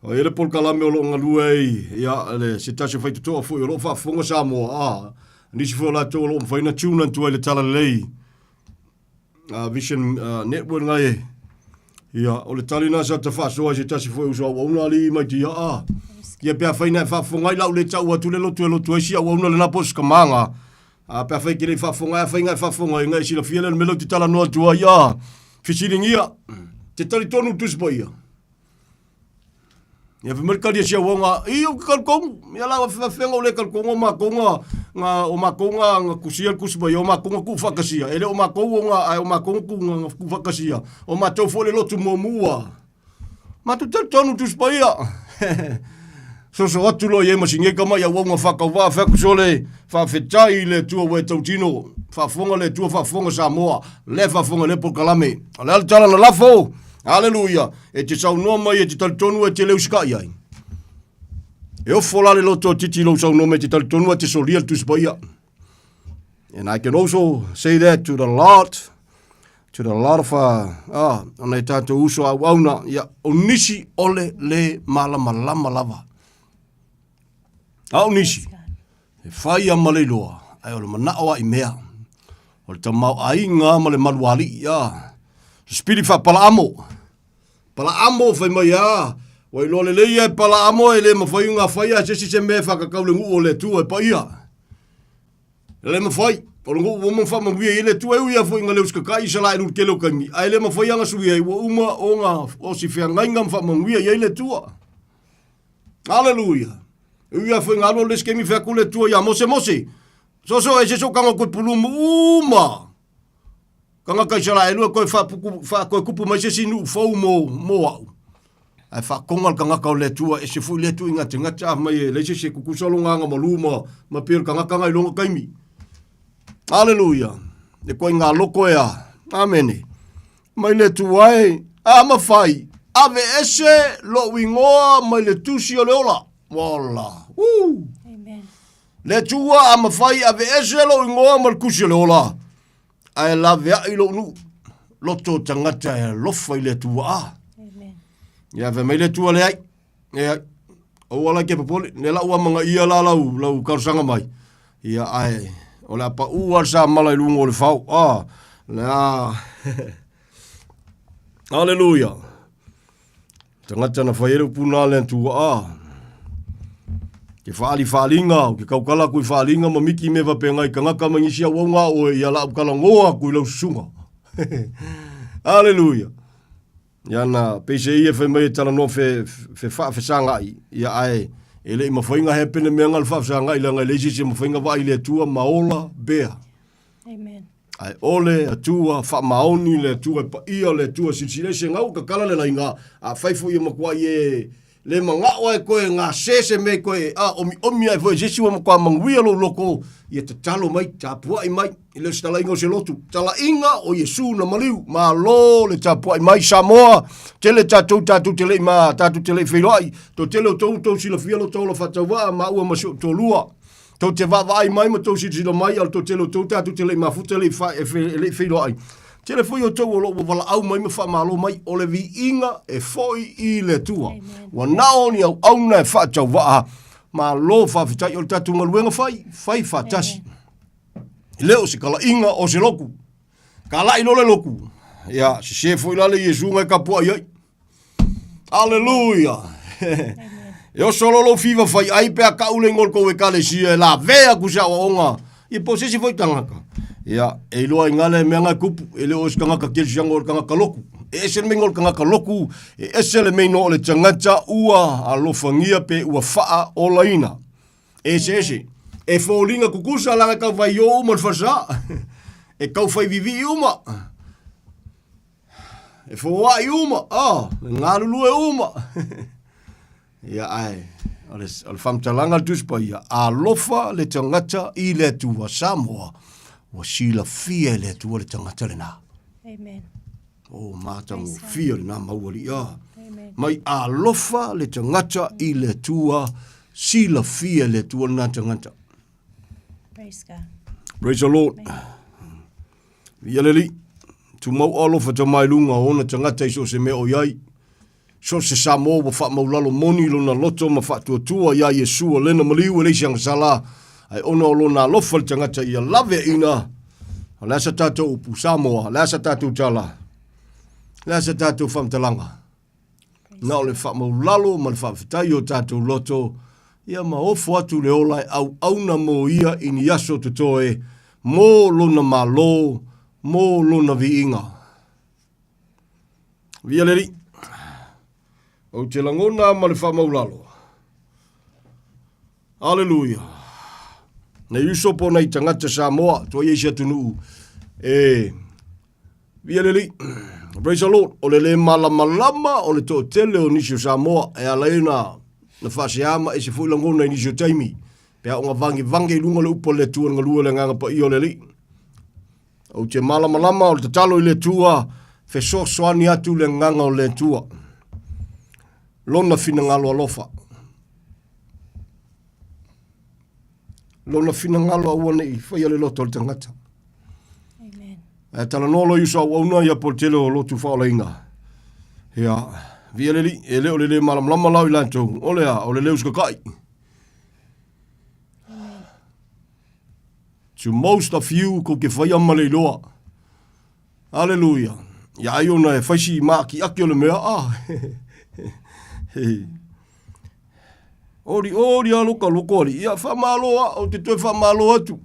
O ia le polokalame o lo o galue ai, ia, le, se tasi o faitotoa foi o lo o faafofoga Samoa, a, nisi foi o latou o lo o mafai ona tune atu ai le talalelei Vision Network ngai e. Ia, o le tali na sa ta faasoa i se tasi foi uso auauna alii mai tia, a, ia pe afai na e faafofoga ai lau le tau atu le lotu e lotu ai si auauna lena po o se tamaga, a, pe afai e te le i faafofoga ai, afai na e faafofoga ai, na e silafia lea le mea lea ou te talanoa atu ai, a, fesiligia, te talitonu le Tusi Paia. Ia fai mai le tali a si auauna, i ou te talitonu, ia la afeafea ou le talitonu o matou na, na o matou na, na tusia le Tusi Paia, o matou na tuufaatasia, e le o matou o na, ae o matou na tu, na tuufaatasia, o matou foi le lotu muamua. Matou talitonu Tusi Paia. Soso atu loa i ai ma si nei tama i auauna faatauvaa, fai atu sole, faafetai i le Atua ua e tautino, faafofoga le Atua, faafofoga Samoa, le faafofoga i lea polokalame. O le a le tala na lafo? Aleluia! E te saunoa mai e te talitonu e te le usikai ai. E ofo la le loto o titi i lou saunoa mai e te talitonu e te solia le Tusi Paia. And I can also say that to the lot, to the lot of, ona e tātou uso auauna, ia, o nisi ole le malamalama lava. A o nisi, e whai a ma le iloa, ae o le manao a i mea. O le tamaoaiga ma le malualii, a. Sipili faapalaamo. Palaamo fai mai a, ua iloa lelei ia e Palaamo e le mafai ona faia e se isi se mea e whakakau le nuu o le Atua e paia. E le mafai, o le nuu ua uma ona faamanuia i ai le Atua e ui lava foi ina le usitatai i Isaraelu i le tele o taimi, ae le mafai lava ona suia ai, ua uma ona o si feagaiga ma faamanuia i ai le Atua. Aleluia! E ui lava foi ina alu alu le isi taimi fai atu le Atua ia Mose, Mose, soso e se so tago koe pulumu uma tagata Isaraelu e toe faapuku, faatoe tupu mai se isi nuu fou mo, mo au. Ae faakoga le tagata o le Atua, ese foi lea tuuaiga gategate a mai e leai se isi e tutusa lona agamalu ma, ma pei o le tagata na i lona taimi. Aleluia! E koe ngā loko e a. Amene. Mai le Atua e, a mafai, ave ese lou igoa mai le tusi o le ola. Ola. Woo! Amen. Le Atua a mafai ave ese lou igoa ma le tusi o le ola, ae laveai lou nuu, loto o tagata e alofa i le Atua. A. Amen. Ia ave mai le Atua leai. Leai. Aua la e te popole, lea la ua amanaia la lau, lau talosaga mai. Ia ae, o le a pau lava le samala i luga o le fao. A, le a... Aleluia. Tagata na fai ai le upu na le Atua. A. Ke whaali whaalinga, o ke kaukala aku i whaalinga ma miki me wapenga i tagata ma nisi au au ngā oe, ia la au kala ngoa aku i lau susunga. Aleluia. Ia na, peisei ia fai mai e talanoa fe, fe faafesagai, ia ae, e le i mafai ona hapene mea nga le faafesagai leaga e leai se isi e mafai ona vaai i le Atua ma ola bea. Amen. Ae ole Atua, faamaoni le Atua, e paia le Atua, silasila ese gau tatala le laiga, afai foi ia matuai e le manao ai koe gase se mea i koe, a omiomi ai foi e se isi ua matua manuia lou loko, ia tatalo mai, tapuai mai, e le o se talaiga o se lotu, talaiga o Iesu na maliu, malo le tapuai mai Samoa, tele tatou tatou te le i ma tatou te le i feiloai, toatele o tou tou silafia lo tou ola faatauvaa maua ma si ou toalua. Tou te vaavaai mai ma tou silasila mai, a o le toatele o tou tatou te le i mafuta, e le i fa, e fe, e le i feiloai. Tele foi o tou o lo o ua valaau mai ma faamalo mai, o le viiga e foi i le Atua. Ua nao ni auauna e faatauvaa. Malo faafetai, o le tatou galuega fai, fai faatasi. E le o se kalaiga o se lotu. Kalai loa le lotu. Ia, sese foi la le Iesu na e tapuai ai. Aleluia. E oso loa lou fiva fai ai pe a kau le igoa o le tou ekalesia e lavea atu se aoaoga ia po o se isi foi tagata. Ia, e iloa i gale mea na e tupu, e le o se tagata kerisiano o le tagata lotu. E ese le mea o le tagata lotu, e ese le mea o le tagata ua alofagia pe ua faaolaina. E eseese. E foliga tutusa leaga e tau faio uma le falesa. E tau fai vivii uma. E foai uma, ah, e galulue uma. Ia ae, o le, o le faamatalaga a le Tusi Paia, alofa le tagata i le Atua, Samoa, ua silafia e le Atua le tagata lenā. Amen. O matagofie lenā maualii a. Mai alofa le tagata i le Atua, silafia e le Atua lenā tagata. Praise God. Praise the Lord. Ia le Alii, tumau alofa tama i luga o ona tagata i so o se mea o i ai. So se Samoa ua faamaulalo moni lona loto ma faatuatua iā Iesu o lena maliu e leai se agasala, ae ona o lona alofa le tagata ia laveaiina. O le a sa tatou upu, Samoa? O le a sa tatou tala? O le a sa tatou faamatalaga? Na o le faamaulalo ma le faafetai o tatou loto, ia ma ofo atu le ola e auauna mo ia i ni aso totoe, mo lona Malo, mo lona viiga. Via le Alii. Ou te lagona ma le faamaulalo. Aleluia. Nei uso po nei tagata Samoa, tua i se atunuu. E, via le Alii. Praise the Lord. O le le malamalama o le toatele o nisi o Samoa e ala ai na na faasea ma ese foi lagona i nisi o taimi. Pe a o vangevange i luga o le upu a le Atua le galue le agaga paia o le Alii. Ou te malamalama o le tatalo i le Atua, fesoasoani atu le agaga o le Atua. Lona finagalo alofa. Lona finagalo aua ne i faia le loto o le tagata. Amen. Ae talanoa loa i uso auauna ia po o le tele o lotu faaolaina. Ia, via le alii, e le o le le malamalama la o i latou, o le a, o le le usikakai. To most of you kou te whaia ma le iloa. Aleluia. Ia ai ona e whaisi i maaki ake o le mea a. Ori ori a loka loko ali. Ia whamalo a, o te toe whamalo atu.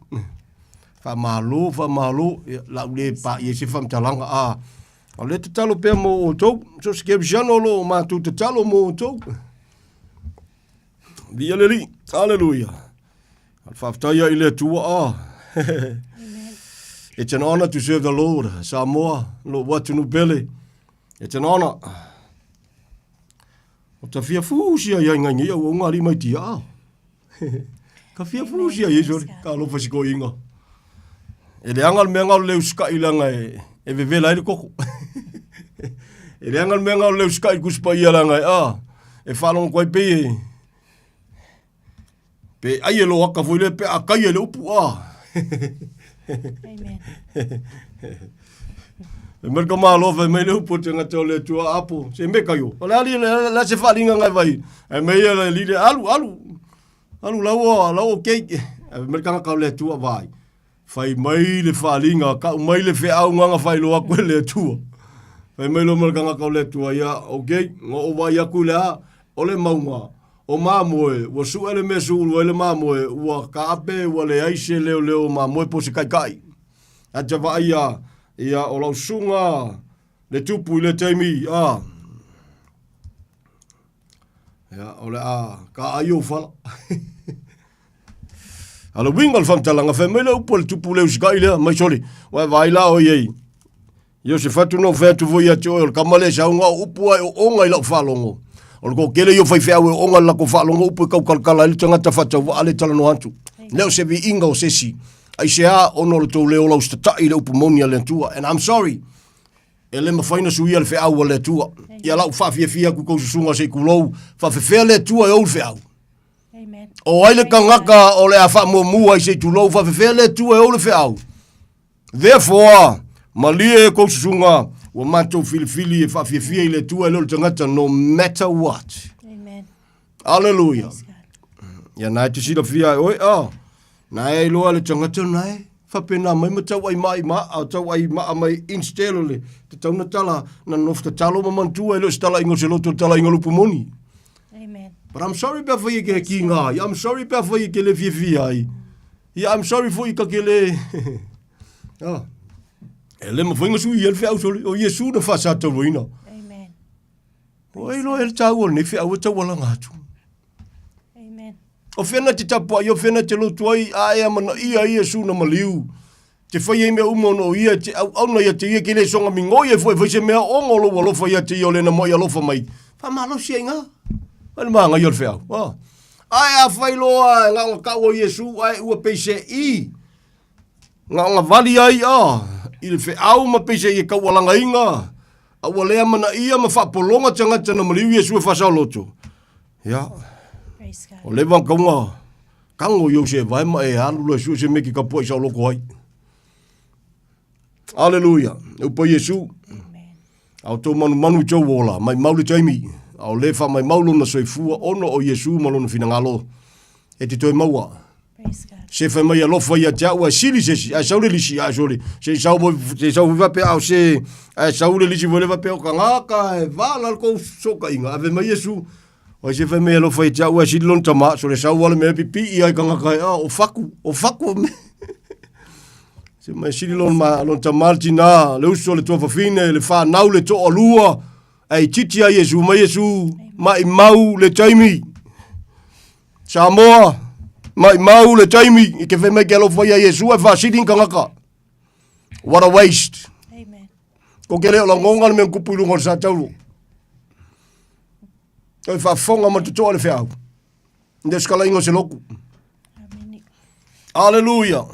Whamalo, whamalo. Ia lau le pa i se whamtalanga a. O le tatalo pea mo outou. So se kerisiano lo o mātou tatalo mo outou. Via le Alii. Aleluia. Faafetai ai i le Atua a. It's an honor to serve the Lord. Samoa, lo'u atunuu pele. It's an honor. O ta fia fusi ai ai ngai ngai au ngā mai tia a. Ka fia fusi ai sorry. Ka alofa si koinga. E leaga le mea ngau le usikai langa e, e vevela ai le koko. e leaga le mea ngau le usikai kuspa ia langa e a. E whalongo koe pei e. Pe ai e lo aka foi le pe a kai e le upu a. Amen. E mai ka malo fai mai le upu te ngata o le tua apo. Se me kai o. O le ali le la se whalinga ngai vai. E mai le li le alu alu. Alu lau lau o cake. E mai ka ngaka o le tua vai. Fai mai le faaaliga, kau mai le feau gaga faailoa atu e le Atua. Fai mai loa ma le tagata o le Atua, ia, okay, na ou vaai atu i le a, o le mauga, o mamoe, ua sue le mea e sulu ai le mamoe, ua kaape, ua leai se leoleo o mamoe po o se kaikai. Ae te vaai ia, ia, o lau susuga le tupu i le taimi, a, ia, o le a ka ai ou fala. A le uiga o le faamatalaga, fai mai le upu a le tupu le usikai lea, mai sole, ua e vaai la oi ei. Iosefatu na ou fai atu foi ia te oe, o le kama lea e sauga o upu a e ooga i lau faalogo. O le toatele ia o faifeau e ooga i le latou faalogo upu e taukalakala ai le tagata faatauvaa lea e talanoa atu. Le o se viiga o se isi. Aisea ona o le tou le ola usitatai i le upu moni a le Atua. And I'm sorry. E le mafai ona suia le feau a le Atua. Ia lau faafiafia atu i tou susuga se i tulou, faafefea le Atua e ou le feau. O ai le tagata o le a faamuamua i se i tulou, faafefea le Atua e ou le feau. Therefore, malie e kou susuga, ua matou filifili e faafiafia i le Atua e le o le tagata, no matter what. Amen. Aleluia. Ia na e te silafia e oe, ah, na e iloa le tagata na e faapena mai ma tau ai mai ma a tau ai maa mai instead o le te tauna tala na nofo tatalo ma manatua e le o se talaiga o se loto le talaiga o le upu moni. Amen. But I'm sorry pe afai e ke ki ngā ai. I'm sorry pe afai e ke le fiafia ai. Ia, I'm sorry foi ka ke le... ah. E le mawhai nga sui el whiau soli. O Iesu na whasa tauroina. Amen. O e loa el tau o nei whiau e tau ala ngā atu. Amen. O whiana te tapu ai, o whiana te lotu ai, a e amana ia Iesu na maliu. Te fai ai mea uma ona o ia e te auauna ia te ia ke le soga migoi ai foi e fai se mea ona o lou alofa ia te ia o lena moai alofa mai. Faamalosi ai ngā. Ai le māngai o le feau. Oh. Ae a fai loa e ngaonga kau o Iesu ae ua peise'i ngaonga vali ai a i le feau ma peise'i e kaualagaina a ua lea manaia ma faapologa tagata na maliu Iesu e faasaoloto. Ia. O leva kaunga kago i ou se vae ma e alu loa e sue se mea ki kapua'i saoloko ai. Aleluia. E upa Iesu. A o tou manumanu i tou ola, maimau le taimi, a o le faamaimau lona soifua ona o Iesu ma lona finagalo e te toe maua. Se fai mai alofa ia te au ae sili se isi, ae sau le lisi, ae sole, se i sau foi, se i sau foi faapea, a o se, ae sau le lisi foi le faapea, o kagaka e vala le kou sookaiga, ave mai Iesu. Oi se fai mai alofa ia te au ae sili lona tama, sole sau lava le mea pipii ai kagaka e, a o faku, o faku me. Se mai sili lona ma, lona tama le tina, le uso le tuafafine, le whanau le toalua, ae itiiti ai Iesu mai Iesu, maimau le taimi. Samoa, maimau le taimi, i ke fai mai ke alofa ia Iesu ae faasili ni kangaka. What a waste. Amen. Ko ke leo langonga le mea kupu i lunga o le sa taulu. Toi faafofoga ma totoa le feau. Le sekalaina o se loku. Aleluia.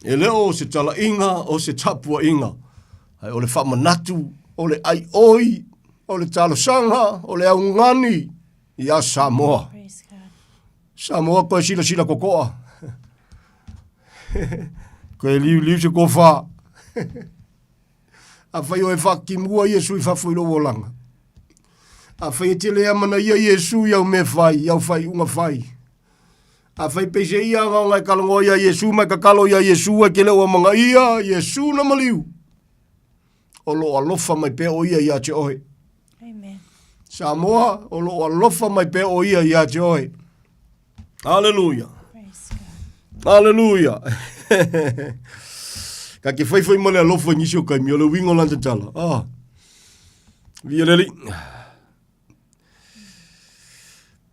E le o se talaiga o se tapuaiga. Ae o le faamanatu, o le aioi, o le talosaga, o le augani iā Samoa. Samoa koe silasila kokoa. Koe liuliu se kofa. Afai o e whakimua Iesu i fafo i lou olaga. Afai e te le amanaia Iesu i au mea fai, i au faaiuga fai. Afai peiseia ngaonga e kalagoa ia Iesu ma e kakalo ia Iesu e ke le o amanaia Iesu na maliu. O lo alofa mai pea o ia ia te oe. Amen. Samoa, o lo alofa mai pea o ia ia te oe. Aleluia. Aleluia. Ka ke fai fai ma le alofa i nisi o kaimi, o le uiga o lana tatala. Ah. Via le alii.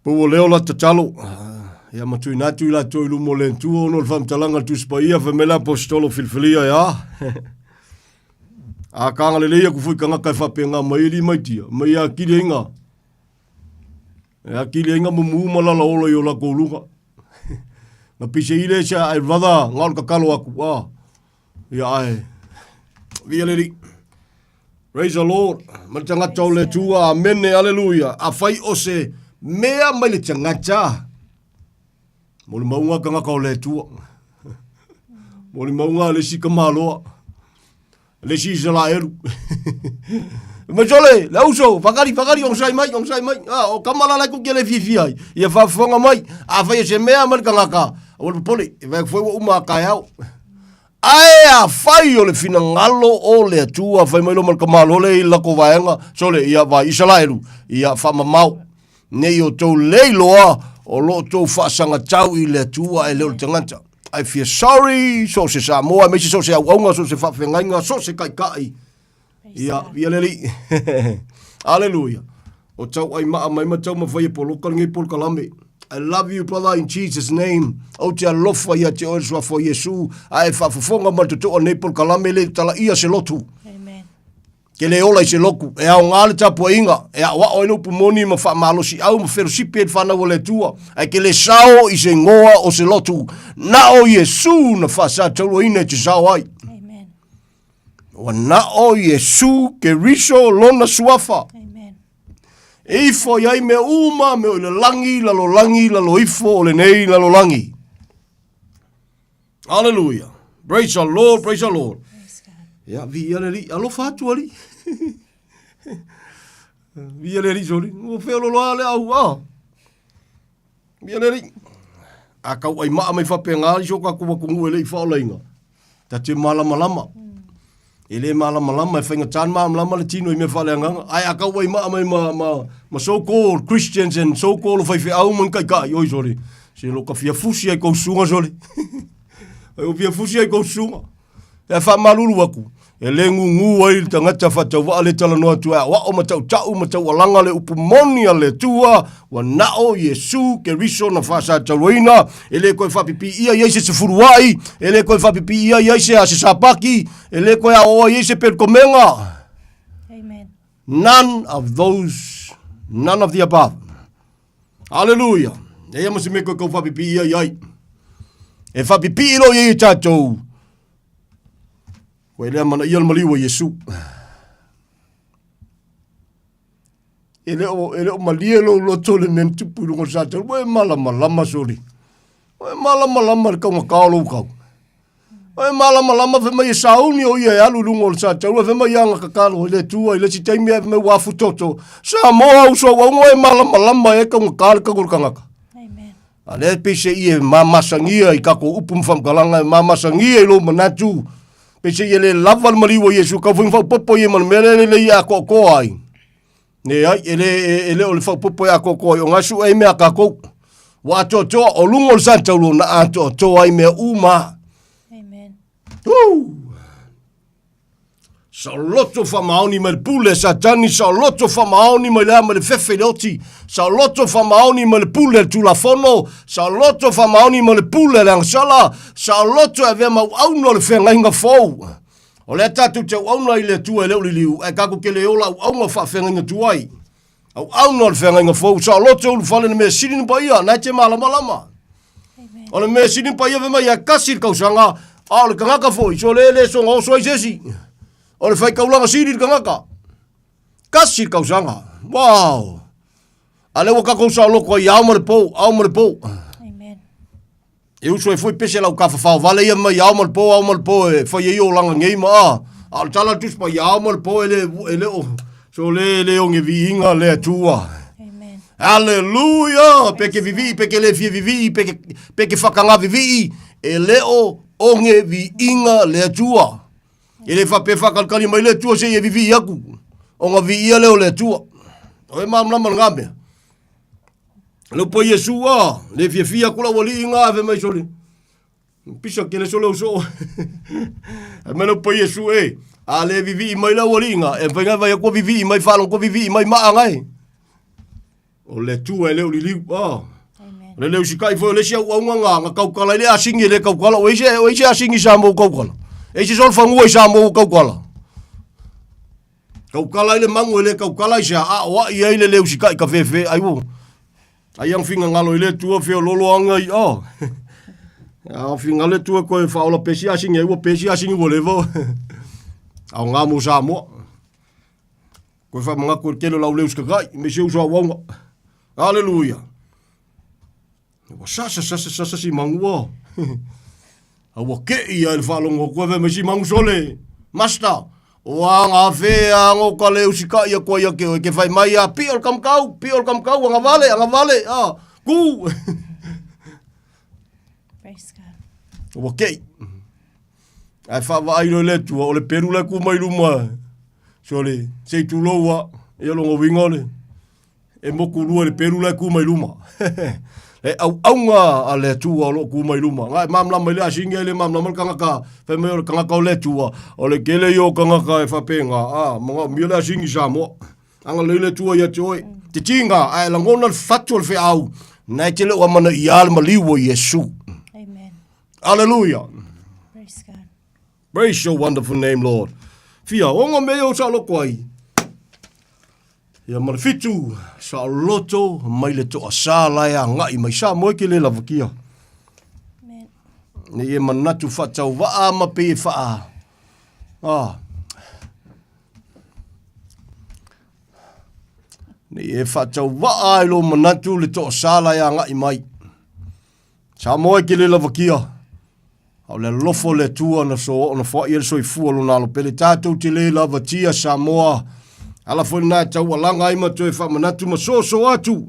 Pau o leo la tatalo. Ia ma tuuina atu i latou i luma o le Atua ona o le faamatalaga a le Tusi Paia, fai mai le Aposetolo filifilia e a. A ka agalelei aku foi tagata e faapena mai e limaitia, mai akili ai ngā. E akili ai ngā mumu ma lala ola i o lakou luga. Na pise ile se ai rather ngā o le kakalo aku. Ah. Ia ae. Via le alii. Praise the Lord. Ma le tagata o le Atua. Amene. Aleluia. Afai o se mea mai le tagata. Molimauga tagata o le Atua. Molimauga le isi tamaloa. Le isi Isaraelu. Mai sole, le uso, whakari, whakari, onosai mai, onosai mai. Ah, o kamala lai ku ke le fiafia ai. Ia whaafofoga mai, afai o se mea mai le tagata, aua le popole, e vaai atu foi ua uma a taeao. Ae afai o le finagalo o le Atua, fai mai loa ma le tamaloa lea i le latou vaega, sole, ia vaai, Isaraelu, ia faamamao, ne i outou le iloa o lo outou faasagatau i le Atua ae le o le tagata. I feel sorry, so o se Samoa, aemaise so o se auauna, so o se faafeagaiga, so o se taitai. Ia, ia le Alii. Aleluia. O tauai maa mai ma taumafai e poloka lenei polokalame. I love you brother in Jesus name. Ou te alofa ia te oe le suafa o Iesu, a e faafofoga ma le totoa lenei polokalame le talaia se lotu. Amen. Ke le ola i se loku, e aoga le tapuaiga, e aoao ai le upu moni ma faamalosiau ma felosipi ai le fanau a le Atua, ae ke le sao i se igoa o se lotu, na o Iesu na faasatauluaina e te sao ai. Amen. Ua na o Iesu Keriso lona suafa. Amen. E ifo i ai mea uma, mea o i le lagi, lalolagi, lalo ifo o lenei lalolagi. Hallelujah. Praise the Lord, praise the Lord. Ia, viia le Alii. Alofa atu, Alii. Viia le Alii, sorry. Ua feololo lava le au, ah. Viia le Alii. A tau ai maa mai faapena i so tatou atunuu e le i faaolaina, ta te malamalama. E le malamalama, e faigata ona malamalama le tino i mea faaleagaga. Ae a tau ai maa mai ma, ma, ma so called Christians and so called faifeau ma ni taitai, oi sole, se lo ka fia fusi ai kou susuga sole. Ai o fia fusi ai kou susuga. E faamalulu atu, E le gūgū ai le tagata faatauvaa le talanoa atu e aoao ma tautau ma taualaga le upu moni a le Atua, ua nao Iesu Keriso na faasatauaina, e le toe faapipiia i ai se sefuluai, e le toe faapipiia i ai se a se sapaki, e le toe aoaoa i ai se pelikomega. Amen. None of those, none of the above. Hallelujah. E ia ma se mea koe kau faapipiia i ai. E faapipii loa i ai e tatou, Ua e lea manaia le maliu o Iesu. E le o, e le o malie lou loto le mea na tupu i luga o le Satani. Ua e malamalama soli. Ua e malamalama le taugata o lou kau. Ua e malamalama fai mai e sauni o ia e alu i luga o le Satani. Ua fai mai ia tatalo i le Atua i le isi taimi ae fai mai ua afutoto. Samoa uso auaunga ua e malamalama e taugata le kau o le tagata. A lea peiseai e mamasagia i tatou upu ma faamatalaga, e mamasagia i lou manatu, peiseai e le lava le maliu o Iesu, tau foi faaopoopo ia ma le mea lea e lelei e atoatoa ai. Leai, e le, e, e le o le faaopoopo e atoatoa ai, o na sue ai mea a tatou. Ua atoatoa, o luga o le satauro na atoatoa ai mea uma. Amen. Woo! Saoloto faamaoni mai le pule a Satani, saoloto faamaoni mai le ama le fefe i le oti, saoloto faamaoni mai le pule a le Tulafono, saoloto faamaoni mai le pule a le agasala, saoloto e avea ma auauna o le feagaiga fou. O lea tatou te auauna i le Atua e le o liliu, ae tatou te le ola auauna faafeagaiga tuai. Auauna o le feagaiga fou, saoloto ulufale le mea sili na paia, na e te malamalama. O le mea sili paia fai mai e kasi le kausaga, a o le tagata foi, so le le soga oso ai se isi. O le faitaulaga sili le tagata. Kasi le kausaga. Wow! A lea ua tatou saoloto ai ao ma le pou, ao ma le pou. Amen. E uso ai foi pese lau tafafao vale ia mai ao ma le po, ao ma le po e fai ai olaga nei ma a. A o le tala a le Tusi Paia, ao ma le po e le, e le o, so le le oge viiga le Atua. Amen. Aleluia! Pe ke vivii, pe ke le fia vivii, pe ke, pe ke whakanga vivii, e le o oge viiga le Atua. E le whape whakalikali mai le Atua se i e vivii aku. O nga viia leo le Atua. O e mamlama le ngā mea. Le upu a Iesu, a, le fiafia aku lau alii ngā e mai sole. Pisa kele sole o soo. E mai le upu a Iesu, e, a le vivii mai lau alii ngā, e whai ngai vai aku vivii mai whalong ko vivii mai maa ngai. O le Atua e le o liliu, a. Le leu sikai foi o le si au aunga ngā, ngā kaukala i le asingi e le kaukala, o eise, o eise asingi sa mou kaukala. Eise sol fangua i sa mou kaukala. Kaukala i le mangu e le kaukala i se a o ai ai le leu sikai ka fefe ai wo. Ai ang finga ngalo i le tua feo lolo anga i o. A finga le tua koe whaola pesi asingi ai ua pesi asingi ua levo. Ao ngā mo Samoa. Koe wha mangaku e kelo lau leu sikakai, me se uso au aunga. Hallelujah. Ua sasa sasa sasa si mangua. A ua keʻi ia i le faalogo atu ai fai mai si mangu sole. Master, o a ngā whē a ngō ka le usikaʻi a koa ia ke oe ke whai mai a pio le kamukau, pio le kamukau, anga vale, anga vale, a, kū. Praise God. Ua keʻi. Ae whaavaai loa i le Atua, o le pelu la e kū mai luma, sole, sei tulou a, ia longa uiga o le, E moku lua le pelu la e ku mai luma. E auaunga a le Atua o loo ku mai luma. Nga e mamlama i le asingi ai le mamlama le kangaka, fai mai o le kangaka o le Atua, o le kele ia o kangaka e faapena, a, manaomia le asingi Samoa. Agalelei le Atua ia te oe. Te tiga, ae lagona le fatu o le feau, na e te le o amanaia le maliu o Iesu. Amen. Hallelujah. Praise God. Praise your wonderful name, Lord. Fia, ongo me o sa loko ai. Ia ma le fitu, saoloto mai le toasā la e agai mai Samoa e ke le lavakia. Nei e manatu faatauvaa ma pei e faa. Ah. Nei e faatauvaa ai lo manatu le toasā la e agai mai. Samoa e ke le lavakia. A o le alofa o le Atua na so ona foai ai le soifua o lona alo pele tatou te le lavatia Samoa. Ala foi lena e taualaga ai ma toe faamanatu ma soso atu.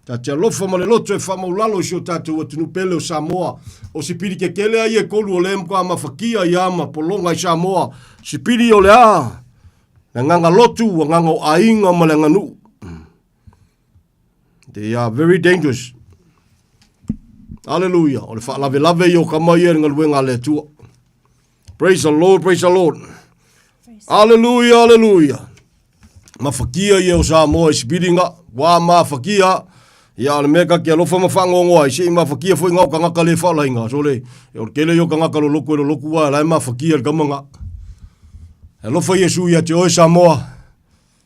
Ta te alofa ma le loto e faamaulalo i si o tatou atunuu pele o Samoa. O sipili kekele ai e kolu o le mkoa mafakia ia ma pologa i Samoa. Sipili o le a? Le agaga lotu, agaga o aiga ma le aganuu. They are very dangerous. Hallelujah. O le faalavelave ia o kama ia i le galuega a le Atua. Praise the Lord, praise the Lord. Aleluia, aleluia. Mafakia ia o Samoa i sipiliga, ua mafakia. Ia o le mea ka ke alofa ma whaangongoa ai, se i mafakia foi ngao kangaka le whaolainga. So le, e o le kele yo kangaka lo loko e lo loku wa, la e mafakia le kamanga. Alofa Iesu ia te oe Samoa.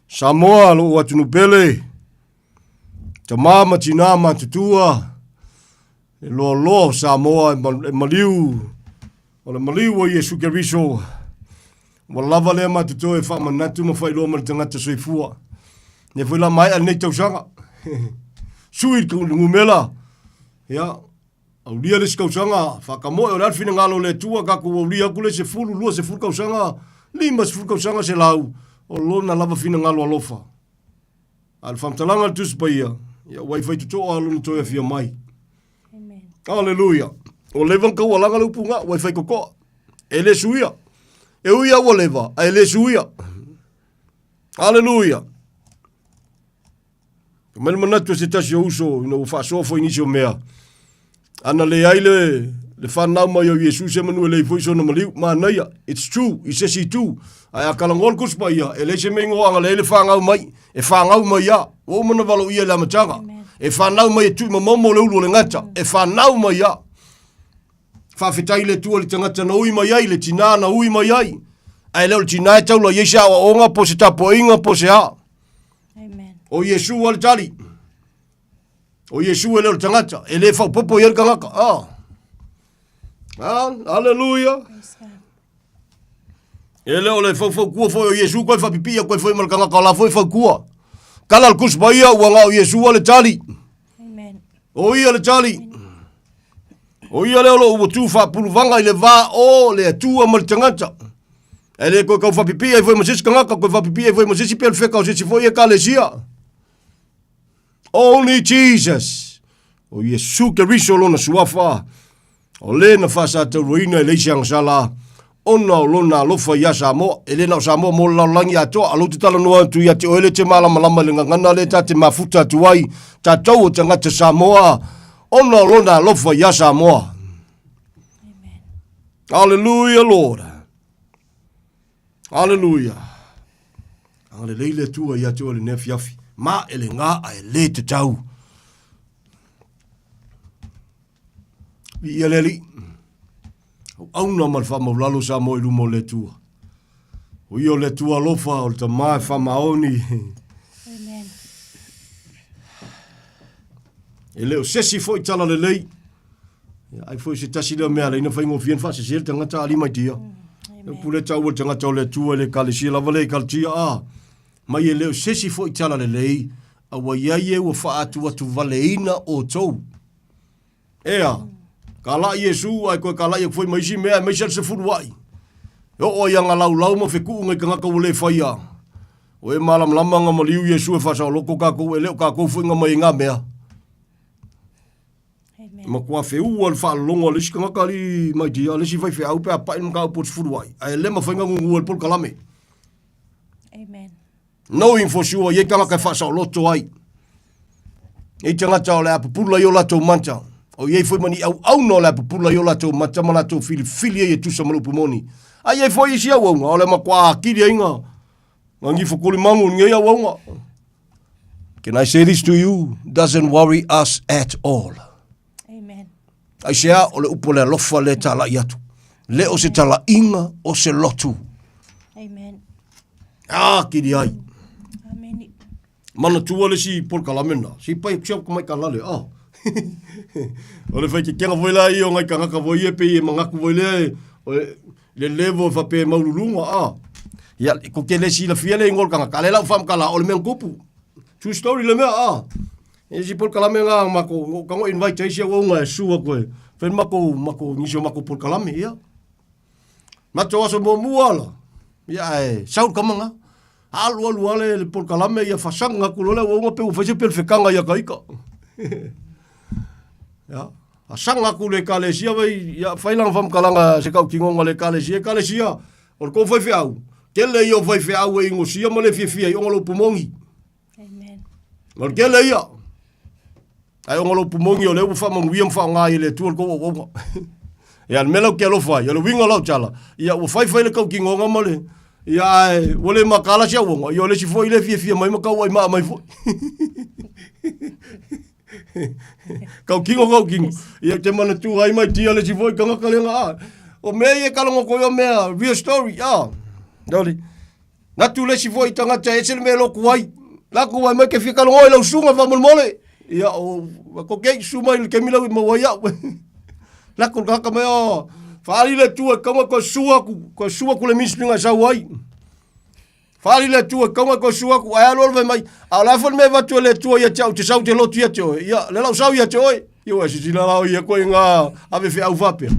Samoa lo u atunu pele. Tamā ma tinā ma tutua. E loa loa o Samoa e maliu. O le maliu o Iesu Keriso. Ua lava lea ma totoe e faamanatu ma faailoa ma le tagata soifua. Ne foi la maea lenei tausaga. Sui le numera. Ia, aulia le isi tausaga, faakamoe o le a le finagalo o le Atua, tatou aulia atu le 10, 20 tausaga, 50 tausaga, 100, o lona lava finagalo alofa. A o le faamatalaga a le Tusi Paia, ia ua i faitotoa lona toe afio mai. Aleluia. Ua leva ona taualaga le upu lena, ua i faitotoa. E le suia. E ui lava ua leva, ae le suia. Aleluia. Fai mai le manatu o se tasi o uso ina ua faasoa foi nisi o mea. Ana leai le, le fanau mai o Iesu se manu e leai foi sona maliu. Manaia, it's true, i se isi itu. Ae a talanoa le Tusi Paia, e leai se mea ingoa ana leai le fanau mai. E fanau mai a. Ua uma ona valoia i le amataga. E fanau mai e tuumamomo le ulu o le gata. E fanau mai a. Faafetai i le Atua i le tagata na ui mai ai, le tinā na ui mai ai. Ae le o le tinā e taula i ai se aoaoga po o se tapuaiga po o se a. O Iesu a le tali. O Iesu e le o le tagata, e le faaopoopo i ai le tagata. Ah. Ah, aleluia. E le o le faufautua foi o Iesu koe faapipii atu ai foi ma le tagata o la foi fautua. Tala le Tusi Paia ua na o Iesu a le tali. Amen. O ia le tali. O ia lea o lo o ua tu faapuluvaga i le va o le Atua ma le tagata. E le koe kau faapipii ai foi ma se isi tagata, koe faapipii ai foi ma se isi pelefeka o se isi foi ekalesia. Only Jesus. O Iesu Keriso lona suafa. O le na faasatauroina e le isi agasala ona o lona alofa iā Samoa. E le na o Samoa mo le lalolagi atoa, a lou te talanoa atu ia te oe le te malamalama i le gagana lea ta te mafuta atu ai, tatou o tagata Samoa, ona o lona alofa iā Samoa. Hallelujah, Lord. Hallelujah. Agalelei le Atua ia te oe lenei afiafi. Ma e le gā a e le tatau. Viia le Alii. Auauna ma le faamaulalo Samoa i luma o le Atua. O ia o le Atua alofa, o le Tama e faamaoni. Amen. E le o sesi foi tala lelei. Ia, ai foi se tasi lea mea leina faigofie na faasese le tagata a lima i tia. E pule taua le tagata o le Atua i le ekalesia lava le ekalesia a. Mai e le o sesi foi tala lelei, a ua iai e ua faatuatuvaleina outou. Ea, ka laʻi Iesu, ae koe ka laʻi aku foi ma isi mea, aemaise le sefuluaʻi. E oo ai aga laulau ma fekuʻuga i tagata ua le faia. O e malamalama nga maliu Iesu e faasaoloko kakou, e le o kakou foi nga mai ai nga mea. E matua feua le faalologo a le isi tagata alii mai tia, le isi faifeau pe a pai le mataupu o le sefuluaʻi, ae le mafai na gugua e le polokalame. Amen. Knowing for sure, i ai tagata e faasaoloto ai. E ai tagata o le a pupula i o latou mata. O i ai foi ma ni auauna o le a pupula i o latou mata ma latou filifili ai e tusa ma le upu moni. A i ai foi isi auauna o le matua akili ai nga, nga gifo kolimagu i lenei auauna. Can I say this to you? Doesn't worry us at all. Amen. Aisea, o le upu o le alofa lea e talai atu. Le o se talaiga o se lotu. Amen. Ah, kiri ai. Amen. Manatua le isi polokalame na. Si pai ku siau mai kalale. Oh. o le whaikekenga foi la ia o ngai kangaka foi ia pe i e mangaku foi lea e, o le, le level e whape e maululunga. Ah. Ia, ko ke le silafia le ingoa o le kangaka. Ale lau whamkala, o le mea kupu. True story le mea, ah. E isi polokalame nga mako, ka ngo invite ai isi auaunga e su aku e fai mako, mako, nisi o mako polokalame, ia. Matou aso muamua la, ia ae sau le kama nga. Alu alu ale le polokalame ia fasaga aku loa le auaunga pe ua fai se pelefekanga ia ka ika. Ia, fasaga aku le ekalesia vai, ia fai lana faamatalaga se kautinoga le ekalesia, ekalesia, o le tou faifeau, tele ia o faifeau e inosia ma le fiafia ai ona o le upu moni. Amen. O le tele ia. Ae ona o le upu moni o lea ua faamanuia ma faaaoga ai e le Atua le tou auauna. Ia, le mea lea ou te alofa ai, o le uiga o lau tala, ia ua faifai le tautinoga ma le, Ia ae ua le makaala si auauga, ia o le isi foi le fiafia mai ma kauaimaa mai foi. Kaukino, kaukino. Ia te manatu ai mai tia le isi foi tagata lea a. O mea ia e kalogo koe o mea real story a. Doli. Natu le isi foi tagata e ese le mea e lotu ai. Latou ai mai ke fia kalogo i lau susuga faamolemole. Ia o ko kei susu mai le taimi lau i maua ai au. Lako le tagata mai o faali le Atua e kaua koe susu aku, koe susu aku le ministry na e sau ai. Faali le Atua e kaua koe susu aku, ae alu alu fai mai, a o le a foi le mea e avatu e le Atua ia te au, te sau te lotu ia te oe. Ia, le lau sau ia te oe. Ia ua silasila la o ia koe i ngā ave feau faapea.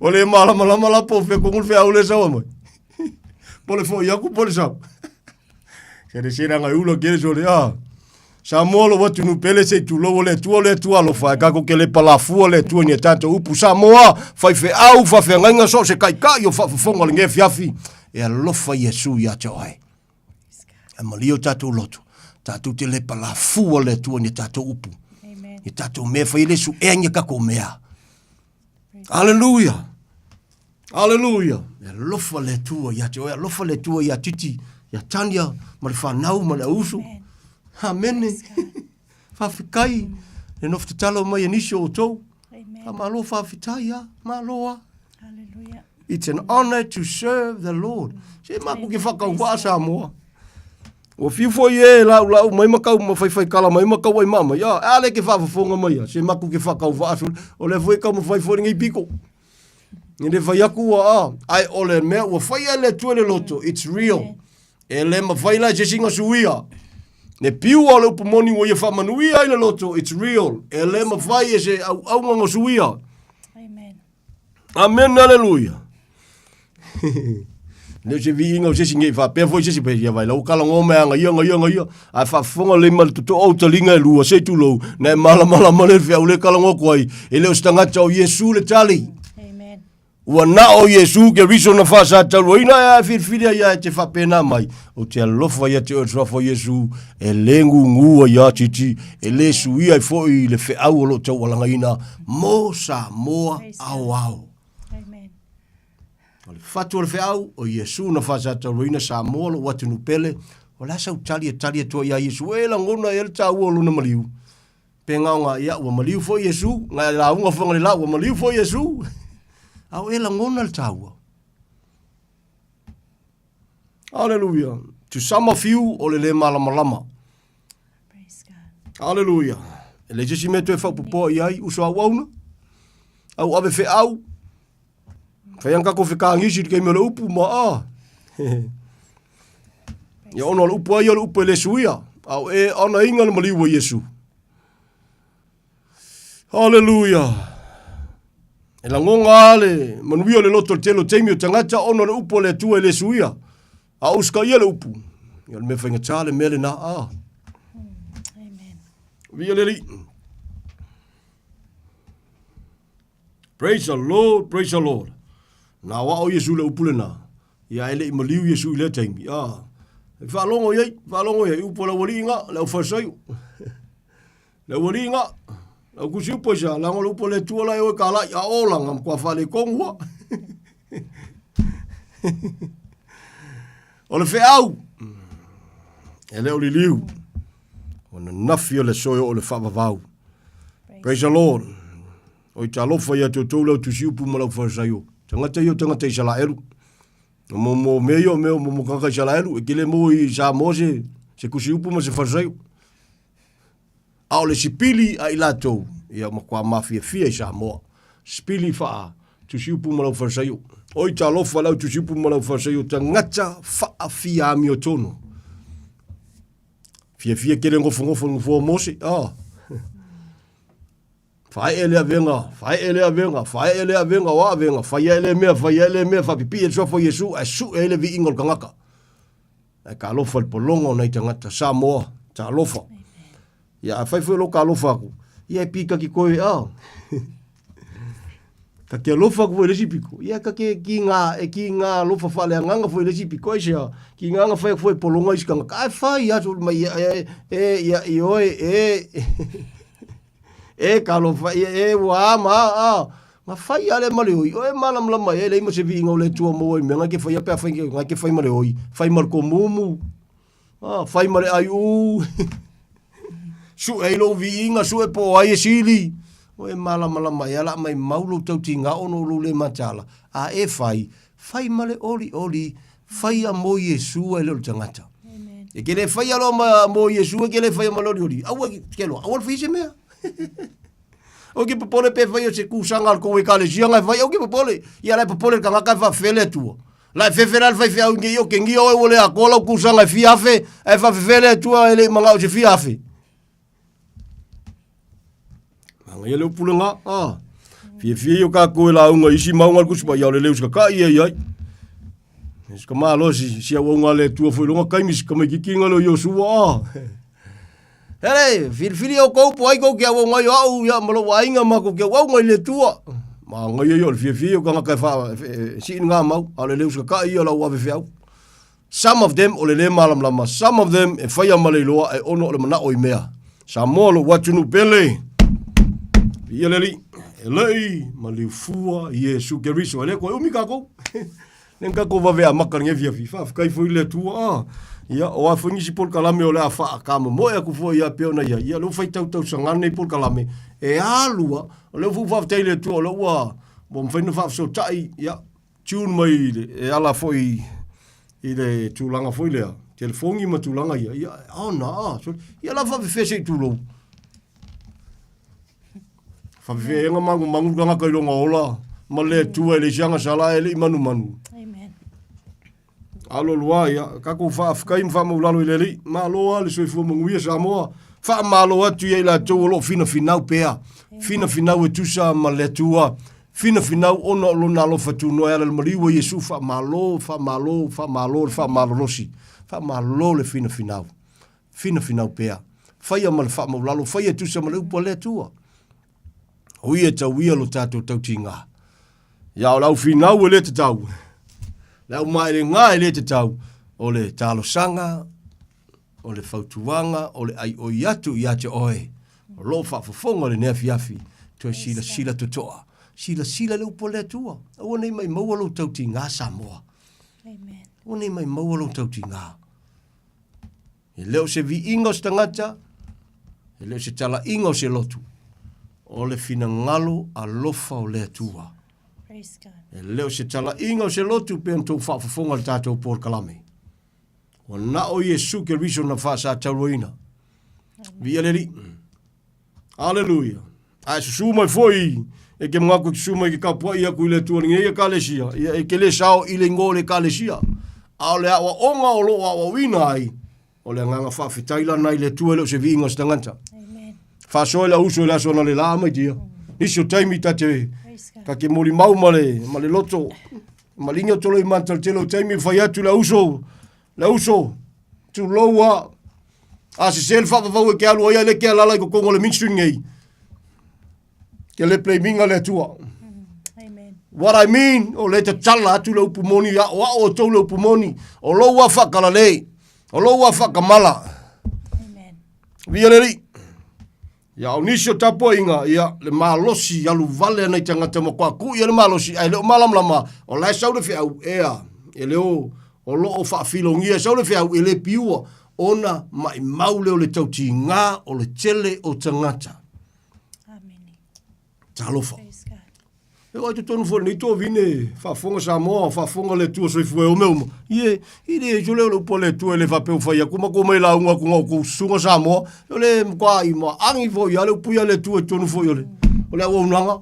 O le malamalama la po o fea kongu le feau le sau mai. Po le foi aku po le sau. Se le sera ngai ula kele sole a. Samoa lou atunuu pele se i tulou o le Atua o le Atua alofa e kako ke le palafua le Atua ni a tatou upu Samoa faifeau faafeagaiga so o se taitai o faafofoga o lenei afiafi e alofa Iesu ia te oe. E malie o tatou loto tatou te le palafua le Atua ni a tatou upu. Ni tatou mea fai le suea ni a tatou mea. Aleluia. Aleluia. E alofa le Atua ia te oe, alofa le Atua ia Titi, ia Tania, ma le whanau, ma le auuso. Amene. Whawhikai. Le nofo tatalo mai e nisi o outou. Ka malo whawhitai a, malo a. It's an honor to serve the Lord. Se maku ke whakauwaa Samoa. Ua fiu foi e laulau mai ma kau ma faifai kala mai ma kau ai ma mai. A, a le ke whaafofonga mai a. Se maku ke whakauwaa sole. O le foi kau ma fai foi ngai piko. E le fai aku ua a. Ai o le mea ua fai a le Atua le loto. It's real. E le mafai la e se isi ona suia. Le piua o le upu moni ua ia faamanuia ai le loto. It's real. E le mafai e se auauna ona suia. Amen, aleluia. Le o se viiga o se isi nei faapea foi se isi pe ia vai lau kala ngo mea nga ia nga ia nga ia. Ae faafofoga lelei ma le totoa o taliga e lua se i tulou na e malamalama le feau le kala ngo ku ai. E le o se tagata o Iesu le tali. Amen. Ua na o Iesu ke riso na whaasa taluaina e a whiriwhiria ia e te whapena mai. O te alofa ia te oe suafa o Iesu e le ngungua ia titi, e le suia i foi le feau o lo taualagaina mo Samoa ao ao. Amen. O le fatu o le feau, o Iesu na faasataluaina Samoa lou atunuu pele, o le a sau tali e tali atu ai ia Iesu, e lagona e le taua o lona maliu. Pe gaoga, ia, ua maliu foi Iesu, ngai lauga foi ngai la, ua maliu foi Iesu. A o e lagona le taua. Hallelujah. To some of you, o le le malamalama. Hallelujah. E leai se isi mea toe faapopoa i ai, uso auauna, au ave feau, Fai ana tatou fekagisi i le taimi o le upu ma a. Ia ona o le upu a ia o le upu e le suia. A o e ona inga le maliu o Iesu. Hallelujah. E lagonga a le manuia o le loto le tele o taimi o tagata ona o le upu a le Atua e le suia. A o usitaia le upu. Ia o le mea faigata le mea lena a. Amen. Via le Alii. Praise the Lord, praise the Lord. Na o ao Iesu le upu lena. Ia e le i maliu Iesu i lea taimi. Ah. E faalogo i ai, faalogo i ai, upu a le aualii nga, le aufalesaio. Le aualii nga, le aukusi upu ai sa, leaga o le upu a le Atua la e o e kalai, a o langa, matua faaletonu lava. O le feau, e le o liliu, o nanafi o le aso e oo i le faavavau. Praise the Lord. O i talofa ia te outou le au tusiupu ma le aufalesaio. Tagata ia o tagata Isaraelu. O mo mo mea ia o mea o mo mo tagata Isaraelu. E kele mo i Samoa se, se tusiupu ma se falesaio. A o le sipili a i latou, ia matua mafiafia i Samoa. Sipili faa tusiupu ma le aufalesaio. O i talofa le au tusiupu ma le aufalesaio tagata faafia amiotonu. Fiafia tele nofonofo i le nofoa o Mose. Ah. Whae le avega, whae le avega, whae le avega, o avega, whai ai le mea, whai ai le mea, whapipi e le suafa o Iesu, ae sue ai le viiga o le tagata. Ae talofa i le pologa o nai tagata Samoa, talofa. Ia, afai foi o lou talofa atu, ia e pikaki koe, ah. Ta te alofa atu foi i le isi piko, ia ta te ki ngā, e ki ngā alofa faaleagaga foi i le isi piko, aisea, ki ngā anga whai atu foi e pologa isi tagata, ae whai atu mai, e, e, e, ia, i oe, e, e, talofa, ia, e, ua a ma, a, Na fai a le ma le oi, o e malamalama e leai ma se viiga o le Atua maua i mea na ke faia pe afai na ke fai ma le oi, fai ma le komumu, ah, fai ma le aiu. Sue ai lou viiga, sue po o ai e sili. O e malamalama e ala mai mau lou tautiga ona o lou le mataala. A e fai, fai ma le olioli, faia mo Iesu e le o le tagata. E ke le faia loa ma mo Iesu e ke le faia ma le olioli. Aua ke loa, aua le faia se mea. O ke popole pe fai o se kusaga a le kou ekalesia ngai fai, au ke popole. Ia la e popole le tagata e faafefea le Atua. La e fefe la le faifeau i o ke ngia oe ua le atoa lau kusaga e fia afe, ae faafefea le Atua e le i manao i se fia afe. Manaia le upu lena, ah. Fiafia ia o kākou e lauga i isi mauga o le Tusi Paia, o le leu sikakai ia i ai. Si ka malosi, si auauna a le Atua foi loga taimi, si tamaitiiti lea o Iosua, ah. Hele, filifili outou po ai tou te auauna ai o au ia ma lou aiga matou te auauna i le Atua. Manaia ia o le fiafia ia o tagata e faa e sii le gamau, a o le le usitatai ia o lau avefeau. Some of them o le le malamalama, some of them e faia ma le iloa e ono o le manao i mea. Samoa lou atunuu pele, viia le Alii, e lei ma liufua Iesu Keriso. E le toe umi kakou. Le tatou vave amata lenei afiafi, faafetai foi i le Atua. Ah, ia, o a foi nisi polokalame o le a faakamomoe atu foi ia pei ona i ai, ia, o lea ua faitau tausaga nei polokalame, e alu a, o lea foi ua faafetai i le Atua o lea ua, ua mafai ona faafesootai, ia, tune mai i le, e ala foi i le tulaga foi lea, telefoni ma tulaga ia, ia, ona, ah, sorry, ia la faafefea se i tulou. Faafefeaga magumagu le tagata i lona ola ma le Atua e leai se agasala e le i manumanu. Amen. Alo lua ia, tatou faafetai ma faamaulalo i le Alii. Malo lava le soifua manuia Samoa. Faamalo atu ia i latou o lo o finafinau pea. Finafinau e tusa ma le Atua. Finafinau ona o lona alofa tunoa e ala i le maliu o Iesu. Faamalo, faamalo, faamalo le faamalolosi. Faamalo le finafinau. Finafinau pea. Faia ma le faamaulalo, faia e tusa ma le upu a le Atua. O ia e tau ia lo tatou tautiga. Ia o le au finau e le tatau, le au maelega e le tatau, o le talosaga, o le fautuaga, o le aioi atu ia te oe, o lo o faafofoga i lenei afiafi, toe silasila totoa. Silasila i le upu a le Atua. Aua ne i maimaua lou tautiga Samoa. Aua ne i maimaua lou tautiga. E le o se viiga o se tagata, e le o se talaiga o se lotu, o le finagalo alofa o le Atua. E le o se talaiga o se lotu pe ona tou faafofoga i le tatou polokalame. Ua na o Iesu Keriso na faasatauaina. Viia le Alii. Aleluia. A e susu mai foi, e ke manatu e te susu mai ke tapuai atu i le Atua lenei Ekalesia, ia e ke le sao i le ingoa o le Ekalesia. A o le aoaoga o lo o aoaoina ai, o le agaga faafetai lana i le Atua e le o se viiga o se tagata. Faasoa i lau uso i le aso analeila mai tia. Nisi o taimi ta te, ta te molimau ma le, ma le loto, maligi o tolo i manta le tele o taimi fai atu i lau uso, lau uso, tulou a, A sese le faavavau e ke alu ai ai le ke alala i totonu o le ministry nei. Ke le blaminga le Atua. Amen. What I mean, o le tatala atu le upu moni, aoao outou le upu moni, o lou a faakalale, o lou a faakamala. Amen. Viia le Alii. Ia, o nisi o tapuaiga, ia, le malosi alu vale ana i tagata matua kuʻi ai le malosi, ae le o malamalama, o la e sau le feau, ea, e le o, o lo o faafilogia e sau le feau, e le piua, ona maʻimau lea o le tautiga o le tele o tagata. Amene. Talofa. E o ai totonu foi lenei toavine, faafofoga Samoa, faafofoga le Atua soifua e ome uma. Ie, i le iso lea o le upu a le Atua e le faapea ua fai atu ma tou mai lauga atu na outou susuga Samoa. O le matua i ma agi foi ia le upu ia le Atua i totonu foi o le, o le auaunaga.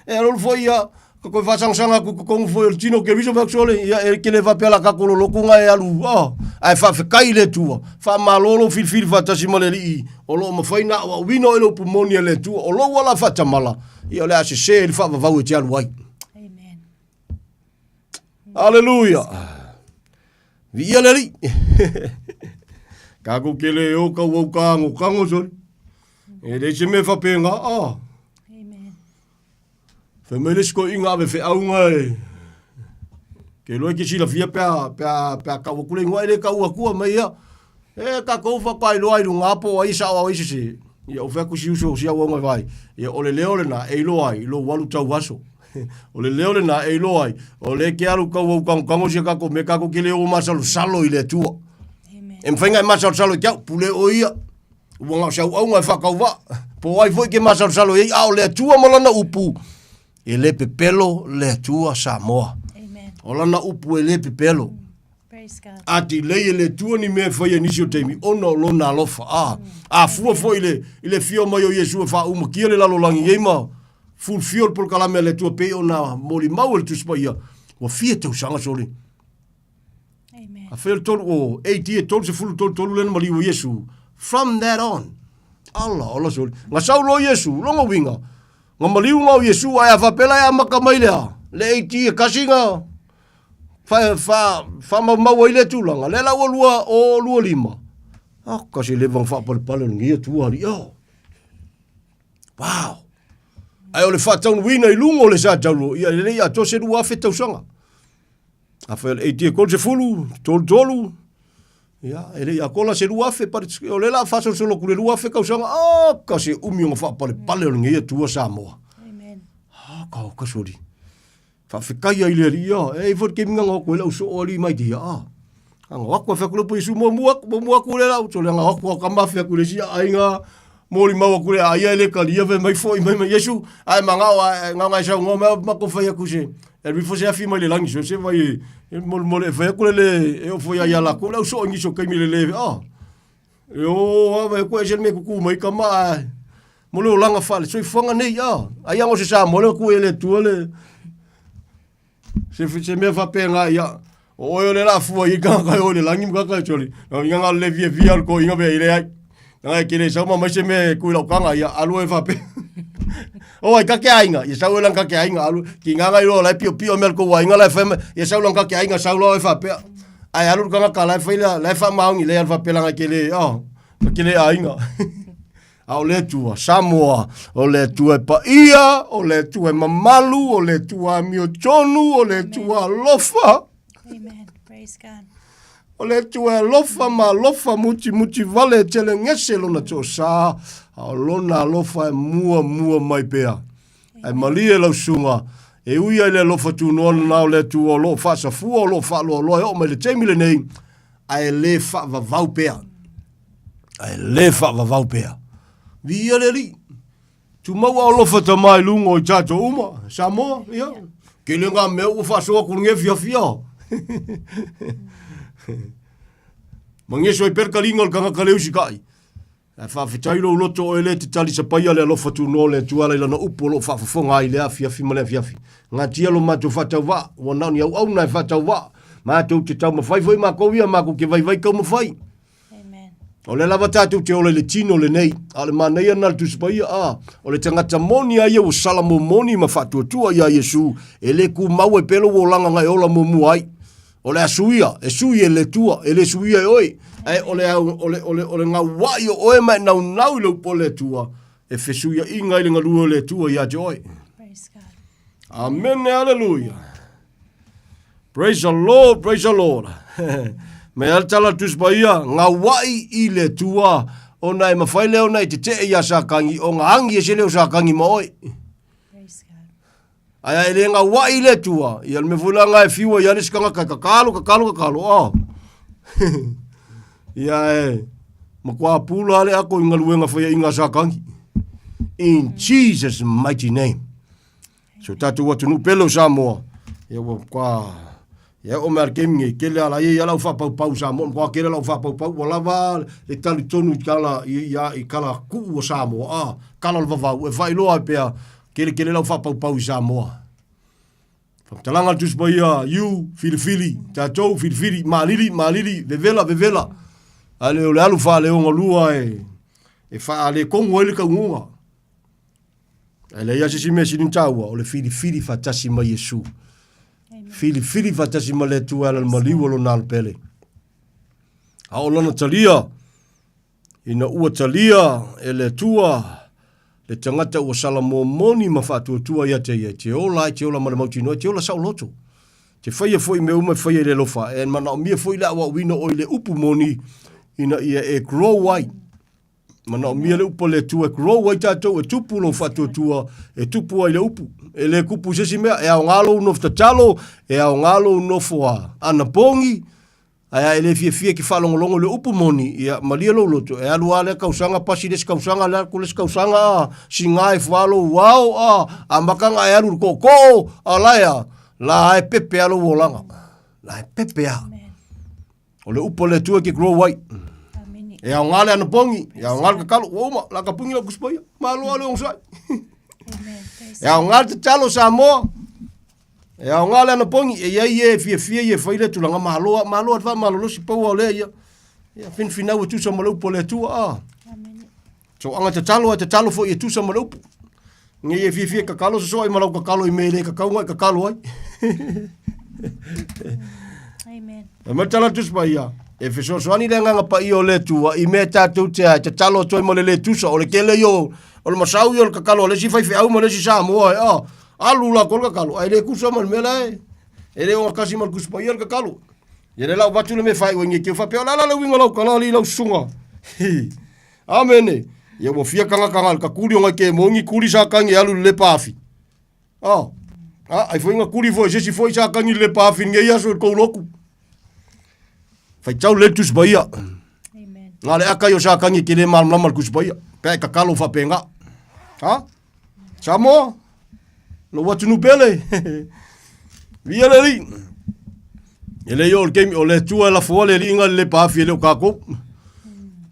E alolu foi ia, ka toe faasagasaga atu i totonu foi o le tino o Keriso fai atu sole, ia e ke le faapea la tatou lolotu na e alu, ah, ae faafetai i le Atua, faamalo lou filifili faatasi ma le Alii, o lo o mafai ona aoaoina oe i le upu moni a le Atua, o lou ala faatamala, ia o le a sese i le faavavau e te alu ai. Amen. Aleluia. Viia le Alii. Kākou ke le o kau au ka ango kango soli. E leai se mea faapena, ah. Amen. Fai mai le isi toeaina ave feauga e ke iloa e te silafia pe a, pe a, pe a tau atu le igoa e le tau atua mai ia. E tatou faatoa iloa i luga po o ai e sao a o ai e sese. Ia, ou fai atu si uso si auaunga e vaai, ia, o le leo lena e iloa ai lou alu tau aso. O le leo lena e iloa ai, o lea e te alu tau au tagotago si a tatou mea, tatou te le o masalosalo i le Atua. E mafai ona e masalosalo i te au, pule oe ia. Ua na o se auaunga e faatauvaa. Po o ai foi e te masalosalo i ai, a o le Atua ma Lana upu, e le pepelo le Atua Samoa. O Lana upu e le pepelo. A tilei e le Atua ni mea e faia i nisi o taimi, ona o Lona alofa. A, a fua foi i le, i le afio mai o Iesu e faaumakia le lalolagi nei ma fulfil le polokalame a le Atua pei ona molimau e le Tusi Paia, ua fia tausaga sole. A fai o le tolu, o AD e 33 lea na maliu ai Iesu. From that on, ala, ola sole. Na sau loa Iesu, lona uiga, na maliu na o Iesu, ae a faapea la e amata mai le a? Le AD e kasi na faamaumau ai lea tulaga, lea la ua lua o lua lima. Ah, kasi leva na faapalepale o lenei Atua alii. Oh. Wow! Ae o le faataunuuina i luga o le sa taulo, ia e lelei atoa se 2000 tausaga. A fai o le 80 e 30, 33, ia, e le i atoa la se 2000, but it's, o lea la a faasolosolo atu le 2000 tausaga, ah, ka se umi ona faapalepale o lenei Atua Samoa. Amen. Ah, ka oka soli. Faafetai ai le Alii, ia, e i ai foi le taimi na atu ai lau soo alii mai te ia, ah. Aga aku a fai atu le po Iesu muamua atu, muamua atu le lau, sole aga aku a kama fai atu le isi aiga, molimau atu le aia e le talia fai mai foi mai mai Iesu, ae manao ae ngao ngai sau ngao mai matou fai atu se, e alu ifo se afi mai le lagi so se vai e molemole e fai atu le le e oo foi ia ia lakou le au soo i nisi o taimi le le ah. E o a vai atu e se le mea kuku mai kama ae mo le olaga faale soifuaga nei ah. Ai aga o se Samoa le ku e le Atua le Se, se mea faapena ia, o oe o le la fua i ka kai o le langi ka kai choli. No inga nga le via via ko inga be ile ai. Nga ke le sau ma mai se me kui lau kanga ia alu e fape. O ai ka ke ainga, ia sau e lang ka ke ainga alu ki nga ngai lo lai pio pio mel ko wa inga lai fa ia sau lang ka ke ainga sau lo e fape. Ai alu ka nga ka lai fa ila lai fa maungi le al fape langa ke le oh ke le ainga. A o le Atua, Samoa, o le Atua e paia, o le Atua e mamalu, o le Atua amiotonu, o le Atua alofa. Amen. Praise God. O le Atua e alofa ma alofa mutimuti vale e telegese lona toosā, a o lona alofa e muamua mai pea. Ae malie lau susuga, e ui ai le alofa tunoa lena o le Atua o lo o faasafua, o lo o faaloaloa e oo mai le taimi lenei, ae le faavavau pea. Ae le faavavau pea. Viia le Alii. Tumau a alofa tama i luga o i tatou uma. Samoa, ia. Kele ngā mea ua faasoa atu lenei afiafi a. Mangeso ai pea le taliga o le tagata le usitai. Ae faafetai lou loto oe le te talisapaia le alofa tunoa o le Atua ala i lana upu o lo o faafofoga ai i lea afiafi ma le afiafi. Gatia lo matou faatauvaa, ua na o ni auauna e faatauvaa. Matou te taumafai foi makou ia, makou te vaivai taumafai. O lea lava tatou te ola i le tino lenei, a o le manaia lena o le Tusi Paia, a, o le tagata moni a ia ua sala momoni ma faatuatua iā Iesu, e le tumau ai pea lou olaga na e ola muamua ai. O le a suia, e sui e le Atua, e le suia e oe. Ae o le, o le, o le, o le gauai o oe ma e naunau i le upu a le Atua, e fesuiaiga ai le galue o le Atua ia te oe. Amene, aleluia. Praise the Lord, praise the Lord. Me a le tala Tusi Paia, gauai i le Atua, ona e mawhai lea ona e tetee iā Satani, o ngā angi ese lea o Satani ma oe. Ae a e le gauai i le Atua, ia le mea foi la nga e fiu ai a le isi tagata e tatalo, tatalo, tatalo, oh. Ia e, matua pula le ako i galuega faiainga a Satani. In Jesus mighty name. So tatou atunuu pele o Samoa, ia ua matua, ia oo mai lava i le taimi nei, tele lava e i ai lava lau faapaupau i Samoa, matua tele lau faapaupau, ua lava le talitonu i tala, i, i, i tala tuu o Samoa, ah, tala o le vavau, e faailoa ai pea, tele tele lau faapaupau i Samoa. Faamatalaga a le Tusi Paia, you, filifili, tatou, filifili, malili, malili, vevela, vevela. Ae le o le alu faaleogalua e, e faaletonu ai le taunuuga. Ae leai lava se isi mea sili ona taua, o le filifili faatasi ma Iesu. Filifili faatasi ma le Atua e ala i le maliu o Lona Alo Pele. A o Lona talia, ina ua talia e le Atua le tagata ua salamomoni ma faatuatua ia te ia, e te ola ai, te ola ma le mautinoa, e te ola saoloto. Te faia foi mea uma e faia i le alofa, e manaomia foi le aoaoina o oe i le upu moni, ina ia e grow ai. Manaomia le upu a le Atua e grow ai tatou, e tupu lou faatuatua, e tupu ai le upu. E le kupu i se isi mea, e aoga lou nofo tatalo, e aoga lou nofo a anapogi, ae a e le fiafia e te faalogologo i le upu moni, ia malie lou loto, e alu lava lea tausaga, pasi le isi tausaga, alu atu le isi tausaga, a, siga ifo lava lou ao, a, amata ona e alu i le tootoo, a la e a? La e pepe lava lou olaga. La e pepe lava. O le upu a le Atua e te grow ai. E aoga le anapogi, e aoga le tatalo, ua uma, la ka pungi lau Tusi Paia. Malo lava le onosai. E aoga le tatalo Samoa. E aoga le anapogi, e i ai e e fiafia ia e fai lea tulaga, malo lava, malo lava le faamalolosi, pau lava o lea ia. Ia finfinau e tusa ma le upu a le Atua. Ah. Soaga tatalo ae tatalo foi e tusa ma le upu. Nei e fiafia e kakalo sosoa i ma lau kakalo i mea e le kakau nga e kakalo ai. Amen. E mai tala tusi paia. E fesoasoani le agaga paia o le Atua i mea tatou te ai tatalo atu ai ma le le tusa o le tele ia o o le masau ia o le kakalo a le isi faifeau ma le isi Samoa e a alu latou le kakalo ae le tusa ma le mea la e e le ogatasi ma le Tusi Paia le kakalo. Ia lea la ua avatu le mea e faaiu ai nei te faapea o le a la le uiga o lau tala alii lau susuga. Amene. Ia ua fia kagakaga le kakuli o ngai ke mongi kuli sa kangi e alu i le lepa afi. Ah. Ah, ai foi nga kuli foi se isi foi sa kangi i le lepa afi nei aso i kou loku. Faitau le Tusi Paia. Amen. Nga le aka i o sa kangi ke le malamalama le Tusi Paia. Pe ai kakalo faapena. Ha? Samoa, lou atunuu pele. Viia le Alii. E le i oo le taimi, o le Atua e lafo le alii i le paafi e le o kākou.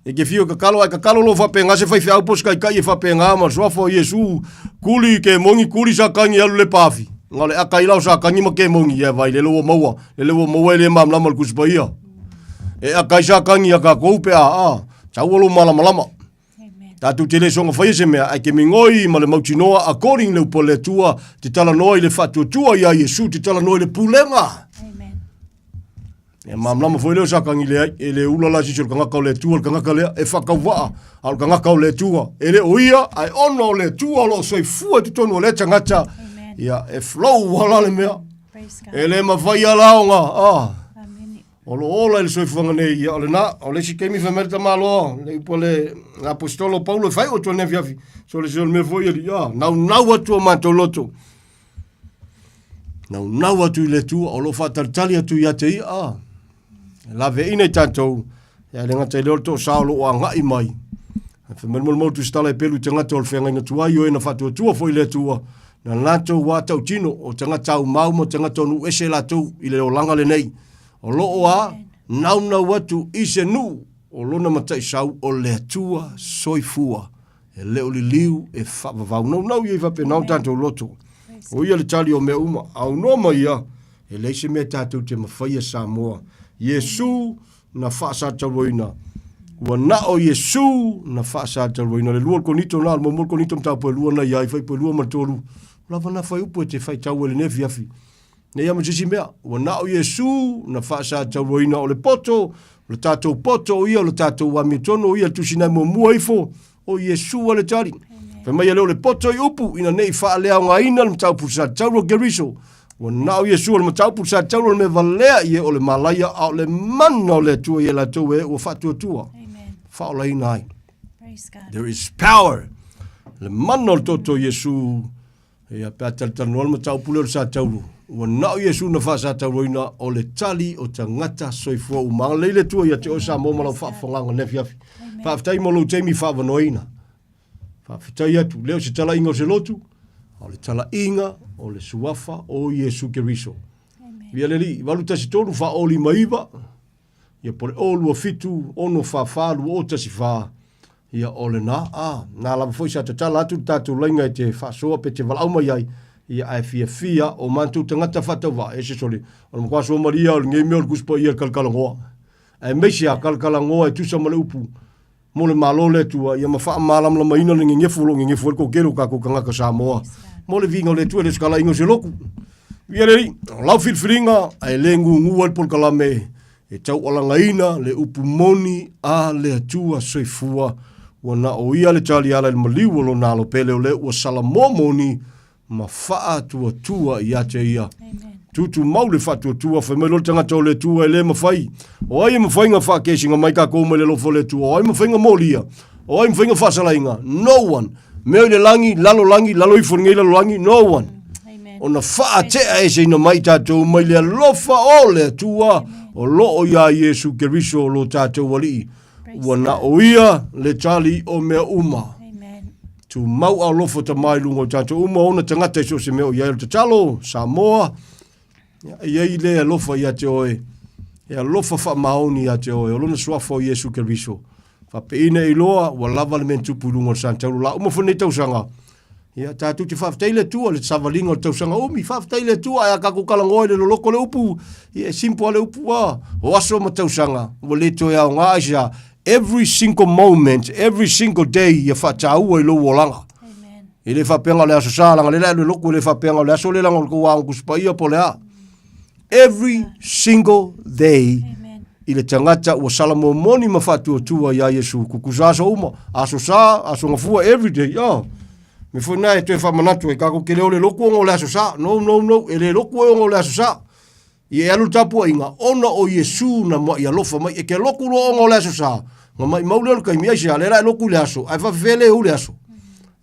E te whiu e kakalo, ai kakalo lo whapenga se whaiwhiau po se kaikai e whapenga ma suafa o Iesu, kuli ke mongi, kuli sa kangi alu le paafi. Nga le aka i lau sa kangi ma ke mongi, ia vai le ua maua, le ua maua e le mamlama le kusipaia. E aka i sa kangi a kākou pe a, a, tau lo malamalama. Tatou te le soga faia se mea, ae te migoi ma le mautinoa according le upu a le Atua, te talanoa i le faatuatua ia Iesu, te talanoa i le pulega. Amen. Ia malamalama foi lea o Satani leai, e le ula la sisi o le tagata o le Atua, le tagata lea e faatauvaa, a o le tagata o le Atua, e le o ia, ae ona o le Atua o lo o soifua i totonu o lea tagata, ia e flow lava la le mea. E le mafai lava la ona, ah. O lo o ola i le soifuaga nei, ia o lena, o le isi taimi fai mai le tamaloa, le upu a le aposetolo o Paulo e fai atu nei afiafi, so le se o le mea foi alii, a, naunau atu o matou loto, naunau atu i le Atua, o lo o faatalitali atu ia te ia, a, e laveaiina i tatou, ia le gata i lea o le toasā o lo o agai mai, Fai mai le molimau tusitala e pelu i tagata o le feagaiga tuai o e na faatuatua foi i le Atua, na latou wā tautino o tagata aumau ma tagata o nuu ese latou i le olaga lenei. O lo o a naunau atu i se nuu o lona mataisau o le Atua soifua e le o liliu e faavavau. Naunau ia i faapena o tatou loto. O ia le tali o mea uma. Aunoa mai ia, e leai se mea tatou te mafaia Samoa. Iesu na faasataluaina. Ua na o Iesu na faasataluaina. Le lua o le Konito na, le muamua o le Konito mataupu e lua na iai, fuaiupu e lua ma le tolu. Ua lava na fuaiupu e te faitau ai i lenei afiafi. Nei lava ma se isi mea. Ua na o Iesu na faasataluaina o le poto, o le tatou poto o ia, o le tatou amiotonu o ia, le tusi nai muamua ifo, o Iesu a le tali. Fai mai e le o le poto i upu, ina ne i faaleaogaina le mataupu sa tauro Keriso. Ua na o Iesu o le mataupu sa tauro le mea valea i e o le malaia, a o le mana o le Atua ia latou e ua faatuatua. Faaolaina ai. There is power. Le mana o le toto Iesu Ia, pe a talatalanoa le mataupu lea o le Satauro, ua na o Iesu na faasatauroina o le tali o tagata soifua uma. Agalelei le Atua ia te oe Samoa ma lau faafofogaaga nei afiafi. Faafetai mo lou taimi faavanoaina. Faafetai atu, le o se talaiga o se lotu, a o le talaiga o le suafa o Iesu Keriso. Ia le Alii, 813 409, Ia po o le 0 2 7 6 4 4 2 0 1 4, ia o lena, a, na lava foi sa tatala atu le tatou laina e te faasoa pe te valaau mai ai, ia ae fiafia o matou tagata faatauvaa, e se sole, o le matua soa malie o lenei mea o le Tusi Paia i le kalakalanoa. Aemaise a kalakalanoa e tusa ma le upu, mo le Malo o le Atua, ia ma faamalamalamaina le nenefu o lo o nenefu ai le toatele o tatou tagata Samoa. Mo le viiga o le Atua, e le o se talaiga o se lotu. Ia le Alii, o lau filifiliga, ae le gugu ai le polokalame e taualagaina le upu moni a le Atua soifua, ua na o Ia le taliala i le maliu o Lona alo pele o lea ua salamoa moni ma faatuatua ia te ia. Tutumau le faatuatua, fai mai loa le tagata o le Atua e le mafai. O ai e mafai ona faakesiga mai tatou mai le alofa o le Atua? O ai e mafai ona molia? O ai mawhai ona faasalaina? No one. Mea i le lagi, lalolagi, lalo ifo i lenei lalolagi, no one. Ona faatea eseina mai tatou mai le alofa o le Atua o loo iā Iesu Keriso lo tatou Alii. Ua na o ia le tali o mea uma. Tumau alofa Tama i luga o tatou uma, ona tagata i so o se mea o i ai o le tatalo, Samoa, e i ai le alofa ia te oe, e alofa faamaoni ia te oe, o lona suafa o Iesu Keriso. Faapeina e iloa, ua lava le mea na tupu i luga o le Santaulu la uma foi lenei tausaga. Ia, tatou te faafetai le Atua le savaliga o le tausaga umi. Faafetai le Atua, ae a tatou talanoa i le loloko le upu, ia e simple lava le upu, a, o aso ma tausaga, ua le toe aoga aisea. Every single moment, every single day ia faataua i lou olaga. E le faapea o le aso sa, leaga o lea o le a alu e lotu, e le faapea o le aso lea leaga o le tou aoga Tusi Paia po o le a. Every single day i le tagata ua salamomoni ma faatuatua iā Iesu, kukusa aso uma, aso sa, aso gafua, every day, oh. Me foi na e toe faamanatu ai, tatou te le o le lotu ona o le aso sa. No, no, no, e le lotu e ona o le aso sa. Ia e alu le tapuaiga, ona o Iesu na mua'i alofa mai, e te lotu loa ona o le aso sa, na maimau lea o le taimi, aisea, lea la e lotu i le aso, ae faafefea le ou le aso.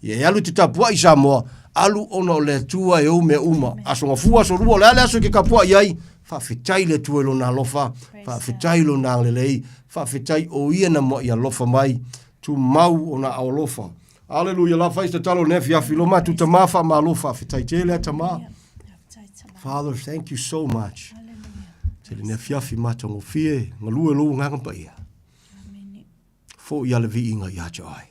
Ia e alu i te tapuai Samoa, alu ona o le Atua e ou mea uma. Aso gafua, aso lua, o le a le aso e te tapuai ai, faafetai le Atua i lona alofa, faafetai i lona agalelei, faafetai o ia na mua'i alofa mai, tumau ona ao alofa. Aleluia, la fai se tatalo nei afiafi, lo matou Tama faamalo, faafetai tele a Tama. Father, thank you so much. Tele nei afiafi matagofie, galue lou agaga paia. Foʻi a le viiga ia te oe.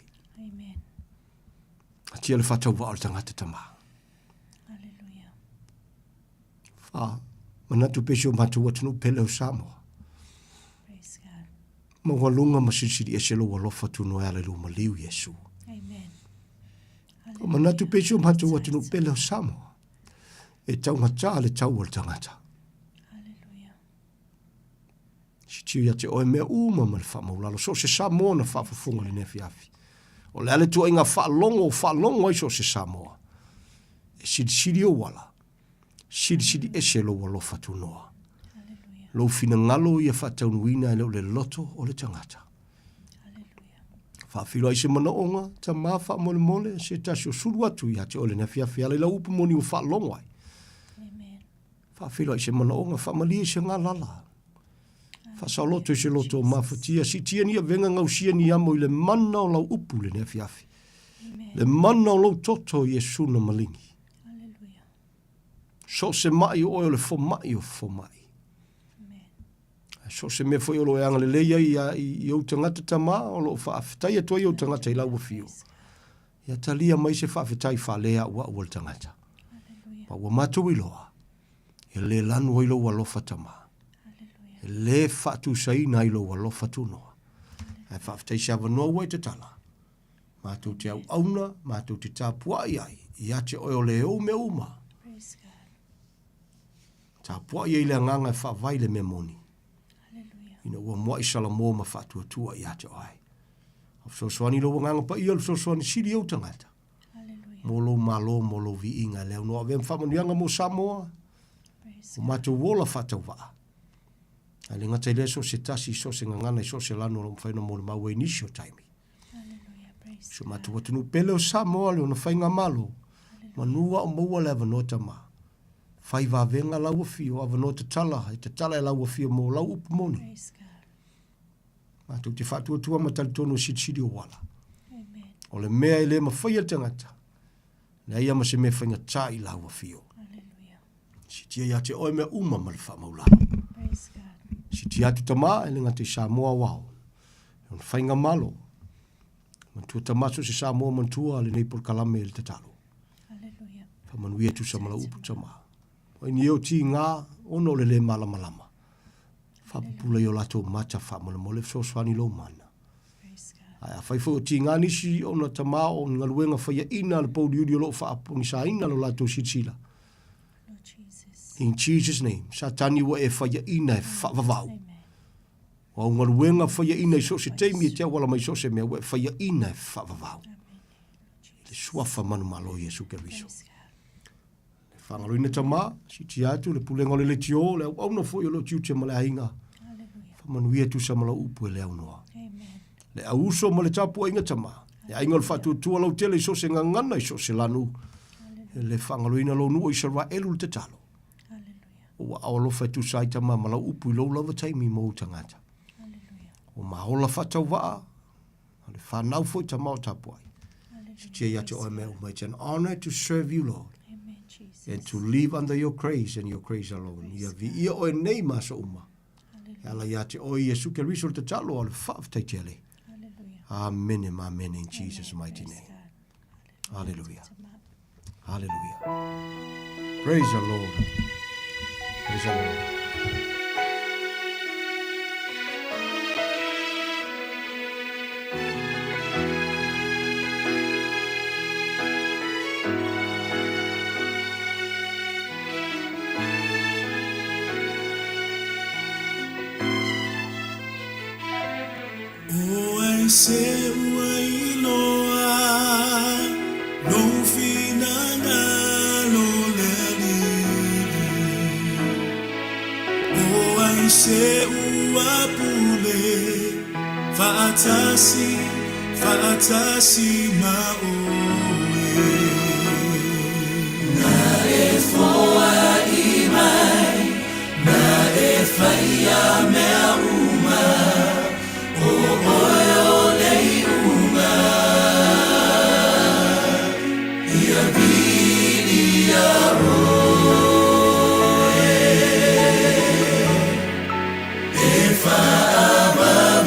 Atia le faatauvaa o le tagata Tama. Fa, manatu pea si o matou atunuu pele o Samoa. Maualuga ma silisili ese lou alofa tunoa e ala i lou maliu, Iesu. Fa manatu pea si o matou atunuu pele o Samoa. E taugatā le tau o le tagata. Sitiu ia te oe mea uma ma le faamaulalo. So o se Samoa na faafofoga i lenei afiafi. O le a le tuuaiga faalogo o faalogo ai so o se Samoa. E silisili ou ala, silisili ese lou alofa tunoa. Lou finagalo ia faataunuuina e le o le loto o le tagata. Faafeiloai se manaoga, tama faamolemole, se tasi o sulu atu ia te oe lenei afiafi ala i lau upu moni ua faalogo ai. Faafeiloai se manaoga, faamalie se galala. Faasaoloto i se loto o mafatia, siitia ni avega gausia ni amo i le mana o lau upu lenei afiafi. Le mana o lou toto Iesu na maligi. So o se maʻi o oe o le fomaʻi o fomaʻi. So o se mea foi o lo o e agalelei ai ia, i, i ou tagata tama, o lo o faafetai atu ai ou tagata i lau afio. Ia talia mai se faafetai faaleauau a le tagata. Ma ua matou iloa, e le lanu ai lou alofa tama. E le faatusaina ai lou alofa tunoa. Ae faafetai se avanoa ua e tatala. Matou te auauna, matou te tapuai ai, ia te oe o le ou mea uma. Tapuai ai le agaga e faavae i le mea moni. Ina ua muai Salamo ma faatuatua ia te oe. O fesoasoani lou agaga paia, o le fesoasoani sili i ou tagata. Mo lou malo, mo lou viiga, le aunoa avea ma faamanuiaga mo Samoa. O matou ola faatauvaa. Ae le gata i lea, so o se tasi, so o se gagana, i so o se lanu o lo o mafai ona molimau ai nisi o taimi. Si o matou atunuu pele o Samoa le ona faigamalo, manu a o maua le avanoa tama. Fai vavega lau afio, avanoa tatala, e tatala e lau afio mo lau upu moni. Matou te faatuatua ma talitonu e silisili ou ala. O le mea e le mafai e le tagata, leai lava ma se mea faigata i lau afio. Sitia ia te oe mea uma ma le faamaulalo. Sitia atu tama e le gata i Samoa aoao. E ona faigamalo. Manatua tama so o se Samoa manatua lenei polokalame i le tatalo. Faamanuia tusa ma lau upu tama. O ni e o tiga ona o le le malamalama. Faapupula i o latou mata faamolemole fesoasoani lou mana. Ae afai foi o tiga nisi ona tama o ni galuega faiaina a le pouliuli o lo o faapogisaina lo latou silasila. In Jesus name, Satani ua e faiaina e faavavau. O au galuega faiaina i so o se taimi e te auala mai so o se mea, ua e faiaina e faavavau. I le suafa manumalo o Iesu Keriso. Le faagaloina tama, siitia atu le pulega o le leitio, le auauna foi o lo o tiute ma le aiga. Faamanuia tusa ma lau upu e le aunoa. Le au uso ma le tapuaiga tama. Le aiga o le faatuatua lautele i so o se gagana i so o se lanu. E le faagaloina lou nuu o Isaraelu le tatalo. Ua ao alofa e tusa ai tama ma lau upu i lou lava taimi mo ou tagata. O maola faatauvaa, a le whanau foi tama o tapuai. Sitia ia te oe mea uma. It's an honor to serve you, Lord. Amen, Jesus. And to live under your grace and your grace alone. Ia viia oe nei ma aso uma. E ala ia te oe Iesu Keriso le tatalo o le faafetai tele. Amene ma amene in Jesus mighty name. Hallelujah. Hallelujah. Praise the Lord. Praise the Lord. O ai se ua iloa lou finagalo le Alii. O ai se ua pule faatasi, faatasi ma oe. Na e foai mai Na e faia mea uma, o oe o le iuga. Ia viia oe, e faavavau.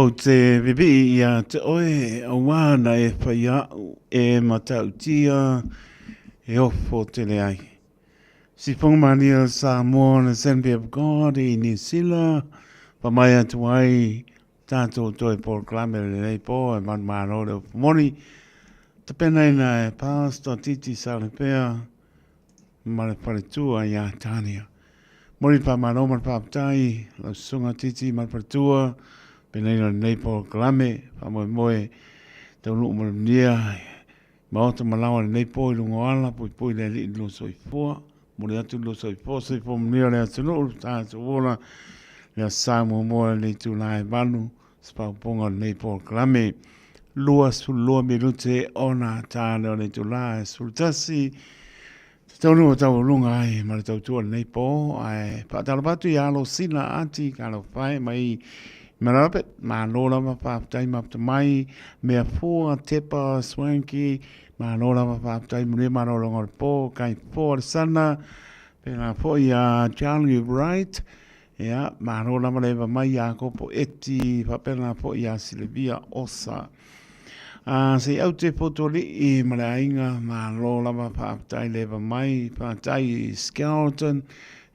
Ou te pipii ia te oe, auā na e whai a'u e matautia e ofo tele ai. Sifonga Mania Samoa and Assembly of God i New Zealand, pa mai atu ai tātou toe polokalame lenei pō e manumalo le upu moni. Tapenaina e Pastor Titi Salepea ma le faletua iā Tania. Moni le faamalo ma le faafetai lau susuga Titi ma le faletua penaina o lenei polokalame faamoemoe taunuu manuia maota ma laoa lenei po i luga o ala puipui le alii lo soifua momoli atu lo soifua soifua manuia le atunuu le tatou ola le aso sa muamua lenei itula e 8 se faaopoopoga o lenei polokalame. 22 minute ona ta lea o le itula e 11. Te taunuu o taualuga ai ma le tautua lenei po, ae faatalofa atu ia Alosina Ati Kalofae mai Marapet, malo lava faafetai mafuta mai, mea fua Tepa Swanky, malo lava faafetai manuia malologa o le po, kai fua le sana, pēlā foi ia Charlie Wright, Ia, malo lava le eva mai iā Kopo Eti, faapena foi iā Silivia Osa. A, se i au te Potoli'i ma le aiga, malo lava faafetai le eva mai, faafetai i Skelton,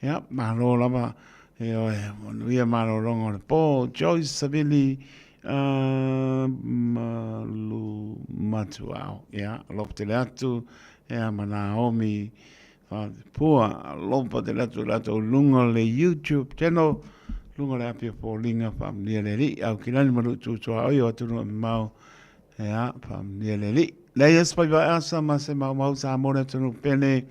ia, malo lava, ioe, manuia malologa o le po, Joyce Savili, uh, malu matuao, ia, alofa tele atu, ia, ma Naomi, Pua alofa tele atu i latou luga o le YouTube channel, luga o le api o foliga, faamanuia le Alii, au kilani ma luu tutuaoi o atunuu e mamao, ia, faamanuia le Alii. Leai e se faiva asa ma se maumau Samoa le atunuu pele,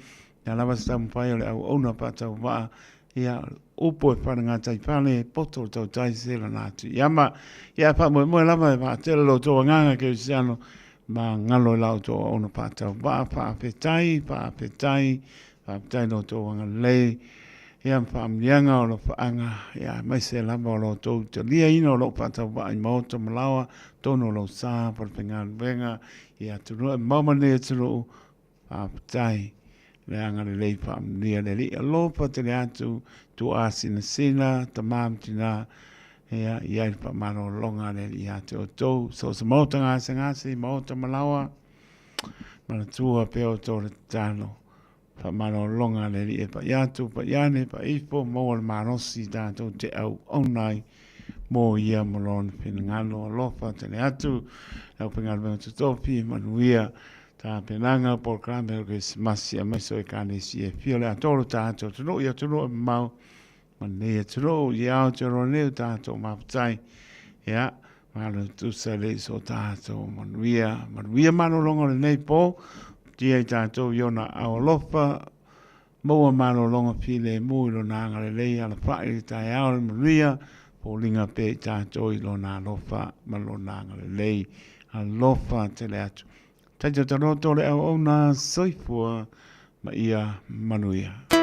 ia lava se taumafai o le auauna faatauvaa, ia, upu e fale fale, poto o tautai se lana atu i ama. Ia, faamoemoe lava e vaatele lo outou agaga kerisiano, Ma galo i la outou auauna faatauvaa, faafetai, faafetai, faafetai i lo outou agalelei, ia ma faamanuiaga o alofaaga, ia aemaise lava o lo outou taliaina o lou faatauvaa i maota ma laoa, totonu o lou sa, falefaigaluega, i atunuu e mamao ma lenei atunuu, faafetai le agalelei faamanuia le Alii. Alofa tele atu, tuaasinasina, tama ma tina, ia, i ai le faamalologa a le Alii ia te outou. So o se maota gasegase, maota ma laoa, manatua pea outou le tatalo. Faamalologa a le Alii e pai atu, pai ane, pai ifo, maua le malosi tatou te auauna ai mo ia ma lona finagalo. Alofa tele atu, le aufaigaluega totofi, manuia tapenaga polokalame o le Kerisimasi aemaise o Ekalesia e fia o le atoa o lo tatou atunuu i atunuu e mamao ma lenei atunuu i Aotearoa nei o tatou mafutai. Ia, malo tusa le i so tatou manuia, manuia malologa o lenei po, tia i tatou i ona ao alofa, maua malologa filemu i lona agalelei alafai i le taeao le manuia, foliga pea i tatou i lona alofa ma lona agalelei. Alofa tele atu. Taito taloto le auauna soifua ma ia manuia.